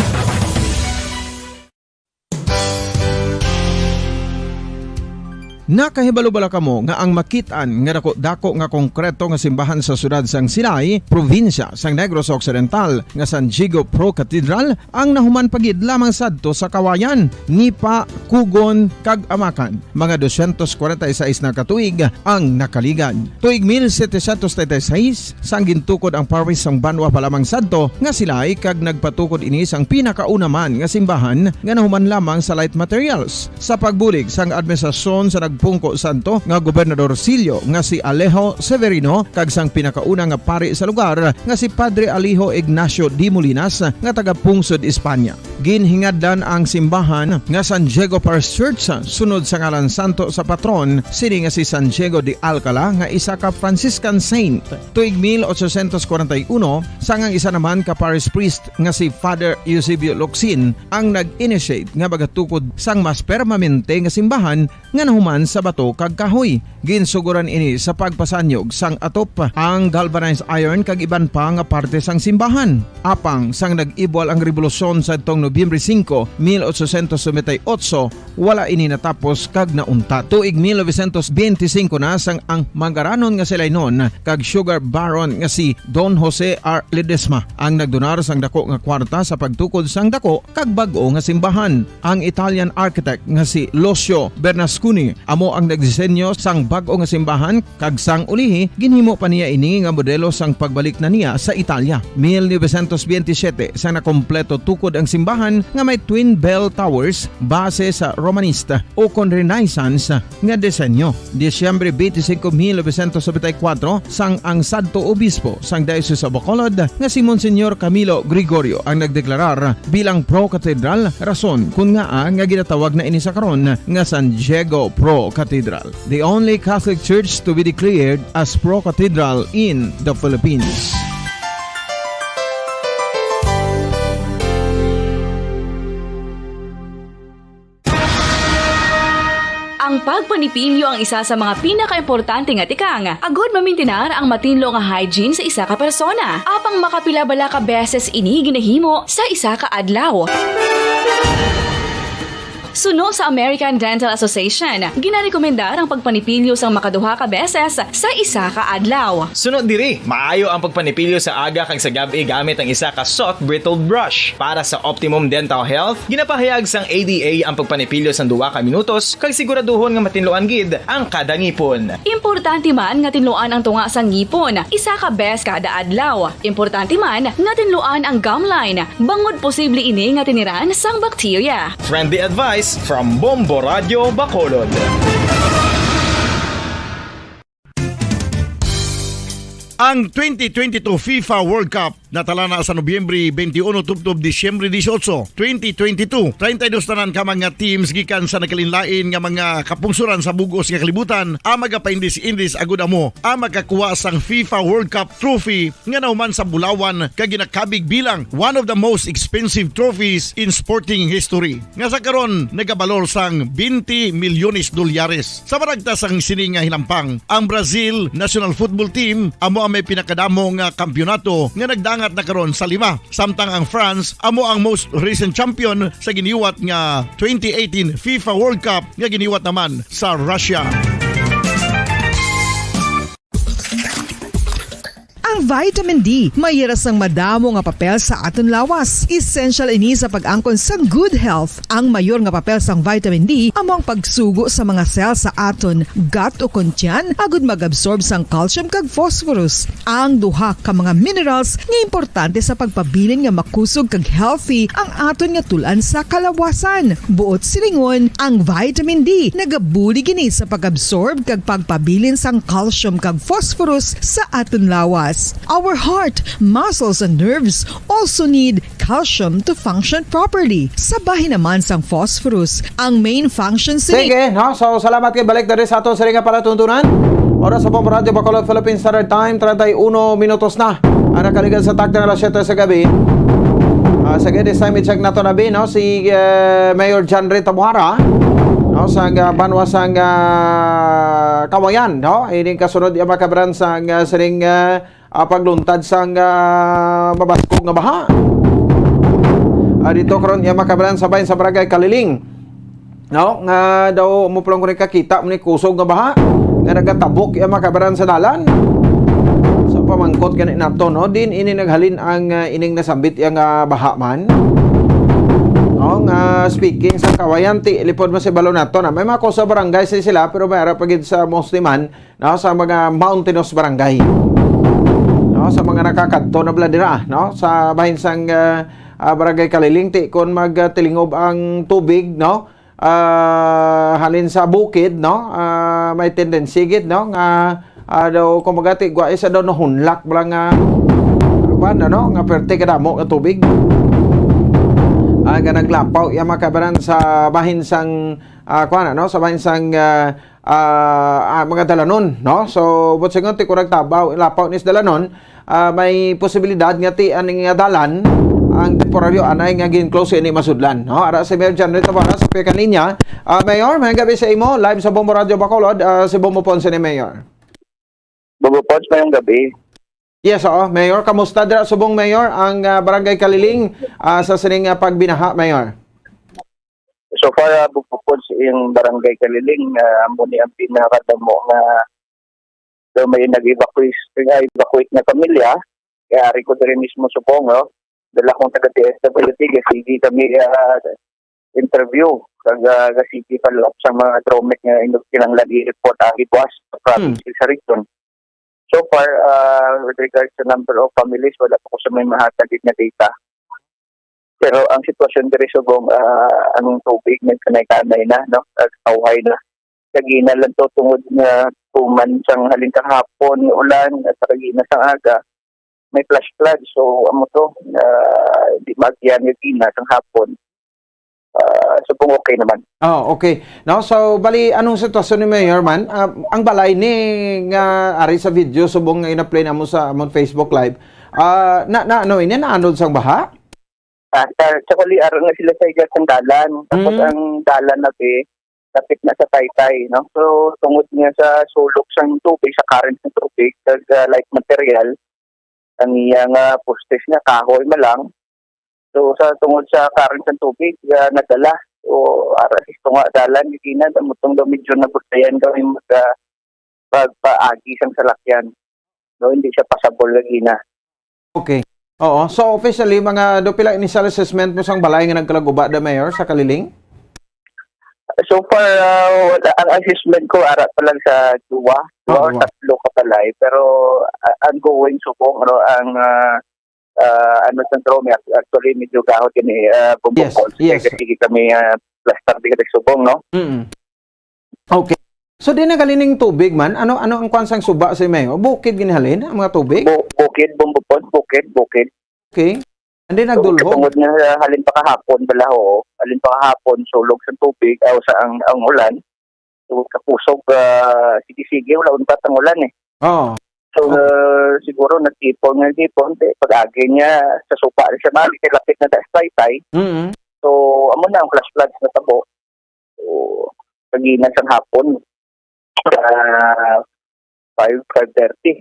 Nakahibalo bala kamo nga ang makit-an nga dako-dako nga konkreto nga simbahan sa siyudad sang Silay, probinsya sang Negros Occidental, nga San Diego Pro Cathedral ang nahuman pa gid lamang sadto sa Kawayan, Nipa, Cogon, kag Amacan, mga dosyentos kwarenta y seis na ka tuig ang nakaligad. Tuig mil setecientos treinta y seis, sang gintukod ang parish sang banwa pa lamang sadto nga Silay, kag nagpatukod ini sang pinakauna man nga simbahan nga nahuman lamang sa light materials. Sa pagbulig sang administrasyon sa nagpungko sadto nga gobernador silyo nga si Alejo Severino kag sang pinakauna nga pari sa lugar nga si Padre Alejo Ignacio de Molinas nga taga-pungsod Espanya, ginhingadlan ang simbahan nga San Diego Parish Church sunod sa ngalan santo sa patron sini nga si San Diego de Alcala nga isa ka Franciscan saint. Tuig mil ochocientos kwarenta y uno, sang ang isa naman ka parish priest nga si Father Eusebio Locsin ang nag-initiate nga magatukod sang mas permanente nga simbahan nga nahuman sa bato kag kahoy. Ginsuguran ini sa pagpasanyog sang atop, ang galvanized iron kag iban pa nga parte sang simbahan. Apang sang nag-ibwal ang rebolusyon sadtong Nobyembre singko, mil ochocientos noventa y ocho, wala ini natapos kag nauntat. Tuig mil novecientos benti singko na sang ang mangaranon nga Silaynon kag sugar baron nga si Don Jose R. Ledesma ang nagdonar sang dako nga kwarta sa pagtukod sang dako kag bag-o nga simbahan. Ang Italian architect nga si Lucio Bernasconi amo ang nagdisenyo sang bag-o nga simbahan, kag sang ulihi ginhimo pa niya ini nga modelo sang pagbalik na niya sa Italia. Mil novecientos benti siyete, sang nakompleto tukod ang simbahan nga may twin bell towers base sa Romanista ukon Renaissance nga disenyo. Disyembre benti singko, mil novecientos nobenta y kuwatro, sang ang sadto obispo sang Diocese of Bacolod nga si Monsignor Camilo Gregorio ang nagdeklarar bilang pro-cathedral, rason kon ngaa nga ginatawag na ini sa karon nga San Diego Pro Cathedral, the only Catholic church to be declared as pro-cathedral in the Philippines. Ang pagpanipilyo ang isa sa mga pinakaimportante nga tikang agud mamintinar ang matinlo nga hygiene sa isa ka persona. Apang makapila bala ka beses ini ginahimo sa isa ka adlaw? Suno sa American Dental Association, ginarekomendar ang pagpanipilyo sang makaduha ka beses sa isa ka adlaw. Suno diri, maayo ang pagpanipilyo sa aga kag sa gab-i gamit ang isa ka soft bristled brush. Para sa optimum dental health, ginapahayag sang A D A ang pagpanipilyo sang duha ka minutos kag siguraduhon nga matinluan gid ang kada ngipon. Importante man nga tinluan ang tunga sang ngipon isa ka bes kada adlaw. Importante man nga tinluan ang gum line, bangod posible ini nga tiniran sang bakterya. Friendly advice from Bombo Radyo Bacolod. Ang twenty twenty-two FIFA World Cup natala na sa Nobyembre twenty-one tubtob Disyembre dieciocho, twenty twenty-two. Treinta y dos tanan ka mga teams gikan sa nagkalainlain nga mga kapungsoran sa bug-os nga kalibutan ang magapaindis-indis agud amo ang makakuha sang FIFA World Cup trophy nga nahuman sa bulawan kag ginakabig bilang one of the most expensive trophies in sporting history, nga sa karon nagabalor sang twenty milyones dolyares. Sa maragtas sang sini nga hinampang, ang Brazil national football team amo ang may pinakadamo nga kampiyonato nga nagdangat na karon sa lima, samtang ang France amo ang most recent champion sa giniwat nga twenty eighteen FIFA World Cup nga giniwat naman sa Russia. Ang vitamin D may ira sang madamo nga papel sa aton lawas. Essential ini sa pag-angkon sang good health. Ang mayor nga papel sang vitamin D amo ang pagsugo sa mga cell sa aton gut o kon tiyan agud mag-absorb sang calcium kag phosphorus, ang duha ka mga minerals nga importante sa pagpabilin nga makusog kag healthy ang aton nga tul-an sa kalawasan. Buot silingon, ang vitamin D nagabulig ini sa pag-absorb kag pagpabilin sang calcium kag phosphorus sa aton lawas. Our heart, muscles, and nerves also need calcium to function properly. Sa bahin naman sang phosphorus, ang main function sini. Sige, no? So, salamat kay balik diri sa ato sa nga palatuntunan. Oras sa Bombo Radyo Bacolod, Philippine Standard Time, treinta y uno minutos na ang nakaligad sa takna alas siyete sa gabi. Ah, sige, this time, i-check nato na bi, no? Si, eh, Mayor John Ray Tabuhara, no? Sa, ah, banwa sang, ah, Kawayan, no? Ining kasunod, yung mga kabran sang, ah, sining, ah, ah, pagluntad sang, ah, mabaskog nga baha. Ah, dito karon, yung mga kabran sa bayan sa Barangay Kaliling. No, nga daw mo pala ko kakita mo ni kusog nga baha nga nagatabok iya makabaran sa dalan. So, pamangkot gani nato, no, din ini naghalin ang, ah, ining nasambit iya nga baha man. No, nga speaking sa Kawayan, ti lipod mo si balo nato na may mga kusa barangay si sila, pero may ara pa gid sa Musliman, no, sa mga mountainous barangay, no, sa mga nakakadto na bala dira, no, sa bahin sang, ah, ah, Barangay Kaliling, ti kon magtilingob ang tubig, no, ah, halin sa bukid, no, ah, may tendency gid, no, nga, ah, daw, kumbaga, ti gwa isa daw nahunlak bala nga, ano ba, ano, nga perte kadamo nga tubig, ah, nga naglapaw iya makabaran sa bahin sang, ah, kuwan, ano, sa bahin sang, ah, ah, ah, mga dalanon, no? So, but singon ti kurag tabaw, lapaw nis dalanon, ah, may posibilidad nga ti aning nga dalan ang temporaryo anay nga gin-close ini masudlan, no? Ara si Mayor John Rito Barras, Pekaninya. Ah, Mayor, mayong gabi sa imo. Live sa Bombo Radio Bacolod, ah, si Bombo Ponce ni Mayor. Bombo Ponce, mayong gabi. Yes, oo. Mayor, kamusta dira subong, Mayor, ang, ah, Barangay Kaliling, ah, sa sining, ah, pagbinaha, Mayor? So far, ah, bukod sa iyang barangay Kaliling, ah, amo ni ang pinakadamo nga daw may nag-evacuate, nag-evacuate nga pamilya. Kaya ari ko diri mismo subong, no? Dala kong taga D S W T, sige kami, ah, interview. Kag, ah, sige follow up sa mga dromit nga inyong kinahanglan i-report, ah, ibuas sa province, hmm, sa region. So far, ah, with regards to number of families, wala pa ko sa may mahatag nga data. Pero ang sitwasyon diri subong, ah, ang tubig nagkanay-kanay na, no? Nagkawhay na. Kagina lang to tungod nga tuman sang halin kahapon nga ulan at sa kagina sang aga, may flash flood. So, amo to, ah, di maagian nga gina sang hapon. Ah, subong okay naman. Oh, okay. No, so, bali, anong sitwasyon ni Mayor man? Ah, ang balay ni nga ari sa video subong nga ina-play namo sa among Facebook Live. Ah, na, na, ano, ini naanod sang baha? Ah, sa, actually, aro nga sila sa iga sang dalan. Tapos, mm, ang dalan na, be, lapit na sa taytay, no? So, tungod nga sa sulok sang tubig, sa current ng tubig, kag, ah, light material, ang iya nga postes nga kahoy man lang. So, sa tungod sa current sang tubig, ah, nadala. So, ara sa tunga dalan, gina, damutong daw medyo nabutayan daw yung mag, ah, pagpaagi sang salakyan. No, hindi siya pasabol lagi na. Okay. Oo. So, officially, mga do pila initial assessment mo sang balay nga nagkalaguba da, Mayor, sa Kaliling? So far, ah, wala. Ang assessment ko, ara pa lang sa duwa, duwa or, oo, tatlo ka balay. Pero, ah, ongoing subong, ano, ang, ah, ah, ano, sa drone, ac-, actually, medyo gahot yun eh, ah, Bombo, yes, Falls. Yes. Kasi kami, ah, plaster di ka nagsubong, no? Mm. Okay. So, di na galing ning tubig man? Ano, ano ang kwan sang suba si Mayor? Bukid ginihalin ang mga tubig? Bu-, bukid, Bumbupod, bukid, bukid. Okay. And then, So, nagdulhog? Katungod nga halin pa kahapon, balaho, halin pa kahapon, sulog sa tubig, aw sa ang, ang ulan. So, kakusog, ah, sige-sige, wala untat ang ulan eh. Oo. So, ah, siguro nagtipon nga nagtipon, di, pag-agi niya, sa suba na siya, mali, kay lapit na sa Taytay. Mm-hmm. So, amo na ang flash floods na tabo. So, kagina sang hapon, ah, five, five thirty.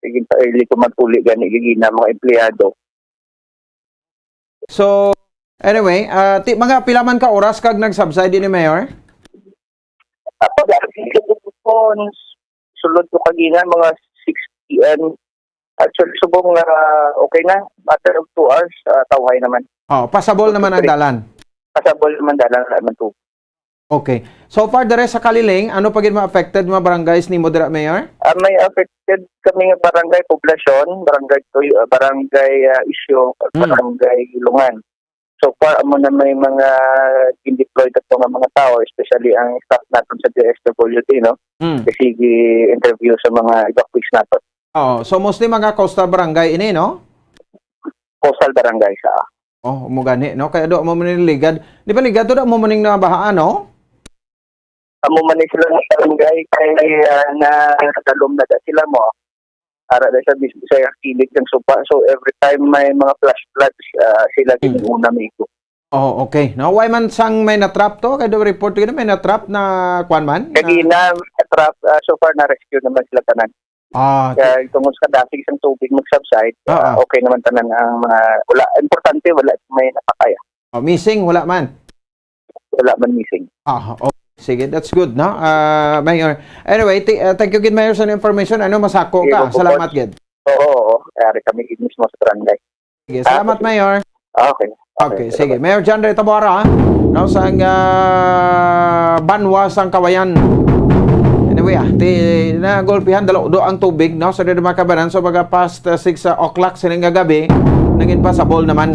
Sige, pa early ko magpuli gani gagina mga empleyado. So, anyway, ah, ti, mga pila man ka oras kag nag-subside ini, Mayor? Tapos, sulod ko kagina, mga six p.m. Actually, subong nga okay na. Matter of two hours, ah, tawhay naman. Oh, pasabol naman ang dalan. Pasabol naman dalan, wala naman tubig. Okay. So far, dere sa Caliling, ano pa gid mga affected mga barangays nimo dira, Mayor? Ah, may affected kami nga barangay, Poblacion, Barangay Toy-, ah, Barangay, ah, Isyo, at Mm. Barangay Lungan. So far, amo na may mga gin-deploy nato nga mga tao, especially ang staff naton sa D S W D, no? Mm. Kasi gi-interview sa mga evacuees naton. Oo. So, mostly mga coastal barangay ini, no? Coastal barangay sa. Oh, mo gani, no? Kaya do mo man ni ligad. Di ba ligad to da mo maning nabahaan, no? Amo man ni sila nga barangay kay, ah, na, nakatalom na da sila mo. Ara na sa mismo sa kilid ng suba. So, every time may mga flash floods, ah, sila Hmm. din una migo. Oh, okay. No, why man sang may na-trap to? Kay do report gid may na-trap na kwan man? Na Kagina, trap, ah, so far na-rescue naman sila tanan. Ah, Kaya tungod sa dasig sang tubig mag-subside, Ah, ah, ah. Okay naman tanan ang mga, wala, importante, wala may napakaya. Oh, missing, wala man. Wala man missing. Ah, oh, sige, that's good, no? Ah, Mayor. Anyway, ti- ah, thank you gid, Mayor, sa information. Ano, masako Sige, ka. Bukod. Salamat gid. Oo, oo. Kaya rin kami gid mismo sa barangay. Sige, salamat, Ah, Mayor. Okay. Okay, sige. Mayor John Ray Tabuara, no, sang, ah, Banwa sang Kawayan. Anyway, ah, ti, nagulpihan, dalo do ang tubig, no? So, dito mga kabanan, so, mga past, ah, six, ah, o'clock sining nga gabi, nangin pasabol naman.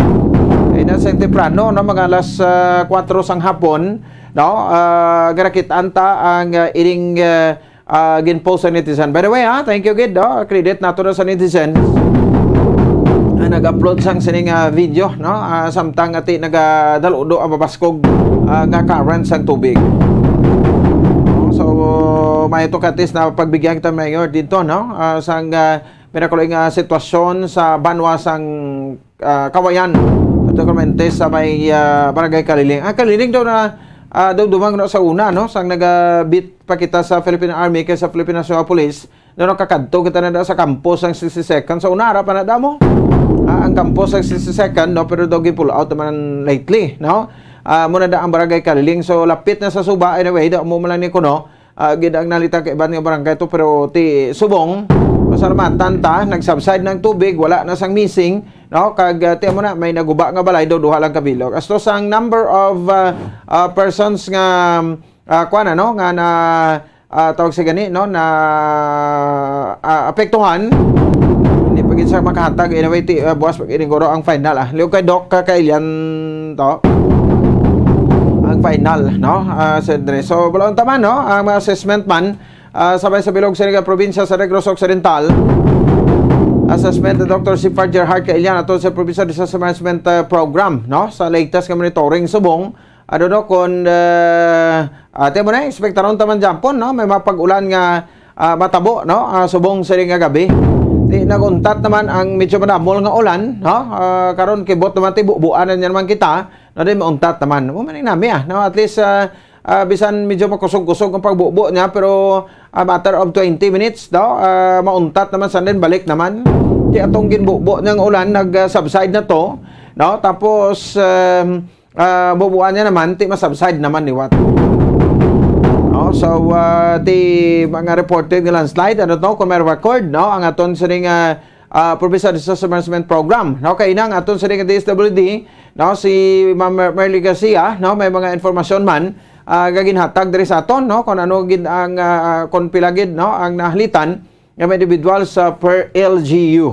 Eh, na sa temprano, no, mga alas, ah, kwatro sang hapon, no, ah, garakitan ta ang, ah, ining, ah, ah, ginpost sa netizen. By the way, ha, thank you gid, no? Credit nato na sa netizen. Ah, nag-upload sang sining, ah, video, no? Ah, samtang ati nagadalo-do ang mabaskog, ah, nga current sang tubig. No? So, may to katis na pagbigyan kita, Mayor, dito, no? Ah, sang, ah, pinakulaing, ah, sitwasyon sa banwa sang, ah, Kawayan, particularmente sa may, ah, Barangay Kaliling. Ah, Kaliling daw na, ah, daw dumang na sa una, no? Sang nagabit pa kita sa Philippine Army kay sa Philippine National Police, no, nakakadto kita na daw sa kampo sang sixty-second. Sa una, ara pa na damo. Ah, ang kampo sang sixty-second, no? Pero daw gi-pull out naman lately, no? Ah, muna da ang Barangay Kaliling. So, lapit na sa suba. Anyway, daw mo man lang ni kuno. Ah, gid ang nalita ka iban nga barangay to, pero ti subong, pasalamatan ta, nag-subside na ang tubig, wala na sang missing, no? Kag, ah, ti amo na, may naguba nga balay daw, duha lang ka bilog. As to sang number of, ah, ah, persons nga, ah, kuwan, ano, nga na, ah, tawag sa gani, no, na, ah, apektuhan, hindi pa gid sa makahatag. Anyway, ti, ah, buwas pag iniguro ang final, ah. Liog kay Doc, ka, Kailian to. Ang final, no? Ah, sa Dre. So, balaon ta man, no? Ang mga assessment man, ah, sabay sa bilog sa nga probinsya sa Negros Occidental. Assessment ni Doctor Sifar Gerhard Kailian ato sa Provincial Disaster Management, ah, Program, no? Sa latest nga monitoring subong, ano, no, kung, ah, ah, ti mo na, expectaron ta man dyan po, no? May mga pag-ulan nga, ah, matabo, no? Ah, subong sa nga gabi. Ti, nag-untat naman ang medyo madamol nga ulan, no? Ah, karon kibot naman ti bubuan na niya naman kita, no? Di mauntat naman. Mo man nami, ah, no? At least, ah, ah, bisan medyo makusog-kusog ang pagbubo niya, pero a matter of twenty minutes daw, ah, mauntat naman, sandin balik naman. Ti atong ginbubo niyang ulan, nag, ah, subside na to, no? Tapos, um, ah, bubuan niya naman, ti masubside naman liwat. No? So, ah, ti mga reported nga landslide, ano to, kung may record, no? Ang aton sining, ah, ah, Provincial Disaster Management Program, no? Kay nang aton sining D S W D, no? Si Ma'am Mer-, Merly Garcia, no? May mga informasyon man, ah, nga ginhatag diri sa aton, no? Kung ano gid ang, ah, kung pila gid, no? Ang nahalitan nga mga individual sa per L G U.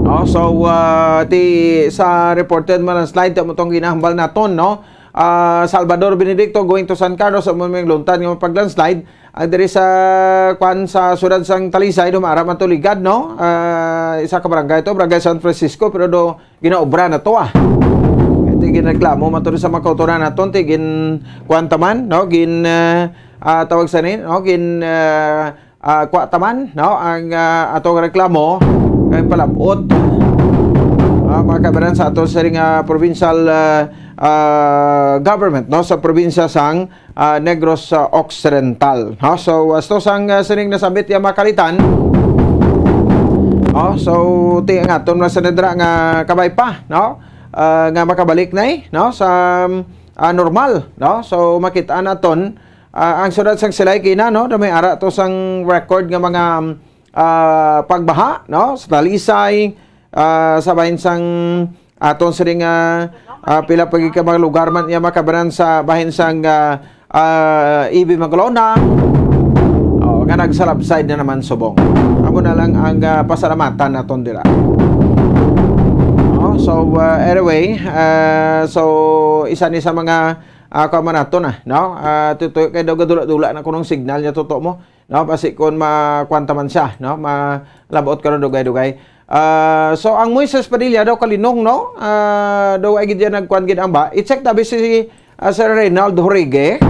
No? So, ah, ti sa reported man ang slide, mo tong ginahambal naton, no? ah, Salvador Benedicto going to San Carlos, amo may luntad nga pag-landslide. Ang diri sa, kwan, sa siyudad sang Talisay, dumara man to ligad, no? Ah, isa ka barangay to, Barangay San Francisco, pero do ginaobra na to, ah. Kay ti ginreklamo man to sa mga kautoran naton, ti gin, kwan ta man, no? Gin, ah, ah, tawag sa ni, no? Gin, ah, ah, kwa ta man, no? Ang, ah, atong reklamo kay palabot, ah, mga kabaran, sa aton siring nga provincial, ah, ah, government, no? Sa probinsya sang, ah, Negros, ah, Occidental, no? So, asto sang, ah, siring nasambit nga makalitan, no? So, ti ang aton mga senadra nga kabay pa, no? Ah, nga makabalik na, eh, no? Sa, ah, normal, no? So, makita naton, ah, ang siyudad sang Silay kina, no? Na may ara to sang record nga mga, ah, pagbaha, no? Sa Talisay, ah, sa bahin sang aton siring nga, ah, pila pa gid ka mga lugar man iya makabanan sa bahin sang, ah, ah, E B Maglona. Oh, nga nagsalabside na naman subong. Amo na lang ang, ah, pasalamatan naton dira. Oh, so, ah, anyway, ah, so isa ni sa mga, ah, kuwan man nato na, no? Ah, tutoy kay daw gadula-dula na kunong signal niya, tuto mo, no? Basi kun makuwan ta man siya, no? Malabot karon dugay-dugay. Ah, so ang Moises Padilla daw kalinong, no? Ah, daw ay gid yan nagkuwan gid ang ba? I-check tabi si, ah, Sir Reynald Jorge,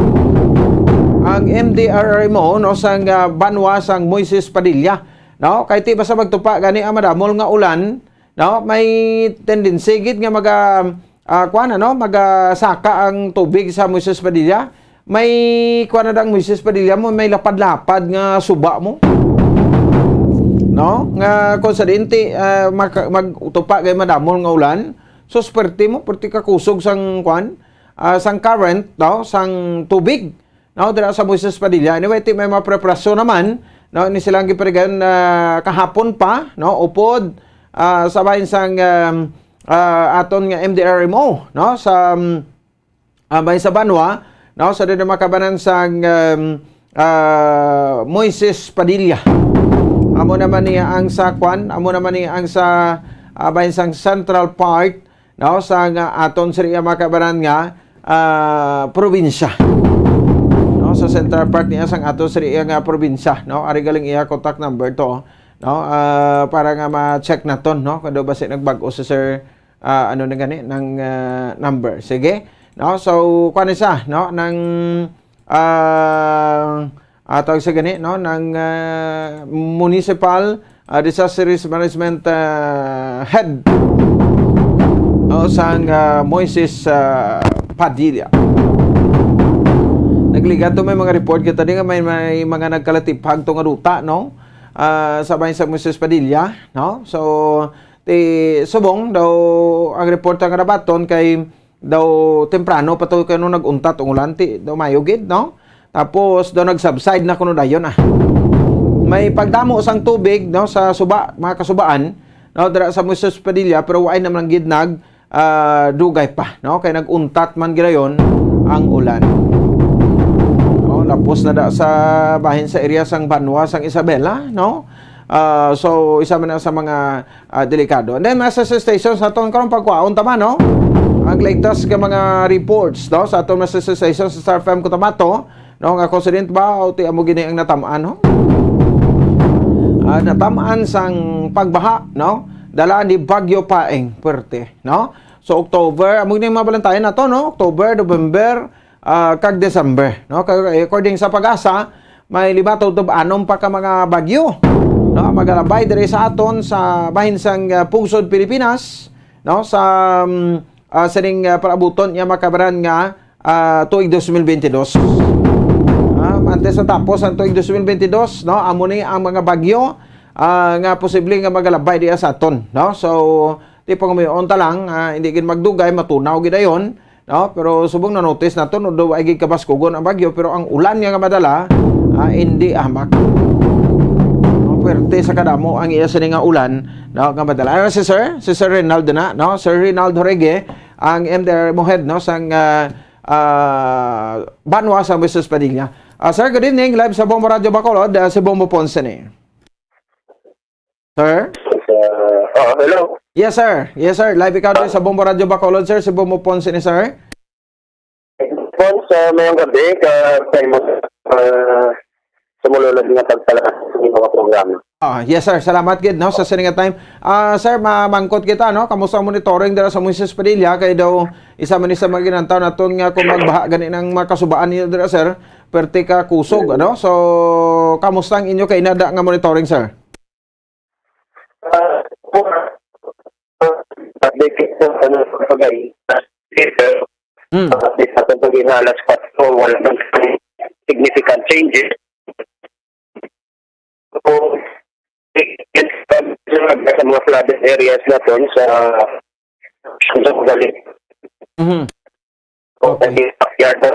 ang M D R R M O, no, sang, ah, banwa sang Moises Padilla, no? Kay ti basta magtupa gani ang madamol nga ulan, no? May tendency gid nga maga, ah, kuwan, ano, magasaka ang tubig sa Moises Padilla. May kuwan na dang Moises Padilla mo, may lapad-lapad nga suba mo. No? Nga kung sa dinti, ah, maka-, magtupa kay madamol nga ulan, so swerte mo, pwerte ka kusog sang kuwan, ah, sang current, no? Sang tubig, no, dira sa Moises Padilla. Anyway, ti may mga preparasyon naman, no, ni silang giparigayon, ah, kahapon pa, no, upod, ah, sa bahin sang, um, ah, aton nga M D R M O, no, sa, um, ah, bahin sa banwa, no, sa diri makabanan sang, um, ah, Moises Padilla. Amo naman niya ang sa kwan, amo naman niya ang sa, ah, bahin sang central part, no, sa nga aton sa iya makabanan nga, ah, probinsya. No, sa central part niya sang aton sa iya nga probinsya, no, ari galing iya contact number to, no, ah, para nga ma-check naton, no, kado ba si nagbag-o si Sir, ah, ano na gani, ng, ah, number. Sige, no, so, kuwan isa, no, ng, ah, ah, tawag sa gani, no, ng, ah, municipal, ah, disaster risk management, ah, head, no, sang, ah, Moises, ah, Padilla. Nagligad to may mga report kita di nga may, may mga nagkalatiphag to nga duta, no? Ah, sa bahin sa Moises Padilla, no? So, ti subong daw ang report nga nabaton kay daw temprano pa to kay nung nag-untat ang ulan, ti daw mayo gid, no? Tapos daw nag-subside na kuno dayon, ah. May pagdamo sang tubig, no, sa suba, mga kasubaan, no, dira sa Moises Padilla, pero waay naman gid nag, ah, dugay pa, no, kay nag-untat man gidayon ang ulan. No, lapos na da sa bahin sa area sang banwa sang Isabela, no? Ah, so isa man na sa mga, ah, delikado. And then, mga sister stations naton karon, pagkuhaon ta man, no? Ang latest nga mga reports, no, sa aton mga sister stations sa Star F M Cotabato, no, nga konsidente ba o ti amo gini ang natamaan, no? Ah, natamaan sang pagbaha, no? Dala ni Bagyo Paeng, puwerte, no? So, October, amo gini ang mga balantayan nato, no? October, November, ah, kag December, no? Kag, eh, according sa PAGASA, may lima tubtob anom pa ka mga bagyo, no, magalabay diri sa aton sa bahin sang, ah, pungsod Pilipinas, no, sa, um, ah, sining, ah, palabuton niya makabaran nga, ah, tuig dos mil benti dos. Ah, antes sa tapos ang tuig dos mil benti dos, no, amo ni ang mga bagyo, ah, nga posible nga magalabay diya sa aton, no? So, ti pangamuyoon ta lang, ah, hindi gid magdugay, matunaw gid ayon, no? Pero subong na-notice nato, no, daw ay gid kabaskugon ang bagyo, pero ang ulan niya nga madala, ah, hindi hamak. No, puwerte sa kadamo ang iya sini nga ulan, no, nga madala. Ano si Sir? Si Sir Reynald na, no? Sir Reynald Jorge, ang M D R M O head, no, sang, ah, ah, banwa sa Moises Padilla. Ah, sir, good evening. Live sa Bombo Radio Bacolod, ah, si Bombo Ponce ni. Sir? Uh, oh, hello. Yes, sir. Yes, sir. Live ikaw diri sa Bombo Radio Bacolod, sir. Si Bombo Ponce ni, sir. Sa mayong gabi, ka, sa imo, ah, sa mulunod nga pagpalakas sa inyong mga programa. Ah, yes, sir. Salamat gid, no, sa sini nga time. Ah, sir, mamangkot kita, no? Kamusta ang monitoring dira sa Moises Padilla? Kay daw isa man ni sa mga ginantaw naton nga kung magbaha gani ng mga kasubaan niyo dira, sir, perte ka kusog, ano? So, kamusta ang inyo kainada nga monitoring, sir? Ah, for, ah, update ko, ano, sa pagay. Hmm. Ah, update sa pagay na alas kwatro, wala man significant changes. So, it, it, sa mga flooded areas naton sa, sa Ugaling. Mhm. So, Okay. sa backyard na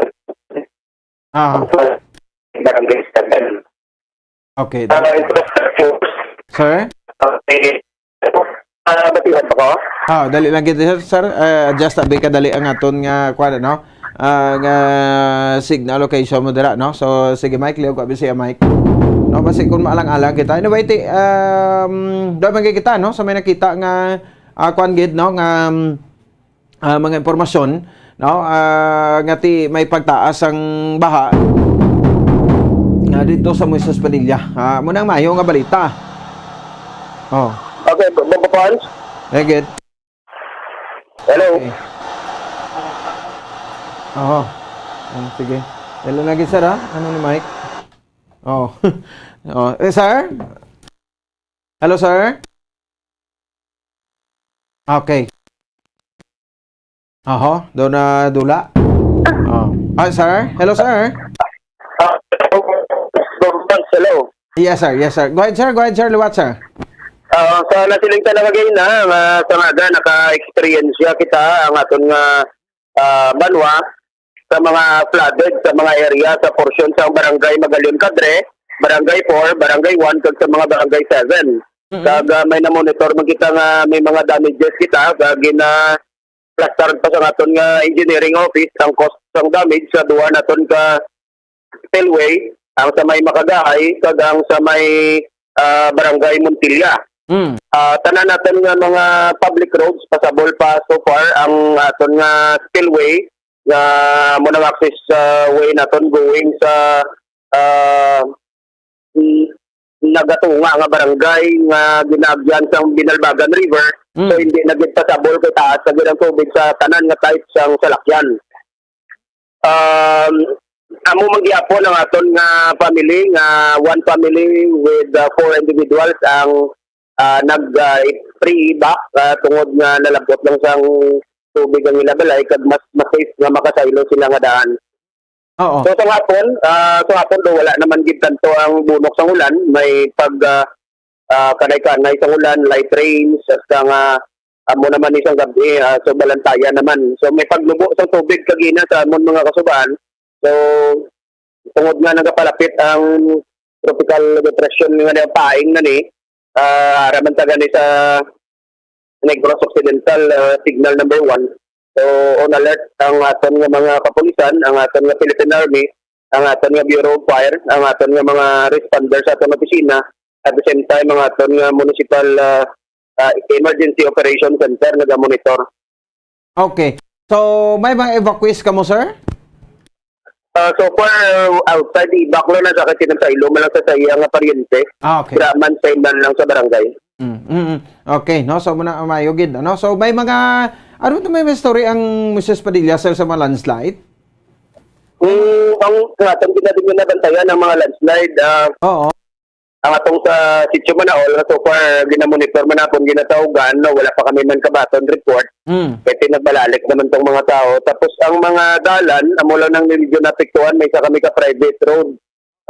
Ah. Barangay seven. Okay, Ah, dali. infrastructure. Sir? Okay. Ah, batihan ba ko? Ah, dali lang kita, sir. Sir, eh, adjust abi ka dali ang aton nga, kuwan, ano? Ah, nga signal location mo dira, no? So, sige, Mike, liog abi siya, Mike. No, basi kung maalang-alang kita. Anyway, ti, um, doon man kita, no? Sa may nakita nga, ah, kuwan gid, no? Nga, um, ah, mga impormasyon, no? Ah, nga ti may pagtaas ang baha, ah, dito sa Moises Padilla. Ah, muna ang mayo nga balita. Oh. Okay, bu-, bu-, bukas? Egit. Hello? Okay. Oho. Ah, sige. Hello lagi, sir, ha? Ano ni Mike? Oh. Oh. Eh, sir? Hello, sir? Okay. Oho, doon na dula. Oh. Ah, sir? Hello, sir? Ah, hello. Yes, sir. Yes, sir. Go ahead, sir. Go ahead, sir. Liwat, sir. Ah, sa nasiling talaga gay na nga sa nga naka-experience kita ang aton nga, ah, banwa sa mga flooded sa mga area sa porsyon sa Barangay Magalion Cadre, Barangay four, Barangay one, kag sa mga Barangay seven. Mm-mm. Kag, ah, may na-monitor man kita nga may mga damages kita, kag gina-, plaster pa sa aton nga engineering office ang cost sang damage sa duha naton ka spillway, ang sa may Makagahay kag ang sa may, ah, Barangay Montilla. Mm. Ah, tanan naton nga mga public roads, pasabol pa so far ang aton nga spillway nga amo nang access, ah, way naton going sa, ah, mm, nagatunga nga barangay nga ginaagyan sang Binalbagan River. Mm. So, hindi na gid pasabol kay taas na gid ang tubig sa tanan nga type sang salakyan. Um, amo man gihapon ang aton nga family, nga one family with, uh, four individuals ang, uh, nag, uh, pre-evac, uh, tungod nga nalabot lang sang tubig ang ila balay kag mas, mas safe nga makasaylo sila nga daan. Oo. So, sa hapon, ah, sa hapon do, wala naman gid tanto ang bunok sang ulan. May pag, ah, ah, kanay-kanay sang ulan, light rains, hasta nga amo naman ni sang gabi, ah, so, balantayan naman. So, may paglubo sang tubig kagina sa amon mga kasubaan. So, tungod nga nagapalapit ang tropical depression nga paing na ni, ah, ara man ta gani sa Negros Occidental, ah, signal number one. So, on alert ang aton nga mga kapulisan, ang aton nga Philippine Army, ang aton nga Bureau of Fire, ang aton nga mga responder sa aton opisina, at the same time, ang aton nga Municipal, ah, ah, Emergency Operation Center nagamonitor. Okay. So, may mga evacuees kamo, sir? Ah, so far, outside, evac lang na sa akin, sinasaylo man lang sa, sa iya nga paryente. Ah, okay. Dira man sa iban lang sa barangay. Mm, mm, mm. Okay, no? So, muna, mayo gid, ano? So, may mga, ano to, may, may story ang Misis Padilla, sir, sa mga landslide? Mm, ang, ang atong gina-, ginabantayan ang mga landslide, ah, Oo. Ang atong sa Sitio Manaol, nga so far, ginamonitor man naton, ginatawgan, no, wala pa kami man kabaton report. Mm. Kay pinagbalalik naman tong mga tao. Tapos ang mga dalan, amo lang nang medyo naapektuhan, may isa kami ka private road,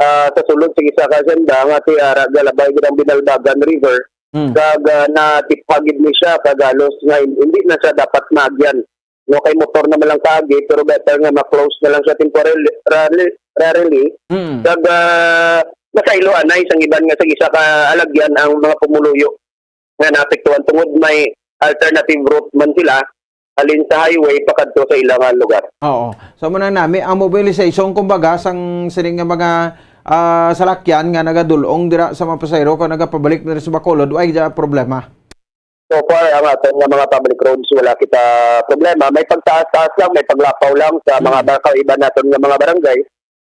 ah, sa sulod sa isa ka senda, nga ti ara galabay gid ang Binalbagan River. Mm. Kag, ah, natipagid ni siya, kag halos nga hin-, hindi na siya dapat maagyan. No, kay motor naman lang kaagi, pero better nga ma-close na lang siya temporarily, rarely, rarely. Mm. Kag, ah, masayloan na isang iban nga sa isa ka alagyan ang mga pumuluyo nga naapektuhan tungod may alternative route man sila halin sa highway pakadto sa ilang, ah, lugar. Oo. So, muna nami, ang mobilization, kumbaga, sang sining nga mga, ah, salakyan nga nagadulong dira sa mga pasahero kung nagapabalik na sa Bacolod, ay, da, problema. So far, ang aton nga mga public roads, wala kita problema. May pagtaas-taas lang, may paglapaw lang sa mga Mm. barangay, iba naton nga mga barangay,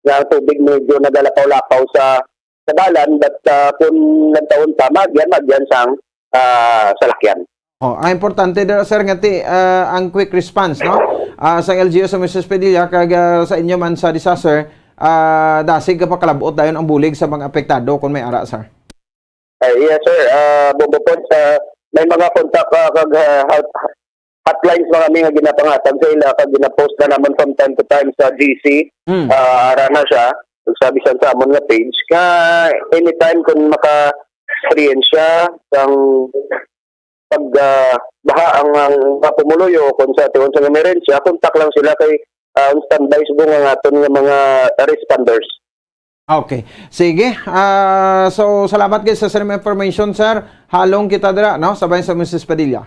nga ang tubig medyo nagalapaw-lapaw sa, sa dalan, but, ah, kung nagtaon pa, magyan, magyan sang, ah, salakyan. Oh, ang importante dira, sir, nga ti, ah, ang quick response, no? Ah, sang L G U sa Mrs. Padilla, kag, ah, sa inyo man sa disaster, ah, dasig ka pakalabot dayon ang bulig sa mga apektado kung may ara, sir. Ay, yes, sir. Ah, Bombo Pons, ah, may mga contact, ah, kag, ah, hot-, hotlines mga kami nga ginapangatag sa ila, kag ginapost na naman from time to time sa G C. Hmm. Ah, ara na siya, sa bisan sa amon nga page. Nga anytime kung maka-experience siya, sang pag, ah, baha ang, ang mga pumuluyo, kung sa tiwan sa emerensya, contact lang sila kay, ah, on standby subong ang aton nga mga responders. Okay. Sige. Ah, so, salamat gid sa, sa information, sir. Halong kita dira, no? Sabay sa Mrs. Padilla.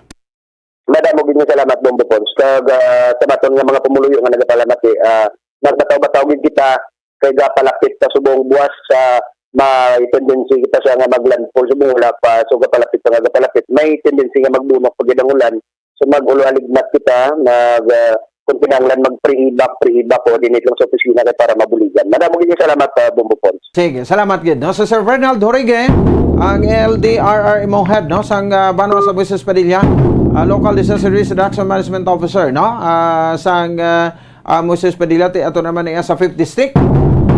Madamo gid nga salamat, Bombo Pons. Kag, ah, sa baton nga mga pumuluyo nga nagapalamat, eh, ah, nagbataw-bataw gid kita kay gapalapit pa subong buwas sa may tendency kita siya nga mag-landfall subong wala pa. So, gapalapit pa nga gapalapit. May tendency nga magbunok pa gid ang ulan. So, mag-ulo-aligmat kita, mag, ah, kung kinahanglan mag-pre-evac, pre-evac, coordinate lang sa opisina kay para mabuligan. Madamo gid nga salamat, ah, Bombo Pons. Sige, salamat gid, no? So, Sir Fernald Jorge, ang L D R R M O head, no, sang, ah, banwa sa Moises Padilla, ah, Local Disaster Risk Reduction Management Officer, no? Ah, sang, ah, ah, Moises Padilla, ti ato naman iya sa fifth District,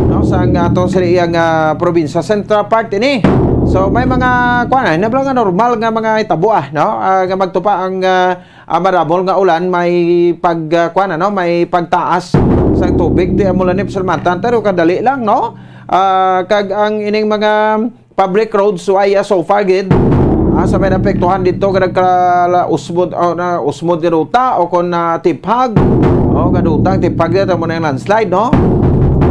no, sang aton sa iyang, ah, probinsya. Central Park ini. So, may mga, kuwan, ah, nabla nga normal nga mga hitabo, ah, no? Ah, nga magtupa ang, ah, ah, marabol nga ulan, may pag, ah, kuwan, ano, may pagtaas sang tubig. Ti amo lang ni pasalamatan, pero kadali lang, no? Ah, kag ang ining mga public roads, wala so far gid. Ah, sa may naapektuhan dito, nga nagkala-, usmod, o, na usmod nga ruta, o kung na tiphag, o, gaduta ang tiphag dito, amo na yung landslide, no?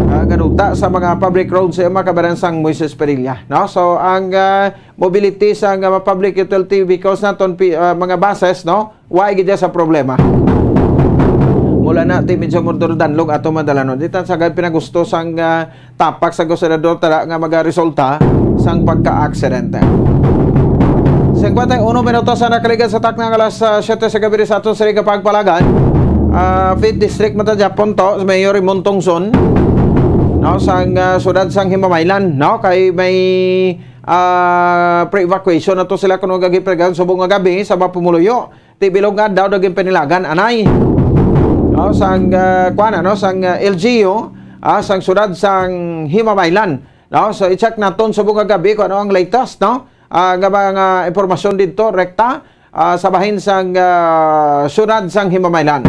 Ah, gaduta sa mga public roads sa mga kabaran sang Moises Padilla, no? So, ang, ah, mobility sa nga mga public utility vehicles naton, pi-, ah, mga buses, no? Wala gid sa problema. Mula na, ti medyo mordor danlog ato madalanon. Di ta sagad pinagusto sang, ah, tapak sa gobernador tala nga magaresulta sang pagka-aksidente. Singkwenta y uno minutos ang nakaligad sa takna nga alas, ah, siyete sa gabi sa aton sa Liga Pagpalagan. Ah, fifth District man ta gyapon to, Mayor Raymond Tongson. No, sang, ah, siyudad sang Himamaylan, no? Kay may ah, pre-evacuation na to sila kuno gagipirgan subong nga gabi sa mga pumuluyo. Ti bilog nga adlaw naging pinilagan, anay. No, sang, ah, kuwan, ano, sang, ah, L G U, ah, sang siyudad sang Himamaylan. No, so i-check naton subong nga gabi kung ano ang latest, no? Ah, nga mga impormasyon dito, rekta, ah, sa bahin sang, ah, siyudad sang Himamaylan.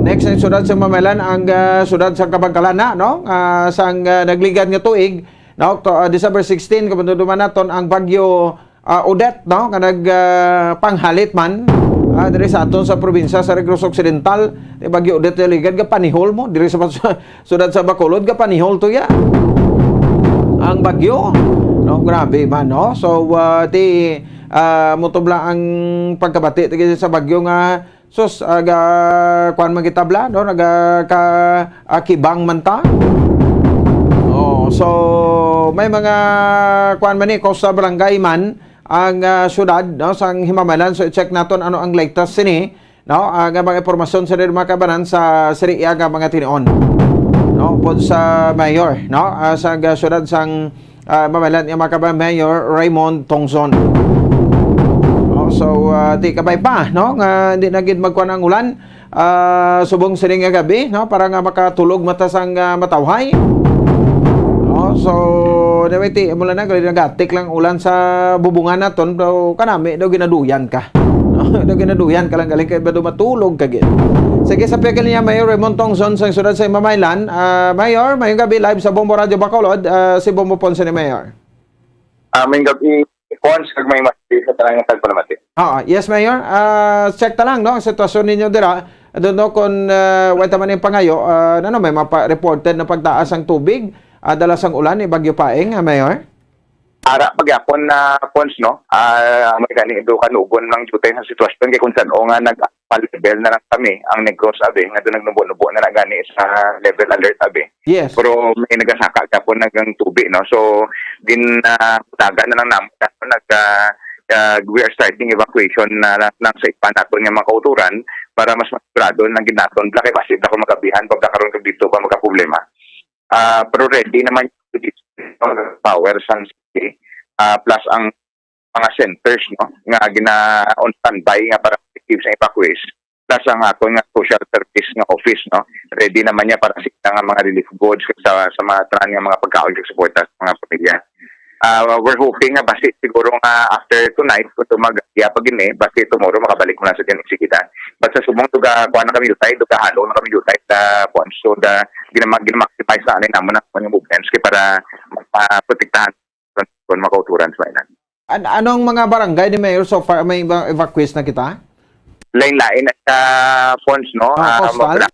Next ang siyudad sang Himamaylan, ang, ah, siyudad sang Kabangkalan na, no? Ah, sang, ah, nagligad nga tuig, no? To, ah, December sixteen, kabanduduman naton ang bagyo, ah, Odette, no? Nga nag, ah, panghalit man, ah, diri sa aton sa probinsya sa Negros Occidental. Ti bagyo Odette nga ligad, gapanihol mo diri sa, sa siyudad sa Bacolod, gapanihol to ya. Ang bagyo, no? Grabe man, no? So, ah, ti, ah, mutubla ang pagkabati ti sa bagyo nga sus, aga, kuwan man kita bala, no? Naga, ka, ah, kibang man ta. Oh, so, may mga, kuwan man ni, coastal barangay man ang, ah, syudad, no? Sang Himamaylan. So, i-check naton ano ang latest sini, no? Ah, nga mga impormasyon sa mga kabanan sa siriya nga mga tinion. No? Pod sa mayor, no? Ah, sa, ah, syudad sang ah, Himamaylan nga mga kabayan, Mayor Raymond Tongson. Oh, so, ah, ti kabay pa, no, nga hindi na gid magkuan ang ulan, ah, subong sining nga gabi, no, para nga makatulog mata sang, ah, matawhay. No? So, anyway, ti, mula na, gali nagatik lang ulan sa bubungan naton, pero kanami daw ginaduyan ka. No? Daw ginaduyan ka lang galing kay bado matulog ka gid. Sige, sa piyagil niya, Mayor Raymond Tongson sa siyudad sa Himamaylan. Ah, Mayor, mayong gabi, live sa Bombo Radio Bacolod. Ah, si Bombo Ponce ni Mayor. Ah, mayong gabi, Pons, kag may mati sa tanang tagpalamati. Ah, yes, Mayor. Ah, check ta lang, no, ang sitwasyon ninyo dira. I don't know kung, ah, wala man yung pangayo, ah, ano, may mapa-, reported na pagtaas ang tubig, ah, dala sang ulan ni Bagyo Paeng, ah, Mayor? Ara pagyapon na, Pons, no? Ah, may gani do kanugon lang jutay sa sitwasyon kay kung saan o nga nag-, pa-level na lang kami ang Negros, abi, nga doon nagnubo-nubo na lang gani sa level alert, abi. Yes. Pero may nagasaka gyapon nagang tubi, no? So, gin, ah, tagan na lang namo, nag, ah, ah, we are starting evacuation na, na, na sa iban naton nga mga kauturan para mas masigurado lang gid naton. Bla kay basi bla kung magabihan pa bla karon kag dito pa magkaproblema. Ah, pero ready naman yung power sang city, ah, plus ang mga centers, no, nga gina on standby nga para effective sa evacuees, plus ang aton nga social service nga office, no, ready naman niya para sa nga mga relief goods sa, sa mga tanan nga mga pagkaon kag suporta sa mga pamilya. Ah, we're hoping nga basi siguro nga after tonight, kung tumag-, iya pa gini, basi tomorrow makabalik mo na sa din sigida. But sa subong, duga, kuha na kami jutay, duga, halo na kami jutay sa Pons. So, the, ginama-, ginamaximize na anay naman ang mga movements kay para maprotektahan kung makauturan sa mainan. An-, anong mga barangay ni Mayor so far may eva-, evacuees na kita? Lain-lain na sa Pons, no? Ah, Ah, coastal? Mga,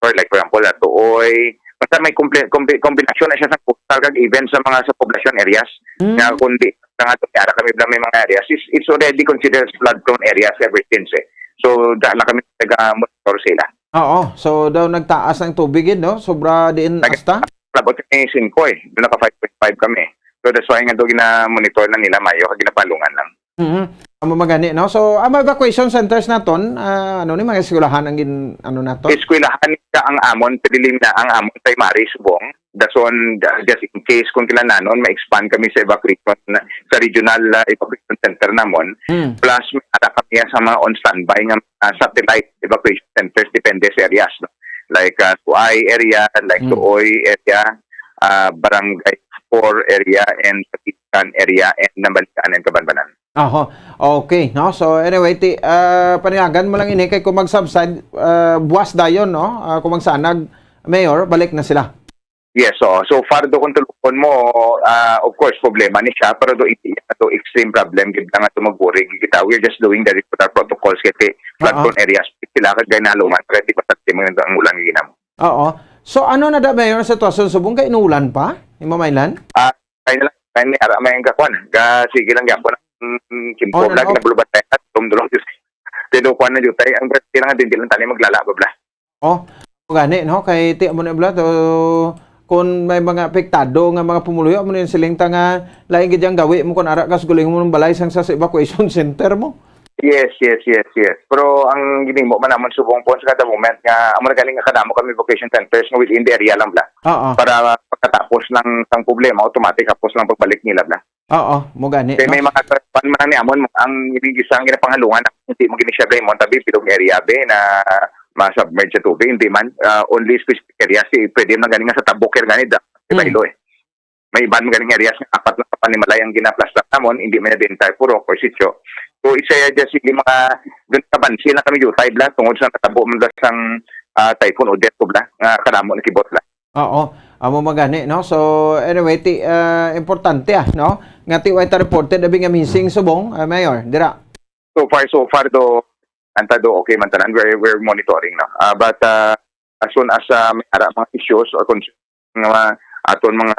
or like, for example, Atuoy, basta may komple-, kombi-, kombinasyon na siya sa coastal kag even sa mga sa poblasyon areas. Mm. Nga kundi sa nga to, ara kami lang may mga areas, it's, it's already considered as flood prone areas ever since, eh. So, dahil na kami taga-monitor sila. Oo. So, daw nagtaas ang tubig, eh, no? Sobra diin Nag-, asta? Labot kami singko, eh. Doon naka five point five kami. So, that's why nga doon gina-monitor na nila mayo, kag ginapalungan lang. Mhm. Amo magani, no? So, ang mga evacuation centers naton, ah, ano ni, mga eskwelahan ang gin-, ano naton? Eskwelahan ka ang amon, pililim na ang amon kay Mari Subong. Dason, da-, just in case kung kinahanglanon, ma-expand kami sa evacuation na, sa regional, ah, evacuation center namon. Hmm. Plus, may ara kami sa mga on standby nga, ah, satellite evacuation centers, depende sa areas, no? Like, ah, Tuay area, like Hmm. Tuoy area, ah, Barangay four area, and Patikan area, and Nambalian and Kabanbanan. Aho. Okay, no? So, anyway, ti-, ah, panayagan mo lang ini kay kung mag-subside, ah, buwas dayon, no? Ah, kung magsanag, Mayor, balik na sila. Yes, so, so far do kung tulukon mo, ah, of course, problema ni siya, pero do, do extreme problem, gid lang ato magburig kita. We're just doing the regular protocols kasi flood Oo. prone areas sila kag ginahalungan, kaya di ba sa ang ulan nga ginamo. Oo. So, ano na da, Mayor, ang sitwasyon subong kay inulan pa? Imo mainlan? Ah, kaya na lang, kaya ni ara may ang gakuan. Ga, sige lang gyapon. Mm, simple On and lang, off. Ginabulubat tayo. Tumdulong, Diyos. Pero kuan na, Diyos, ay, ang pwede lang, hindi lang tani maglala, babla. Oh, gani, no? Kay ti mo na, bla, to, kung may mga apektado nga mga pumuluyo, mo na yung siling ta nga, lain gid yang gawi mo kung ara ka sa guling mo ng balay sang sa, sa evacuation center mo. Yes, yes, yes, yes. Pero ang ginimo man namon subong po sa kada moment nga, amo na galing nga kadamo kami evacuation centers nga within the area lang, bla. Oo. Para pagkatapos ng, ng problema, automatic tapos lang pagbalik nila, bla. Oo, mo gani, Kay no? May mga kwan man ni amon, ang ibig isang ginapangalungan na hindi mo gini siya gay mo, tabi, pilog area, be, na ma-submerge sa tubig, hindi man. Ah, only specific area, si, pwede man gani nga sa tabok, kaya gani, da, di ba, Mm. ilo, eh. May iban ganing areas nga apat na kapanimalay ang ginaplastar namon, hindi man the entire purok or sitio. So, isa ya dyan sige mga, dun sa bansi na kami jutay bla, tungod sa natabo man bla sang, ah, Typhoon Odette ko bla, nga kadamo na kibot bla. Oo, amo magani, no? So, anyway, ti, ah, importante, ah, no? Nga ti way ta reported abi nga missing subong, ah, Mayor, dira. So far, so far, do, anta do, okay man tanan. We're, we're monitoring, no? Ah, but, ah, as soon as, ah, may ara mga issues or concerns nga mga aton mga,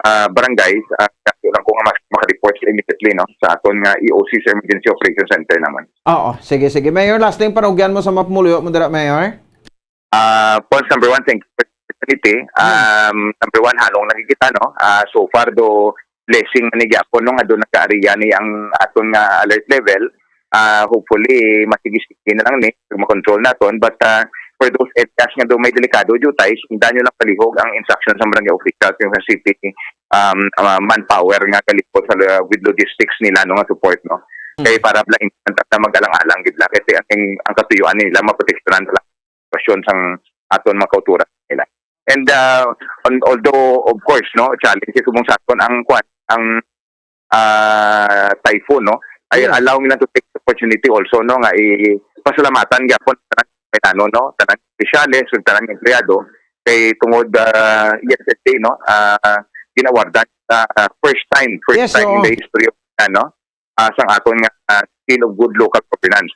ah, barangay, ah, kaso lang ko nga mas makareport sila immediately, no, sa aton nga E O C's Emergency Operation Center naman. Oo, sige, sige. Mayor, last thing, panugyan mo sa mga pumuluyo mo dira, Mayor? Ah, Pons, number one, thank you for the opportunity. Hmm. Um, number one, halong lagi kita, no? Ah, so far, do blessing na ni gyapon, no, nga do nagkaariya ni ang aton nga alert level. Ah, hopefully, masigi-sige na lang ni, makontrol naton. But, ah, for those areas nga do may delikado, jutay, sundan nyo lang palihog ang instruction sa barangay officials, yung sa city, um, ah, manpower nga kalipot sa, with logistics nila, no, nga support, no? Hmm. Kay para lang, ang mag-alang-alang, gid lang. Kasi ang, ang katuyuan nila, maprotektahan lang sitwasyon sang aton mga kauturan nila. And, uh, on, although, of course, no, challenge subong sa aton ang, kwan, ang, ah, typhoon, no? I Yes. allow me lang to take the opportunity also, no, nga i-, pasalamatan gyapon ang tanan, no, tanan opisyales, ug tanan empleyado, kay tungod, ah, yesterday, no, ah, ginawardan sa, ah, first time, first Yes, time in oo. the history of, ano, ah, sang aton nga, ah, seal of good local governance.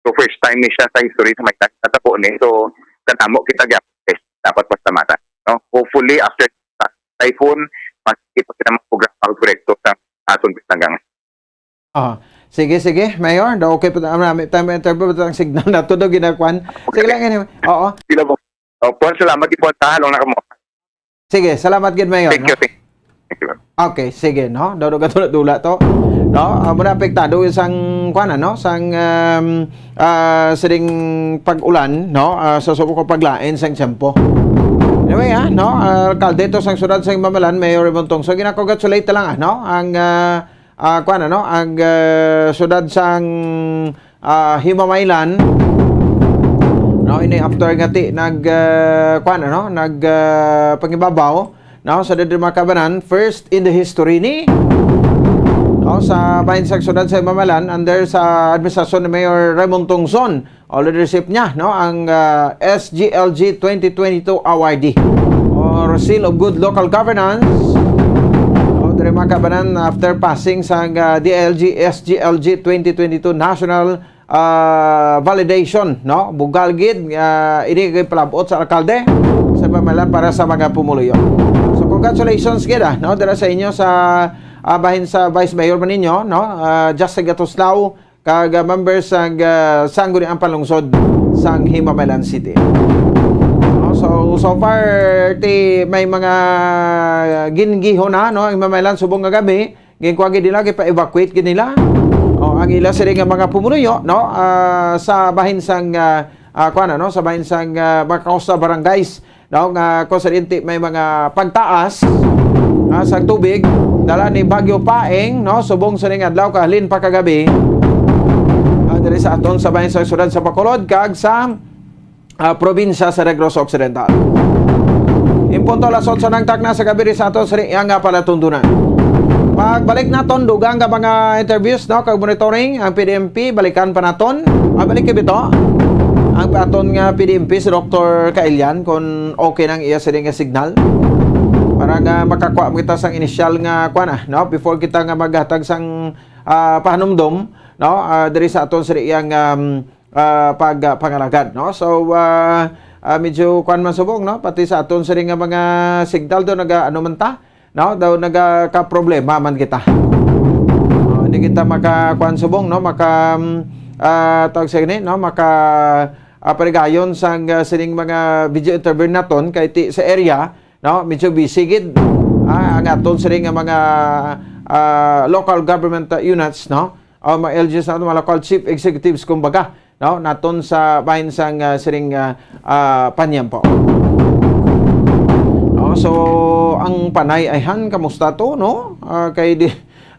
So, first time ni siya sa history sa may natabo ni. So, kadamo kita gyapon, eh, dapat pasalamatan, no? Hopefully, after sa typhoon, mas kita kita mga programa ang proyekto sa aton pinanggang. Ah, sige, sige, Mayor. Daw okay pa, ah, marami time interview, but ang signal na to daw ginakuan. Sige Okay. lang, anyway. Oo. Sila po. Opo, salamat po. Tahalong na kamo. Sige, salamat gid, Mayor, Thank no? you, thank you. Thank you, ma'am. Okay, sige, no? Daw, daw, dula-dula to. No, ah, muna apektado sang, kuwan, ano, sang, um, ah, sining pag-ulan, no, ah, sa subok o paglain sang tiyempo. Anyway, ah, no, ah, alkalde to sang siyudad sang Himamaylan, Mayor Raymond Tongson, ginakongratulate lang, ah, no, ang, ah, ah, kuwan, ano, ang, ah, siyudad sang, ah, Himamaylan. No, ini after nga ti nag, ah, kuwan, ano, nag, ah, pangibabaw, no, sa diri, mga kabanan, first in the history ni, no, sa bahin sang siyudad sa Himamaylan under sa administrasyon ni Mayor Raymond Tongson o leadership niya, no, ang, ah, S G L G twenty twenty-two awardee or Seal of Good Local Governance. No, diri, mga kabanan, after passing sang, ah, D I L G S G L G twenty twenty-two National, ah, validation, no? Bugal gid, ah, ini kay palabot sa alkalde sa pamalan para sa mga pumuluyo. So, congratulations gid, ah, no? Dira sa inyo sa, ah, bahin sa Vice Mayor man ninyo, no? Ah, Justin Gatuslao, kag, ah, members sang, ah, Sangguniang Panlungsod sang Himamaylan City. No? So, so far, ti may mga gingihon na, no? Ang Himamaylan subong nga gabi, ginkuha gid nila, gipa-evacuate gid nila. O, ang ila sila nga mga pumuluyo, no? Ah, sa bahin sang, ah, ah, kuwan, ano? Sa bahin sang, ah, mga coastal barangays, no? Nga, kung sa dinti may mga pagtaas, ah, sa tubig, dala ni Bagyo Paeng, no? Subong sa ning adlaw, kahalin pa kagabi. Ah, diri sa aton sa bahin sa siyudad sa Bacolod, kag sa ah, probinsya sa Negros Occidental. In punto alas otso ng takna sa gabi, sa aton sa iyang nga palatundunan. Pagbalik naton, dugang nga mga interviews, no, kag monitoring ang P D M P, balikan pa naton. Ah, balik kay bito. Ang aton nga P D M P, si Doktor Kailian, kung okay nang iya sila nga signal. Para nga makakuha mo kita sang initial nga, kuwan, ah, no, before kita nga maghatag sang, ah, pahanumdom, no, ah, diri sa aton sa iyang, um, ah, pag, ah, pangalagad, no? So, ah, ah, medyo kuwan man subong, no? Pati sa aton sini nga mga signal do naga, ano man ta, no? Daw nagakaproblema man kita. Oh, hindi kita maka kuwan subong, no? Maka, mm, ah, tawag sa gani, no? Maka, ah, paligayon sang, ah, sining mga video interview naton kay ti, sa area, no? Medyo busy gid, ah, ang aton sini nga mga, ah, local government, ah, units, no? O mga L G Us naton, mga local chief executives, kumbaga, no, naton sa bahin sang, ah, siring, ah, ah, panyampo. No, so, ang Panay ayhan, kamusta to, no? Ah, kay di,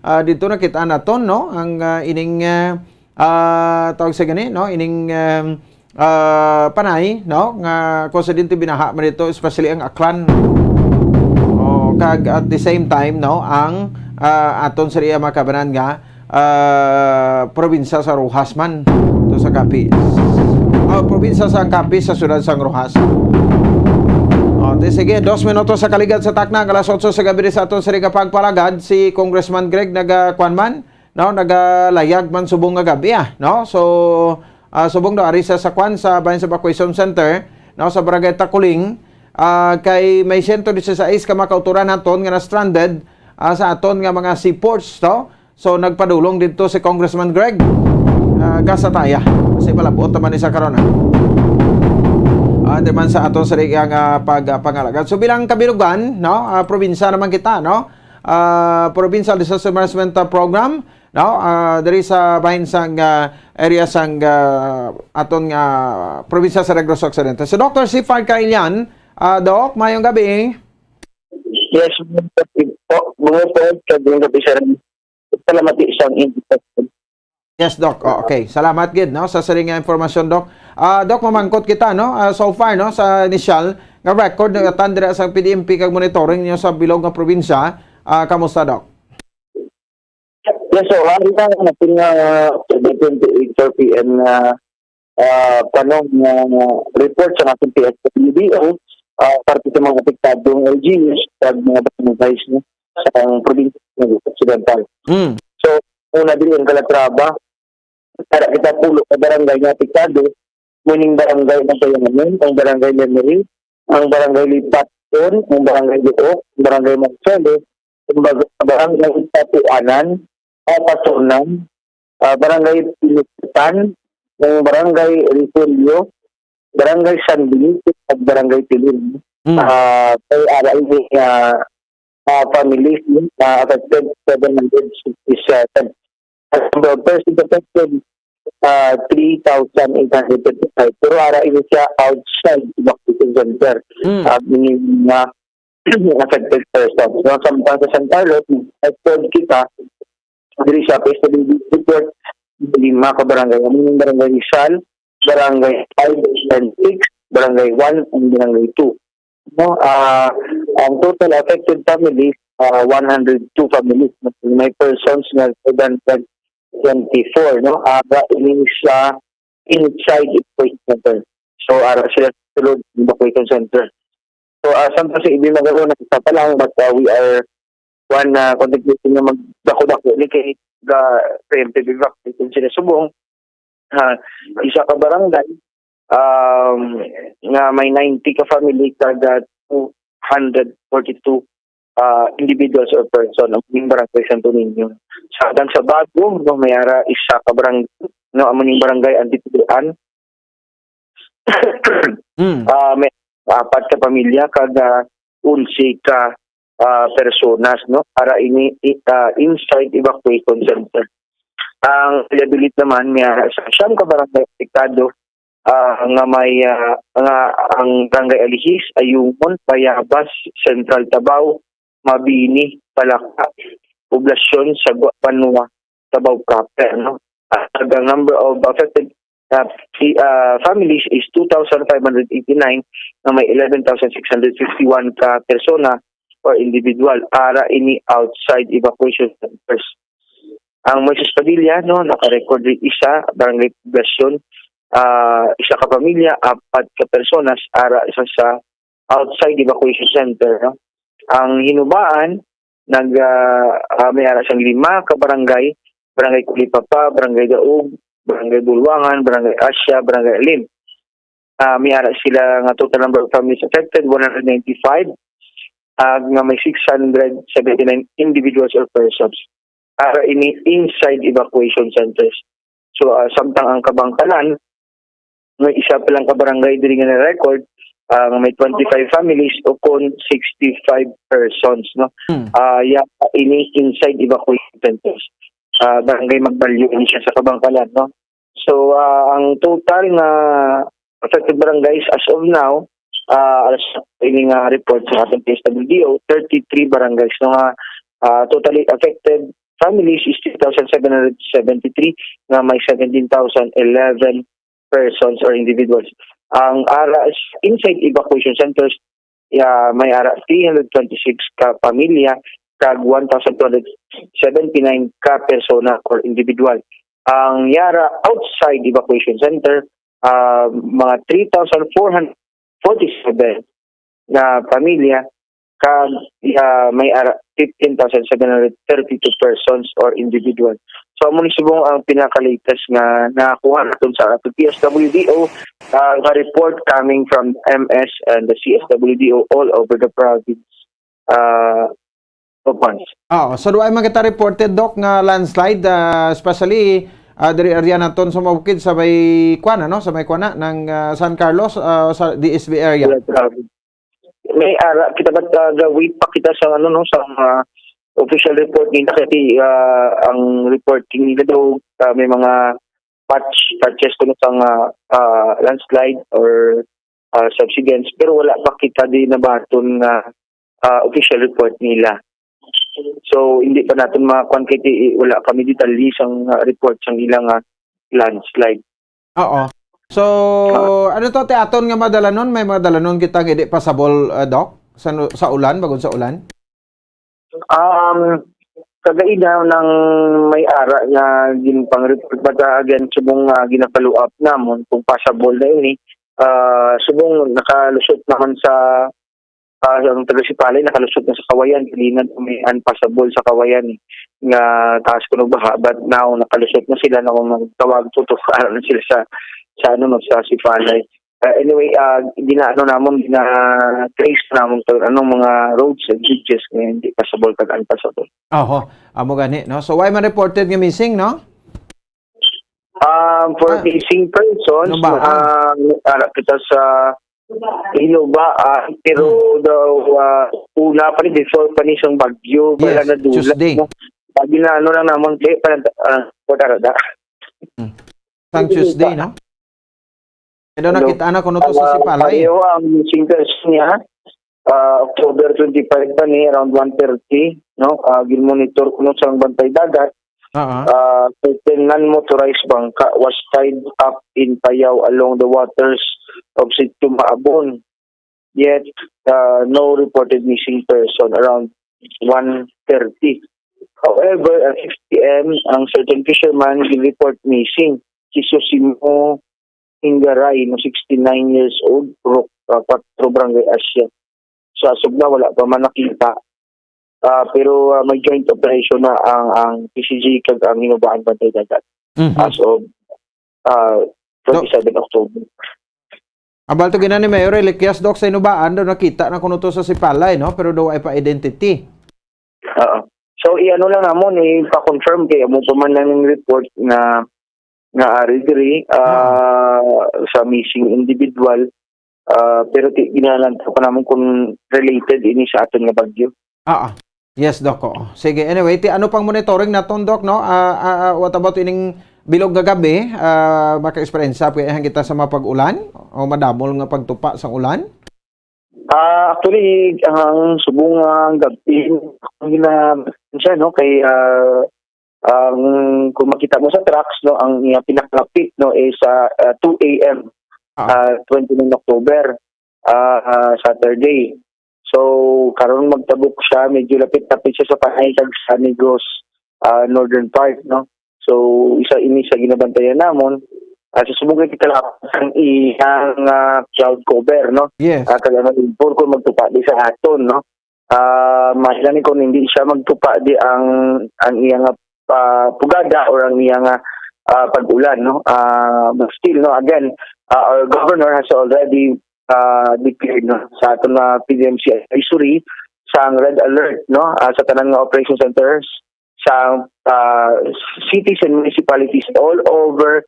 ah, dito nakita naton, no, ang, ah, ining, ah, ah, tawag sa gani, no, ining, um, ah, Panay, no, nga kung sa dinto binaha man dito, especially ang Aklan. Oh, kag at the same time, no, ang, ah, aton sa iya mga kabanan nga, ah, probinsya sa Roxas man. To sa Capiz. Ah, probinsya sa Capiz, sa siyudad sang Roxas. Oh, di sige, dos minutos sa kaligad sa takna, alas otso sa gabi sa aton sa Riga Pagpalagad, si Congressman Greg naga, kuwan man, no, nagalayag man subong nga gabi, ah, no? So, ah, subong daw ari sa, sa kwan, sa bahin sa evacuation center, no, sa Barangay Takuling, ah, kay may siyento disisais ka mga kautoran naton nga na-stranded, ah, sa aton nga mga seaports, no? So, nagpadulong dito si Congressman Greg, ah, Gasataya. Kasi malabot naman ni sa karon, ah. Ah, di man sa aton sa iyang, ah, pag, ah, pangalagad. So, bilang kabilugan, no, ah, probinsya naman kita, no? Ah, Provincial Disaster Management, ah, Program, no? Ah, diri sa bahin sang, ah, area sang, ah, aton nga probinsya sa Negros Occidental. So, Doktor Sifard Kailian, ah, Doc, mayong gabi. Yes, po. Mga po, kag mga gabi, sir. Salamat di isang invitation. Yes, Doc. Oh, okay. Salamat gid, no, sa siring nga impormasyon, Doc. Ah, Doc, mamangkot kita, no? Ah, so far, no, sa initial nga record, nagatan dira sa P D M P kag monitoring niyo sa bilog nga probinsya. Ah, kamusta, Doc? Yes, so, hari na natin nga seven twenty-eight four P M nga, ah, panong nga report sa ating P S W D O, ah, parte sa mga apektadong L G Us kag mga barangays, no, sa probinsya ng Occidental. Mm. So, una diri ang Calatrava, para kita pulo ka barangay nga apektado, muning barangay ng Payanganan, ang barangay Lemery, ang barangay Lipaton, ang barangay Liok, ang barangay Marcelo, ang bag-, barangay Tatuanan, ah, Pasunan, ah, barangay Pinutan, ang barangay Refugio, barangay San Benito, at barangay Tilin. Mm. Ah, kay ara ini, ah, ah, families, ah, affected, seven hundred sixty-seven. Ang number of persons affected, ah, three thousand eight hundred thirty-five. Pero ara ini siya outside evacuation center. Mm. Ah, meaning nga affected persons. No, samtang sa San Carlos, affected kita, diri sa P S W D report, lima ka barangay. Ang barangay Rizal, barangay five and six, barangay one, and barangay two. No, ah, ang total affected families, ah, one hundred two families. May persons nga seven hundred twenty-four, no? Ara ini sa inside evacuation center. So, ara sila sulod evacuation center. So, ah, samtang sa Ibi Magallanes, isa pa lang, but, ah, we are one, ah, contemplating nga magdako-dako ni kay ga preemptive evacuation sila subong. Ah, isa ka barangay, um, nga may ninety ka family, kag two hundred forty-two, ah, individuals or person ang barangay Santo Niño. Samtang sa Bago, no, may ara isa ka barangay, no, amo ning barangay Antipolo-an. Mm. Ah, may apat ka pamilya kag, ah, onse ka, ah, personas, no? Ara ini, i-, ah, inside evacuation center. Ang Valladolid naman, may ara sa siyam ka barangay apektado, ah, nga may, ah, nga ang Barangay Alihis, Ayungon, Bayabas, Central Tabao, Mabini, Palaka, poblasyon sa Gua-, Banwa, Tabao Proper, no? At ang number of affected, uh, fi-, uh, families is two thousand five hundred eighty-nine, na may eleven thousand six hundred fifty-one ka persona or individual. Ara ini outside evacuation centers. Ang Moises Padilla, no, naka-record rin isa, barangay poblasyon, ah, isa ka pamilya, apat ka personas, ara isa sa outside evacuation center, no? Ang Hinubaan, nag, ah, ah, may ara sang lima ka barangay, Barangay Kulipapa, Barangay Daug, Barangay Bulwangan, Barangay Asia, Barangay Alim. Ah, may ara sila nga total number of families affected, one hundred ninety-five, ah, nga may six hundred seventy-nine individuals or persons. Ara ini inside evacuation centers. So, ah, samtang ang Kabangkalan, may isa pa lang ka barangay diri nga na-record, ah, nga may twenty-five families o kon sixty-five persons, no? Hmm. Ah, ya, ini inside evacuation centers. Ah, Barangay Magbalyo ini siya sa Kabangkalan, no? So, ah, ang total nga affected barangays as of now, ah, alas ini nga report sa ating P S W D O, thirty-three barangays, no, nga, ah, totally affected families is three thousand seven hundred seventy-three, nga may seventeen thousand eleven persons or individuals. Ang ara s-, inside evacuation centers, ya, may ara three hundred twenty-six ka pamilya kag one thousand two hundred seventy-nine ka persona or individual. Ang yara outside evacuation center, ah, mga three thousand four hundred forty-seven na pamilya, kag, ah, may ara fifteen thousand seven hundred thirty-two persons or individual. So, amo ni subong ang pinaka-latest nga nakuha naton sa ato P S W D O, ah, nga report coming from M S and the C S W D O all over the province, ah, of Mons. Oo. So, do ay man kita reported, Doc, nga landslide, ah, especially, ah, diri area naton sa Mabukid, sa may kuan, ano? Sa may kuan na, ng, ah, San Carlos, ah, sa D S B area? Wala, grabe. May ara, kita ba, ah, ga-wait pa kita sa, ano, no, sa, ah, official report nila kasi, ah, ang report nila daw, ah, may mga patch, patches kuno sang, ah, ah, landslide or, ah, subsidence, pero wala pa kita di nabaton nga, ah, official report nila. So, hindi pa naton makuan kay ti-, wala kami detalye sang, ah, report sang ilang, ah, landslide. Oo. So, ah, ano to, ti aton nga madalanon? May madalanon kita nga di pasabol, ah, Doc? Sa, sa ulan, bagon sa ulan? Um, kagaina nang may ara nga ginpang-report, but, ah, again, subong nga gina-follow up namon kung possible na ini. Ah, subong nakalusot naman sa, ah, ang taga Sipalay nakalusot na sa Kawayan, kagaina may unpassable sa Kawayan, eh, nga taas kuno baha, but now nakalusot na sila, na kung magtawag tutok, ano na sila sa, sa ano, no, sa Sipalay. Ah, anyway, ah, ginaano namon, gina-trace namon to, anong mga roads and bridges nga hindi passable kag unpassable. Oho, amo gani, no? So, why man reported nga missing, no? Um, for Ah. missing persons, Ano ba? ah, ara kita sa Hinubaan, pero Hmm. daw, ah, una pa ni, before pa ni siyang bagyo, Yes, wala na dula, Tuesday. no? Pag, Ginaano lang namon, di, parang, ah, pagkarada. Sang Tuesday, no? Pero Hello. Nakita na kuno to sa Ah, Sipalay. Pareho ang missing person niya. Ah, October twenty-five pa ni, around one thirty, no? Ah, gin-monitor kuno sang Bantay Dagat. Oo. Ah, certain non-motorized bangka was tied up in Payao along the waters of Sitio Maabon. Yet, uh, no reported missing person around one thirty. However, at six p.m., ang certain fisherman gin-report missing, si Susimo Ingaray, no, sixty-nine years old, Purok uh, four, Barangay Asia. Sa asog na, wala pa man nakita. Ah, pero ah, may joint operation na ang ang P C G kag ang Hinubaan Bantay Dagat Mhm. as of ah, twenty-seven October. Abal to ginani, may reliquias, Doc, sa Hinubaan daw nakita na kuno to sa Sipalay, no? Pero daw ay pa identity. Oo. So, i-ano lang namon, ipa-confirm kay amo pa man lang yung report na nga ari diri ah, sa missing individual. Ah, pero ti ginalantaw pa namon kung related ini sa aton nga bagyo. Ah, ah. Yes, Doc. Oo. Sige, anyway, ti ano pang monitoring naton, Doc, no? Ah, ah, ah, what about ining bilog nga gabi? Ah, maka-experience pa kita sa mapag-ulan o madamol nga pagtupa sa ulan? Ah, actually, ang subong nga gabi, ang gina siya, no, kay ah, ang kung makita mo sa tracks, no, ang iya pinakalapit, no, is sa ah, two a.m. Ah. Ah, twenty-nine October, ah, ah, Saturday. So, karon magtabok siya, medyo lapit-lapit siya sa Panay kag sa Negros ah, Northern Part, no. So, isa ini sa ginabantayan namon. Ah, sa subong kay kalapit ang iyang ah, cloud cover, no. Yes. Ah, kag ano, kung magtupa di sa aton, no. Ah, mas gani kung hindi siya magtupa di ang ang iyang ah, pugada or ang iyang ah, ah, pag-ulan, no. Ah, but still, no, again, ah, our governor has already ah, declared, no, sa aton nga P D M C advisory sang red alert, no, ah, sa tanan nga operation centers sa ah, cities and municipalities all over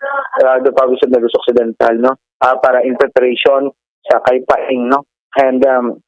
ah, the province of Negros Occidental, no, ah, para in preparation sa kay Paeng, no. And um,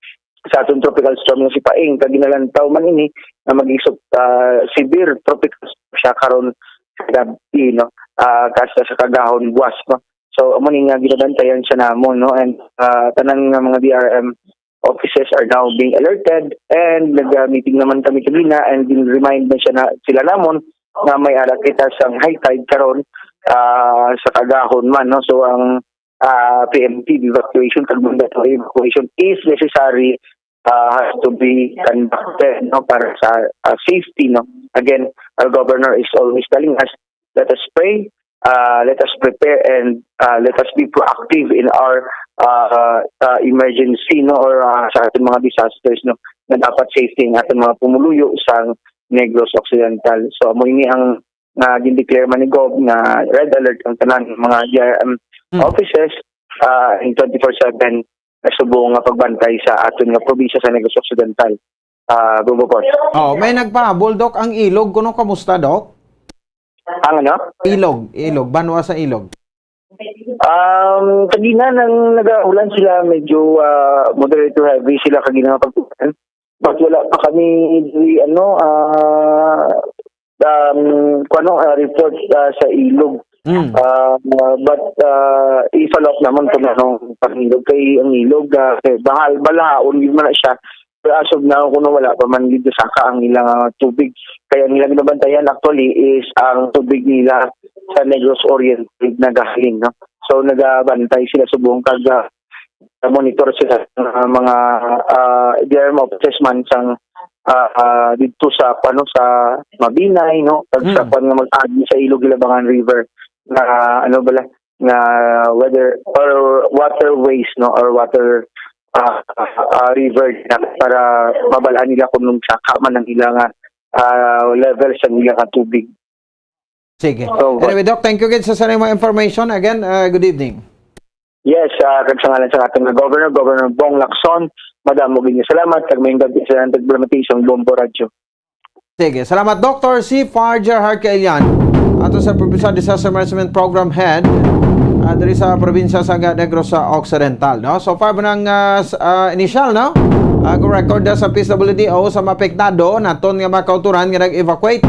sa aton tropical storm nga si Paeng, kag ginalantaw man ini nga maging sub- ah, severe tropical storm siya karon sa gabi, no, ah, kasta sa kagahon buwas, no. So, amo ni nga ginabantayan siya namon, no, and ah, tanan nga mga D R M offices are now being alerted, and nag-meeting naman kami kanina and gin-remind na siya na sila namon nga may ara kita sang high tide karon ah, sa kagahon man, no. So, ang ah, preemptive evacuation kag mandatory evacuation is necessary, ah, has to be conducted, no, para sa ah, safety, no. Again, our governor is always telling us, let us pray, uh, let us prepare, and uh, let us be proactive in our uh, uh, emergency, no, or uh, sa ating mga disasters, no, na dapat safety ang ating mga pumuluyo sa Negros Occidental. So, amo ini ang nga gin-declare man ni Gov nga red alert ang tanan mga D R M Hmm. offices uh, in twenty-four seven na subong nga pagbantay sa aton nga probinsya sa Negros Occidental. Ah, Bubukot. Oh, may nagpahabol, Doc, ang Ilog kuno, kamusta, Doc? Ang ano? Ilog, Ilog, banwa sa Ilog. Um, kagina nang nagaulan sila, medyo ah, moderate to heavy sila kagina nga pag-ulan. But wala pa kami di, ano, ah, um, kuno, ah, report ah, sa Ilog. Mm. Ah, but ah, i-follow up naman kung anong pangilog kay ang Ilog, ah, kay bahal balahaon gyud man na siya. Pero as of now, kuno wala pa man gyud saka ang ilang ah, tubig. Kaya ang ilang nabantayan actually is ang tubig nila sa Negros Oriental nagahalin, no? So nagabantay sila subong kag ah, monitor sila sa mga ah, D R M offices man sang ah, ah, dito sa ano, sa Mabinay, no, kag sa Mm. kwan nga mag-agi sa Ilog Ilabangan River na ano bala nga weather or waterways, no, or water ah, ah, river na para mabalaan nila kung nung saka man ang ilang ah, level sa ilang tubig. Sige. So, Anyway, Doc, thank you again sa sa mga information. Again, uh, good evening. Yes, uh, kag sa ngalan sa ating Governor, Governor Bong Lacson, madamo gid nga salamat kag may gabi sa Tagbulamating sang Bombo Radyo. Sige, salamat, Doctor C. Farger Harkelian, ato sa Provincial Disaster Management Program Head, ah, diri sa probinsya sa Negros Occidental, no? So far, nang ah, s- ah, initial, no? Ah, kung record na sa P S W D O sa mapektado, naton nga mga kauturan nga nag-evacuate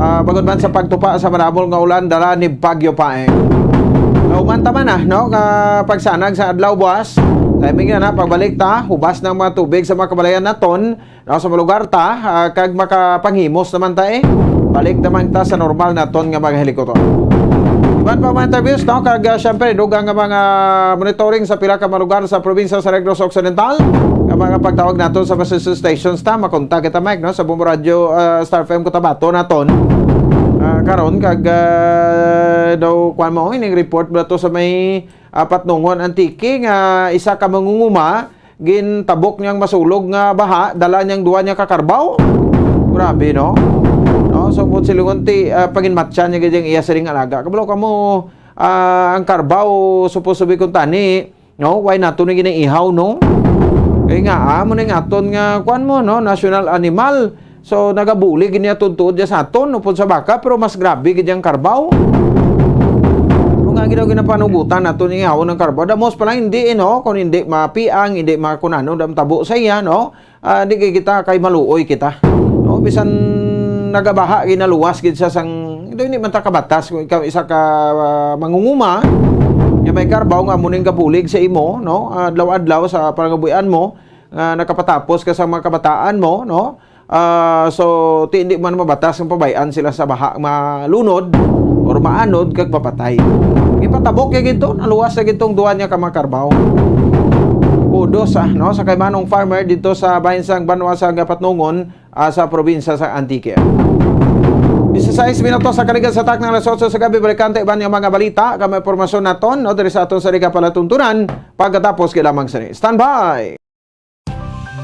Ah, bangod man sa pagtupa sa madamol nga ulan dala ni Bagyo Paeng. Nauman ta man na, no, ka pagsanag sa adlaw buwas. Timing na na, pagbalik ta, hubas ng mga tubig sa mga kabalayan naton, no, sa mga lugar ta, ah, kag makapanghimos naman ta, eh. Balik naman ta sa normal naton nga mga helikopter. Iban pa mga interviews, no, kag, ah, syempre, dugang nga mga monitoring sa pila ka mga lugar sa probinsya sa Negros Occidental. Nga mga pagtawag nato sa mga stations ta, makontak kita, Mike, no, sa Bombo Radio, ah, Star F M Cotabato naton. Ah, karon kag, ah, daw kuan mo ining report ba to sa may, ah, Patnongon, Antique, nga isa ka mangunguma gintabok niyang masulog nga baha, dala niyang duwa niya ka karbaw. Grabe, no? No, so, put silingon ti, ah, panginmatyan niya gid ang iya siring alaga. Kabalo kamo, ah, ang karbaw supposed to be kuntani, no? Why nato ni ginaihaw, no? Kay nga, ah, mo ning aton nga, kuan mo, no? National animal. So, nagabulig gid niya tuod-tuod diya sa aton, upod sa baka, pero mas grabe gid ang karbaw. Kung nga ginaw ginapanugutan nato ni ihawon ang karbaw, damos pa lang hindi, eh, no? Kung hindi mapiang, hindi makunano, dam tabo sa iya, no? Ah, di kay kita kay maluoy kita. No? Bisan nagabaha, ginaluwas gid sa sang, hindi, hindi man ta kabatas kung ikaw isa ka, ah, mangunguma, nga may karbaw nga mo ning gabulig sa imo, no? Adlaw-adlaw sa pangabuhian mo, nga nakapatapos ka sa mga kabataan mo, no? Ah, so, ti, hindi man mabatas ang pabayaan sila sa baha malunod or maanod kag mapatay. Gipatabok ya gid to, naluwas na gid tong duwa niya ka mga karbaw. Kudos, ah, no, sa kay Manong Farmer dito sa bahin sang Banwa sa Gapatnongon, ah, sa probinsya sa Antique. Disisais minutos sa kaligan sa tak ng alas otso sa gabi, balikante iban nga mga balita, kag mga impormasyon naton, no, diri sa aton sa Liga Palatuntunan, pagkatapos kay lamang sini. Standby!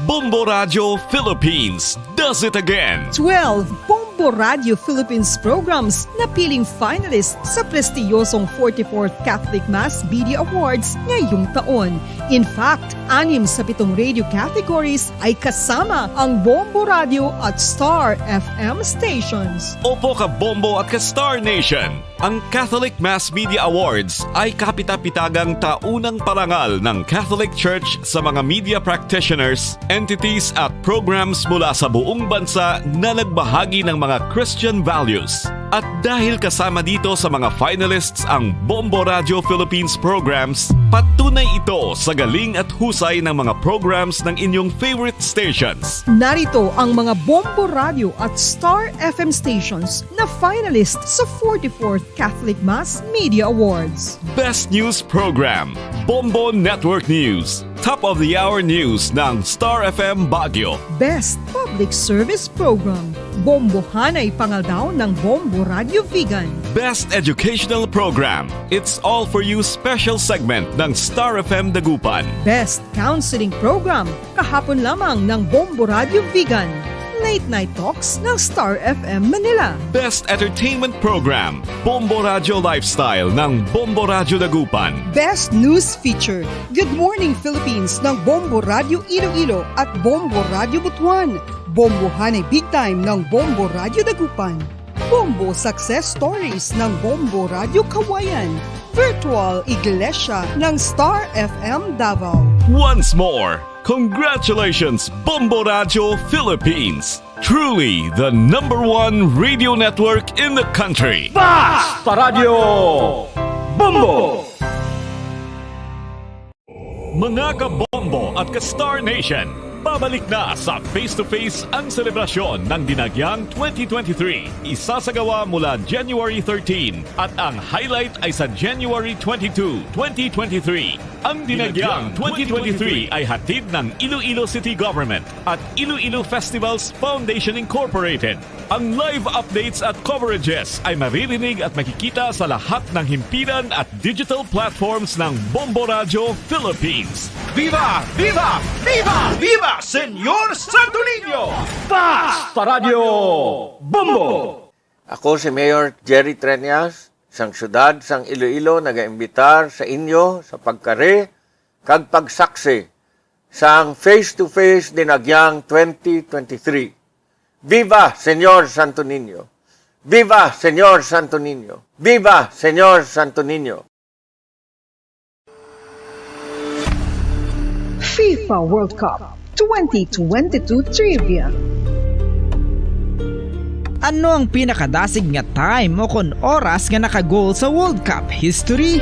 Bombo Radio Philippines does it again. Twelve Bombo Radio Philippines programs napiling finalist sa prestiyosong forty-fourth Catholic Mass Media Awards ngayong taon. In fact, anim sa pitong radio categories ay kasama ang Bombo Radio at Star F M stations. Opo ka Bombo at ka Star Nation. Ang Catholic Mass Media Awards ay kapitapitagang taunang parangal ng Catholic Church sa mga media practitioners, entities at programs mula sa buong bansa na nagbahagi ng mga Christian values. At dahil kasama dito sa mga finalists ang Bombo Radio Philippines programs, patunay ito sa galing at husay ng mga programs ng inyong favorite stations. Narito ang mga Bombo Radio at Star F M stations na finalist sa forty-fourth Catholic Mass Media Awards. Best News Program, Bombo Network News. Top of the Hour News ng Star F M Baguio. Best Public Service Program, Bombo Hanay Pangaldaw ng Bombo Radio Vigan. Best Educational Program, It's All For You Special Segment ng Star F M Dagupan. Best Counseling Program, Kahapon Lamang ng Bombo Radio Vigan. Late Night Talks ng Star F M Manila. Best Entertainment Program, Bombo Radio Lifestyle ng Bombo Radio Dagupan. Best News Feature, Good Morning Philippines ng Bombo Radio Iloilo at Bombo Radio Butuan. Bombo Hanay Big Time ng Bombo Radio Dagupan. Bombo Success Stories ng Bombo Radio Kawayan. Virtual Iglesia ng Star F M Davao. Once more, congratulations, Bombo Radio Philippines. Truly the number one radio network in the country. Basta Radio Bombo! Mga kabombo at ka-Star Nation, pabalik na sa Face to Face ang selebrasyon ng Dinagyang twenty twenty-three. Isasagawa mula January thirteen at ang highlight ay sa January twenty-two, twenty twenty-three. Ang Dinagyang twenty twenty-three ay hatid ng Iloilo City Government at Iloilo Festivals Foundation Incorporated. Ang live updates at coverages ay maririnig at makikita sa lahat ng himpilan at digital platforms ng Bombo Radio Philippines. Viva! Viva! Viva! Viva, Senyor Santo Niño! Basta Radio Bombo! Ako si Mayor Jerry Treñas, sang siyudad sang Iloilo, nagaimbitar sa inyo sa pagkari kag pagsaksi sang face-to-face Dinagyang twenty twenty-three. Viva, Senyor Santo Niño! Viva, Senyor Santo Niño! Viva, Senyor Santo Niño! FIFA World Cup twenty twenty-two Trivia. Ano ang pinakadasig nga time o kon oras nga naka-goal sa World Cup history?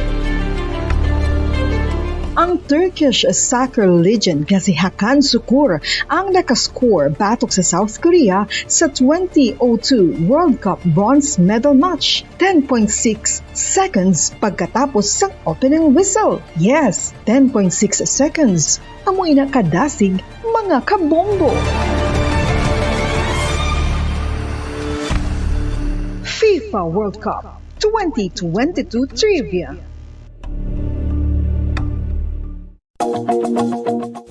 Ang Turkish soccer legend nga si Hakan Sukur ang nakascore batok sa South Korea sa twenty oh two World Cup bronze medal match, ten point six seconds pagkatapos sang opening whistle. Yes, ten point six seconds. Amo ina kadasig, mga kabombo. FIFA World Cup twenty twenty-two Trivia.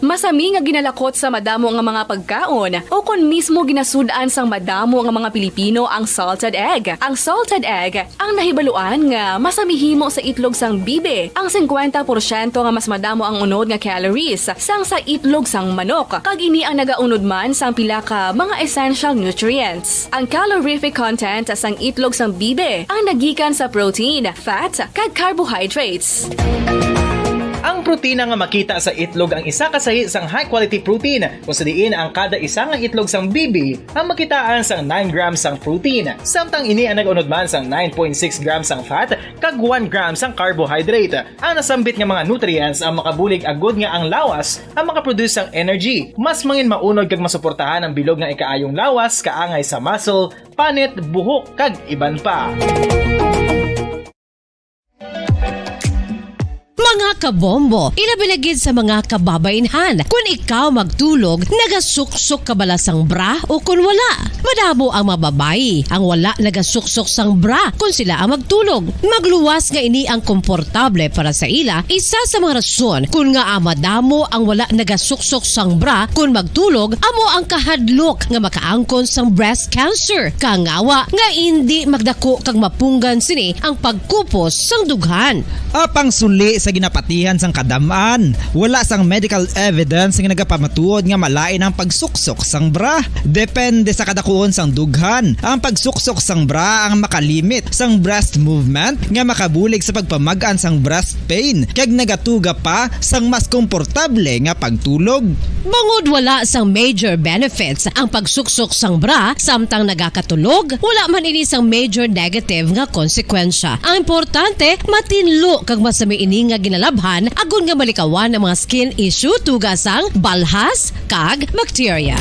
Masami nga ginalakot sa madamo nga mga pagkaon, o kon mismo ginasud-an sang madamo nga mga Pilipino ang salted egg. Ang salted egg ang nahibaluan nga masami himo sa itlog sang bibi, ang singkwenta porsyento nga mas madamo ang unod nga calories sang sa itlog sang manok, kag ini ang nagaunod man sang pila ka mga essential nutrients. Ang calorific content sang itlog sang bibi ang nagikan sa protein, fat, kag carbohydrates. Ang protina nga makita sa itlog ang isa ka sahi sang high-quality protein, kung sa diin ang kada isa nga itlog sang bibi ang makitaan sang nine grams sang protein, samtang ini ang nag-unod man sang nine point six grams sang fat kag one gram sang carbohydrate. Ang nasambit nga mga nutrients ang makabulig agud nga ang lawas ang makaproduce sang energy. Mas mangin maunod kag masuportahan ang bilog nga ikaayong lawas kaangay sa muscle, panit, buhok, kag iban pa. Mga kabombo, ilabi na gid sa mga kababainhan, kun ikaw magtulog, nagasuksok ka bala sang bra o kun wala? Madamo ang mga babayi ang wala nagasuksok sang bra kun sila ang magtulog. Magluwas nga ini ang komportable para sa ila. Isa sa mga rason kun ngaa madamo ang wala nagasuksok sang bra kun magtulog amo ang kahadlok nga makaangkon sang breast cancer, kangawa nga indi magdako kag mapunggan sini ang pagkupos sang dughan. Apang suli sa ginapatihan sang kadam-an, wala sang medical evidence nga nagapamatuod nga malain ang pagsuksok sang bra. Depende sa kadakuon sang dughan, ang pagsuksok sang bra ang makalimit sang breast movement nga makabulig sa pagpamag-an sang breast pain kag nagatuga pa sang mas komportable nga pagtulog. Bangod wala sang major benefits ang pagsuksok sang bra samtang nagakatulog, wala man ini sang major negative nga konsekwensya. Ang importante, matinlo kag masami ini nga ginalabhan agod nga malikawan ang mga skin issue tuga sang balhas kag bakterya.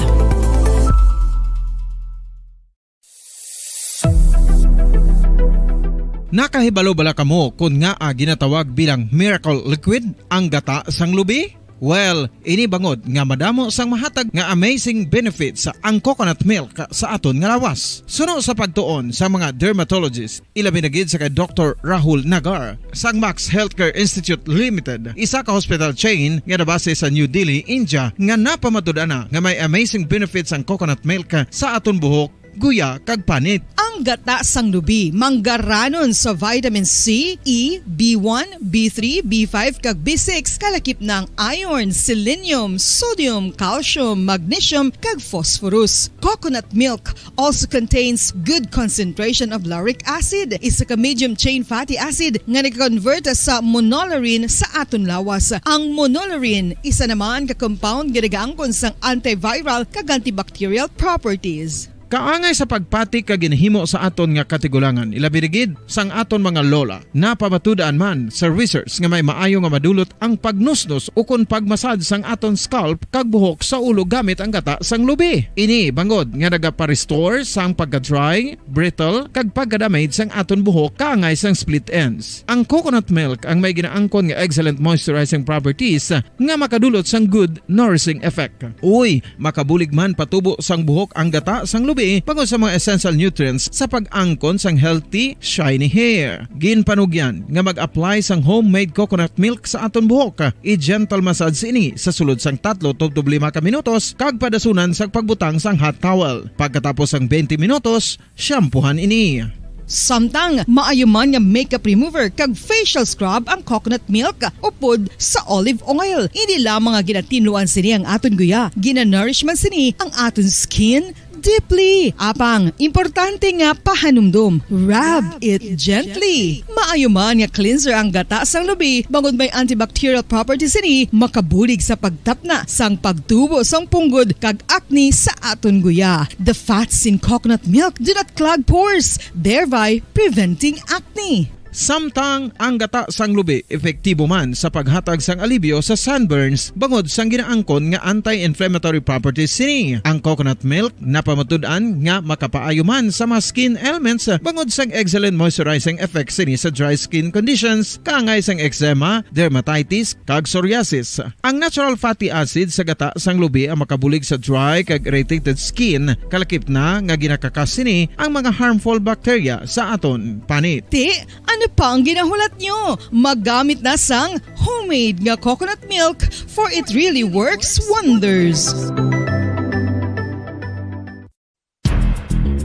Nakahibalo bala kamo kon ngaa ginatawag bilang miracle liquid ang gata sang lubi? Well, ini bangod nga madamo sang mahatag nga amazing benefits ang coconut milk sa aton nga lawas. Suno sa pagtuon sa mga dermatologist, ilabi na gid sa kay Doktor Rahul Nagar sang Max Healthcare Institute Limited, isa ka hospital chain nga nabase sa New Delhi, India, nga napamatud-an na nga may amazing benefits ang coconut milk sa aton buhok, guya, kag panit. Ang gata sang lubi manggaranon sa vitamin C, E, B one, B three, B five, kag B six, kalakip na ang iron, selenium, sodium, calcium, magnesium, kag phosphorus. Coconut milk also contains good concentration of lauric acid, isa ka medium chain fatty acid nga nag-convert sa monolaurin sa aton lawas. Ang monolaurin, isa naman ka compound nga nagaangkon sang antiviral kag antibacterial properties. Kaangay sa pagpati kag ginahimo sa aton nga katigulangan, ilabi na gid sang aton mga lola, napamatud-an man sa research nga may maayo nga madulot ang pagnusnos ukon pagmasad sang aton scalp kag buhok sa ulo gamit ang gata sang lubi. Ini bangod nga nagapa-restore sang pagka-dry, brittle, kag pagka-damage sang aton buhok kaangay sang split ends. Ang coconut milk ang may ginaangkon nga excellent moisturizing properties nga makadulot sang good nourishing effect. Uy, makabulig man patubo sang buhok ang gata sang lubi bangod sa mga essential nutrients sa pag-angkon sang healthy, shiny hair. Ginpanugyan nga mag-apply sang homemade coconut milk sa aton buhok. I-gentle massage ini sa sulod sang tatlo tubtob lima ka minutos kag padasunan sang pagbutang sang hot towel. Pagkatapos sang twenty minutos, shampoohan ini. Samtang maayo man nga makeup remover kag facial scrub ang coconut milk upod sa olive oil. Hindi lamang nga ginatinluan sini ang aton guya, ginanourish man sini ang aton skin, deeply. Apang, importante nga pahanumdom, rub it gently. Maayo man nga cleanser ang gata sang lubi, bangod may antibacterial properties sini, makabulig sa pagtapna sang pagtubo sang punggod kag acne sa aton guya. The fats in coconut milk do not clog pores, thereby preventing acne. Samtang ang gata sang lubi epektibo man sa paghatag sang alibyo sa sunburns bangod sang ginaangkon nga anti-inflammatory properties sini. Ang coconut milk napamatud-an nga makapaayo man sa mga skin ailments bangod sang excellent moisturizing effect sini sa dry skin conditions, kaangay sang eczema, dermatitis, kag psoriasis. Ang natural fatty acid sa gata sang lubi ang makabulig sa dry kag irritated skin, kalakip na nga ginakakas sini ang mga harmful bacteria sa aton panit. Ti, ano pa ang ginahulat nyo? Maggamit na sang homemade nga coconut milk, for it really works wonders.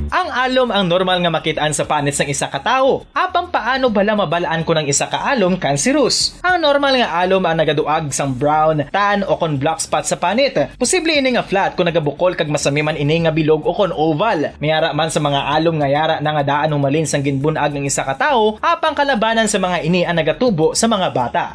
Ang alom ang normal nga makit-an sa panit sang isa ka tawo. Apang paano bala mabal-an kon ang isa ka alom cancerous? Ang normal nga alom ang nagaduag sang brown, tan, o kon black spot sa panit. Posible ini nga flat kon nagabukol kag masami man ini nga bilog o kon oval. May ara man sa mga alom nga yara na nga daan humalin sang ginbun-ag ang isa ka tawo, apang kalabanan sa mga ini ang nagatubo sa mga bata.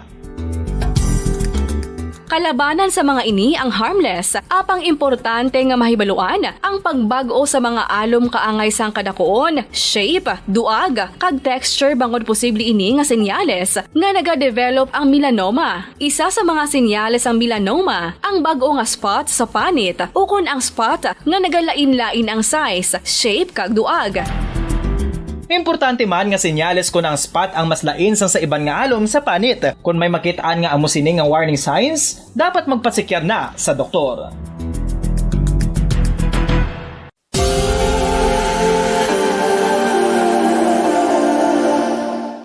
Kalabanan sa mga ini ang harmless, apang importante nga mahibaluan ang pagbag-o sa mga alom kaangay sang kadakuon, shape, duag, kag texture, bangod posible ini nga senyales nga nagadevelop ang melanoma. Isa sa mga senyales sang melanoma ang bag-o nga spot sa panit ukon ang spot nga nagalain-lain ang size, shape, kag duag. Importante man nga senyales kon ang spot ang mas lain sang sa iban nga alom sa panit. Kon may makit-an nga amo sini nga warning signs, dapat magpacheck na sa doktor.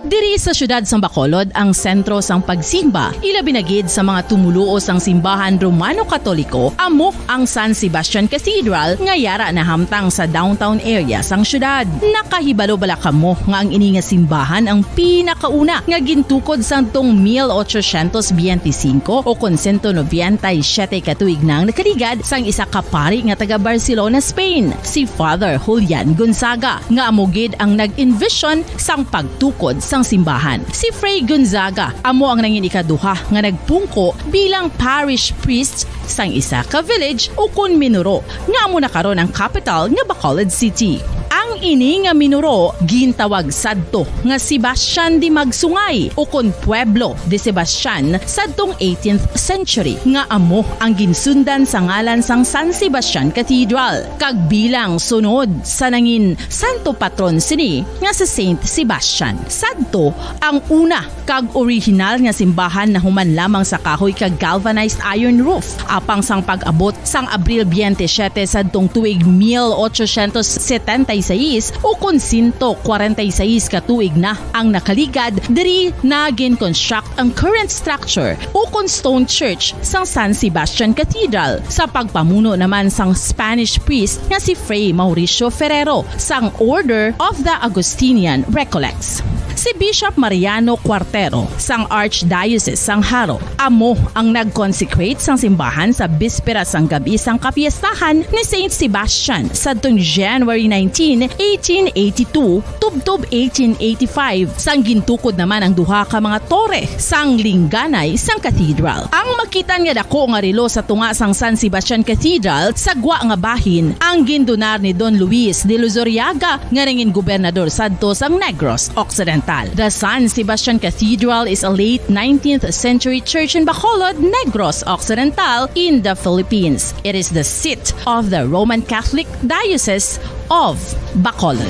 Diri sa siyudad sang Bacolod ang sentro sang pagsimba, ilabi na gid sa mga tumoluo sang simbahan Romano-Katoliko, amo ang San Sebastian Cathedral nga yara nahamtang sa downtown area sang siyudad. Nakahibalo bala kamo nga ang ini nga simbahan ang pinakauna nga gintukod sadtong mil ochocientos biyente singko o kon sento nobenta y siyete ka tuig na ang nakaligad sang isa ka pari nga taga Barcelona, Spain, si Father Julian Gonzaga, nga amo gid ang nag-envision sang pagtukod sang simbahan. Si Fray Gonzaga amo ang nangin ikaduha nga nagpungko bilang parish priest sang isa ka village ukon minuro, nga amo na karon ang kapital nga Bacolod City. Ang ini nga minuro gintawag sadto nga Sebastian de Magsungay ukon Pueblo de Sebastian sadtong eighteenth century, nga amo ang ginsundan sa ngalan sang San Sebastian Cathedral, kag bilang sunod sa nangin santo patron sini nga si Saint Sebastian. Sadto ang una kag orihinal nga simbahan nahuman lamang sa kahoy kag galvanized iron roof. Apang sang pag-abot sang Abril biyente siyete sadtong tuig mil ochocientos setenta y seis, ukon sento kwarenta y seis ka tuig na ang nakaligad, diri na gin-construct ang current structure ukon stone church sang San Sebastian Cathedral sa pagpamuno naman sang Spanish priest nga si Fray Mauricio Ferrero sang Order of the Augustinian Recollects. Si Bishop Mariano Cuartero sang Archdiocese sang Jaro amo ang nag-consecrate sang simbahan sa bispera sang gab-i sang kapiestahan ni Saint Sebastian sadtong January nineteen, eighteen eighty-two, tubtob eighteen eighty-five, sang gintukod naman ang duha ka mga tore sang lingganay sang cathedral. Ang makit-an nga dako nga relo sa tunga sang San Sebastian Cathedral sa gwa nga bahin ang gindonar ni Don Luis de Luzuriaga, nga nangin gobernador sadto sang Negros Occidental. The San Sebastian Cathedral is a late nineteenth century church in Bacolod, Negros Occidental, in the Philippines. It is the seat of the Roman Catholic Diocese of Bacolod.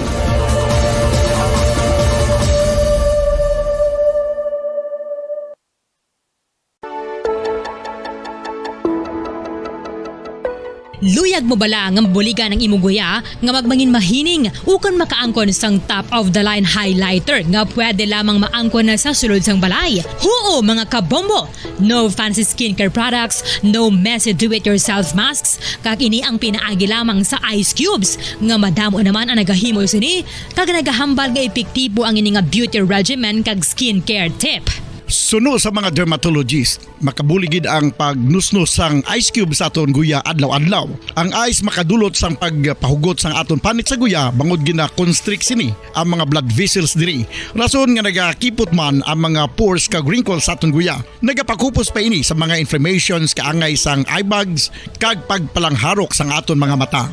Luyag mo bala nga mabuligan ang imo guya nga magmangin mahining ukon makaangkon sang top of the line highlighter nga pwede lamang maangkon na sa sulod sang balay? Huo, mga kabombo! No fancy skincare products, no messy do-it-yourself masks, kag ini ang pinaagi lamang sa ice cubes, nga madamo naman ang nagahimo sini, kag nagahambal nga epektibo ang ini nga beauty regimen kag skincare tip. Suno sa mga dermatologist, makabulig gid ang pagnusnos sang ice cube sa aton guya adlaw-adlaw. Ang ice makadulot sang pagpahugot sang aton panit sa guya bangod gina-constrict sini ang mga blood vessels diri. Rason nga nagakipot man ang mga pores kag wrinkles sa aton guya. Nagapakupos pa ini sa mga inflammations kaangay sang eye bags kag pagpalangharok sang aton mga mata.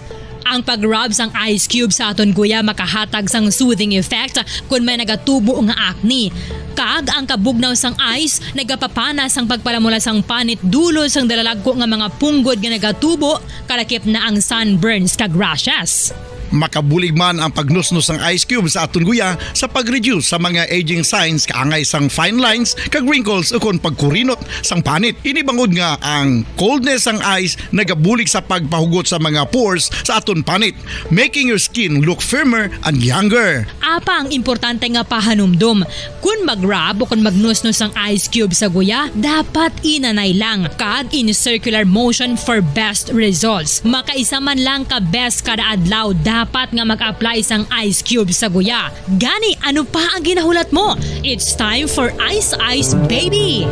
Ang pag-rub sang ice cube sa aton guya makahatag sang soothing effect kon may nagatubo nga acne. Kag ang kabugnaw sang ice nagapapana sang pagpalamula sang panit dulot sang dalalagko nga mga punggod nga nagatubo, kalakip na ang sunburns kag rashes. Makabulig man ang pagnusnos sang ice cube sa aton guya sa pag-reduce sa mga aging signs kaangay sang fine lines kag wrinkles ukon pagkurinot sang panit. Ini bangod nga ang coldness sang ice nagabulig sa pagpahugot sa mga pores sa aton panit, making your skin look firmer and younger. Apang importante nga pahanumdom, kon mag-rub o kon magnusnos ang ice cube sa guya, dapat inanay lang kag in circular motion for best results. Makaisa man lang ka beses kada adlaw dapat nga mag-apply sang ice cube sa guya. Gani, ano pa ang ginahulat mo? It's time for Ice Ice Baby!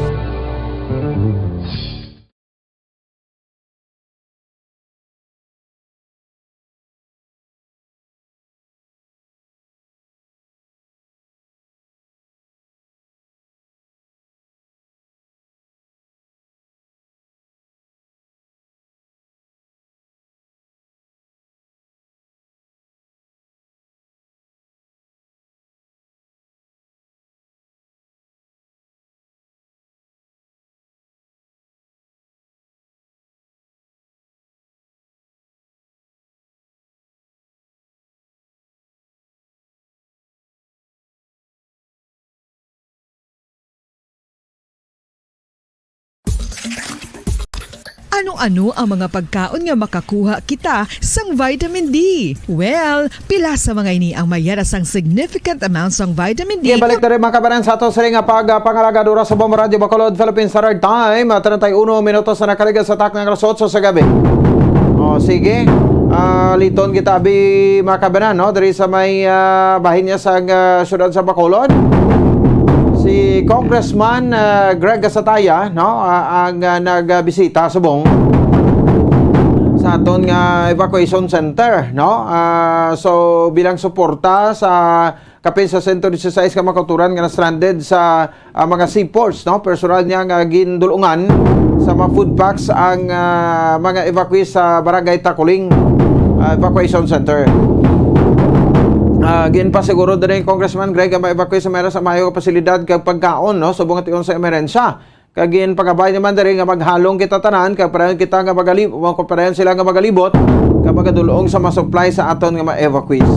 Ano-ano ang mga pagkaon nga makakuha kita sang vitamin D? Well, pila sa mga ini ang may yara sang significant amount sang vitamin D. Ibalik na rin, mga kabanan, sa ato sini nga pag, ah, pangalagadura sa Bombo Radyo Bacolod, Philippine Standard Time, ah, treinta y uno minutos na nakaligas sa takna nga alas otso sa gabi. O, sige. Ah, liton kita, abi, mga kabanan, no? Diri sa may, ah, bahin niya sa, ah, siyudad sa Bacolod. Si Congressman, ah, Greg Gasataya, no? Ah, ang, ah, nagbisita subong sa aton nga evacuation center, no? Ah, so, bilang suporta sa kapin sa sento dieciséis ka mga kauturan nga na-stranded sa, ah, mga seaports, no? Personal niya nga gindulungan sa mga food packs ang, ah, mga evacuees sa Barangay Taculing, ah, Evacuation Center. Ah, ginpasiguro din ni Congressman Greg ang mga evacuees sa meron sa mayo nga pasilidad kag pagkaon, no? Subong nga tion sa emerhensya. Kag ginpangabay naman diri nga maghalong kita tanan, kag padayon kita nga magalib-, kag padayon sila nga magalibot, kag magadul-ong sa masupply sa aton nga mga evacuees.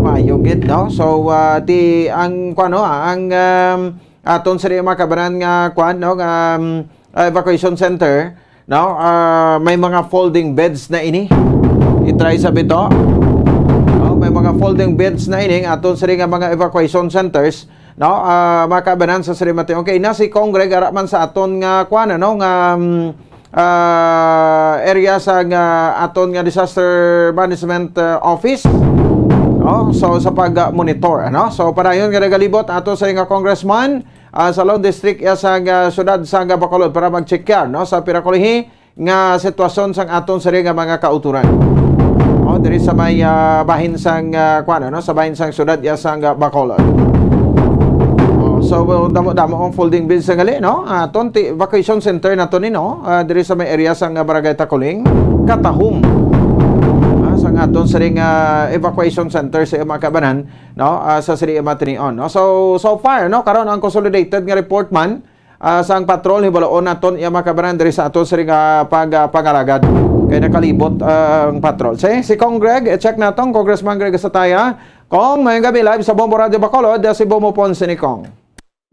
Mayo gid, no? So, ah, ti, ang, kuwan, no, ang, um, aton sa mga kabanan nga, kuwan, no, nga, um, ah, evacuation center, no? Ah, may mga folding beds na ini. I-try sa bito. No? May mga folding beds na ini, aton sa mga evacuation centers. No, ah, mga kabanan sa Srimati. Okay, na si Cong Greg, ara man sa aton nga, kuwan, ano, nga, mm, ah, area sa nga aton nga disaster management, ah, office. No, so sa pag-monitor, ano. So padayon nga nagalibot ato sa nga congressman, ah, sa Laon District, ya sa nga syudad sa nga Bacolod para mag-check yan, no, sa pira kulihi nga sitwasyon sang aton sini nga mga kauturan. O, diri sa may, ah, bahin sang, ah, kuwan, ano, sa bahin sang syudad ya sang, ah, Bacolod. O, so, well, damo-damo ang folding beds sa gali, no? Aton ti evacuation center nato ni, no? Ah, diri sa may area sang, ah, Barangay Taculing, Katahum. Ah, sang aton sini nga evacuation center sa mga kabanan, no? Ah, sa sini matinion, no? So, so far, no, karon ang consolidated nga report man, ah, sang patrol, hibaloon naton iya mga kabanan diri sa aton sini nga pag, ah, pangalagad. Kay nakalibot ang patrol. Si, si Cong Greg, i-check naton, Congressman Greg Sataya. Cong, mayong gabi, live sa Bombo Radio Bacolod, si Bombo Ponce ni Cong.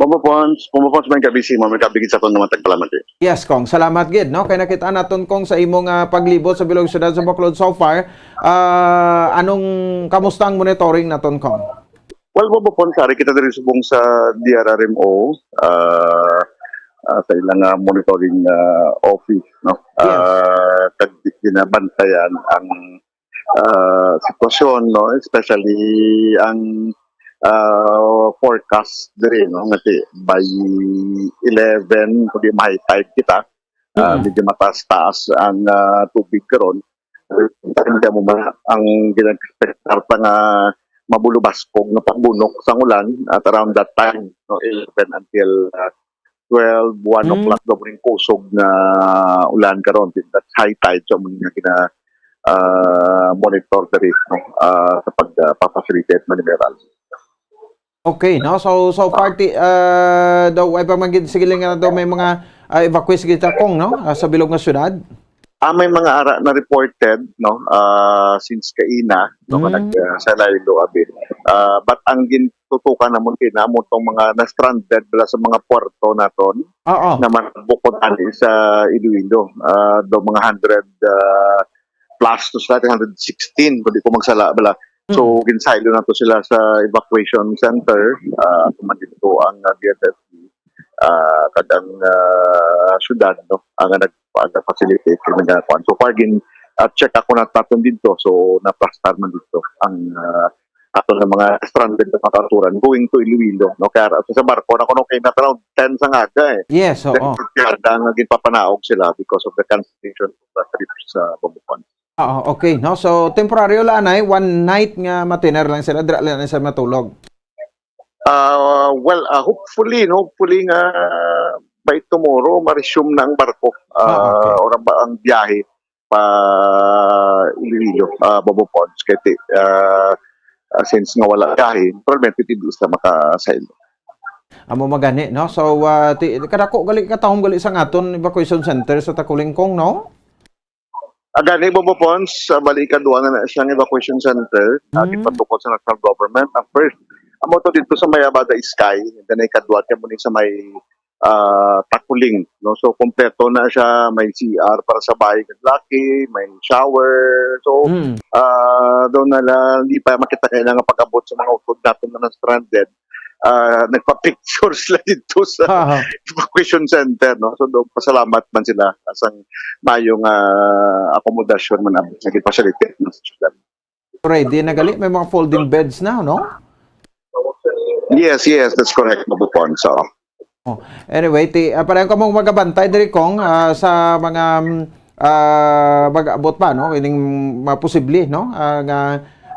Bombo Ponce, Bombo Ponce, mayong gabi sa imo, mayong gabi gid sa aton mga tagpalamati. Yes, Cong. Salamat gid, no? Kay nakita naton, Cong, sa imong, ah, paglibot sa bilog syudad sa Bacolod so far. Ah, anong, kamusta ang monitoring naton, Cong? Well, Bobo Pons, ari kita diri subong sa D R R M O, ah, ah, sa ilang, ah, monitoring, ah, office, no? Yes. Ah, kag ginabantayan ang, ah, sitwasyon, no? Especially ang, ah, forecast diri, no, nga si by eleven, kundi ma-high tide kita, ah, Mm. medyo mataas-taas ang, ah, tubig karon. Hindi mo man ang ginag-expectar pa nga mabulubaskog nga pagbunok sang ulan at around that time, no, eleven until, ah, twelve, one Mm. o'clock daw ning kusog nga ulan karon. That's high tide, so, mo nga gina, ah, monitor diri, no, ah, sa pag, ah, pa-facilitate man ni Meral. Okay, no? So, so far, ti-, ah, daw, ay pa man gid, sige lang nga daw may mga, ah, evacuees gid ta, Cong, no? Ah, sa bilog nga syudad? Ah, may mga ara na reported, no? Ah, since kaina, no, nga Mm. nag, ah, sa Iloilo, abi. Ah, but ang gintutukan namon kina mo tong mga na-stranded bala sa mga puerto naton Oo. na manabok ko tani sa Iloilo. Ah, do mga hundred, ah, plus to sila, hundred sixteen, kung di ko magsala bala. So, Mm. ginsaylo na to sila sa evacuation center. Ah, tuman dito ang, ah, D S S P, ah, kag ang, ah, syudad, no, ang nag-, ang nag-facilitate kini nga kuan. So far, gin, ah, check ako na naton dito. So, naplastar man dito ang, ah, ato na mga stranded na mga kauturan going to Iloilo, no? Kaya sa barko na kuno kay na around ten sa ngaga, eh. Yes, oo. Then, kaya nga ginpapanaog sila because of the cancellation of the trip sa Bombo Ponds. Oo, okay, no? So, temporaryo lang, ay, one night nga matiner lang sila, dira lang sila matulog. Ah, well, ah, hopefully, no? Hopefully nga by tomorrow, ma-resume na ang barko. Ah, Ah, okay. Ora ba ang biyahe pa Iloilo, ah, Bombo Ponds? Kay ti-, ah, ah, since nga wala biyahe, probably ti-, di sila makasaylo. Amo magani, no? So, ah, ti-, kadako gali, katahom gali sang aton evacuation center sa Tacolingcong, no? Ah, gani, Bombo Ponds, ah, bali ikadua na na siyang evacuation center. Ah, Mm. gipatukod sa national government. Ang first, amo to dito sa may Abada Iskay, then ikadua kay mo ni sa may, ah, Taculing, no? So, kompleto na siya, may C R para sa bahay kag laki, may shower. So, Mm. ah, daw na lang, di pa makita kailangan pag-abot sa mga utod naton nga na-stranded. Ah, nagpa-picture sila dito sa Aha. evacuation center, no? So, do, pasalamat man sila sang maayong, ah, akomodasyon man ang naging facility sa syudad. Ready na gali, may mga folding beds na, no? Yes, yes, that's correct, Bombo Ponds. So, Oh. Anyway, ti, ah, pareho kamong magabantay diri, Cong, ah, sa mga, mm, ah, mag-abot pa, no? Ining maposible, no? Ah, nga,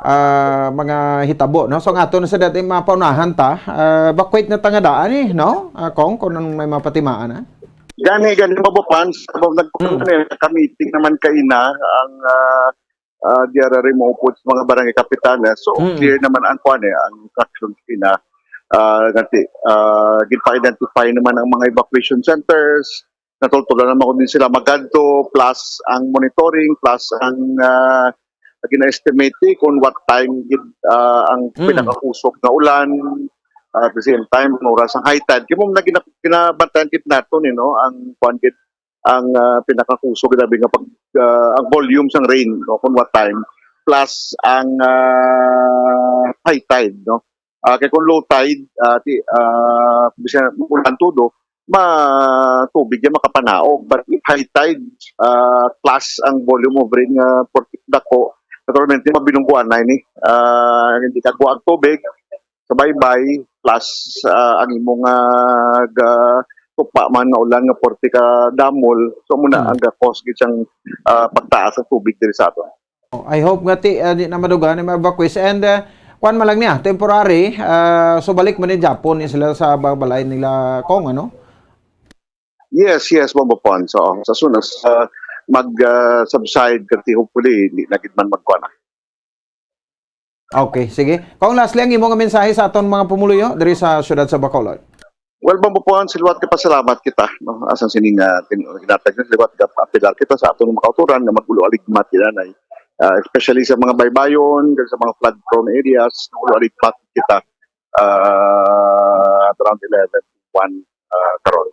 ah, mga hitabo, no? So, nga ato na sa dati mapaunahan ta, ah, evacuate na ta nga daan, eh, no? Ah, Cong, kung may mapatimaan, ah. Gani, gani, Bombo Ponds, habang nag-, Mm. eh, ka-meeting naman kaina ang, ah, ah, diara rin maupod sa mga barangay kapitales. So, Mm. clear naman ang kuan, eh, ang instructions kaina. Ah, nganti, ah, ginpa-identify naman ang mga evacuation centers. Natultulan naman ko din sila magadto, plus ang monitoring, plus ang, ah, gina-estimate, eh, kung what time gid, ah, ang Mm. pinakakusog nga ulan, ah, at the same time, ang oras ang high tide. Kaya mo na gina-, ginabantayan gid naton, eh, no? Ang kuan gid, ang, ah, pinakakusog, labi nga pag, ah, ang volume sang rain, no, kung what time, plus ang, ah, high tide, no. Ah, kay kung low tide, ah, ti, ah, bisan ulan todo, ma-, tubig yan makapanaog. But if high tide, ah, plus ang volume of rain nga porti dako, naturalmente, mabilungguan na ini. Ah, hindi ka kuha ang tubig, sa baybay, plus, ah, ang imong, ah, ga-, tupa man nga ulan nga porti ka damol, so muna Mm. ang ga-cause gid siyang, ah, pagtaas sa tubig diri sa aton. Oh, I hope nga ti, ah, di na maduga ni ma-evacuees. And, ah, kuwan man lang niya, temporary, ah, so balik man ni Japon ni sila sa ba-, balay nila, Cong, ano? Yes, yes, Bombo Ponds. So, as soon as, ah, mag, ah, subside, kati hopefully, hindi na gid man magkuha na. Okay, sige. Cong, lastly, ang imo nga mensahe sa aton mga pumuluyo diri sa siyudad sa Bacolod. Well, Bombo Ponds, liwat ka pasalamat kita, no? Asang sining, ah, tin-, ginatag na liwat ka apelar kita sa aton mga kauturan nga mag-ulo-aligmat kita na, ah, especially sa mga baybayon, kag sa mga flood prone areas, mag-ulo-aligmat kita, ah, at around eleven, one, ah, karon.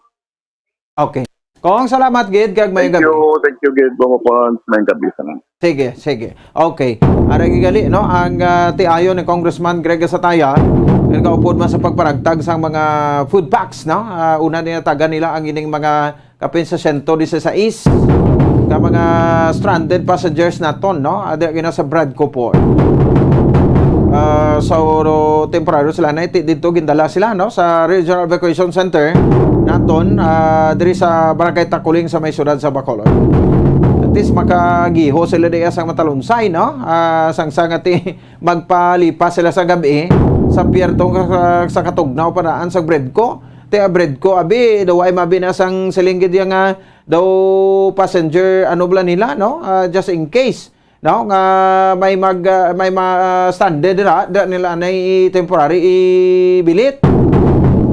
Okay. Cong, salamat gid kag mayong gabi. Thank you, thank you gid, Bombo Ponds. Mayong gabi sa mga. Sige, sige. Okay. Ara gid gali, no, ang, ah, tiayon ni Congressman Greg Sataya, nagaupod man sa pagparagtag sang mga food packs, no? Ah, una, ginatagan nila ang ining mga kapin sa siyento disisais ka mga stranded passengers naton, no? Ada gina sa Bradco Port. Ah, so, temporaryo sila na iti dito, gindala sila, no, sa Regional Evacuation Center naton, ah, diri sa Barangay Takuling sa may siyudad sa Bacolod. At least makagiho sila diya sang matalunsay, no? Ah, sang, sang ati magpalipas sila sa gabi sa Pierre Tong sa, sa katugnaw pa daan sa Bredco. Ti a Bredco, abi, daw ay mabi na sang silinggid ya nga daw passenger, ano bala nila, no? Ah, just in case, no? Nga may mag, ah, may ma, ah, stranded dira, da nila na i-, temporary ibilit.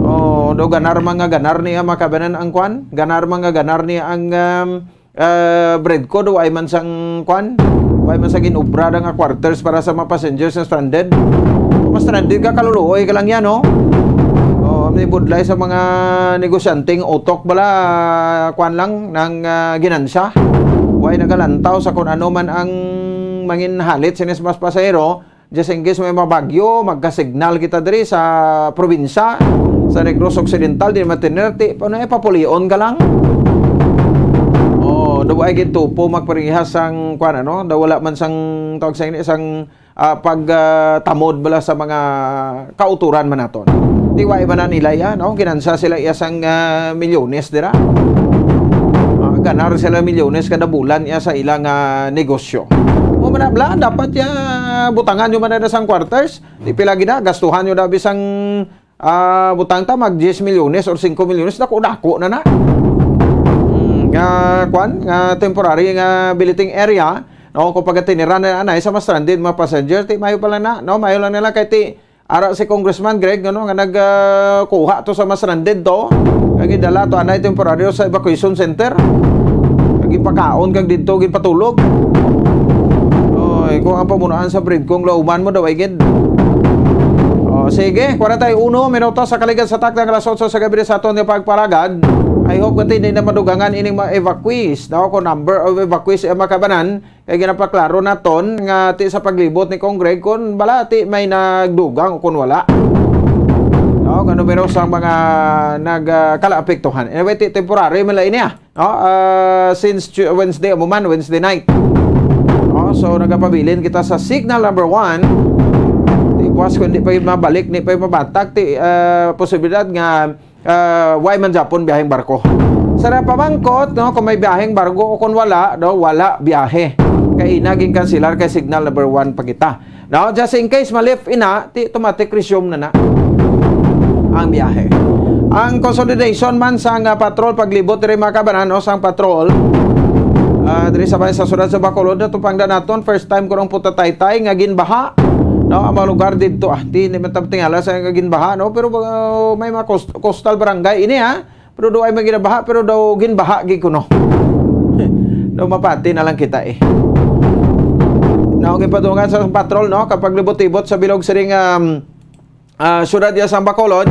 Oh, daw ganar mga ganar niya makabanan ang kwan. Ganar mga ganar niya ang, um, ah, Bredco, daw ay man sang kwan. Way man sa ginobra na nga quarters para sa mga passengers na stranded. Kung ma-stranded ka, kaluluoy ka lang yan, no? Oh, may budlay sa mga negosyanteng utok bala, kwan lang, ng, ah, ginansya. Way nagalantaw sa kung ano man ang mangin halit sinis mas pasahero, just in case may mabagyo, magka-signal kita diri sa probinsya, sa Negros Occidental, di matinerte, ano, eh, papulion ka lang. Oh, daw ay gintupo, magparehas sang, kwan, ano, daw wala man sang, tawag sa ini, sang, ah, pag, ah, tamod bala sa mga kauturan man naton. Di wa iba na nila ya, no? Ginansa sila iya sang, ah, milyones dira. Ah, ganar sila milyones kada bulan iya sa ilang, ah, negosyo. Mo man na, bla, dapat ya butangan nyo man na sang quarters. Di pila gid na, gastuhan nyo na bisang, ah, butang ta, mag diyes milyones or singko milyones, dako-dako na na. Hmm, nga, kwan, nga temporary nga billeting area, no, kung pagkatiniran na anay sa mas stranded mga passenger, ti mayo pa lang na, no, mayo lang nila kay ti ara si Congressman Greg, ano, nga nag, ah, kuha to sa mas stranded to, nga gidala to anay temporaryo sa evacuation center. Nga gipakaon kag didto ginpatulog. Oy, kung ang pamunaan sa Bredco, lauman mo daw ay gid. Oh, sige, kwarenta y uno minutos sa kaligad sa takna nga alas otso sa gabi sa aton nga pagparagad. I hope nga hindi na madugangan ining mga evacuees, no? Kung number of evacuees ay makabanan, kay ginapaklaro naton nga ti sa paglibot ni Congreg kung bala ti may nagdugang o kung wala. No, nga numero sa mga nag, ah, kalaapektuhan. Anyway, ti temporary man lang ini, ah. No, ah, since Tu-, Wednesday, amo man, Wednesday night. No, so nagapabilin kita sa signal number one. Ti buwas kung di pa yung mabalik, di pa yung mabatak, ti, ah, posibilidad nga, ah, way man japon biyaheng barko. Sa pamangkot, no, kung may biyaheng barko o kung wala, no, wala biyahe. Kay ina ginkansilar kay signal number one pa kita. No, just in case ma-lift ina, ti automatic resume na na ang biyahe. Ang consolidation man sang, ah, patrol paglibot diri mga kabanan, no, sang patrol, ah, diri sa bayan sa siyudad sa Bacolod, natupangdan naton, first time ko rong putataytay nga ginbaha, no, ang mga lugar didto, ah, di, di man tingala sa nga ginbaha, no, pero, ah, may mga coast-, coastal barangay ini, ha. Pero daw ay may ginabaha, pero daw ginbaha gid kuno. Daw mapati na lang kita, eh. Naong ipadungan sa patrol, no, kapag libot-libot sa bilog siring, um, ah, siyudad ya sang Bacolod,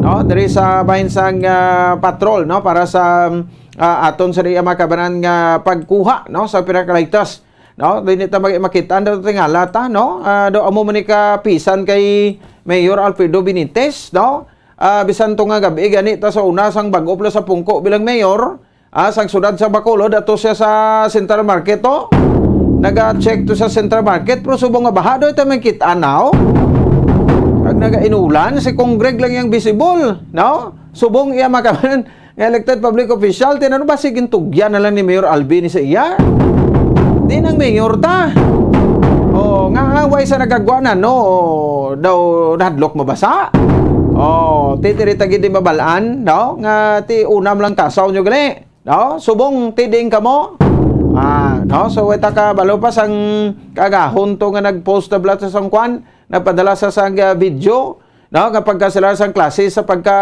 no, diri sa bahin sang, ah, patrol, no, para sa, um, ah, aton sa diya makabanan nga pagkuha, no, sa pinakaligtas, no, dili ta mag-, makita daw tingala ta, no, ah, daw amo man ni kapisan kay Mayor Alfredo Benitez, no. Ah, bisan to nga gabi gani ta sa una sang bag-o pa sa pungko bilang mayor, ah, sang siyudad sa Bacolod, ato siya sa Central Market, to. Naga-check to sa Central Market, pero subong nga baha daw ito may kita, no? Kag nagainulan, si Congreg lang yang visible, no? Subong iya makaman nga elected public official, tinano ba, sige, tugyan na lang ni Mayor Alvin sa iya? Di nang mayor ta. Oh, nga away sa nagagwa na, no? Daw nahadlok mabasa. Oh, ti diri ta gid di mabalaan, no? Nga ti unam lang kasaw nyo gali, no? Subong ti diin kamo. Ah, no? So, weta ka balo pa sang kagahon to nga nag-post na bala sa sang kwan, nagpadala sa sang, ah, video, no? Nga pagka sila sang klase sa pagka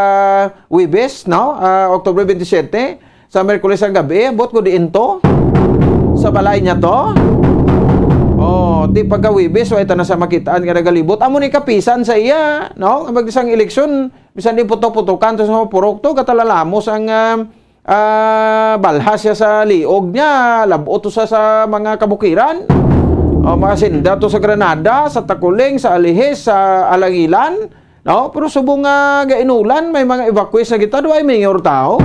Webes, no? Ah, October twenty-seven, sa Miyerkules ang gabi, ambot ko diin to? Sa balay niya to? Oh, ti pagka Webes, wa ita na sa makitaan nga nagalibot. Amo ni kapisan sa iya, no? Mag isang eleksyon, bisan di putok-putukan to sa mga purok to, katalalamos ang, ah, ah, balhas siya sa liog niya, labot to sa, sa mga kabukiran. O, mga sinda to sa Granada, sa Takuling, sa Alihis, sa Alangilan. No? Pero subong nga gainulan, may mga evacuees na kita, do ay mayor tao.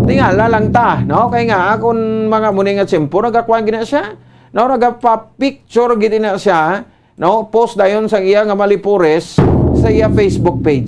Tingala lang ta, no? Kay nga, kung mga muni nga tiyempo, nagakuan gina siya. No? Nagapa-picture gid na siya. no, post dayon sang iya nga malipores sa iya Facebook page.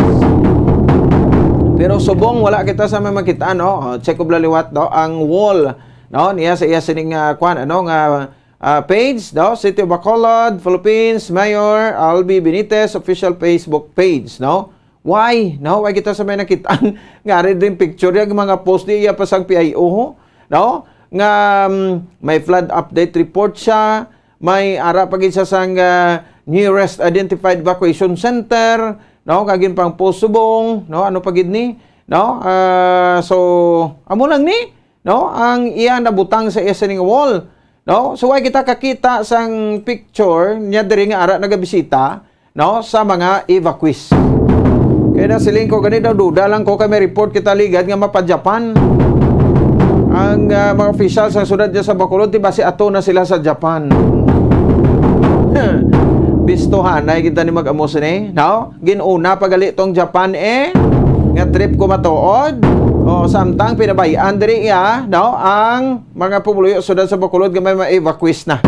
Pero subong wala kita sa may makita, no? Oh, check ko liwat, no? Ang wall, no, niya sa iya sining, ah, kwan, ano, nga, ah, page, no? City of Bacolod, Philippines, Mayor Albi Benitez official Facebook page, no? Why? No? Why kita sa may nakitaan nga ari din picture yung mga post di iya pa sang P I O, no? Nga, mm, may flood update report siya, may ara pa gid siya sang, ah, nearest identified evacuation center, no? Kagin pang post subong, no? Ano pa gid ni? No? Ah, so, amo lang ni, no? Ang iya nabutang sa iya sining wall, no? So, why kita kakita sang picture niya diri nga ara nagabisita, no, sa mga evacuees? Kaya na siling ko, gani daw duda lang ko kay may report kita ligad nga mapa-Japan ang, ah, mga opisyal sa siyudad niya sa Bacolod, di ba si ato na sila sa Japan? Bistuhanay kita ni mag-amo sini, no? Ginuna pa gali tong Japan, eh, nga trip ko matuod. O, samtang pinabayaan diri iya, no, ang mga pumuluyo siyudad sa Bacolod nga may ma-evacuees na.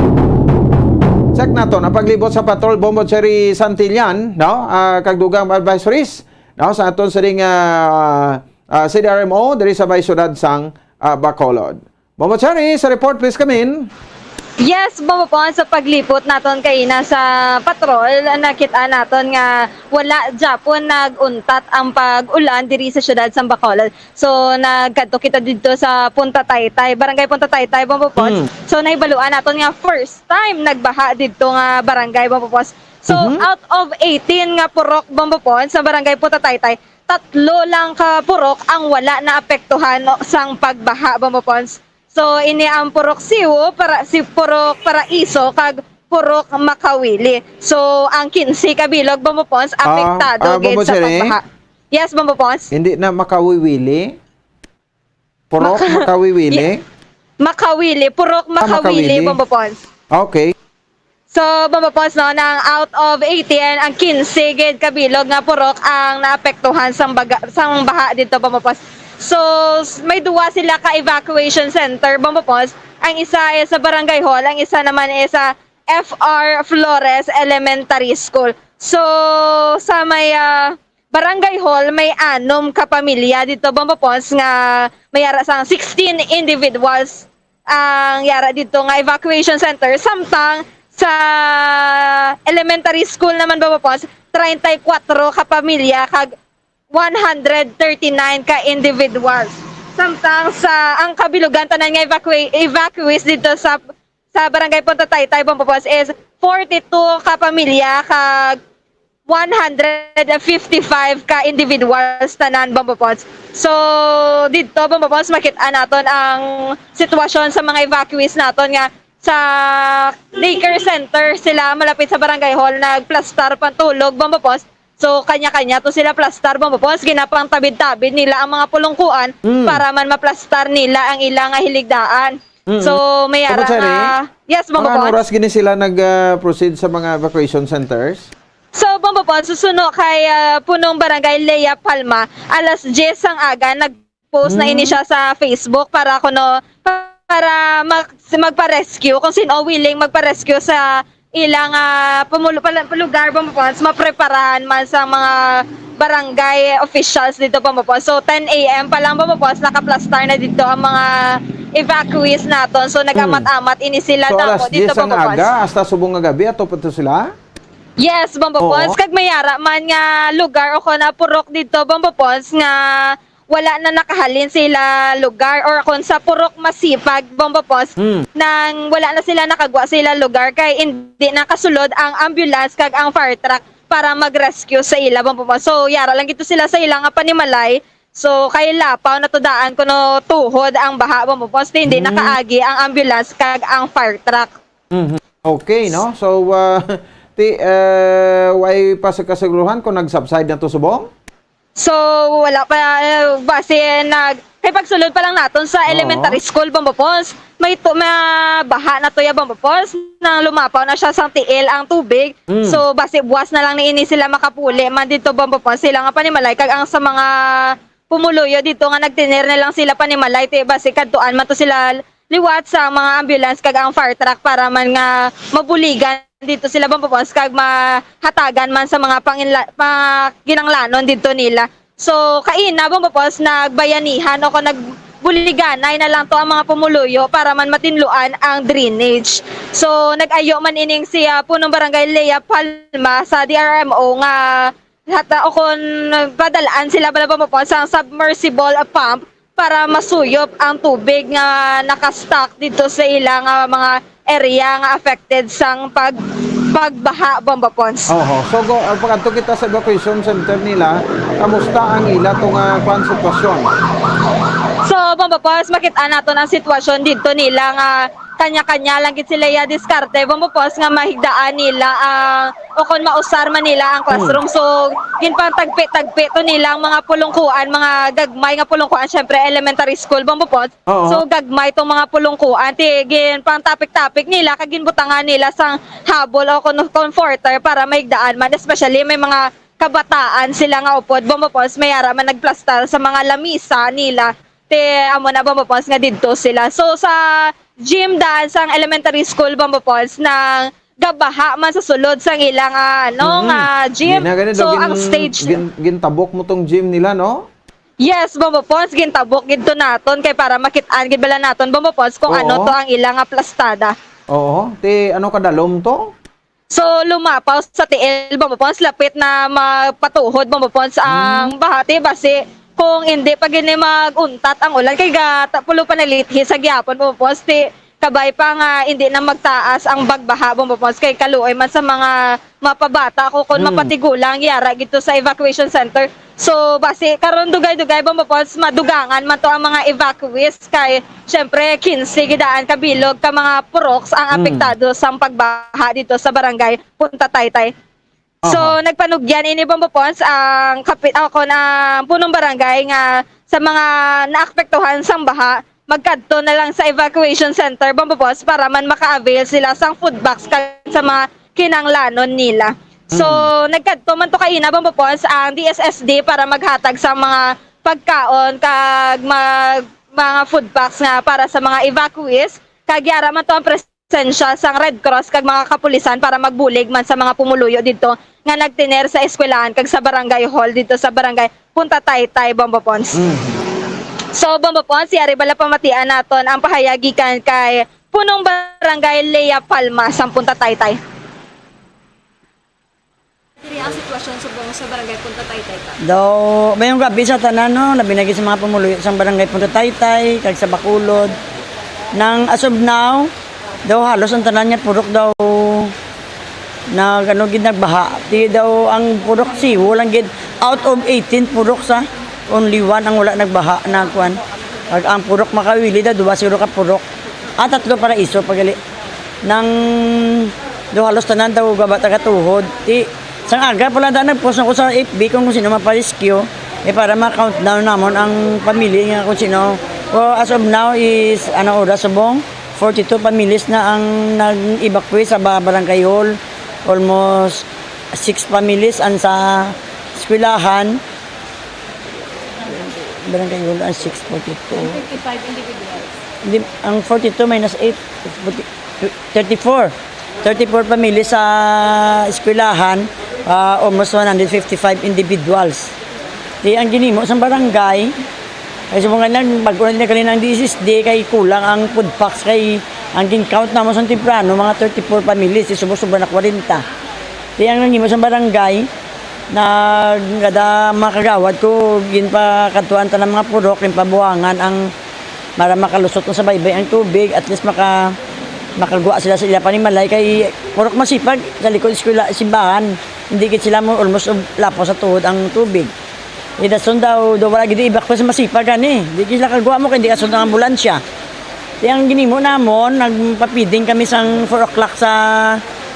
Check naton ang paglibot sa patrol, Bombo Cherry Santillan, no? Ah, kag dugang advisories, no, sa aton sining, ah, ah, C D R M O diri sa may siyudad sang, ah, Bacolod. Bombo Cherry, sa report, please come in. Yes, Bombo Pons, sa paglibot naton kaina sa patrol, nakita naton nga wala gyapon nag-untat ang pag-ulan diri sa siyudad sang Bacolod. So, nagkadto kita didto sa Punta Taytay, Barangay Punta Taytay, Bombo Pons. Mm. So, nahibaluan naton nga first time nagbaha didto nga barangay, Bombo Pons. So, Mhm. out of eighteen nga purok, Bombo Pons, sa Barangay Punta Taytay, tatlo lang ka purok ang wala naapektuhan sang pagbaha, Bombo Pons. So, ini ang Purok Siwo, para, si Purok Paraiso, kag Purok Makawili. So, ang kinse ka bilog, Bombo Pons, Ah, apektado ah, gid Bombo sa Cherry? pagbaha. Yes, Bombo Pons. Hindi na makawiwili? Purok Maka- Makawiwili? Yeah. Makawili, Purok Ah, Makawili, Makawili. Bombo Pons. Okay. So, Bombo Pons, no, nang out of eighteen, ang kinse gid ka bilog nga purok ang naapektuhan sang baga-, sang baha didto, Bombo Pons. So, s-, may duwa sila ka evacuation center, Bombo Pons. Ang isa is sa Barangay Hall, ang isa naman is sa F R Flores Elementary School. So, sa may, ah, Barangay Hall, may anom ka pamilya didto, Bombo Pons, nga may ara sang sixteen individuals ang yara didto nga evacuation center. Samtang sa elementary school naman, Bombo Pons, treinta y cuatro ka pamilya kag one hundred thirty-nine ka individuals. Samtang sa, ang kabilugan tanan nga evacua-, evacuees didto sa, sa Barangay Punta Taytay, Bombo Pons, is forty-two ka pamilya kag one hundred fifty-five ka individuals tanan, Bombo Pons. So, didto, Bombo Pons, makita naton ang sitwasyon sa mga evacuees naton nga sa daycare center sila malapit sa barangay hall, nagplastar pantulog, Bombo Pons. So, kanya-kanya to sila plastar, Bombo Pons, ginapangtabid-tabid nila ang mga pulungkuan Mm. para man maplastar nila ang ila nga hiligdaan. Mm. So, may Bombo ara Cherry, nga, yes, Bombo mga Pons. Oras gini sila nag, ah, proceed sa mga evacuation centers? So, Bombo Pons, susuno kay, ah, punong barangay Lea Palma, alas diyes sang aga, nag-post na ini Hmm. siya sa Facebook para kuno, para mag-, magpa-rescue, kung sino willing magpa-rescue sa ilang, ah, pumulo-, pala-, lugar, Bombo Pons, mapreparahan man sa mga barangay officials dito, Bombo Pons. So, ten A M pa lang, Bombo Pons, nakaplastar na dito ang mga evacuees naton. So, Hmm. nag-amat-amat ini sila So, damo alas dito, diyes ang Bombo Pons. Aga, hasta subong nga gabi, ato pa to sila? Yes, Bombo Oo. Pons. Kag may ara man nga lugar o kon na purok dito, Bombo Pons, nga wala na nakahalin sila lugar or kon sa purok Masipag, Bombo Pons, Hmm. nang wala na sila nakagwa sa ila lugar kay hindi nakasulod ang ambulance kag ang fire truck para mag-rescue sa ila, Bombo Pons. So, yara lang gito sila sa ila nga panimalay. So, kay lapaw na to daan kuno tuhod ang baha, Bombo Pons, hindi Hmm. nakaagi ang ambulance kag ang fire truck. Mhm. Okay, no? So, ah, ti-, eh, way pa sa kasiguruhan kung nag-subside na to subong? So, wala pa, eh, base nag-, kay pagsulod pa lang naton sa Oo. elementary school, Bombo Pons, may tu-, mabaha na to ya, Bombo Pons, nang lumapaw na siya sang tiil ang tubig. Mm. So, base buwas na lang niini sila makapuli man dito, Bombo Pons, sila nga panimalay, kag ang sa mga pumuluyo dito nga nagtinir na lang sila panimalay, ti base kadtuan man to sila liwat sa mga ambulance kag ang fire truck para man nga mabuligan dito sila, Bombo Pons, kag mahatagan man sa mga panginla-, pa-, kinanglanon dito nila. So, kaina, Bombo Pons, nagbayanihan o kung nagbuliganay na lang to ang mga pumuluyo para man matinluan ang drainage. So, nag-ayo man ining si, ah, Punong Barangay Lea Palma sa D R M O nga hata-, o kung padalaan sila bala, Bombo Pons, ang submersible pump para masuyop ang tubig nga naka-stock dito sa ila nga mga area nga affected sang pag-, pagbaha, Bombo Pons. Oho. So, go, ang pag-adto kita sa evacuation center nila, kamusta ang ila to nga kwan sitwasyon? So, Bombo Pons, makita naton ang sitwasyon dito nila nga kanya-kanya lang gid sila ya diskarte, Bombo Pons, nga mahigdaan nila ang, o kung mausar man nila ang classroom. Hmm. So, ginpangtagpi-tagpi to nila ang mga pulungkuan, mga gagmay nga pulungkuan, syempre elementary school, Bombo Pons. Oo. So, gagmay tong mga pulungkuan. Ti, ginpangtapik-tapik nila, kag ginbutangan nila sang habol o kon-, comforter para mahigdaan man, especially may mga kabataan sila nga upod, Bombo Pons, may ara man nagplastar sa mga lamisa nila. Ti, amo na, Bombo Pons, nga didto sila. So, sa gym daan sang elementary school, Bombo Pons, nang gabaha man sa sulod sang ilang, ah, ano, Mm. nga gym. Di na gani daw So, ang gin-, stage gin-, gintabok mo tong gym nila, no? Yes, Bombo Pons, gintabok gid to naton kay para makit-an gid bala naton, Bombo Pons, kung Oo. ano to ang ila nga plastada. Oo. Ti, ano kadalom to? So, lumapaw sa tiil, Bombo Pons, lapit na mapatuhod, Bombo Pons, ang Hmm. bahati. Basi, kung hindi pa gini mag-untat ang ulan, kay ga-, ta-, pulo pa nalithi sa gihapon, Bombo Pons, ti kabay pa nga hindi na magtaas ang bagbaha, Bombo Pons, kay kaluoy man sa mga mapabata ko kung Hmm. mapatigulang, yara gito sa evacuation center. So, basi, karon dugay-dugay, Bombo Pons, madugangan man to ang mga evacuees kay, syempre, quince gidaan ka bilog ka mga puroks ang Mm. apektado sang pagbaha dito sa barangay Punta Taytay. So, Aha. nagpanugyan ini, Bombo Pons, ang kapi-, ah, kon ang punong barangay nga sa mga naapektuhan sang baha, magkadto na lang sa evacuation center, Bombo Pons, para man maka-avail sila sang food box kag sa mga kinanglanon nila. So, Mm. nagkadto man to kaina, Bombo Pons, ang D S S D para maghatag sa mga pagkaon kag mag-, mga food packs nga para sa mga evacuees. Kag yara man to ang presensya sang Red Cross kag mga kapulisan para magbulig man sa mga pumuluyo didto nga nagtener sa eskwelahan kag sa barangay hall didto sa barangay Punta Taytay, Bombo Pons. Mm. So, Bombo Pons, yari bala pamatian naton ang pahayag gikan kay Punong Barangay Lea Palma sang Punta Taytay. Diri ang sitwasyon subong sa Barangay Punta Taytay, Kap. Daw, mayong gabi sa tanan, no? Labi na gid sa mga pumuluyo sang Barangay Punta Taytay, kag sa Bacolod. Nang as of now, daw halos ang tanan nga purok daw nag-, ano gid, nagbaha. Di daw ang purok Siwo lang gid, out of eighteen purok sa, only one ang wala nagbaha na kuan. Kag ang purok Makawili daw, duwa siguro ka purok. Ah, tatlo para iso pagali. Nang do halos tanan daw gaba taga tuhod. Ti, sang aga pa lang da nag-post ako sa F B kung, kung sino mapa-rescue, eh, para ma-countdown namon ang pamilya nga kung sino. Well, as of now is, ano, oras subong, forty-two families na ang nag-evacuate sa ba-, barangay hall. Almost six families ang sa eskwelahan. Barangay hall ang six forty-two. Fifty-five individuals. Hindi, ang forty-two minus eight, forty, thirty-four. Thirty-four families sa eskwelahan, ah, almost one hundred fifty-five individuals. Di ang ginimo sa barangay, kay subong nga lang, bago na kanina ang D S S D, kay kulang ang food packs, kay ang gin-count namo sa temprano, mga thirty-four families, di subong-sobra na kwarenta. Di ang ginimo sa barangay, nag-, kada mga kagawad ko, ginpakadtuan ta ng mga purok, ginpabuangan ang para makalusot na sa baybay ang tubig, at least maka-, makagwa sila sa ila panimalay kay purok Masipag sa likod eskwela, simbahan, hindi gid sila mo almost ub-, lapaw sa tuhod ang tubig. Idason daw, daw wala gid ibak sa Masipag gani. Di gid sila kagwa mo kay di kasunod ang ambulansya. Di ang ginimo namon, nagpapiding kami sang four o'clock sa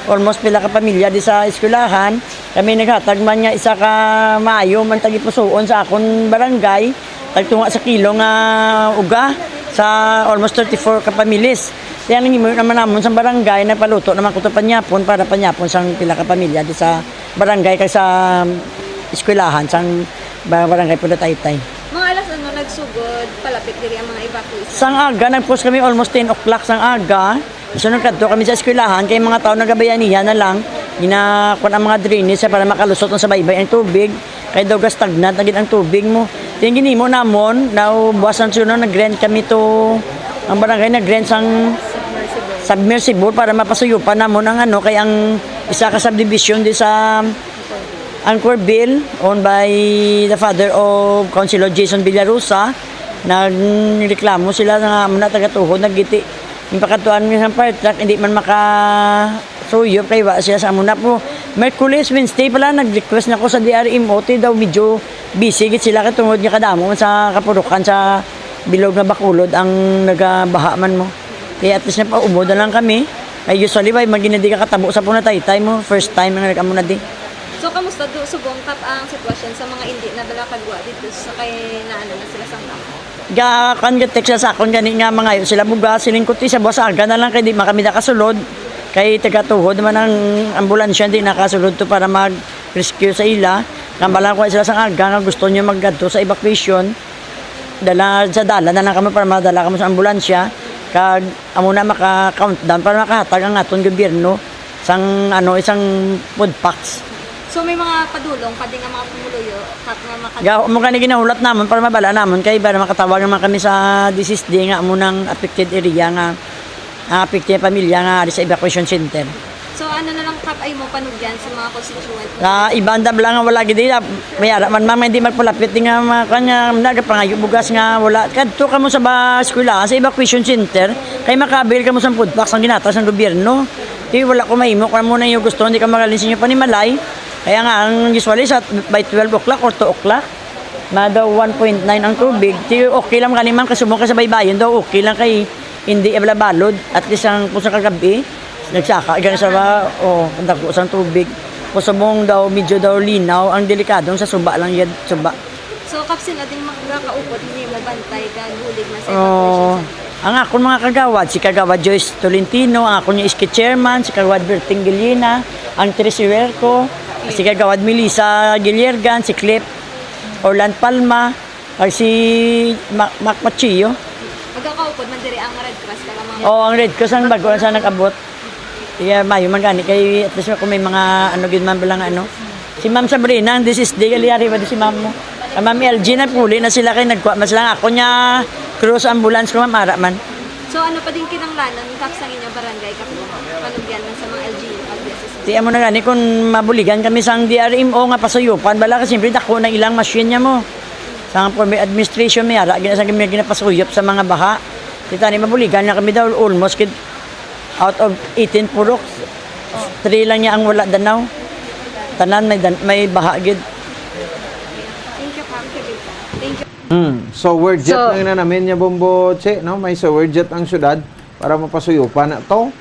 almost pila ka pamilya di sa eskwelahan. Kami naghatag man nga isa ka maayo man tagipusuon sa akon barangay. Tagtunga sa kilo nga uga sa almost thirty-four ka pamilis. Kaya nangimuyo naman namon sa barangay, nagpaluto naman ko to panyapon para panyapon sang pila ka pamilya di sa barangay kag sa eskwelahan sang ba-, barangay Punta Taytay. Mga alas ano nagsugod palapit diri ang mga evacuees? Sang aga, nag-post kami almost ten o'clock sang aga. So, nagkadto kami sa eskwelahan, kay mga tao nagabayanihan na lang, ginakuan ang mga drainage para makalusot na sa baybay ang tubig, kay daw ga-stagnant na gid ang tubig mo. Then, ginimo namon, naubuas ang suno, nag-rent kami to, ang barangay nag-rent sang submersible para mapasuyupan namon ang ano, kay ang isa ka subdivision di sa Anchorville, owned by the father of Councilor Jason Villarosa, nagreklamo sila nga amo na taga-tuhod, nagiti. Yung pakatuan nga isang fire truck, hindi man makasuyop kay wa sila sa amo na po. Merkules, Wednesday pala, nag-request na ko sa D R M O, ti daw medyo busy gid sila kay tungod nga kadamo man sa kapurukan sa bilog nga Bacolod ang nagabaha man mo. Kaya at least napaumod na lang kami. Ay, usually, bay, maginadi ka katabo sa puna taytay mo. First time nga nag-amo na di. So, kamusta do, subong, Kap, ang sitwasyon sa mga indi na bala kagwa dito sa kay naano na sila sang kampo? Ga, kan ga text sa akon gani nga mangayo sila bugas, siling ko ti sa bugas aga na lang kay di man kami nakasulod. Kay taga-tuhod man ang ambulansya, di nakasulod to para mag-rescue sa ila. Kambala ko sila sa aga nga gusto niyo maggadto sa evacuation. Dala sa dala na lang kamo para madala kamo sa ambulansya. Kag amo na maka-countdown para makahatag ang aton gobyerno sang, ano, isang food packs. So, may mga padulong pa din nga mga pumuluyo, Kap, nga maka- Ga, mo gani ginahulat namon para mabala namon kay para makatawag naman kami sa D S S D nga amo nang affected area nga, ah, affected pamilya nga ari sa evacuation center. So, ano na lang, Kap, ay mo panugyan sa mga constituent? Sa iba, andam lang nga wala gid, ah, may ara man, ma'am, hindi magpalapit din nga mga kanya, nagapangayo bugas nga wala. Kadto kamo sa ba, eskwela, sa evacuation center, kay makabil kamo sa food packs ang ginatag sa gobyerno. Di wala ko mahimo kung amo na yung gusto, hindi ka magalin sa inyo panimalay. Kaya nga, ang usually sa by twelve o'clock or two o'clock, na daw one point nine ang tubig. Di okay lang gani man, kasubong ka sa baybayon daw, okay lang kay hindi bala balod. At least ang kung sa kagabi, nagsaka, gani sa ba, oh, ang dako sang tubig. Kasubong daw, medyo daw linaw, ang delikadong sa suba lang yan, suba. So, Kap, sino ding magakaupod nimo bantay kag bulig man sa Oh, evacuation center? Ang akon mga kagawad, si Kagawad Joyce Tolentino, ang akon nga iski chairman, si Kagawad Berting Gilina, ang treasurer ko, si Kagawad Melissa Giliergan, si Cliff Orland Palma, kag si Ma-, Mac Machio. Magakaupod man diri ang Red Cross kag ang mga Oh, ang Red Cross ang bago sa nag-abot. Iya, mayo man gani kay at least kung may mga ano gid man bala nga ano. Si Ma'am Sabrina, ang D S S D, gali ari ba di si Ma'am mo? Ang Ma'am L G na puli na sila kay nagkuha man sila. Ako niya, cross ambulance ko, ma'am, ara man. So, ano pa din kinanglanon, Kap, sa inyong barangay, Kap, panugyan man sa mga L G U kag D S S D? Di amo na gani kung mabuligan kami sang D R M O nga pasuyupan, bala, kasi siyempre dako na ilang machine niya mo. Sa former administration, may ara, gina-, sa gina-, ginapasuyop sa mga baha. Kita ni mabuligan na kami daw, almost kid out of eighteen purok, three lang niya ang wala danaw. Tanan may dan-, may baha gid. Thank you, Kap. Sige, Kap. Thank you. Hmm. So, word jet So, lang na namin niya, Bombo Che, no? May so word jet ang syudad para mapasuyupan na to.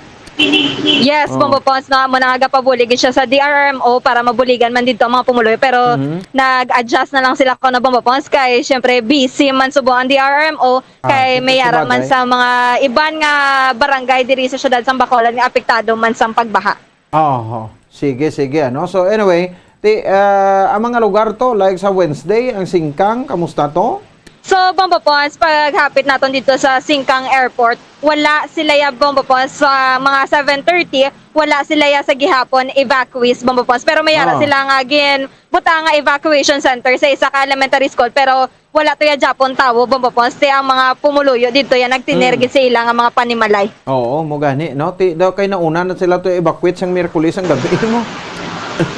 Yes, Oh. Bombo Pons, no? Amo na nga gapabulig siya sa D R M O para mabuligan man dito ang mga pumuluyo. Pero Mhm. nag-adjust na lang sila ko na, Bombo Pons, kay syempre busy man subo ang D R M O, Ah, kay syempre, may ara man sabagay. sa mga iban nga barangay diri sa syudad sang Bacolod nga apektado man sang pagbaha. Oho. Sige, sige, ano? So, anyway, ti-, ah, ang mga lugar to, like sa Wednesday, ang Singkang, kamusta to? So, Bombo Pons, paghapit naton dito sa Singkang Airport, wala sila ya, Bombo Pons, sa mga seven thirty, wala sila ya sa gihapon evacuees, Bombo Pons. Pero may ara Ah. sila nga ginbutang nga evacuation center sa isa ka elementary school, pero wala to ya Japon tawo, Bombo Pons. Ti ang mga pumuluyo dito ya nagtinir Mm. gid sa ila nga mga panimalay. Oo, mo gani, no? Ti daw kay nauna na sila to evacuate sang Miyerkules ang gabi, mo.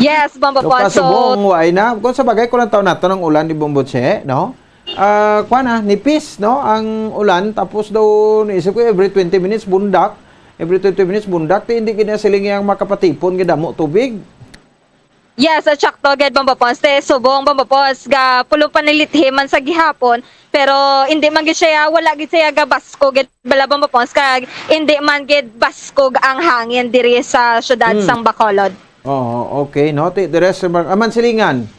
Yes, Bombo So, Pons. So, pasubong, wa ay na. Kung sa bagay, kung ang taon nato ng ulan ni Bombo Che, no? Ah, kuwan, ah, nipis, no? Ang ulan, tapos daw, naisip ko, every twenty minutes, bundak. Every twenty minutes, bundak. Ti hindi gid na siling yang makapatipon, gid damo tubig. Yes, at sakto gid, Bombo Pons. Te, subong, Bombo Pons, ga pulo panilithi man sa gihapon, pero hindi man gid siya, wala gid siya gabasko gid bala, Bombo Pons, kag hindi man gid baskog ang hangin diri sa syudad Mm. sang Bacolod. Oo, okay, no? Ti, the rest of our, ah, Mansilingan.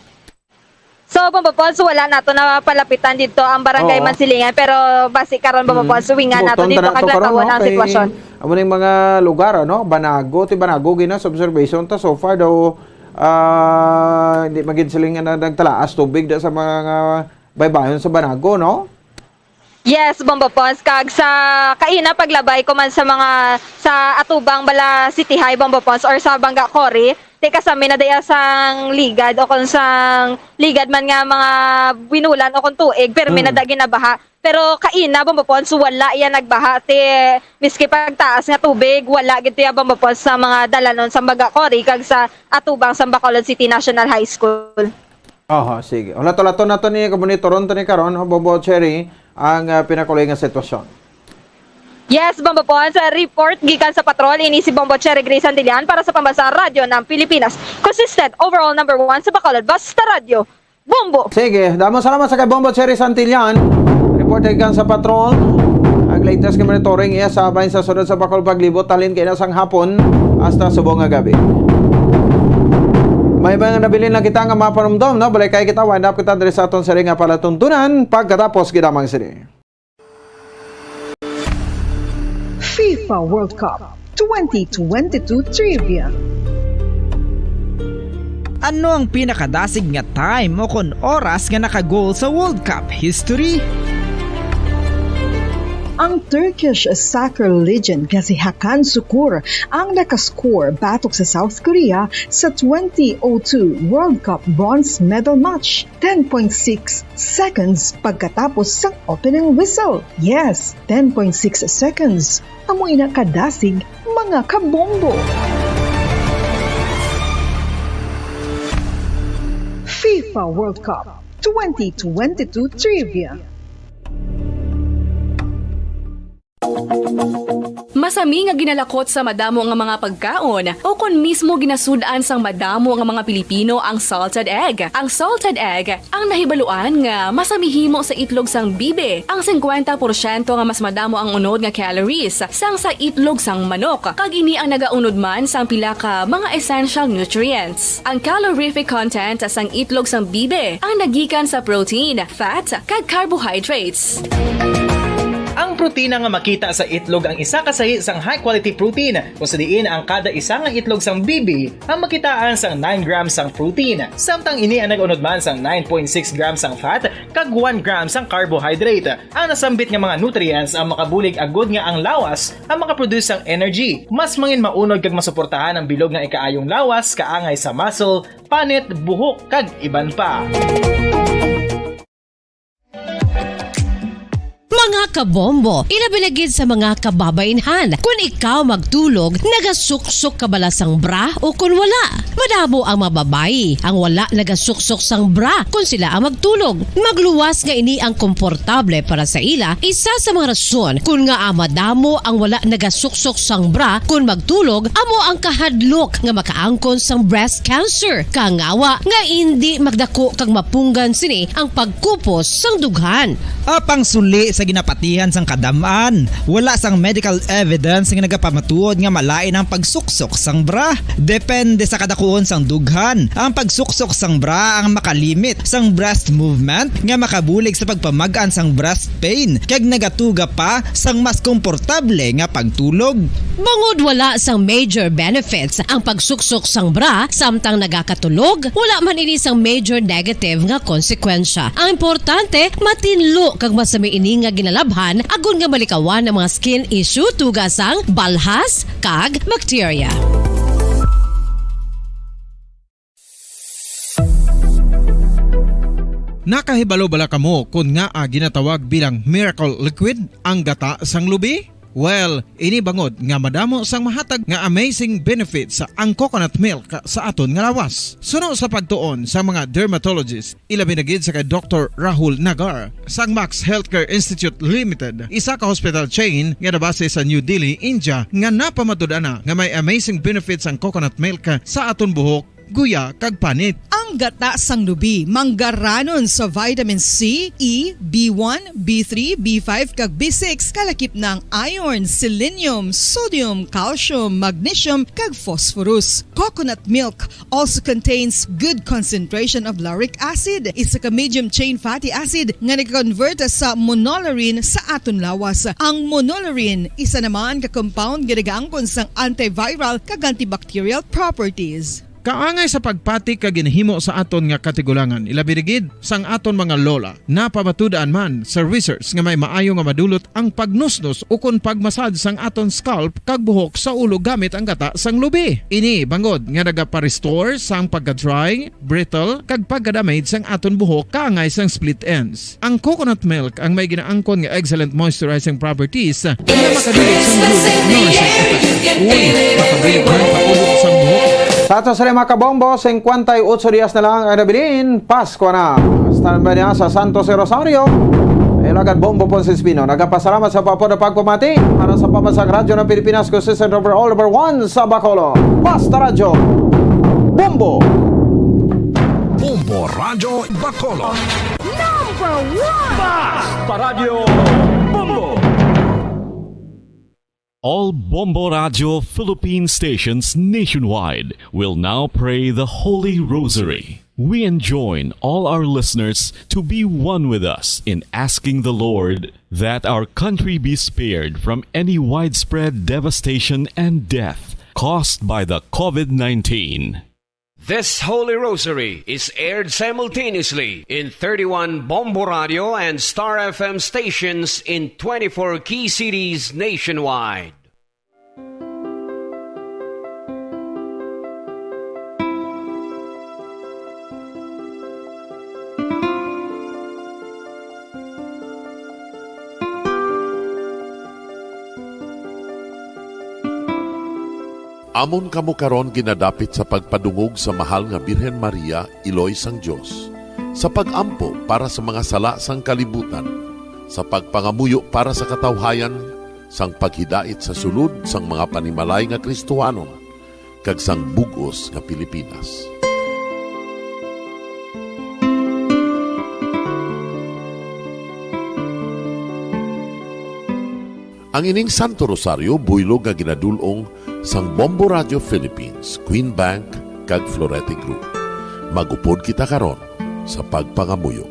So, Bombo Pons, wala nato na palapitan dito ang barangay Oo. Mansilingan, pero basi karon, Bombo Mm. Pons, uwingan nato Buton dito ta na kag to karon, latawon no? ang Kay sitwasyon. Amo ning mga lugar, ano? Banago, ti Banago, ginas observation ta so far daw, ah, hindi magid sila nga na-, nagtalaas tubig da sa mga baybayon sa Banago, no? Yes, Bombo Pons, kag sa kaina paglabay ko man sa mga, sa atubang bala City High, Bombo Pons, or sa Bangga Quarry, ti kasami na daya sang ligad o kung sang ligad man nga mga binulan o kung tuig, pirmi na Mm. da ginabaha. Pero kaina, Bombo Pons, wala iya nagbaha, ti miski pagtaas nga tubig, wala gid iya, Bombo Pons, sa mga dalanon sa Bangga Quarry kag sa atubang sa Bacolod City National High School. Oho, sige. Hulat-hulaton nato ni, kamonitoron to ni karon, Bombo Cherry, ang, ah, pinakuloy nga sitwasyon. Yes, Bombo Pons, sa report gikan sa patrol, ini si Bombo Cherry Gray Santillan para sa Pambansang Radyo ng Pilipinas. Consistent, overall number one sa Bacolod, basta radyo. Bombo! Sige, damo salamat sa kay Bombo Cherry Santillan. Report gikan sa patrol. Ang latest nga monitoring iya sa bahin sa sudad sa Bacolod, paglibot halin kay na sang hapon hasta subong nga gabi. May mga nabilin lang kita nga mapanumdom, no? Balik kay kita, wind up kita diri sa aton sari nga palatuntunan pagkatapos gid lamang sini. FIFA World Cup twenty twenty-two Trivia. Ano ang pinakadasig nga time o kon oras nga naka-goal sa World Cup history? Ang Turkish soccer legend nga si Hakan Sukur ang nakascore batok sa South Korea sa twenty oh two World Cup bronze medal match, ten point six seconds pagkatapos sang opening whistle. Yes, ten point six seconds. Amo ina kadasig, mga kabombo. FIFA World Cup twenty twenty-two Trivia. Masami nga ginalakot sa madamo nga mga pagkaon, o kon mismo ginasud-an sang madamo nga mga Pilipino ang salted egg. Ang salted egg ang nahibaluan nga masami himo sa itlog sang bibi. Ang singkwenta porsyento nga mas madamo ang unod nga calories sang sa itlog sang manok, kag ini ang nagaunod man sang pila ka mga essential nutrients. Ang calorific content sang itlog sang bibi ang nagikan sa protein, fat, kag carbohydrates. Ang protina nga makita sa itlog ang isa ka sahi sang high-quality protein, kung sa diin ang kada isa nga itlog sang bibi ang makitaan sang nine grams sang protein, samtang ini ang nag-unod man sang nine point six grams sang fat kag one gram sang carbohydrate. Ang nasambit nga mga nutrients ang makabulig agud nga ang lawas ang makaproduce sang energy, mas mangin maunod kag masuportahan ang bilog nga ikaayong lawas kaangay sa muscle, panit, buhok, kag iban pa. Mga kabombo, ilabi na gid sa mga kababainhan. Kun ikaw magtulog, nagasuksok ka bala sang bra o kun wala? Madamo ang mga babayi ang wala nagasuksok sang bra kun sila ang magtulog. Magluwas nga ini ang komportable para sa ila. Isa sa mga rason kun ngaa madamo ang wala nagasuksok sang bra kun magtulog amo ang kahadlok nga makaangkon sang breast cancer, kangawa nga indi magdako kag mapunggan sini ang pagkupos sang dughan. Apang suli sa ginapatihan sang kadam-an, wala sang medical evidence nga nagapamatuod nga malain ang pagsuksok sang bra. Depende sa kadakuon sang dughan, ang pagsuksok sang bra ang makalimit sang breast movement nga makabulig sa pagpamag-an sang breast pain kag nagatuga pa sang mas komportable nga pagtulog. Bangod wala sang major benefits ang pagsuksok sang bra samtang nagakatulog, wala man ini sang major negative nga konsekwensya. Ang importante, matinlo kag masami ini nga ginalabhan agod nga malikawan ang mga skin issue tuga sang balhas kag bacteria. Nakahibalo bala kamo kon ngaa ginatawag bilang miracle liquid ang gata sang lubi? Well, ini bangod nga madamo sang mahatag nga amazing benefits ang coconut milk sa aton nga lawas. Suno sa pagtuon sa mga dermatologist, ilabi na gid sa kay Doktor Rahul Nagar sang Max Healthcare Institute Limited, isa ka hospital chain nga nabase sa New Delhi, India, nga napamatud-an na nga may amazing benefits ang coconut milk sa aton buhok, guya, kag panit. Ang gata sang lubi manggaranon sa vitamin C, E, B one, B three, B five, kag B six, kalakip na ang iron, selenium, sodium, calcium, magnesium, kag phosphorus. Coconut milk also contains good concentration of lauric acid, isa ka medium chain fatty acid nga nag-convert sa monolaurin sa aton lawas. Ang monolaurin, isa naman ka compound nga nagaangkon sang antiviral kag antibacterial properties. Kaangay sa pagpati kag ginhimo sa aton nga katigulangan, ilabi na gid sang aton mga lola. Napamatud-an man sa research nga may maayo nga madulot ang pagnusnos ukon pagmasad sang aton scalp kag buhok sa ulo gamit ang gata sang lubi. Ini bangod nga nagapa-restore sang pagka-dry, brittle, kag pagka-damage sang aton buhok kaangay sang split ends. Ang coconut milk ang may ginaangkon nga excellent moisturizing properties nga makadulot sang good nourishing effect. Uy, makabilib man pakubo sang buhok. Sa ato sila, mga kabombo, singkwenta y otso dias na lang ang nabilin. Pasko na. Standby na sa Santos Rosario. Ay, lagad Bombo Ponce Espino. Nagapasalamat sa pagpapamati para sa Pamansang Radyo ng Pilipinas, consistent over all over one sa Bacolod. Basta Radyo. Bombo! Bombo Radyo Bacolod. Number one! Basta Radyo Bombo! All Bombo Radio Philippine stations nationwide will now pray the Holy Rosary. We enjoin all our listeners to be one with us in asking the Lord that our country be spared from any widespread devastation and death caused by the COVID nineteen. This Holy Rosary is aired simultaneously in thirty-one Bombo Radio and Star F M stations in twenty-four key cities nationwide. Amon kamo karon ginadapit sa pagpadungog sa Mahal nga Birhen Maria, Iloy sang Dios, sa pag-ampo para sa mga sala sang kalibutan, sa pagpangamuyo para sa katawhayan, sang paghidait sa sulod sang mga panimalay nga Kristohanon, kag sang bug-os nga Pilipinas. Ang ining Santo Rosario buylog nga ginadul-ong sang Bombo Radio Philippines, Queen Bank, kag Florete Group. Mag-upod kita karon sa pagpangamuyo.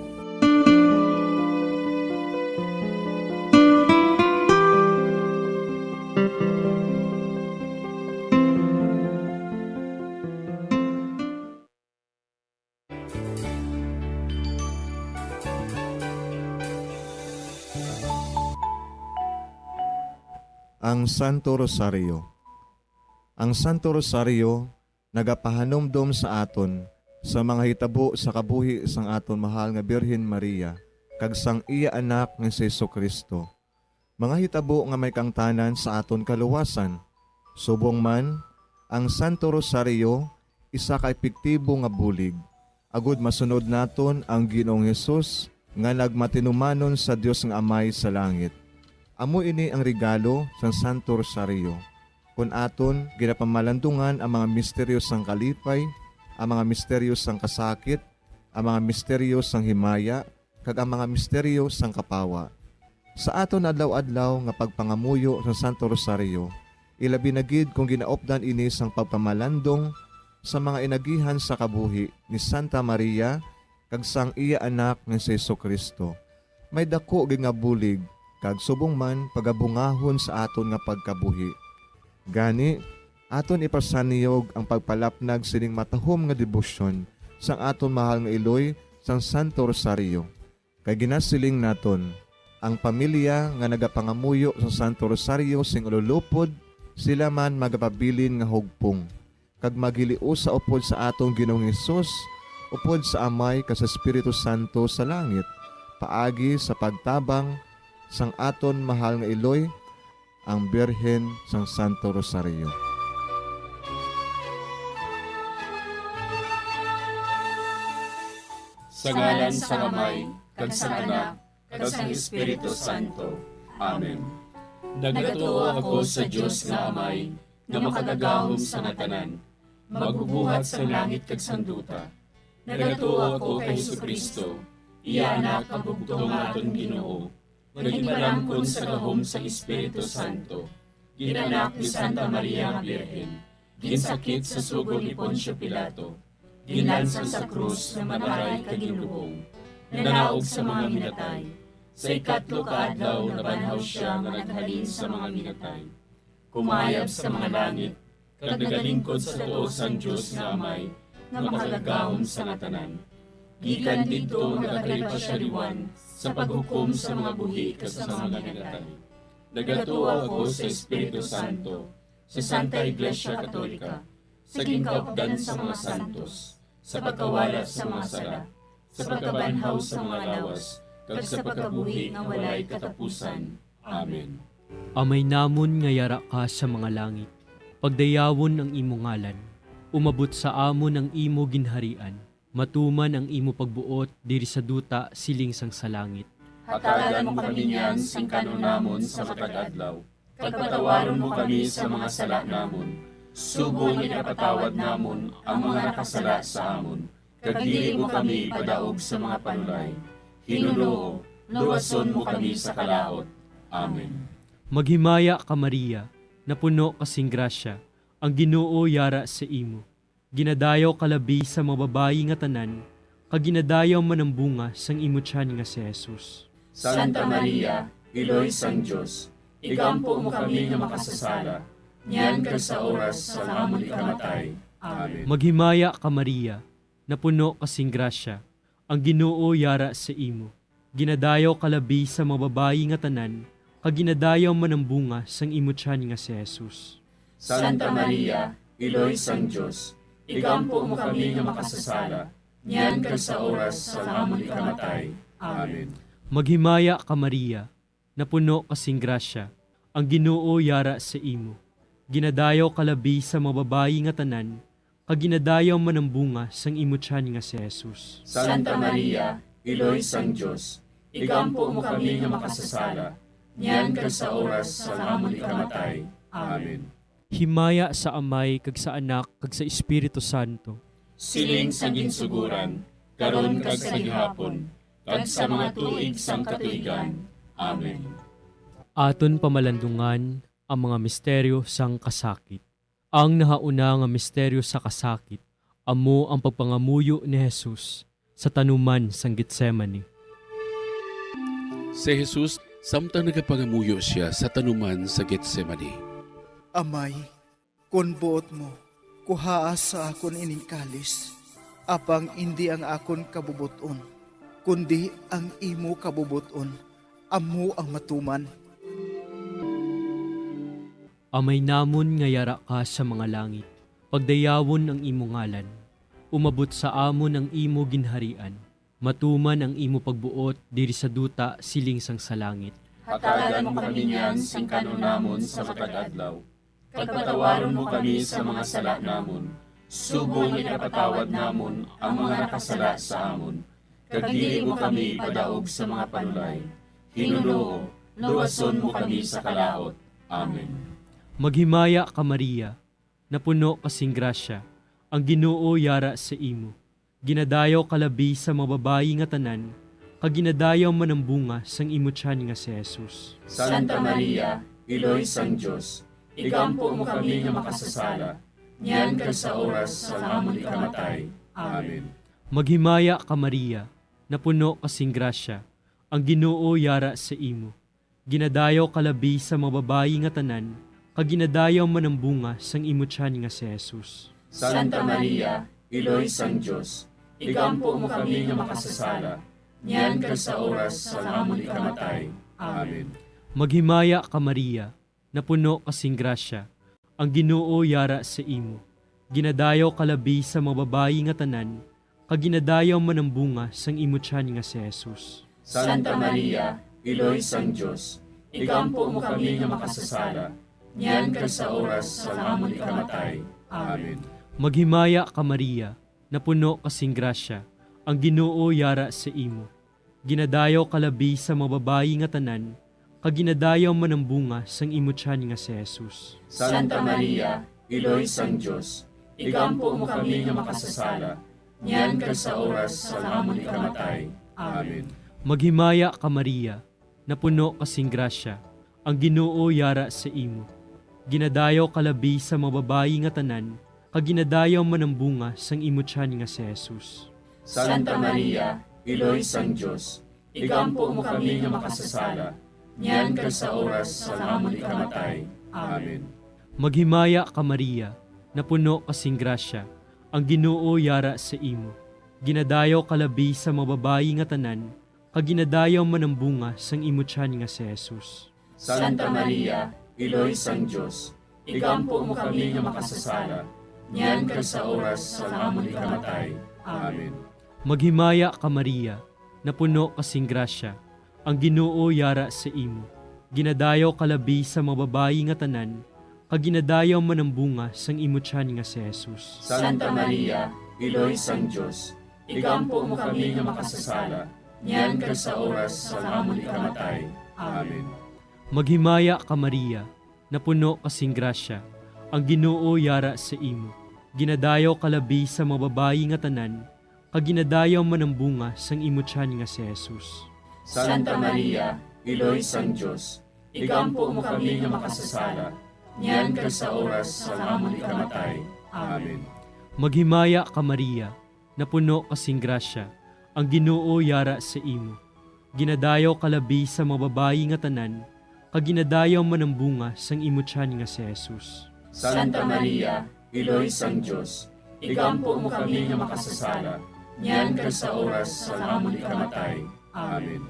Ang Santo Rosario. Ang Santo Rosario nagapahanumdom sa aton sa mga hitabo sa kabuhi sang aton mahal nga Birhen Maria kag sang iya Anak nga si Jesu-Cristo, mga hitabo nga may kaangtanan sa aton kaluwasan. Subong man, ang Santo Rosario isa ka epektibo nga bulig agud masunod naton ang Ginoong Hesus nga nagmatinumanon sa Dios nga Amay sa langit. Amo ini ang regalo sang Santo Rosario. Kon aton ginapamalandungan ang mga misteryo sang kalipay, ang mga misteryo sang kasakit, ang mga misteryo sang himaya, kag ang mga misteryo sang kapawa. Sa aton adlaw-adlaw nga pagpangamuyo sa Santo Rosario, ilabi na gid kon ginaupdan ini sang pagpamalandong sa mga inagihan sa kabuhi ni Santa Maria kag sang iya Anak nga si Jesu-Cristo, may daku gid nga bulig kag subong man pagabungahon sa aton nga pagkabuhi. Gani, aton ipasanyog ang pagpalapnag sining matahom nga debosyon sang aton mahal nga iloy sang Santo Rosario. Kay ginasiling naton, ang pamilya nga nagapangamuyo sang Santo Rosario sing ululupod, sila man magapabilin nga hugpong, kag maghiliusa upod sa aton Ginoong Hesus, upod sa Amay kag sa Espiritu Santo sa langit, paagi sa pagtabang sang aton mahal nga iloy, ang Birhen sang Santo Rosario. Sa ngalan sang Amay, kag sang Anak, kag sang Espiritu Santo. Amen. Nagatuo ako sa Dios nga Amay, nga makagagahom sa nga tanan, magbubuhat sa langit kag sang duta. Nagatuo ako kay Jesu-Cristo, iya Anak nga bugtong nga aton Ginoo, nga ginpalamkon sa gahom sang Espiritu Santo, ginanak ni Santa Maria nga Birhen, ginsakit sa sugo ni Poncio Pilato, ginlansang sa krus nga nag-aray kag ginlubong, nanaog sa mga minatay. Sa ikatlo ka adlaw nabanhaw sia nga naghalin sa mga minatay. Kumayab sa mga langit, kag nagalingkod sa tuo sang Dios nga Amay, nga makagagahom sa nga tanan. Gikan didto nagakalipasyariwan sa paghukom sa mga buhi kag sa mga nagatay. Nagatuo ako sa Espiritu Santo, sa Santa Iglesia Katolika, sa ginkaupdan sa mga santos, sa pagkawala sa mga sala, sa pagkabanhaw sa mga lawas, kag sa pagkabuhi nga walay katapusan. Amen. Amay namon nga yara ka sa mga langit, pagdayawon ang imo ngalan. Umabot sa amon ang imo ginharian. Matuman ang imo pagbuot diri sa duta siling sang sa langit. Hatagan mo kami niyan sing kan-on namon sa matag adlaw, kag patawaron mo kami sa mga sala namon, subong nga ginapatawad namon ang mga nakasala sa amon, kag dili mo kami ipadaog sa mga panulay. Ginoo, luwason mo kami sa kalaut. Amen. Maghimaya ka, Maria, napuno ka sing grasya, ang Ginoo yara sa imo. Ginadayaw ka labi sa mga babayi nga tanan, kag ginadayaw man ang bunga sang imo tiyan nga si Jesus. Santa Maria, Iloy sang Dios, igampo mo kami nga makasasala, niyan kag sa oras sang amon ikamatay. Amen. Maghimaya ka, Maria, napuno ka sing grasya, ang Ginoo yara sa imo. Ginadayaw ka labi sa mga babayi nga tanan, kag ginadayaw man ang bunga sang imo tiyan nga si Jesus. Santa Maria, Iloy sang Dios, igampo mo kami nga makasasala, niyan kag sa oras sang amon ikamatay. Amen. Maghimaya ka, Maria, napuno ka sing grasya, ang Ginoo yara sa imo. Ginadayaw ka labi sa mga babayi nga tanan, kag ginadayaw man ang bunga sang imo tiyan nga si Jesus. Santa Maria, Iloy sang Dios, igampo mo kami nga makasasala, niyan kag sa oras sang amon ikamatay. Amen. Himaya sa Amay, kag sa Anak, kag sa Espiritu Santo. Siling sa ginsuguran, karon kag sa gihapon, kag sa mga tuig sang katuigan. Amen. Aton pamalandungan ang mga misteryo sang kasakit. Ang nahauna nga misteryo sa kasakit amo ang pagpangamuyo ni Jesus sa tanuman sang Getsemani. Si Jesus, samtang nagapangamuyo sia sa tanuman sa Getsemani. Amay, kon buot mo, kuhaa sa akon ining kalis, apang indi ang akon kabubot-on, kundi ang imo kabubot-on, amo ang matuman. Amay namon nga yara ka sa mga langit, pagdayawon ang imo ngalan. Umabot sa amon ang imo ginharian. Matuman ang imo pagbuot diri sa duta siling sang sa langit. Hatagan mo kami niyan sing kan-on namon sa matag adlaw, kag patawaron mo kami sa mga sala namon, subong nga ginapatawad namon ang mga nakasala sa amon, kag dili mo kami ipadaog sa mga panulay. Ginoo, luwason mo kami sa kalaut. Amen. Maghimaya ka, Maria, napuno ka sing grasya, ang Ginoo yara sa imo. Ginadayaw ka labi sa mga babayi nga tanan, kag ginadayaw man ang bunga sang imo tiyan nga si Jesus. Santa Maria, Iloy sang Dios, igampo mo kami nga makasasala, niyan kag sa oras sang amon ikamatay. Amen. Maghimaya ka, Maria, napuno ka sing grasya, ang Ginoo yara sa imo. Ginadayaw ka labi sa mga babayi nga tanan, kag ginadayaw man ang bunga sang imo tiyan nga si Jesus. Santa Maria, Iloy sang Dios, igampo mo kami nga makasasala, niyan kag sa oras sang amon ikamatay. Amen. Maghimaya ka, Maria, napuno ka sing grasya, ang Ginoo yara sa imo. Ginadayaw ka labi sa mga babayi nga tanan, kag ginadayaw man ang bunga sang imo tiyan nga si Jesus. Santa Maria, Iloy sang Dios, igampo mo kami nga makasasala, niyan kag sa oras sang amon ikamatay. Amen. Maghimaya ka, Maria, napuno ka sing grasya, ang Ginoo yara sa imo. Ginadayaw ka labi sa mga babayi nga tanan, kag ginadayaw man ang bunga sang imo tiyan nga si Jesus. Santa Maria, Iloy sang Dios, igampo mo kami nga makasasala, niyan kag sa oras sang amon ikamatay. Amen. Maghimaya ka, Maria, napuno ka sing grasya, ang Ginoo yara sa imo. Ginadayaw ka labi sa mga babayi nga tanan, kag ginadayaw man ang bunga sang imo tiyan nga si Jesus. Santa Maria, Iloy sang Dios, igampo mo kami nga makasasala, niyan kag sa oras sang amon ikamatay. Amen. Maghimaya ka, Maria, napuno ka sing grasya, ang Ginoo yara sa imo. Ginadayaw ka labi sa mga babayi nga tanan, kag ginadayaw man ang bunga sang imo tiyan nga si Jesus. Santa Maria, Iloy sang Dios, igampo mo kami nga makasasala, niyan kag sa oras sang amon ikamatay. Amen. Maghimaya ka, Maria, napuno ka sing grasya, ang Ginoo yara sa imo. Ginadayaw ka labi sa mga babayi nga tanan, kag ginadayaw man ang bunga sang imo tiyan nga si Jesus. Santa Maria, Iloy sang Dios, igampo mo kami nga makasasala, niyan kag sa oras sang amon ikamatay. Amen. Maghimaya ka, Maria, napuno ka sing grasya, ang Ginoo yara sa imo. Ginadayaw ka labi sa mga babayi nga tanan, kag ginadayaw man ang bunga sang imo tiyan nga si Jesus. Santa Maria, Iloy sang Dios, igampo mo kami nga makasasala, niyan kag sa oras sang amon ikamatay. Amen. Maghimaya ka, Maria, napuno ka sing grasya, ang Ginoo yara sa imo. Ginadayaw ka labi sa mga babayi nga tanan, kag ginadayaw man ang bunga sang imo tiyan nga si Jesus. Santa Maria, Iloy sang Dios, igampo mo kami nga makasasala, niyan kag sa oras sang amon ikamatay. Amen.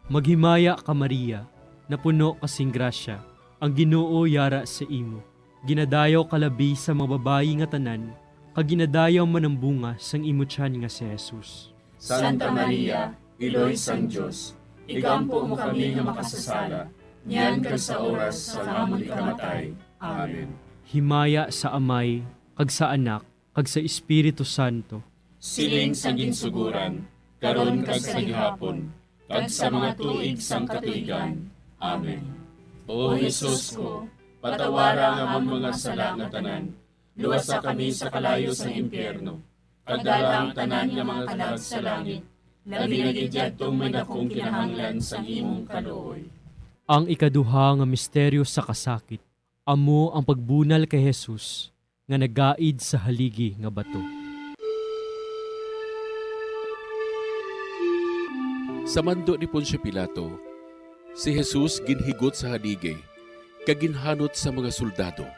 Maghimaya ka, Maria, napuno ka sing grasya, ang Ginoo yara sa imo. Ginadayaw ka labi sa mga babayi nga tanan, kag ginadayaw man ang bunga sang imo tiyan nga si Jesus. Santa Maria, Iloy sang Dios, igampo mo kami nga makasasala, niyan kag sa oras sang amon ikamatay. Amen. Himaya sa Amay, kag sa Anak, kag sa Espiritu Santo. Siling sa ginsuguran, karon kag sa gihapon, kag sa mga tuig sang katuigan. Amen. O Jesus ko, patawara ang amon mga sala nga tanan, luwasa kami sa kalayo sang impyerno, kag dala ang tanan nga mga kalag sa langit, labi na gid yadtong may dakong kinahanglan sang imong kaluoy. Ang ikaduha nga misteryo sa kasakit, amo ang pagbunal kay Jesus nga nagaid sa haligi nga bato. Sa mando ni Poncio Pilato, si Jesus ginhigot sa haligi kag ginhanot sa mga soldado.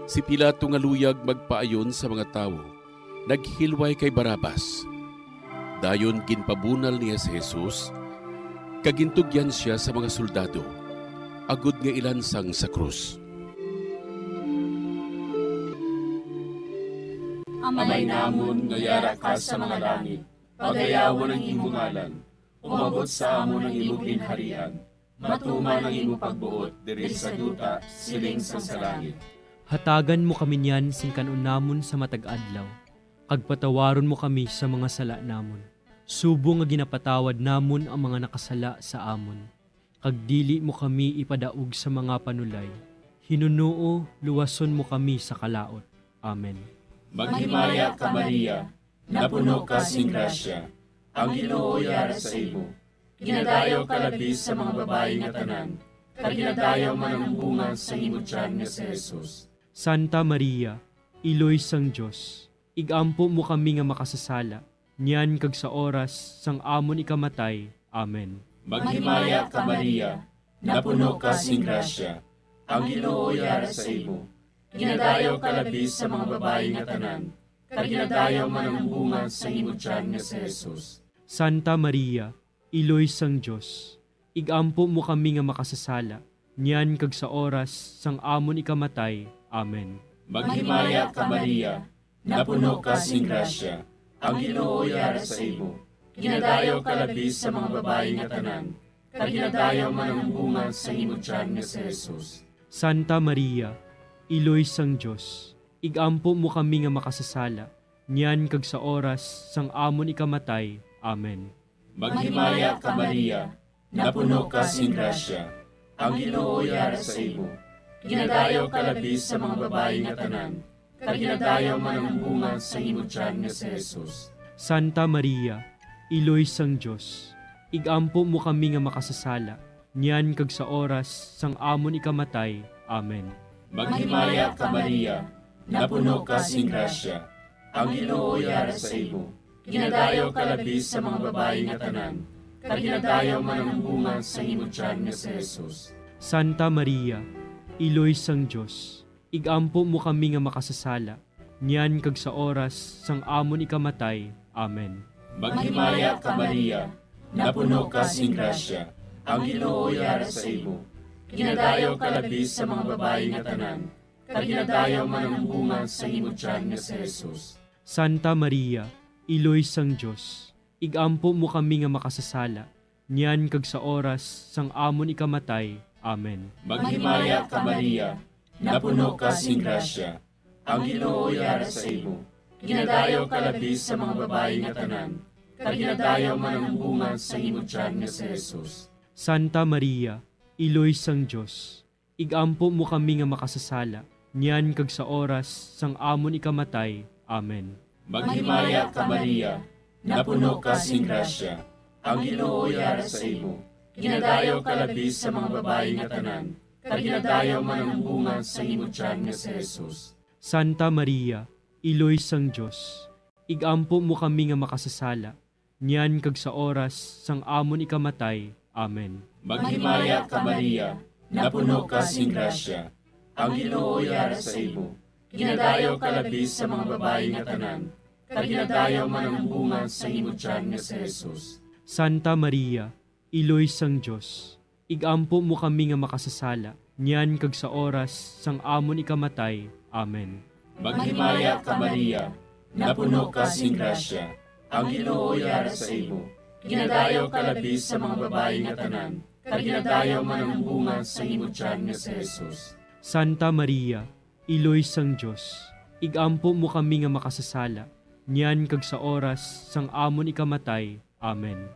Si Pilato nga luyag magpaayon sa mga tawo, naghilway kay Barrabas. Dayon ginpabunal niya si Jesus, kag gintugyan sia sa mga soldado, agod nga ilansang sa krus. Amay namon nga yara ka sa mga langit, pagayawon ang imo ngalan, umabot sa amon ang imo ginharian, matuman ang imo pagbuot diri sa duta, siling sang sa langit. Hatagan mo kami niyan sing kan-on namon sa matag adlaw, kag patawaron mo kami sa mga sala namon, subong nga ginapatawad namon ang mga nakasala sa amon. Kag dili mo kami ipadaog sa mga panulay, hinunoo luwason mo kami sa kalaut. Amen. Maghimaya ka, Maria, napuno ka sing grasya, ang Ginoo yara sa imo. Ginadayaw ka labi sa mga babayi nga tanan, kag ginadayaw man ang bunga sang imo tiyan nga si Jesus. Santa Maria, Iloy sang Dios, igampo mo kami nga makasasala, niyan kag sa oras sang amon ikamatay. Amen. Maghimaya ka, Maria, napuno ka sing grasya, ang Ginoo yara sa imo. Ginadayaw ka labi sa mga babayi nga tanan, kag ginadayaw man ang bunga sang imo tiyan nga si Jesus. Santa Maria, Iloy sang Dios, igampo mo kami nga makasasala, niyan kag sa oras sang amon ikamatay. Amen. Maghimaya ka, Maria, napuno ka sing grasya, ang Ginoo yara sa imo. Ginadayaw ka labi sa mga babayi nga tanan, kag ginadayaw man ang bunga sang imo tiyan nga si Jesus. Santa Maria, Iloy sang Dios, igampo mo kami nga makasasala, niyan kag sa oras sang amon ikamatay. Amen. Maghimaya ka, Maria, napuno ka sing grasya, ang Ginoo yara sa imo. Ginadayaw ka labi sa mga babayi nga tanan, kag ginadayaw man ang bunga sang imo tiyan nga si Jesus. Santa Maria, Iloy sang Dios, igampo mo kami nga makasasala, niyan kag sa oras sang amon ikamatay. Amen. Maghimaya ka, Maria, napuno ka sing grasya, ang Ginoo yara sa imo. Ginadayaw ka labi sa mga babayi nga tanan, kag ginadayaw man ang bunga sang imo tiyan nga si Jesus. Santa Maria, Iloy sang Dios, igampo mo kami nga makasasala, niyan kag sa oras sang amon ikamatay. Amen. Maghimaya ka, Maria, napuno ka sing grasya, ang Ginoo yara sa imo. Ginadayaw ka labi sa mga babayi nga tanan, kag ginadayaw man ang bunga sang imo tiyan nga si Jesus. Santa Maria, Iloy sang Dios, igampo mo kami nga makasasala, niyan kag sa oras sang amon ikamatay. Amen. Maghimaya ka, Maria, napuno ka sing grasya, ang Ginoo yara sa imo. Ginadayaw ka labi sa mga babayi nga tanan, kag ginadayaw man ang bunga sang imo tiyan nga si Jesus. Santa Maria, Iloy sang Dios, igampo mo kami nga makasasala, niyan kag sa oras sang amon ikamatay. Amen. Maghimaya ka, Maria, napuno ka sing grasya, ang Ginoo yara sa imo. Ginadayaw ka labi sa mga babayi nga tanan, kag ginadayaw man ang bunga sang imo tiyan nga si Jesus. Santa Maria, Iloy sang Dios, igampo mo kami nga makasasala, niyan kag sa oras sang amon ikamatay. Amen. Maghimaya ka, Maria, napuno ka sing grasya, ang Ginoo yara sa imo. Ginadayaw ka labi sa mga babayi nga tanan, kag ginadayaw man ang bunga sang imo tiyan nga si Jesus. Santa Maria, Iloy sang Dios, igampo mo kami nga makasasala, niyan kag sa oras sang amon ikamatay. Amen. Maghimaya ka, Maria, napuno ka sing grasya, ang Ginoo yara sa imo. Ginadayaw ka labi sa mga babayi nga tanan, kag ginadayaw man ang bunga sang imo tiyan nga si Jesus. Santa Maria, Iloy sang Dios, igampo mo kami nga makasasala, niyan kag sa oras sang amon ikamatay. Amen.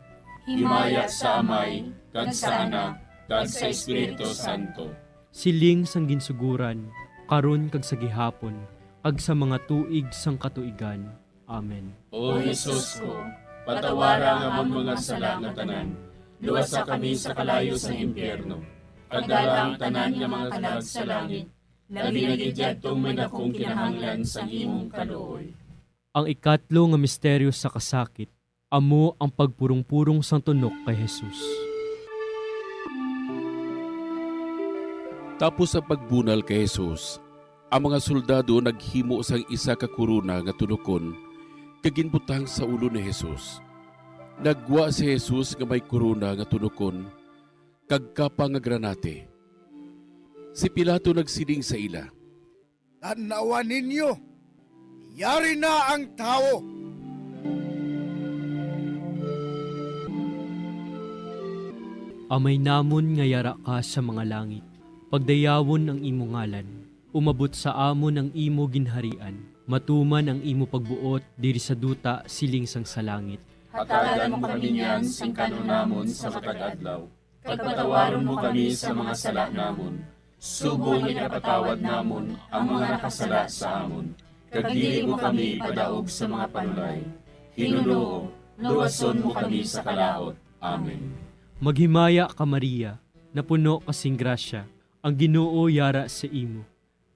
Himaya sa Amay, kag sa Anak, kag sa Espiritu Santo. Siling sang ginsuguran, karon kag sa gihapon, kag sa mga tuig sang katuigan. Amen. O Jesus ko, patawara ang amon mga sala nga tanan, luwasa kami sa kalayo sang impyerno, kag dala ang tanan nga mga kalag sa langit, labi na gid yadtong may dakong kinahanglan sang imong kaluoy. Ang ikatlo nga misteryo sa kasakit amo ang pagpurong-purong sang tunok kay Jesus. Tapos ang pagbunal kay Jesus, ang mga soldado naghimo sang isa ka korona nga tunokon kag ginbutang sa ulo ni Jesus. Naggwa si Jesus nga may korona nga tunokon kag kapa nga granate. Si Pilato nagsiling sa ila, "Tan-awa ninyo, yari na ang tawo." Amay namon nga yara ka sa mga langit, pagdayawon ang imo ngalan. Umabot sa amon ang imo ginharian. Matuman ang imo pagbuot diri sa duta siling sang sa langit. Hatagan mo kami niyan sing kan-on namon sa matag adlaw. Kag patawaron mo kami sa mga sala namon, subong nga ginapatawad namon ang mga nakasala sa amon. Kag dili mo kami ipadaog sa mga panulay. Hinunoo, luwason mo kami sa kalaut. Amen. Maghimaya ka, Maria, napuno ka sing grasya, ang Ginoo yara sa imo.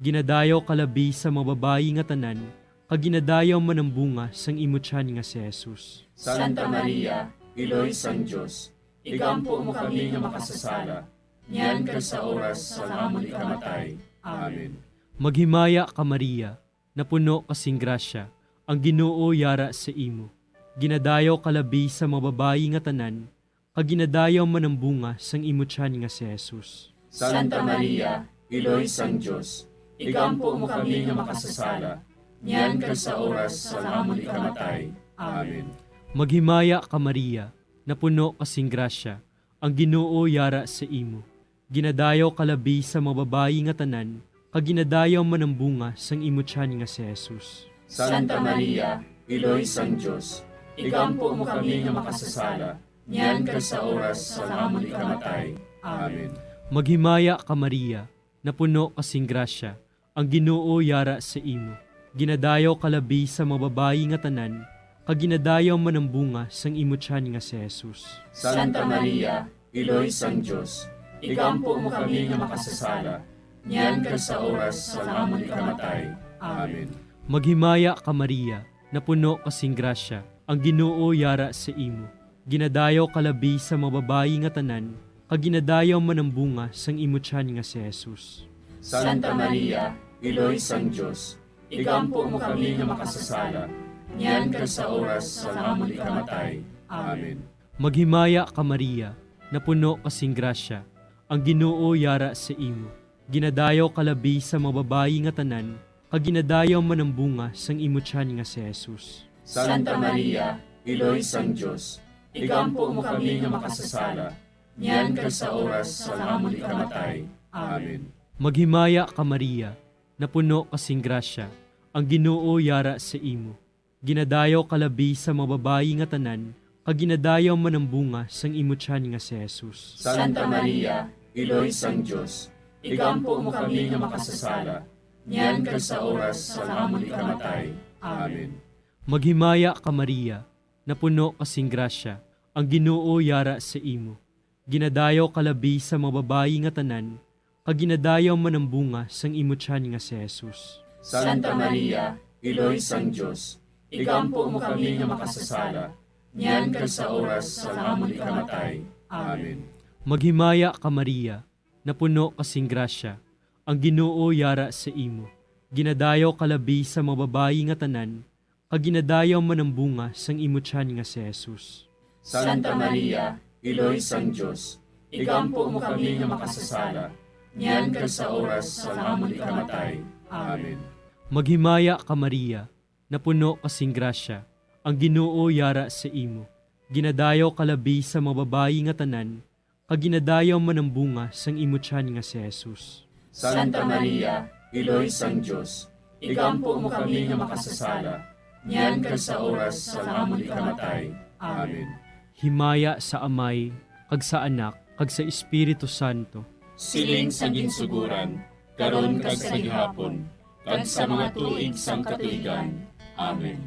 Ginadayaw ka labi sa mga babayi nga tanan, kag ginadayaw man ang bunga sang imo tiyan nga si Jesus. Santa Maria, Iloy sang Dios, igampo mo kami nga makasasala, niyan kag sa oras sang amon ikamatay. Amen. Maghimaya ka, Maria, napuno ka sing grasya, ang Ginoo yara sa imo. Ginadayaw ka labi sa mga babayi nga tanan, kag ginadayaw man ang bunga sang imo tiyan nga si Jesus. Santa Maria, Iloy sang Dios, igampo mo kami nga makasasala, niyan kag sa oras sang amon ikamatay. Amen. Maghimaya ka, Maria, napuno ka sing grasya, ang Ginoo yara sa imo. Ginadayaw ka labi sa mga babayi nga tanan, kag ginadayaw man ang bunga sang imo tiyan nga si Jesus. Santa Maria, Iloy sang Dios, igampo mo kami nga makasasala, niyan kag sa oras sang amon ikamatay. Amen. Maghimaya ka, Maria, napuno ka sing grasya, ang Ginoo yara sa imo. Ginadayaw ka labi sa mga babayi nga tanan, kag ginadayaw man ang bunga sang imo tiyan nga si Jesus. Santa Maria, Iloy sang Dios, igampo mo kami nga makasasala, niyan kag sa oras sang amon ikamatay. Amen. Maghimaya ka, Maria, napuno ka sing grasya, ang Ginoo yara sa imo. Ginadayaw ka labi sa mga babayi nga tanan, kag ginadayaw man ang bunga sang imo tiyan nga si Jesus. Santa Maria, Iloy sang Dios, igampo mo kami nga makasasala, niyan kag sa oras sang amon ikamatay. Amen. Maghimaya ka, Maria, napuno ka sing grasya, ang Ginoo yara sa imo. Ginadayaw ka labi sa mga babayi nga tanan, kag ginadayaw man ang bunga sang imo tiyan nga si Jesus. Santa Maria, Iloy sang Dios, igampo mo kami nga makasasala, niyan kag sa oras sang amon ikamatay. Amen. Maghimaya ka, Maria, napuno ka sing grasya, ang Ginoo yara sa imo. Ginadayaw ka labi sa mga babayi nga tanan, kag ginadayaw man ang bunga sang imo tiyan nga si Jesus. Santa Maria, Iloy sang Dios, igampo mo kami nga makasasala, niyan kag sa oras sang amon ikamatay. Amen. Maghimaya ka, Maria, napuno ka sing grasya, ang Ginoo yara sa imo. Ginadayaw ka labi sa mga babayi nga tanan, kag ginadayaw man ang bunga sang imo tiyan nga si Jesus. Santa Maria, Iloy sang Dios, igampo mo kami nga makasasala, niyan kag sa oras sang amon ikamatay. Amen. Maghimaya ka, Maria, napuno ka sing grasya, ang Ginoo yara sa imo. Ginadayaw ka labi sa mga babayi nga tanan, kag ginadayaw man ang bunga sang imo tiyan nga si Jesus. Santa Maria, Iloy sang Dios, igampo mo kami nga makasasala, niyan kag sa oras sang amon ikamatay. Amen. Maghimaya ka, Maria, napuno ka sing grasya, ang Ginoo yara sa imo. Ginadayaw ka labi sa mga babayi nga tanan, kag ginadayaw man ang bunga sang imo tiyan nga si Jesus. Santa Maria, Iloy sang Dios, igampo mo kami nga makasasala, niyan kag sa oras sang amon ikamatay. Amen. Himaya sa Amay, kag sa Anak, kag sa Espiritu Santo. Siling sa ginsuguran, karon kag sa gihapon, kag sa mga tuig sang katuigan. Amen.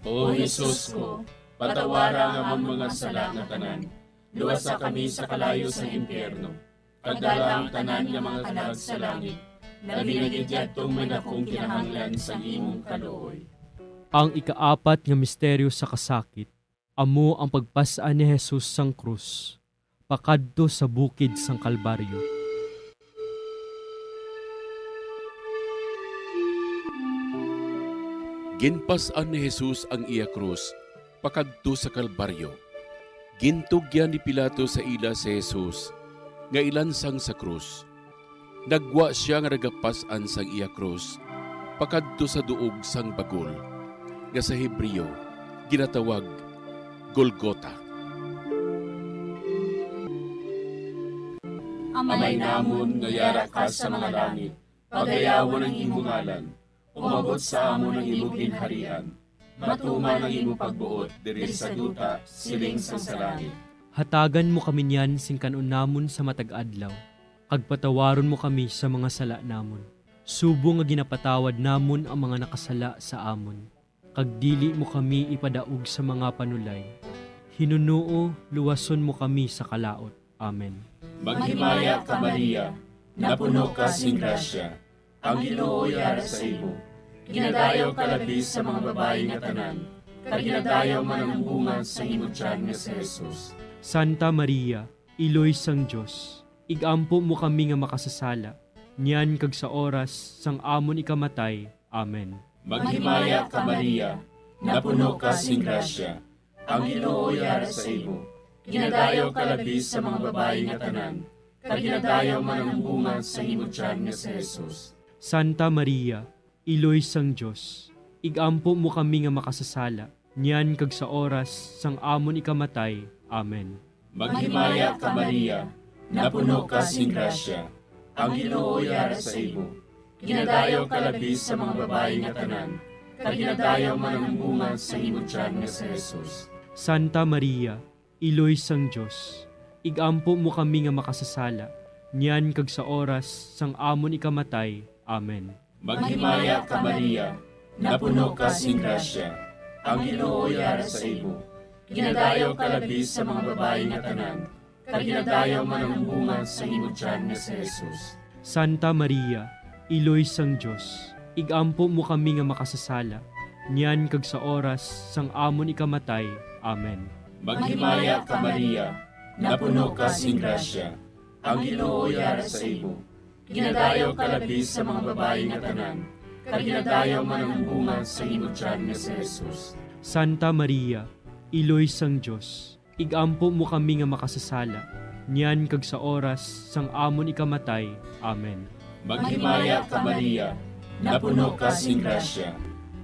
O Jesus ko, patawara ang amon mga sala nga tanan, luwasa kami sa kalayo sang impyerno, kag dala ang tanan nga mga kalag sa langit, labi na gid yadtong may dakong kinahanglan sang imong kaluoy. Ang ikaapat nga misteryo sa kasakit, amo ang pagpas-an ni Jesus sang krus pakadto sa bukid sang Kalbaryo. Ginpas-an ni Jesus ang iya krus pakadto sa Kalbaryo. Gintugyan ni Pilato sa ila si Jesus nga ilansang sa krus. Naggwa sia nga nagapas-an sang iya krus pakadto sa duog sang bagol, nga sa Hebreo ginatawag Golgota. Amay namon nga yara ka sa mga langit, pagayawon ang imo ngalan. Umabot sa amon ang imo ginharian. Matuman ang imo pagbuot diri sa duta, siling sang sa langit. Hatagan mo kami niyan sing kan-on namon sa matag adlaw, kag patawaron mo kami sa mga sala namon, subong nga ginapatawad namon ang mga nakasala sa amon. Kag dili mo kami ipadaog sa mga panulay. Hinunoo, luwason mo kami sa kalaut. Amen. Maghimaya ka, Maria, napuno ka sing grasya, ang Ginoo yara sa imo. Ginadayaw ka labi sa mga babayi nga tanan, kag ginadayaw man ang bunga sa imo tiyan nga si Jesus. Santa Maria, Iloy sang Dios, igampo mo kami nga makasasala, niyan kag sa oras sang amon ikamatay. Amen. Maghimaya ka, Maria, napuno ka sing grasya, ang Ginoo yara sa imo. Ginadayaw ka labi sa mga babayi nga tanan, kag ginadayaw man ang bunga sa imo tiyan nga si Jesus. Santa Maria, Iloy sang Dios, igampo mo kami nga makasasala, niyan kag sa oras sang amon ikamatay. Amen. Maghimaya ka, Maria, napuno ka sing grasya, ang Ginoo yara sa imo. Ginadayaw ka labi sa mga babayi nga tanan, kag ginadayaw man ang bunga sa imo tiyan nga si Jesus. Santa Maria, Iloy sang Dios, igampo mo kami nga makasasala, niyan kag sa oras sang amon ikamatay. Amen. Maghimaya ka, Maria, napuno ka sing grasya, ang Ginoo yara sa imo. Ginadayaw ka labi sa mga babayi nga tanan, kag ginadayaw man ang bunga sa imo tiyan nga si Jesus. Santa Maria, Iloy sang Dios, igampo mo kami nga makasasala, niyan kag sa oras sang amon ikamatay. Amen. Maghimaya ka, Maria, napuno ka sing grasya, ang Ginoo yara sa imo. Ginadayaw ka labi sa mga babayi nga tanan, kag ginadayaw man ang bunga sa imo tiyan nga si Jesus. Santa Maria, Iloy sang Dios, igampo mo kami nga makasasala, niyan kag sa oras sang amon ikamatay. Amen. Maghimaya ka, Maria, napuno ka sing grasya,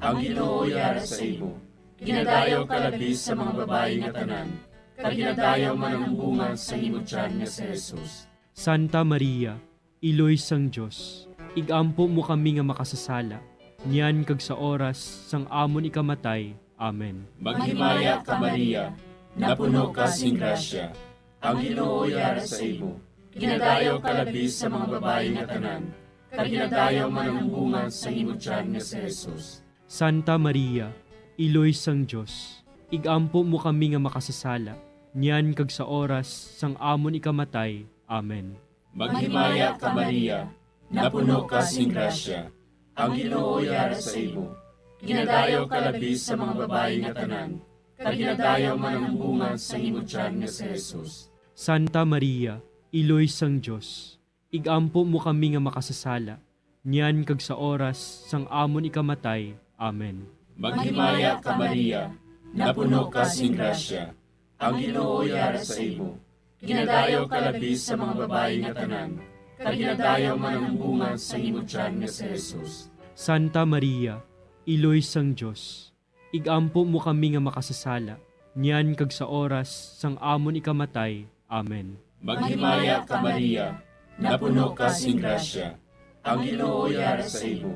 ang Ginoo yara sa imo. Ginadayaw ka labi sa mga babayi nga tanan, kag ginadayaw man ang bunga sa imo tiyan nga si Jesus. Santa Maria, Iloy sang Dios, igampo mo kami nga makasasala, niyan kag sa oras sang amon ikamatay. Amen. Maghimaya ka, Maria, napuno ka sing grasya, ang Ginoo yara sa imo. Ginadayaw ka labi sa mga babayi nga tanan, kag ginadayaw man ang bunga sa imo tiyan nga si Jesus. Santa Maria, Iloy sang Dios, igampo mo kami nga makasasala, niyan kag sa oras sang amon ikamatay. Amen. Maghimaya ka, Maria, napuno ka sing grasya, ang Ginoo yara sa imo. Ginadayaw ka labi sa mga babayi nga tanan, kag ginadayaw man ang bunga sa imo tiyan nga si Jesus. Santa Maria, Iloy sang Dios, igampo mo kami nga makasasala, niyan kag sa oras sang amon ikamatay. Amen. Maghimaya ka, Maria, napuno ka sing grasya, ang Ginoo yara sa imo. Ginadayaw ka labi sa mga babayi nga tanan, kag ginadayaw man ang bunga sa imo tiyan nga si Jesus. Santa Maria, Iloy sang Dios, igampo mo kami nga makasasala, niyan kag sa oras sang amon ikamatay. Amen. Maghimaya ka, Maria, napuno ka sing grasya, ang Ginoo yara sa imo.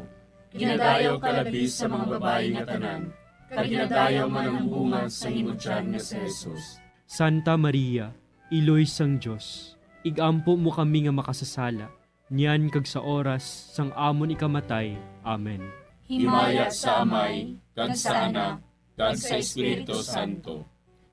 Ginadayaw ka labi sa mga babayi nga tanan, kag ginadayaw man ang bunga sa imo tiyan nga si Jesus. Santa Maria, Iloy sang Dios, igampo mo kami nga makasasala, niyan kag sa oras sang amon ikamatay. Amen. Himaya sa Amay, kag sa Anak, kag sa Espiritu Santo.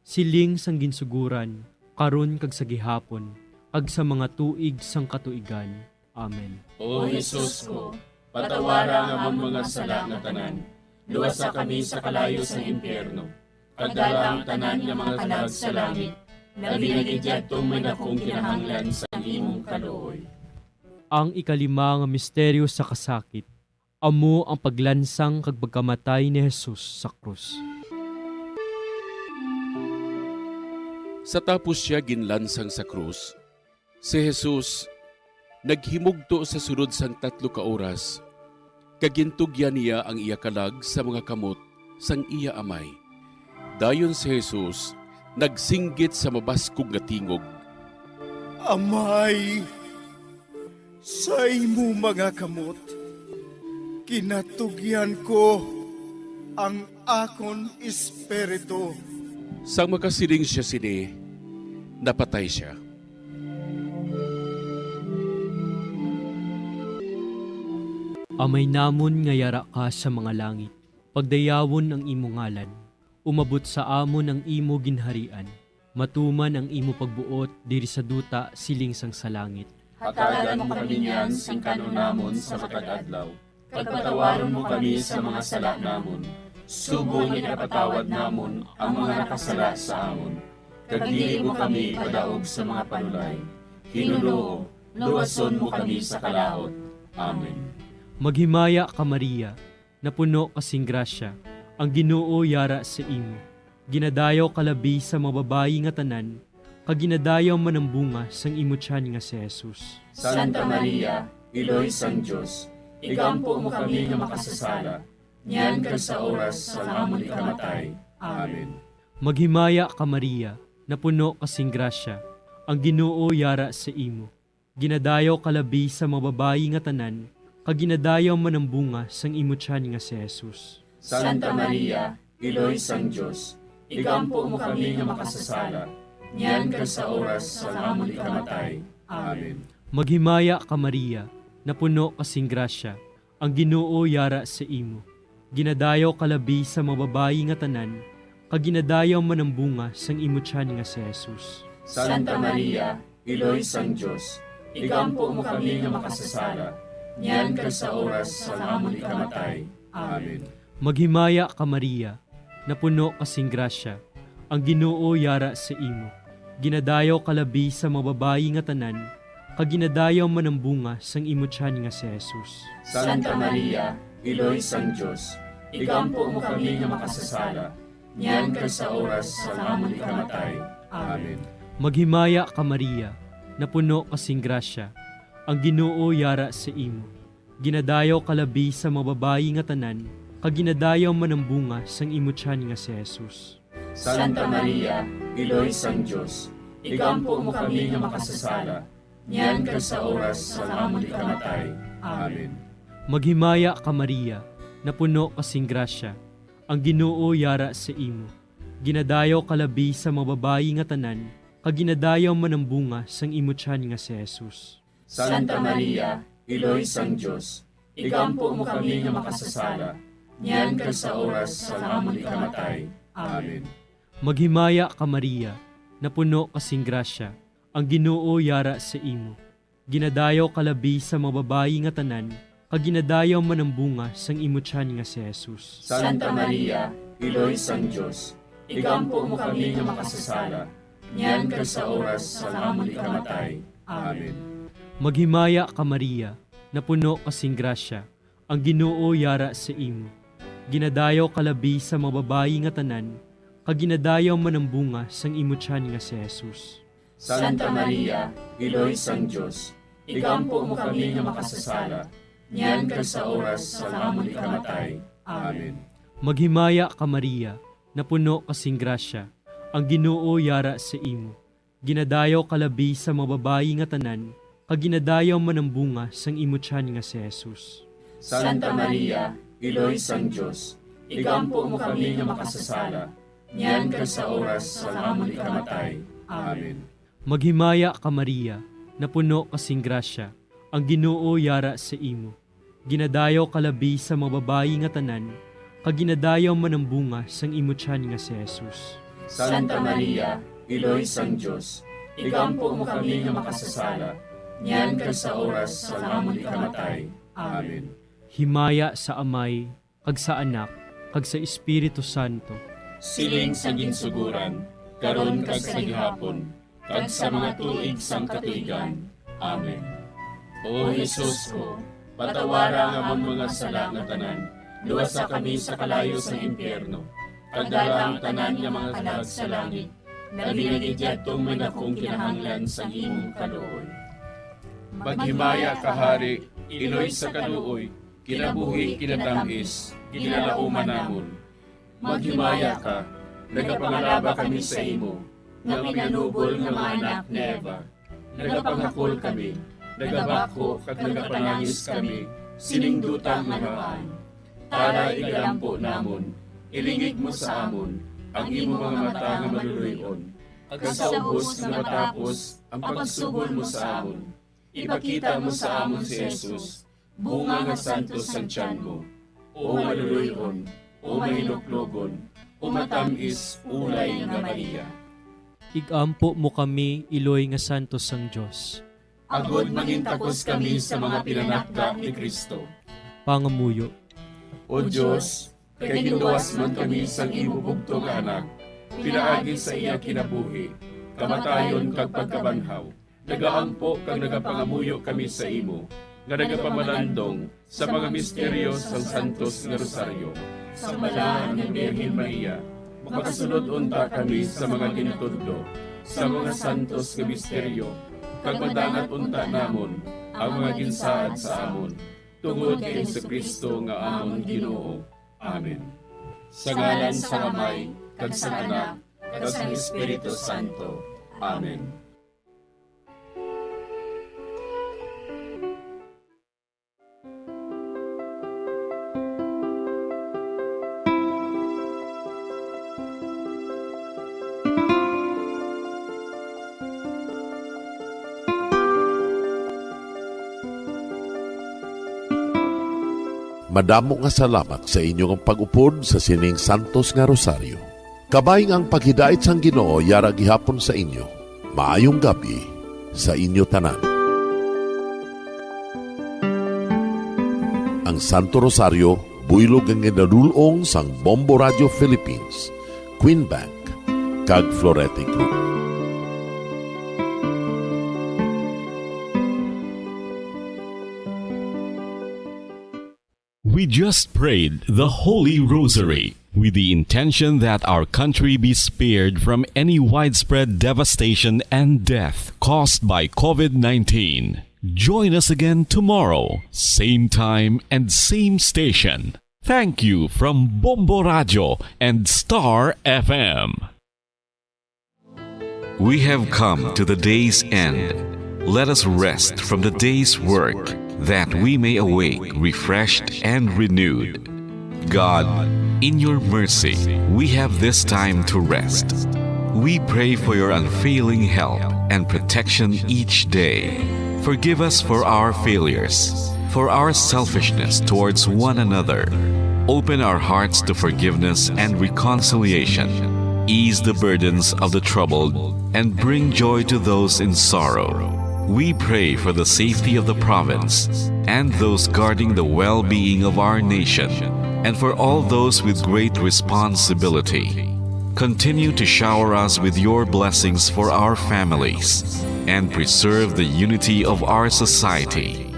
Siling sang ginsuguran, karon kag sa gihapon, kag sa mga tuig sang katuigan. Amen. O Jesus ko, patawara ang amon mga sala nga tanan, luwasa kami sa kalayo sang impyerno, kag dala ang tanan nga mga kalag sa langit, labi na gid yadtong may dakong kinahanglan sang imong kaluoy. Ang ikalima nga misteryo sa kasakit, amo ang paglansang kag pagkamatay ni Jesus sa krus. Sa tapos sia ginlansang sa krus, si Jesus naghimugto sa sulod sang tatlo ka oras, kag gintugyan niya ang iya kalag sa mga kamot sang iya Amay. Dayon si Jesus nagsinggit sa mabaskog nga tingog, "Amay, sa imo mga kamot ginatugyan ko ang akon espiritu." Sang makasiling sia sini, napatay sia. Amay namon nga yara ka sa mga langit, pagdayawon ang imo ngalan. Umabot sa amon ang imo ginharian. Matuman ang imo pagbuot diri sa duta siling sang sa langit. Hatagan mo kami niyan sing kan-on namon sa matag adlaw, kag patawaron mo kami sa mga sala namon, subong nga ginapatawad namon ang mga nakasala sa amon. Kag dili mo kami ipadaog sa mga panulay. Ginoo, luwason mo kami sa kalaut. Amen. Maghimaya ka, Maria, napuno ka sing grasya, ang Ginoo yara sa imo. Ginadayaw ka labi sa mga babayi nga tanan, kag ginadayaw man ang bunga sang imo tiyan nga si Jesus. Santa Maria, Iloy sang Dios, igampo mo kami nga makasasala, niyan kag sa oras sang amon ikamatay. Amen. Maghimaya ka, Maria, napuno ka sing grasya, ang Ginoo yara sa imo. Ginadayaw ka labi sa mga babayi nga tanan, kag ginadayaw man ang bunga sang imo tiyan nga si Jesus. Santa Maria, Iloy sang Dios, igampo mo kami nga makasasala, niyan kag sa oras sang amon ikamatay. Amen. Maghimaya ka, Maria, napuno ka sing grasya, ang Ginoo yara sa imo. Ginadayaw ka labi sa mga babayi nga tanan, kag ginadayaw man ang bunga sang imo tiyan nga si Jesus. Santa Maria, Iloy sang Dios, igampo mo kami nga makasasala, niyan kag sa oras sang amon ikamatay. Amen. Maghimaya ka, Maria, napuno ka sing grasya, ang Ginoo yara sa imo. Ginadayaw ka labi sa mga babayi nga tanan, kag ginadayaw man ang bunga sang imo tiyan nga si Jesus. Santa Maria, Iloy sang Dios, igampo mo kami nga makasasala, niyan kag sa oras sang amon ikamatay. Amen. Maghimaya ka, Maria, napuno ka sing grasya, ang Ginoo yara sa imo. Ginadayaw ka labi sa mga babayi nga tanan, kag ginadayaw man ang bunga sang imo tiyan nga si Jesus. Santa Maria, Iloy sang Dios, igampo mo kami nga makasasala, niyan kag sa oras sang amon ikamatay. Amen. Maghimaya ka, Maria, napuno ka sing grasya, ang Ginoo yara sa imo. Ginadayaw ka labi sa mga babayi nga tanan, kag ginadayaw man ang bunga sang imo tiyan nga si Jesus. Santa Maria, Iloy sang Dios, igampo mo kami nga makasasala, niyan kag sa oras sang amon ikamatay. Amen. Maghimaya ka, Maria, napuno ka sing grasya, ang Ginoo yara sa imo. Ginadayaw ka labi sa mga babayi nga tanan, kag ginadayaw man ang bunga sang imo tiyan nga si Jesus. Santa Maria, Iloy sang Dios, igampo mo kami nga makasasala, niyan kag sa oras sang amon ikamatay. Amen. Maghimaya ka, Maria, napuno ka sing grasya, ang Ginoo yara sa imo. Ginadayaw ka labi sa mga babayi nga tanan, kag ginadayaw man ang bunga sang imo tiyan nga si Jesus. Santa Maria, Iloy sang Dios, igampo mo kami nga makasasala, niyan kag sa oras sang amon ikamatay. Amen. Maghimaya ka, Maria, napuno ka sing grasya, ang Ginoo yara sa imo. Ginadayaw ka labi sa mga babayi nga tanan, kag ginadayaw man ang bunga sang imo tiyan nga si Jesus. Santa Maria, Iloy sang Dios, igampo mo kami nga makasasala, niyan kag sa oras sang amon ikamatay. Amen. Maghimaya ka, Maria, napuno ka sing grasya, ang Ginoo yara sa imo. Ginadayaw ka labi sa mga babayi nga tanan, kag ginadayaw man ang bunga sang imo tiyan nga si Jesus. Santa Maria, Iloy sang Dios, igampo mo kami nga makasasala, niyan kag sa oras sang amon ikamatay. Amen. Himaya sa Amay, kag sa Anak, kag sa Espiritu Santo. Siling sa ginsugoran, karon kag sa gihapon, kag sa mga tuig sang katuigan. Amen. O Jesus ko, patawara ang amon mga sala nga tanan, luwasa kami sa kalayo sang impyerno, kag dala ang tanan nga mga kalag sa langit, labi na gid yadtong may dakong kinahanglan sang imong kaluoy. Maghimaya ka, Hari, Iloy sa kaluoy, kinabuhi, kinatamis, ginalauman namon. Maghimaya ka, nagapangalaba kami sa imo, nga minanubol nga mga anak ni Eva. Nagapangakol kami, nagabakho kag nagapanangis kami sining duta nga lupaan. Tara, igalampo namon, ilingig mo sa amon ang imo mga mata nga maluloy-on, kag sa ubos nga matapos ang pagsugol mo sa amon, ipakita mo sa amon si Jesus, bunga nga santos sang tiyan mo, o maluloy-on, o mahinuklogon, o matamis ulay nga Maria. Igampo mo kami, Iloy nga santos sang Dios. Agod mangintakos kami sa mga pinanakda ni Cristo. Pangamuyo. O Dios, kay ginluwas man kami sang imo bugtong nga Anak, pinaagi sa iya kinabuhi, kamatayon, kag pagkabanhaw, nagaampo kag nagapangamuyo kami sa imo, nga nagapamalandong sa mga misteryo sang Santos nga Rosaryo. Sang Balaan nga Birhen Maria, makasulod unta kami sa mga gintudlo sa mga santos nga misteryo, kag madangat unta namon ang mga ginsaad sa amon, tungod kay Jesu-Cristo nga amon Ginoo. Amen. Sa ngalan sang Amay, kag sang Anak, kag sang Espiritu Santo. Amen. Madamo nga salamat sa inyo nga pag-upod sa sining santos nga rosaryo. Kabay nga ang paghidait sang Ginoo yara gihapon sa inyo. Maayong gab-i sa inyo tanan. Ang Santo Rosario, buylog nga ginadul-ong sang Bombo Radio Philippines, Queen Bank, kag Florete Group. We just prayed the Holy Rosary with the intention that our country be spared from any widespread devastation and death caused by COVID nineteen. Join us again tomorrow, same time and same station. Thank you from Bombo Radio and Star F M. We have come to the day's end. Let us rest from the day's work, that we may awake refreshed and renewed. God, in your mercy, we have this time to rest. We pray for your unfailing help and protection each day. Forgive us for our failures, for our selfishness towards one another. Open our hearts to forgiveness and reconciliation. Ease the burdens of the troubled and bring joy to those in sorrow. We pray for the safety of the province and those guarding the well-being of our nation, and for all those with great responsibility. Continue to shower us with your blessings for our families and preserve the unity of our society.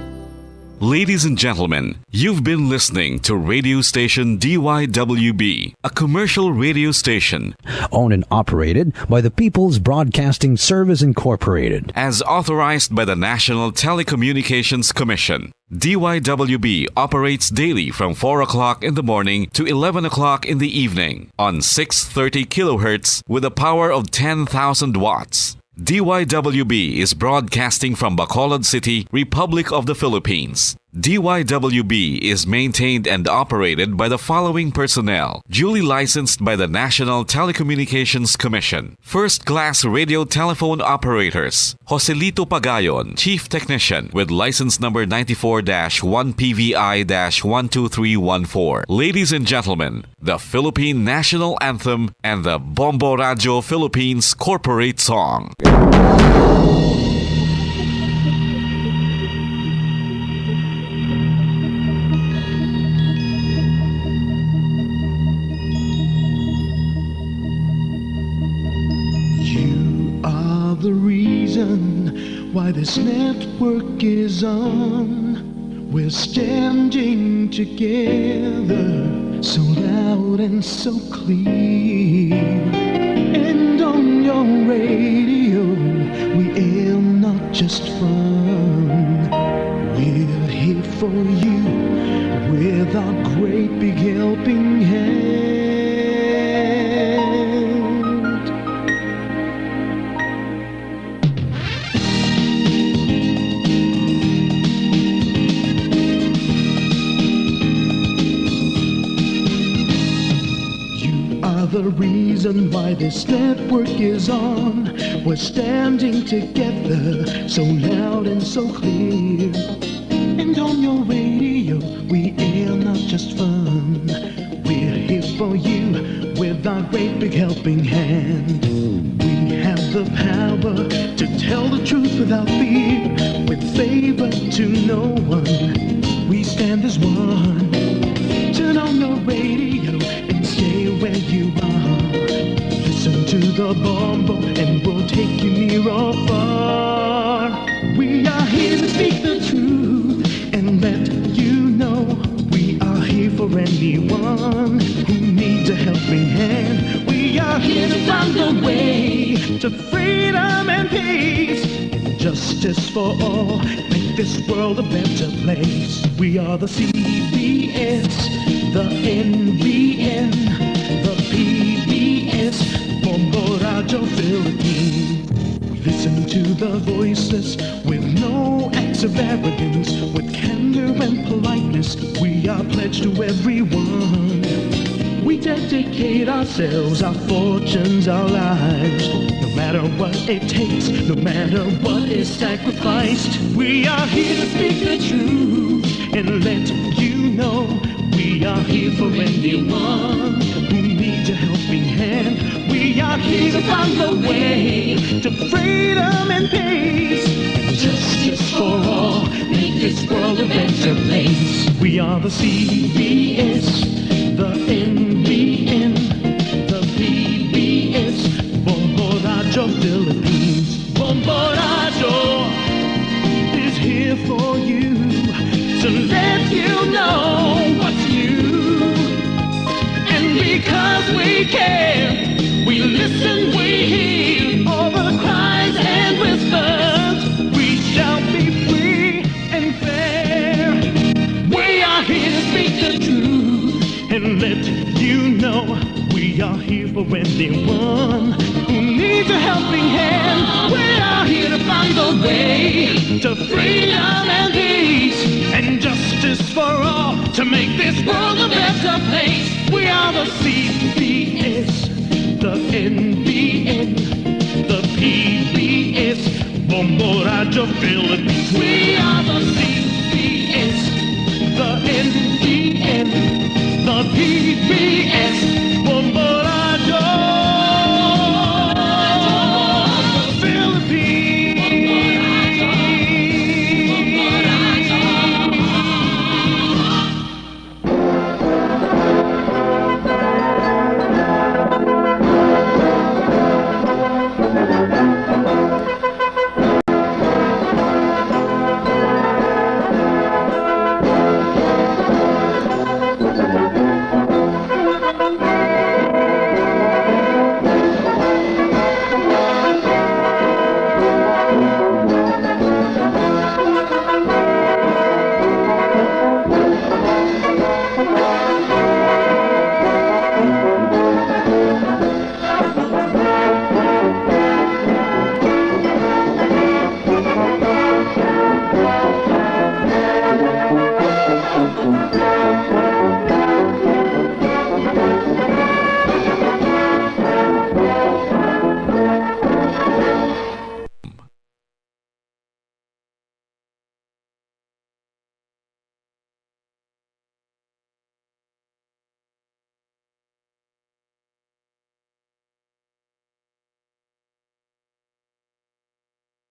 Ladies and gentlemen, you've been listening to radio station D Y W B, a commercial radio station owned and operated by the People's Broadcasting Service Incorporated. As authorized by the National Telecommunications Commission. D Y W B operates daily from four o'clock in the morning to eleven o'clock in the evening on six thirty kilohertz with a power of ten thousand watts. D Y W B is broadcasting from Bacolod City, Republic of the Philippines. D Y W B is maintained and operated by the following personnel, duly licensed by the National Telecommunications Commission. First class radio telephone operators, Joselito Pagayon, Chief Technician, with license number ninety-four dash one P V I dash one two three one four. Ladies and gentlemen, the Philippine National Anthem and the Bombo Radio Philippines Corporate Song. You are the reason why this network is on. We're standing together, so loud and so clear. And on your radio, we aim not just fun. We're here for you with our great big helping hand. You are the reason why this network is on. We're standing together, so loud and so clear. And on your radio, we air not just fun. We're here for you with our great big helping hand. We have the power to tell the truth without fear, with favor to no one. We stand as one. Turn on your radio and stay where you are. Listen to the Bombo and we'll take you near or far. We are here to speak the truth and let you know we are here for anyone who needs a helping hand. We are here to find a way to freedom and peace and justice for all. Make this world a better place. We are the C B S, the N B N, the P B S, Bombo Radio Philippines. We listen to the voiceless with no acts of arrogance, with candor and politeness. We are pledged to everyone. We dedicate ourselves, our fortunes, our lives. No matter what it takes, no matter what is sacrificed, we are here to speak the truth and let you know we are here for anyone who needs a helping hand. We are here to find the way to freedom and peace and justice for all. Make this world a better place. We are the C B S, the N B N, the P B S, Bombo Radio Philippines. Bombo Radio is here for you to let you know what Anyone who needs a helping hand, we are here to find the way to freedom and peace and justice for all, to make this world a better place. We are the C B S, the N B N, the P B S, Bombo Radyo Philippines. We are the C B S, the N B N, the P B S,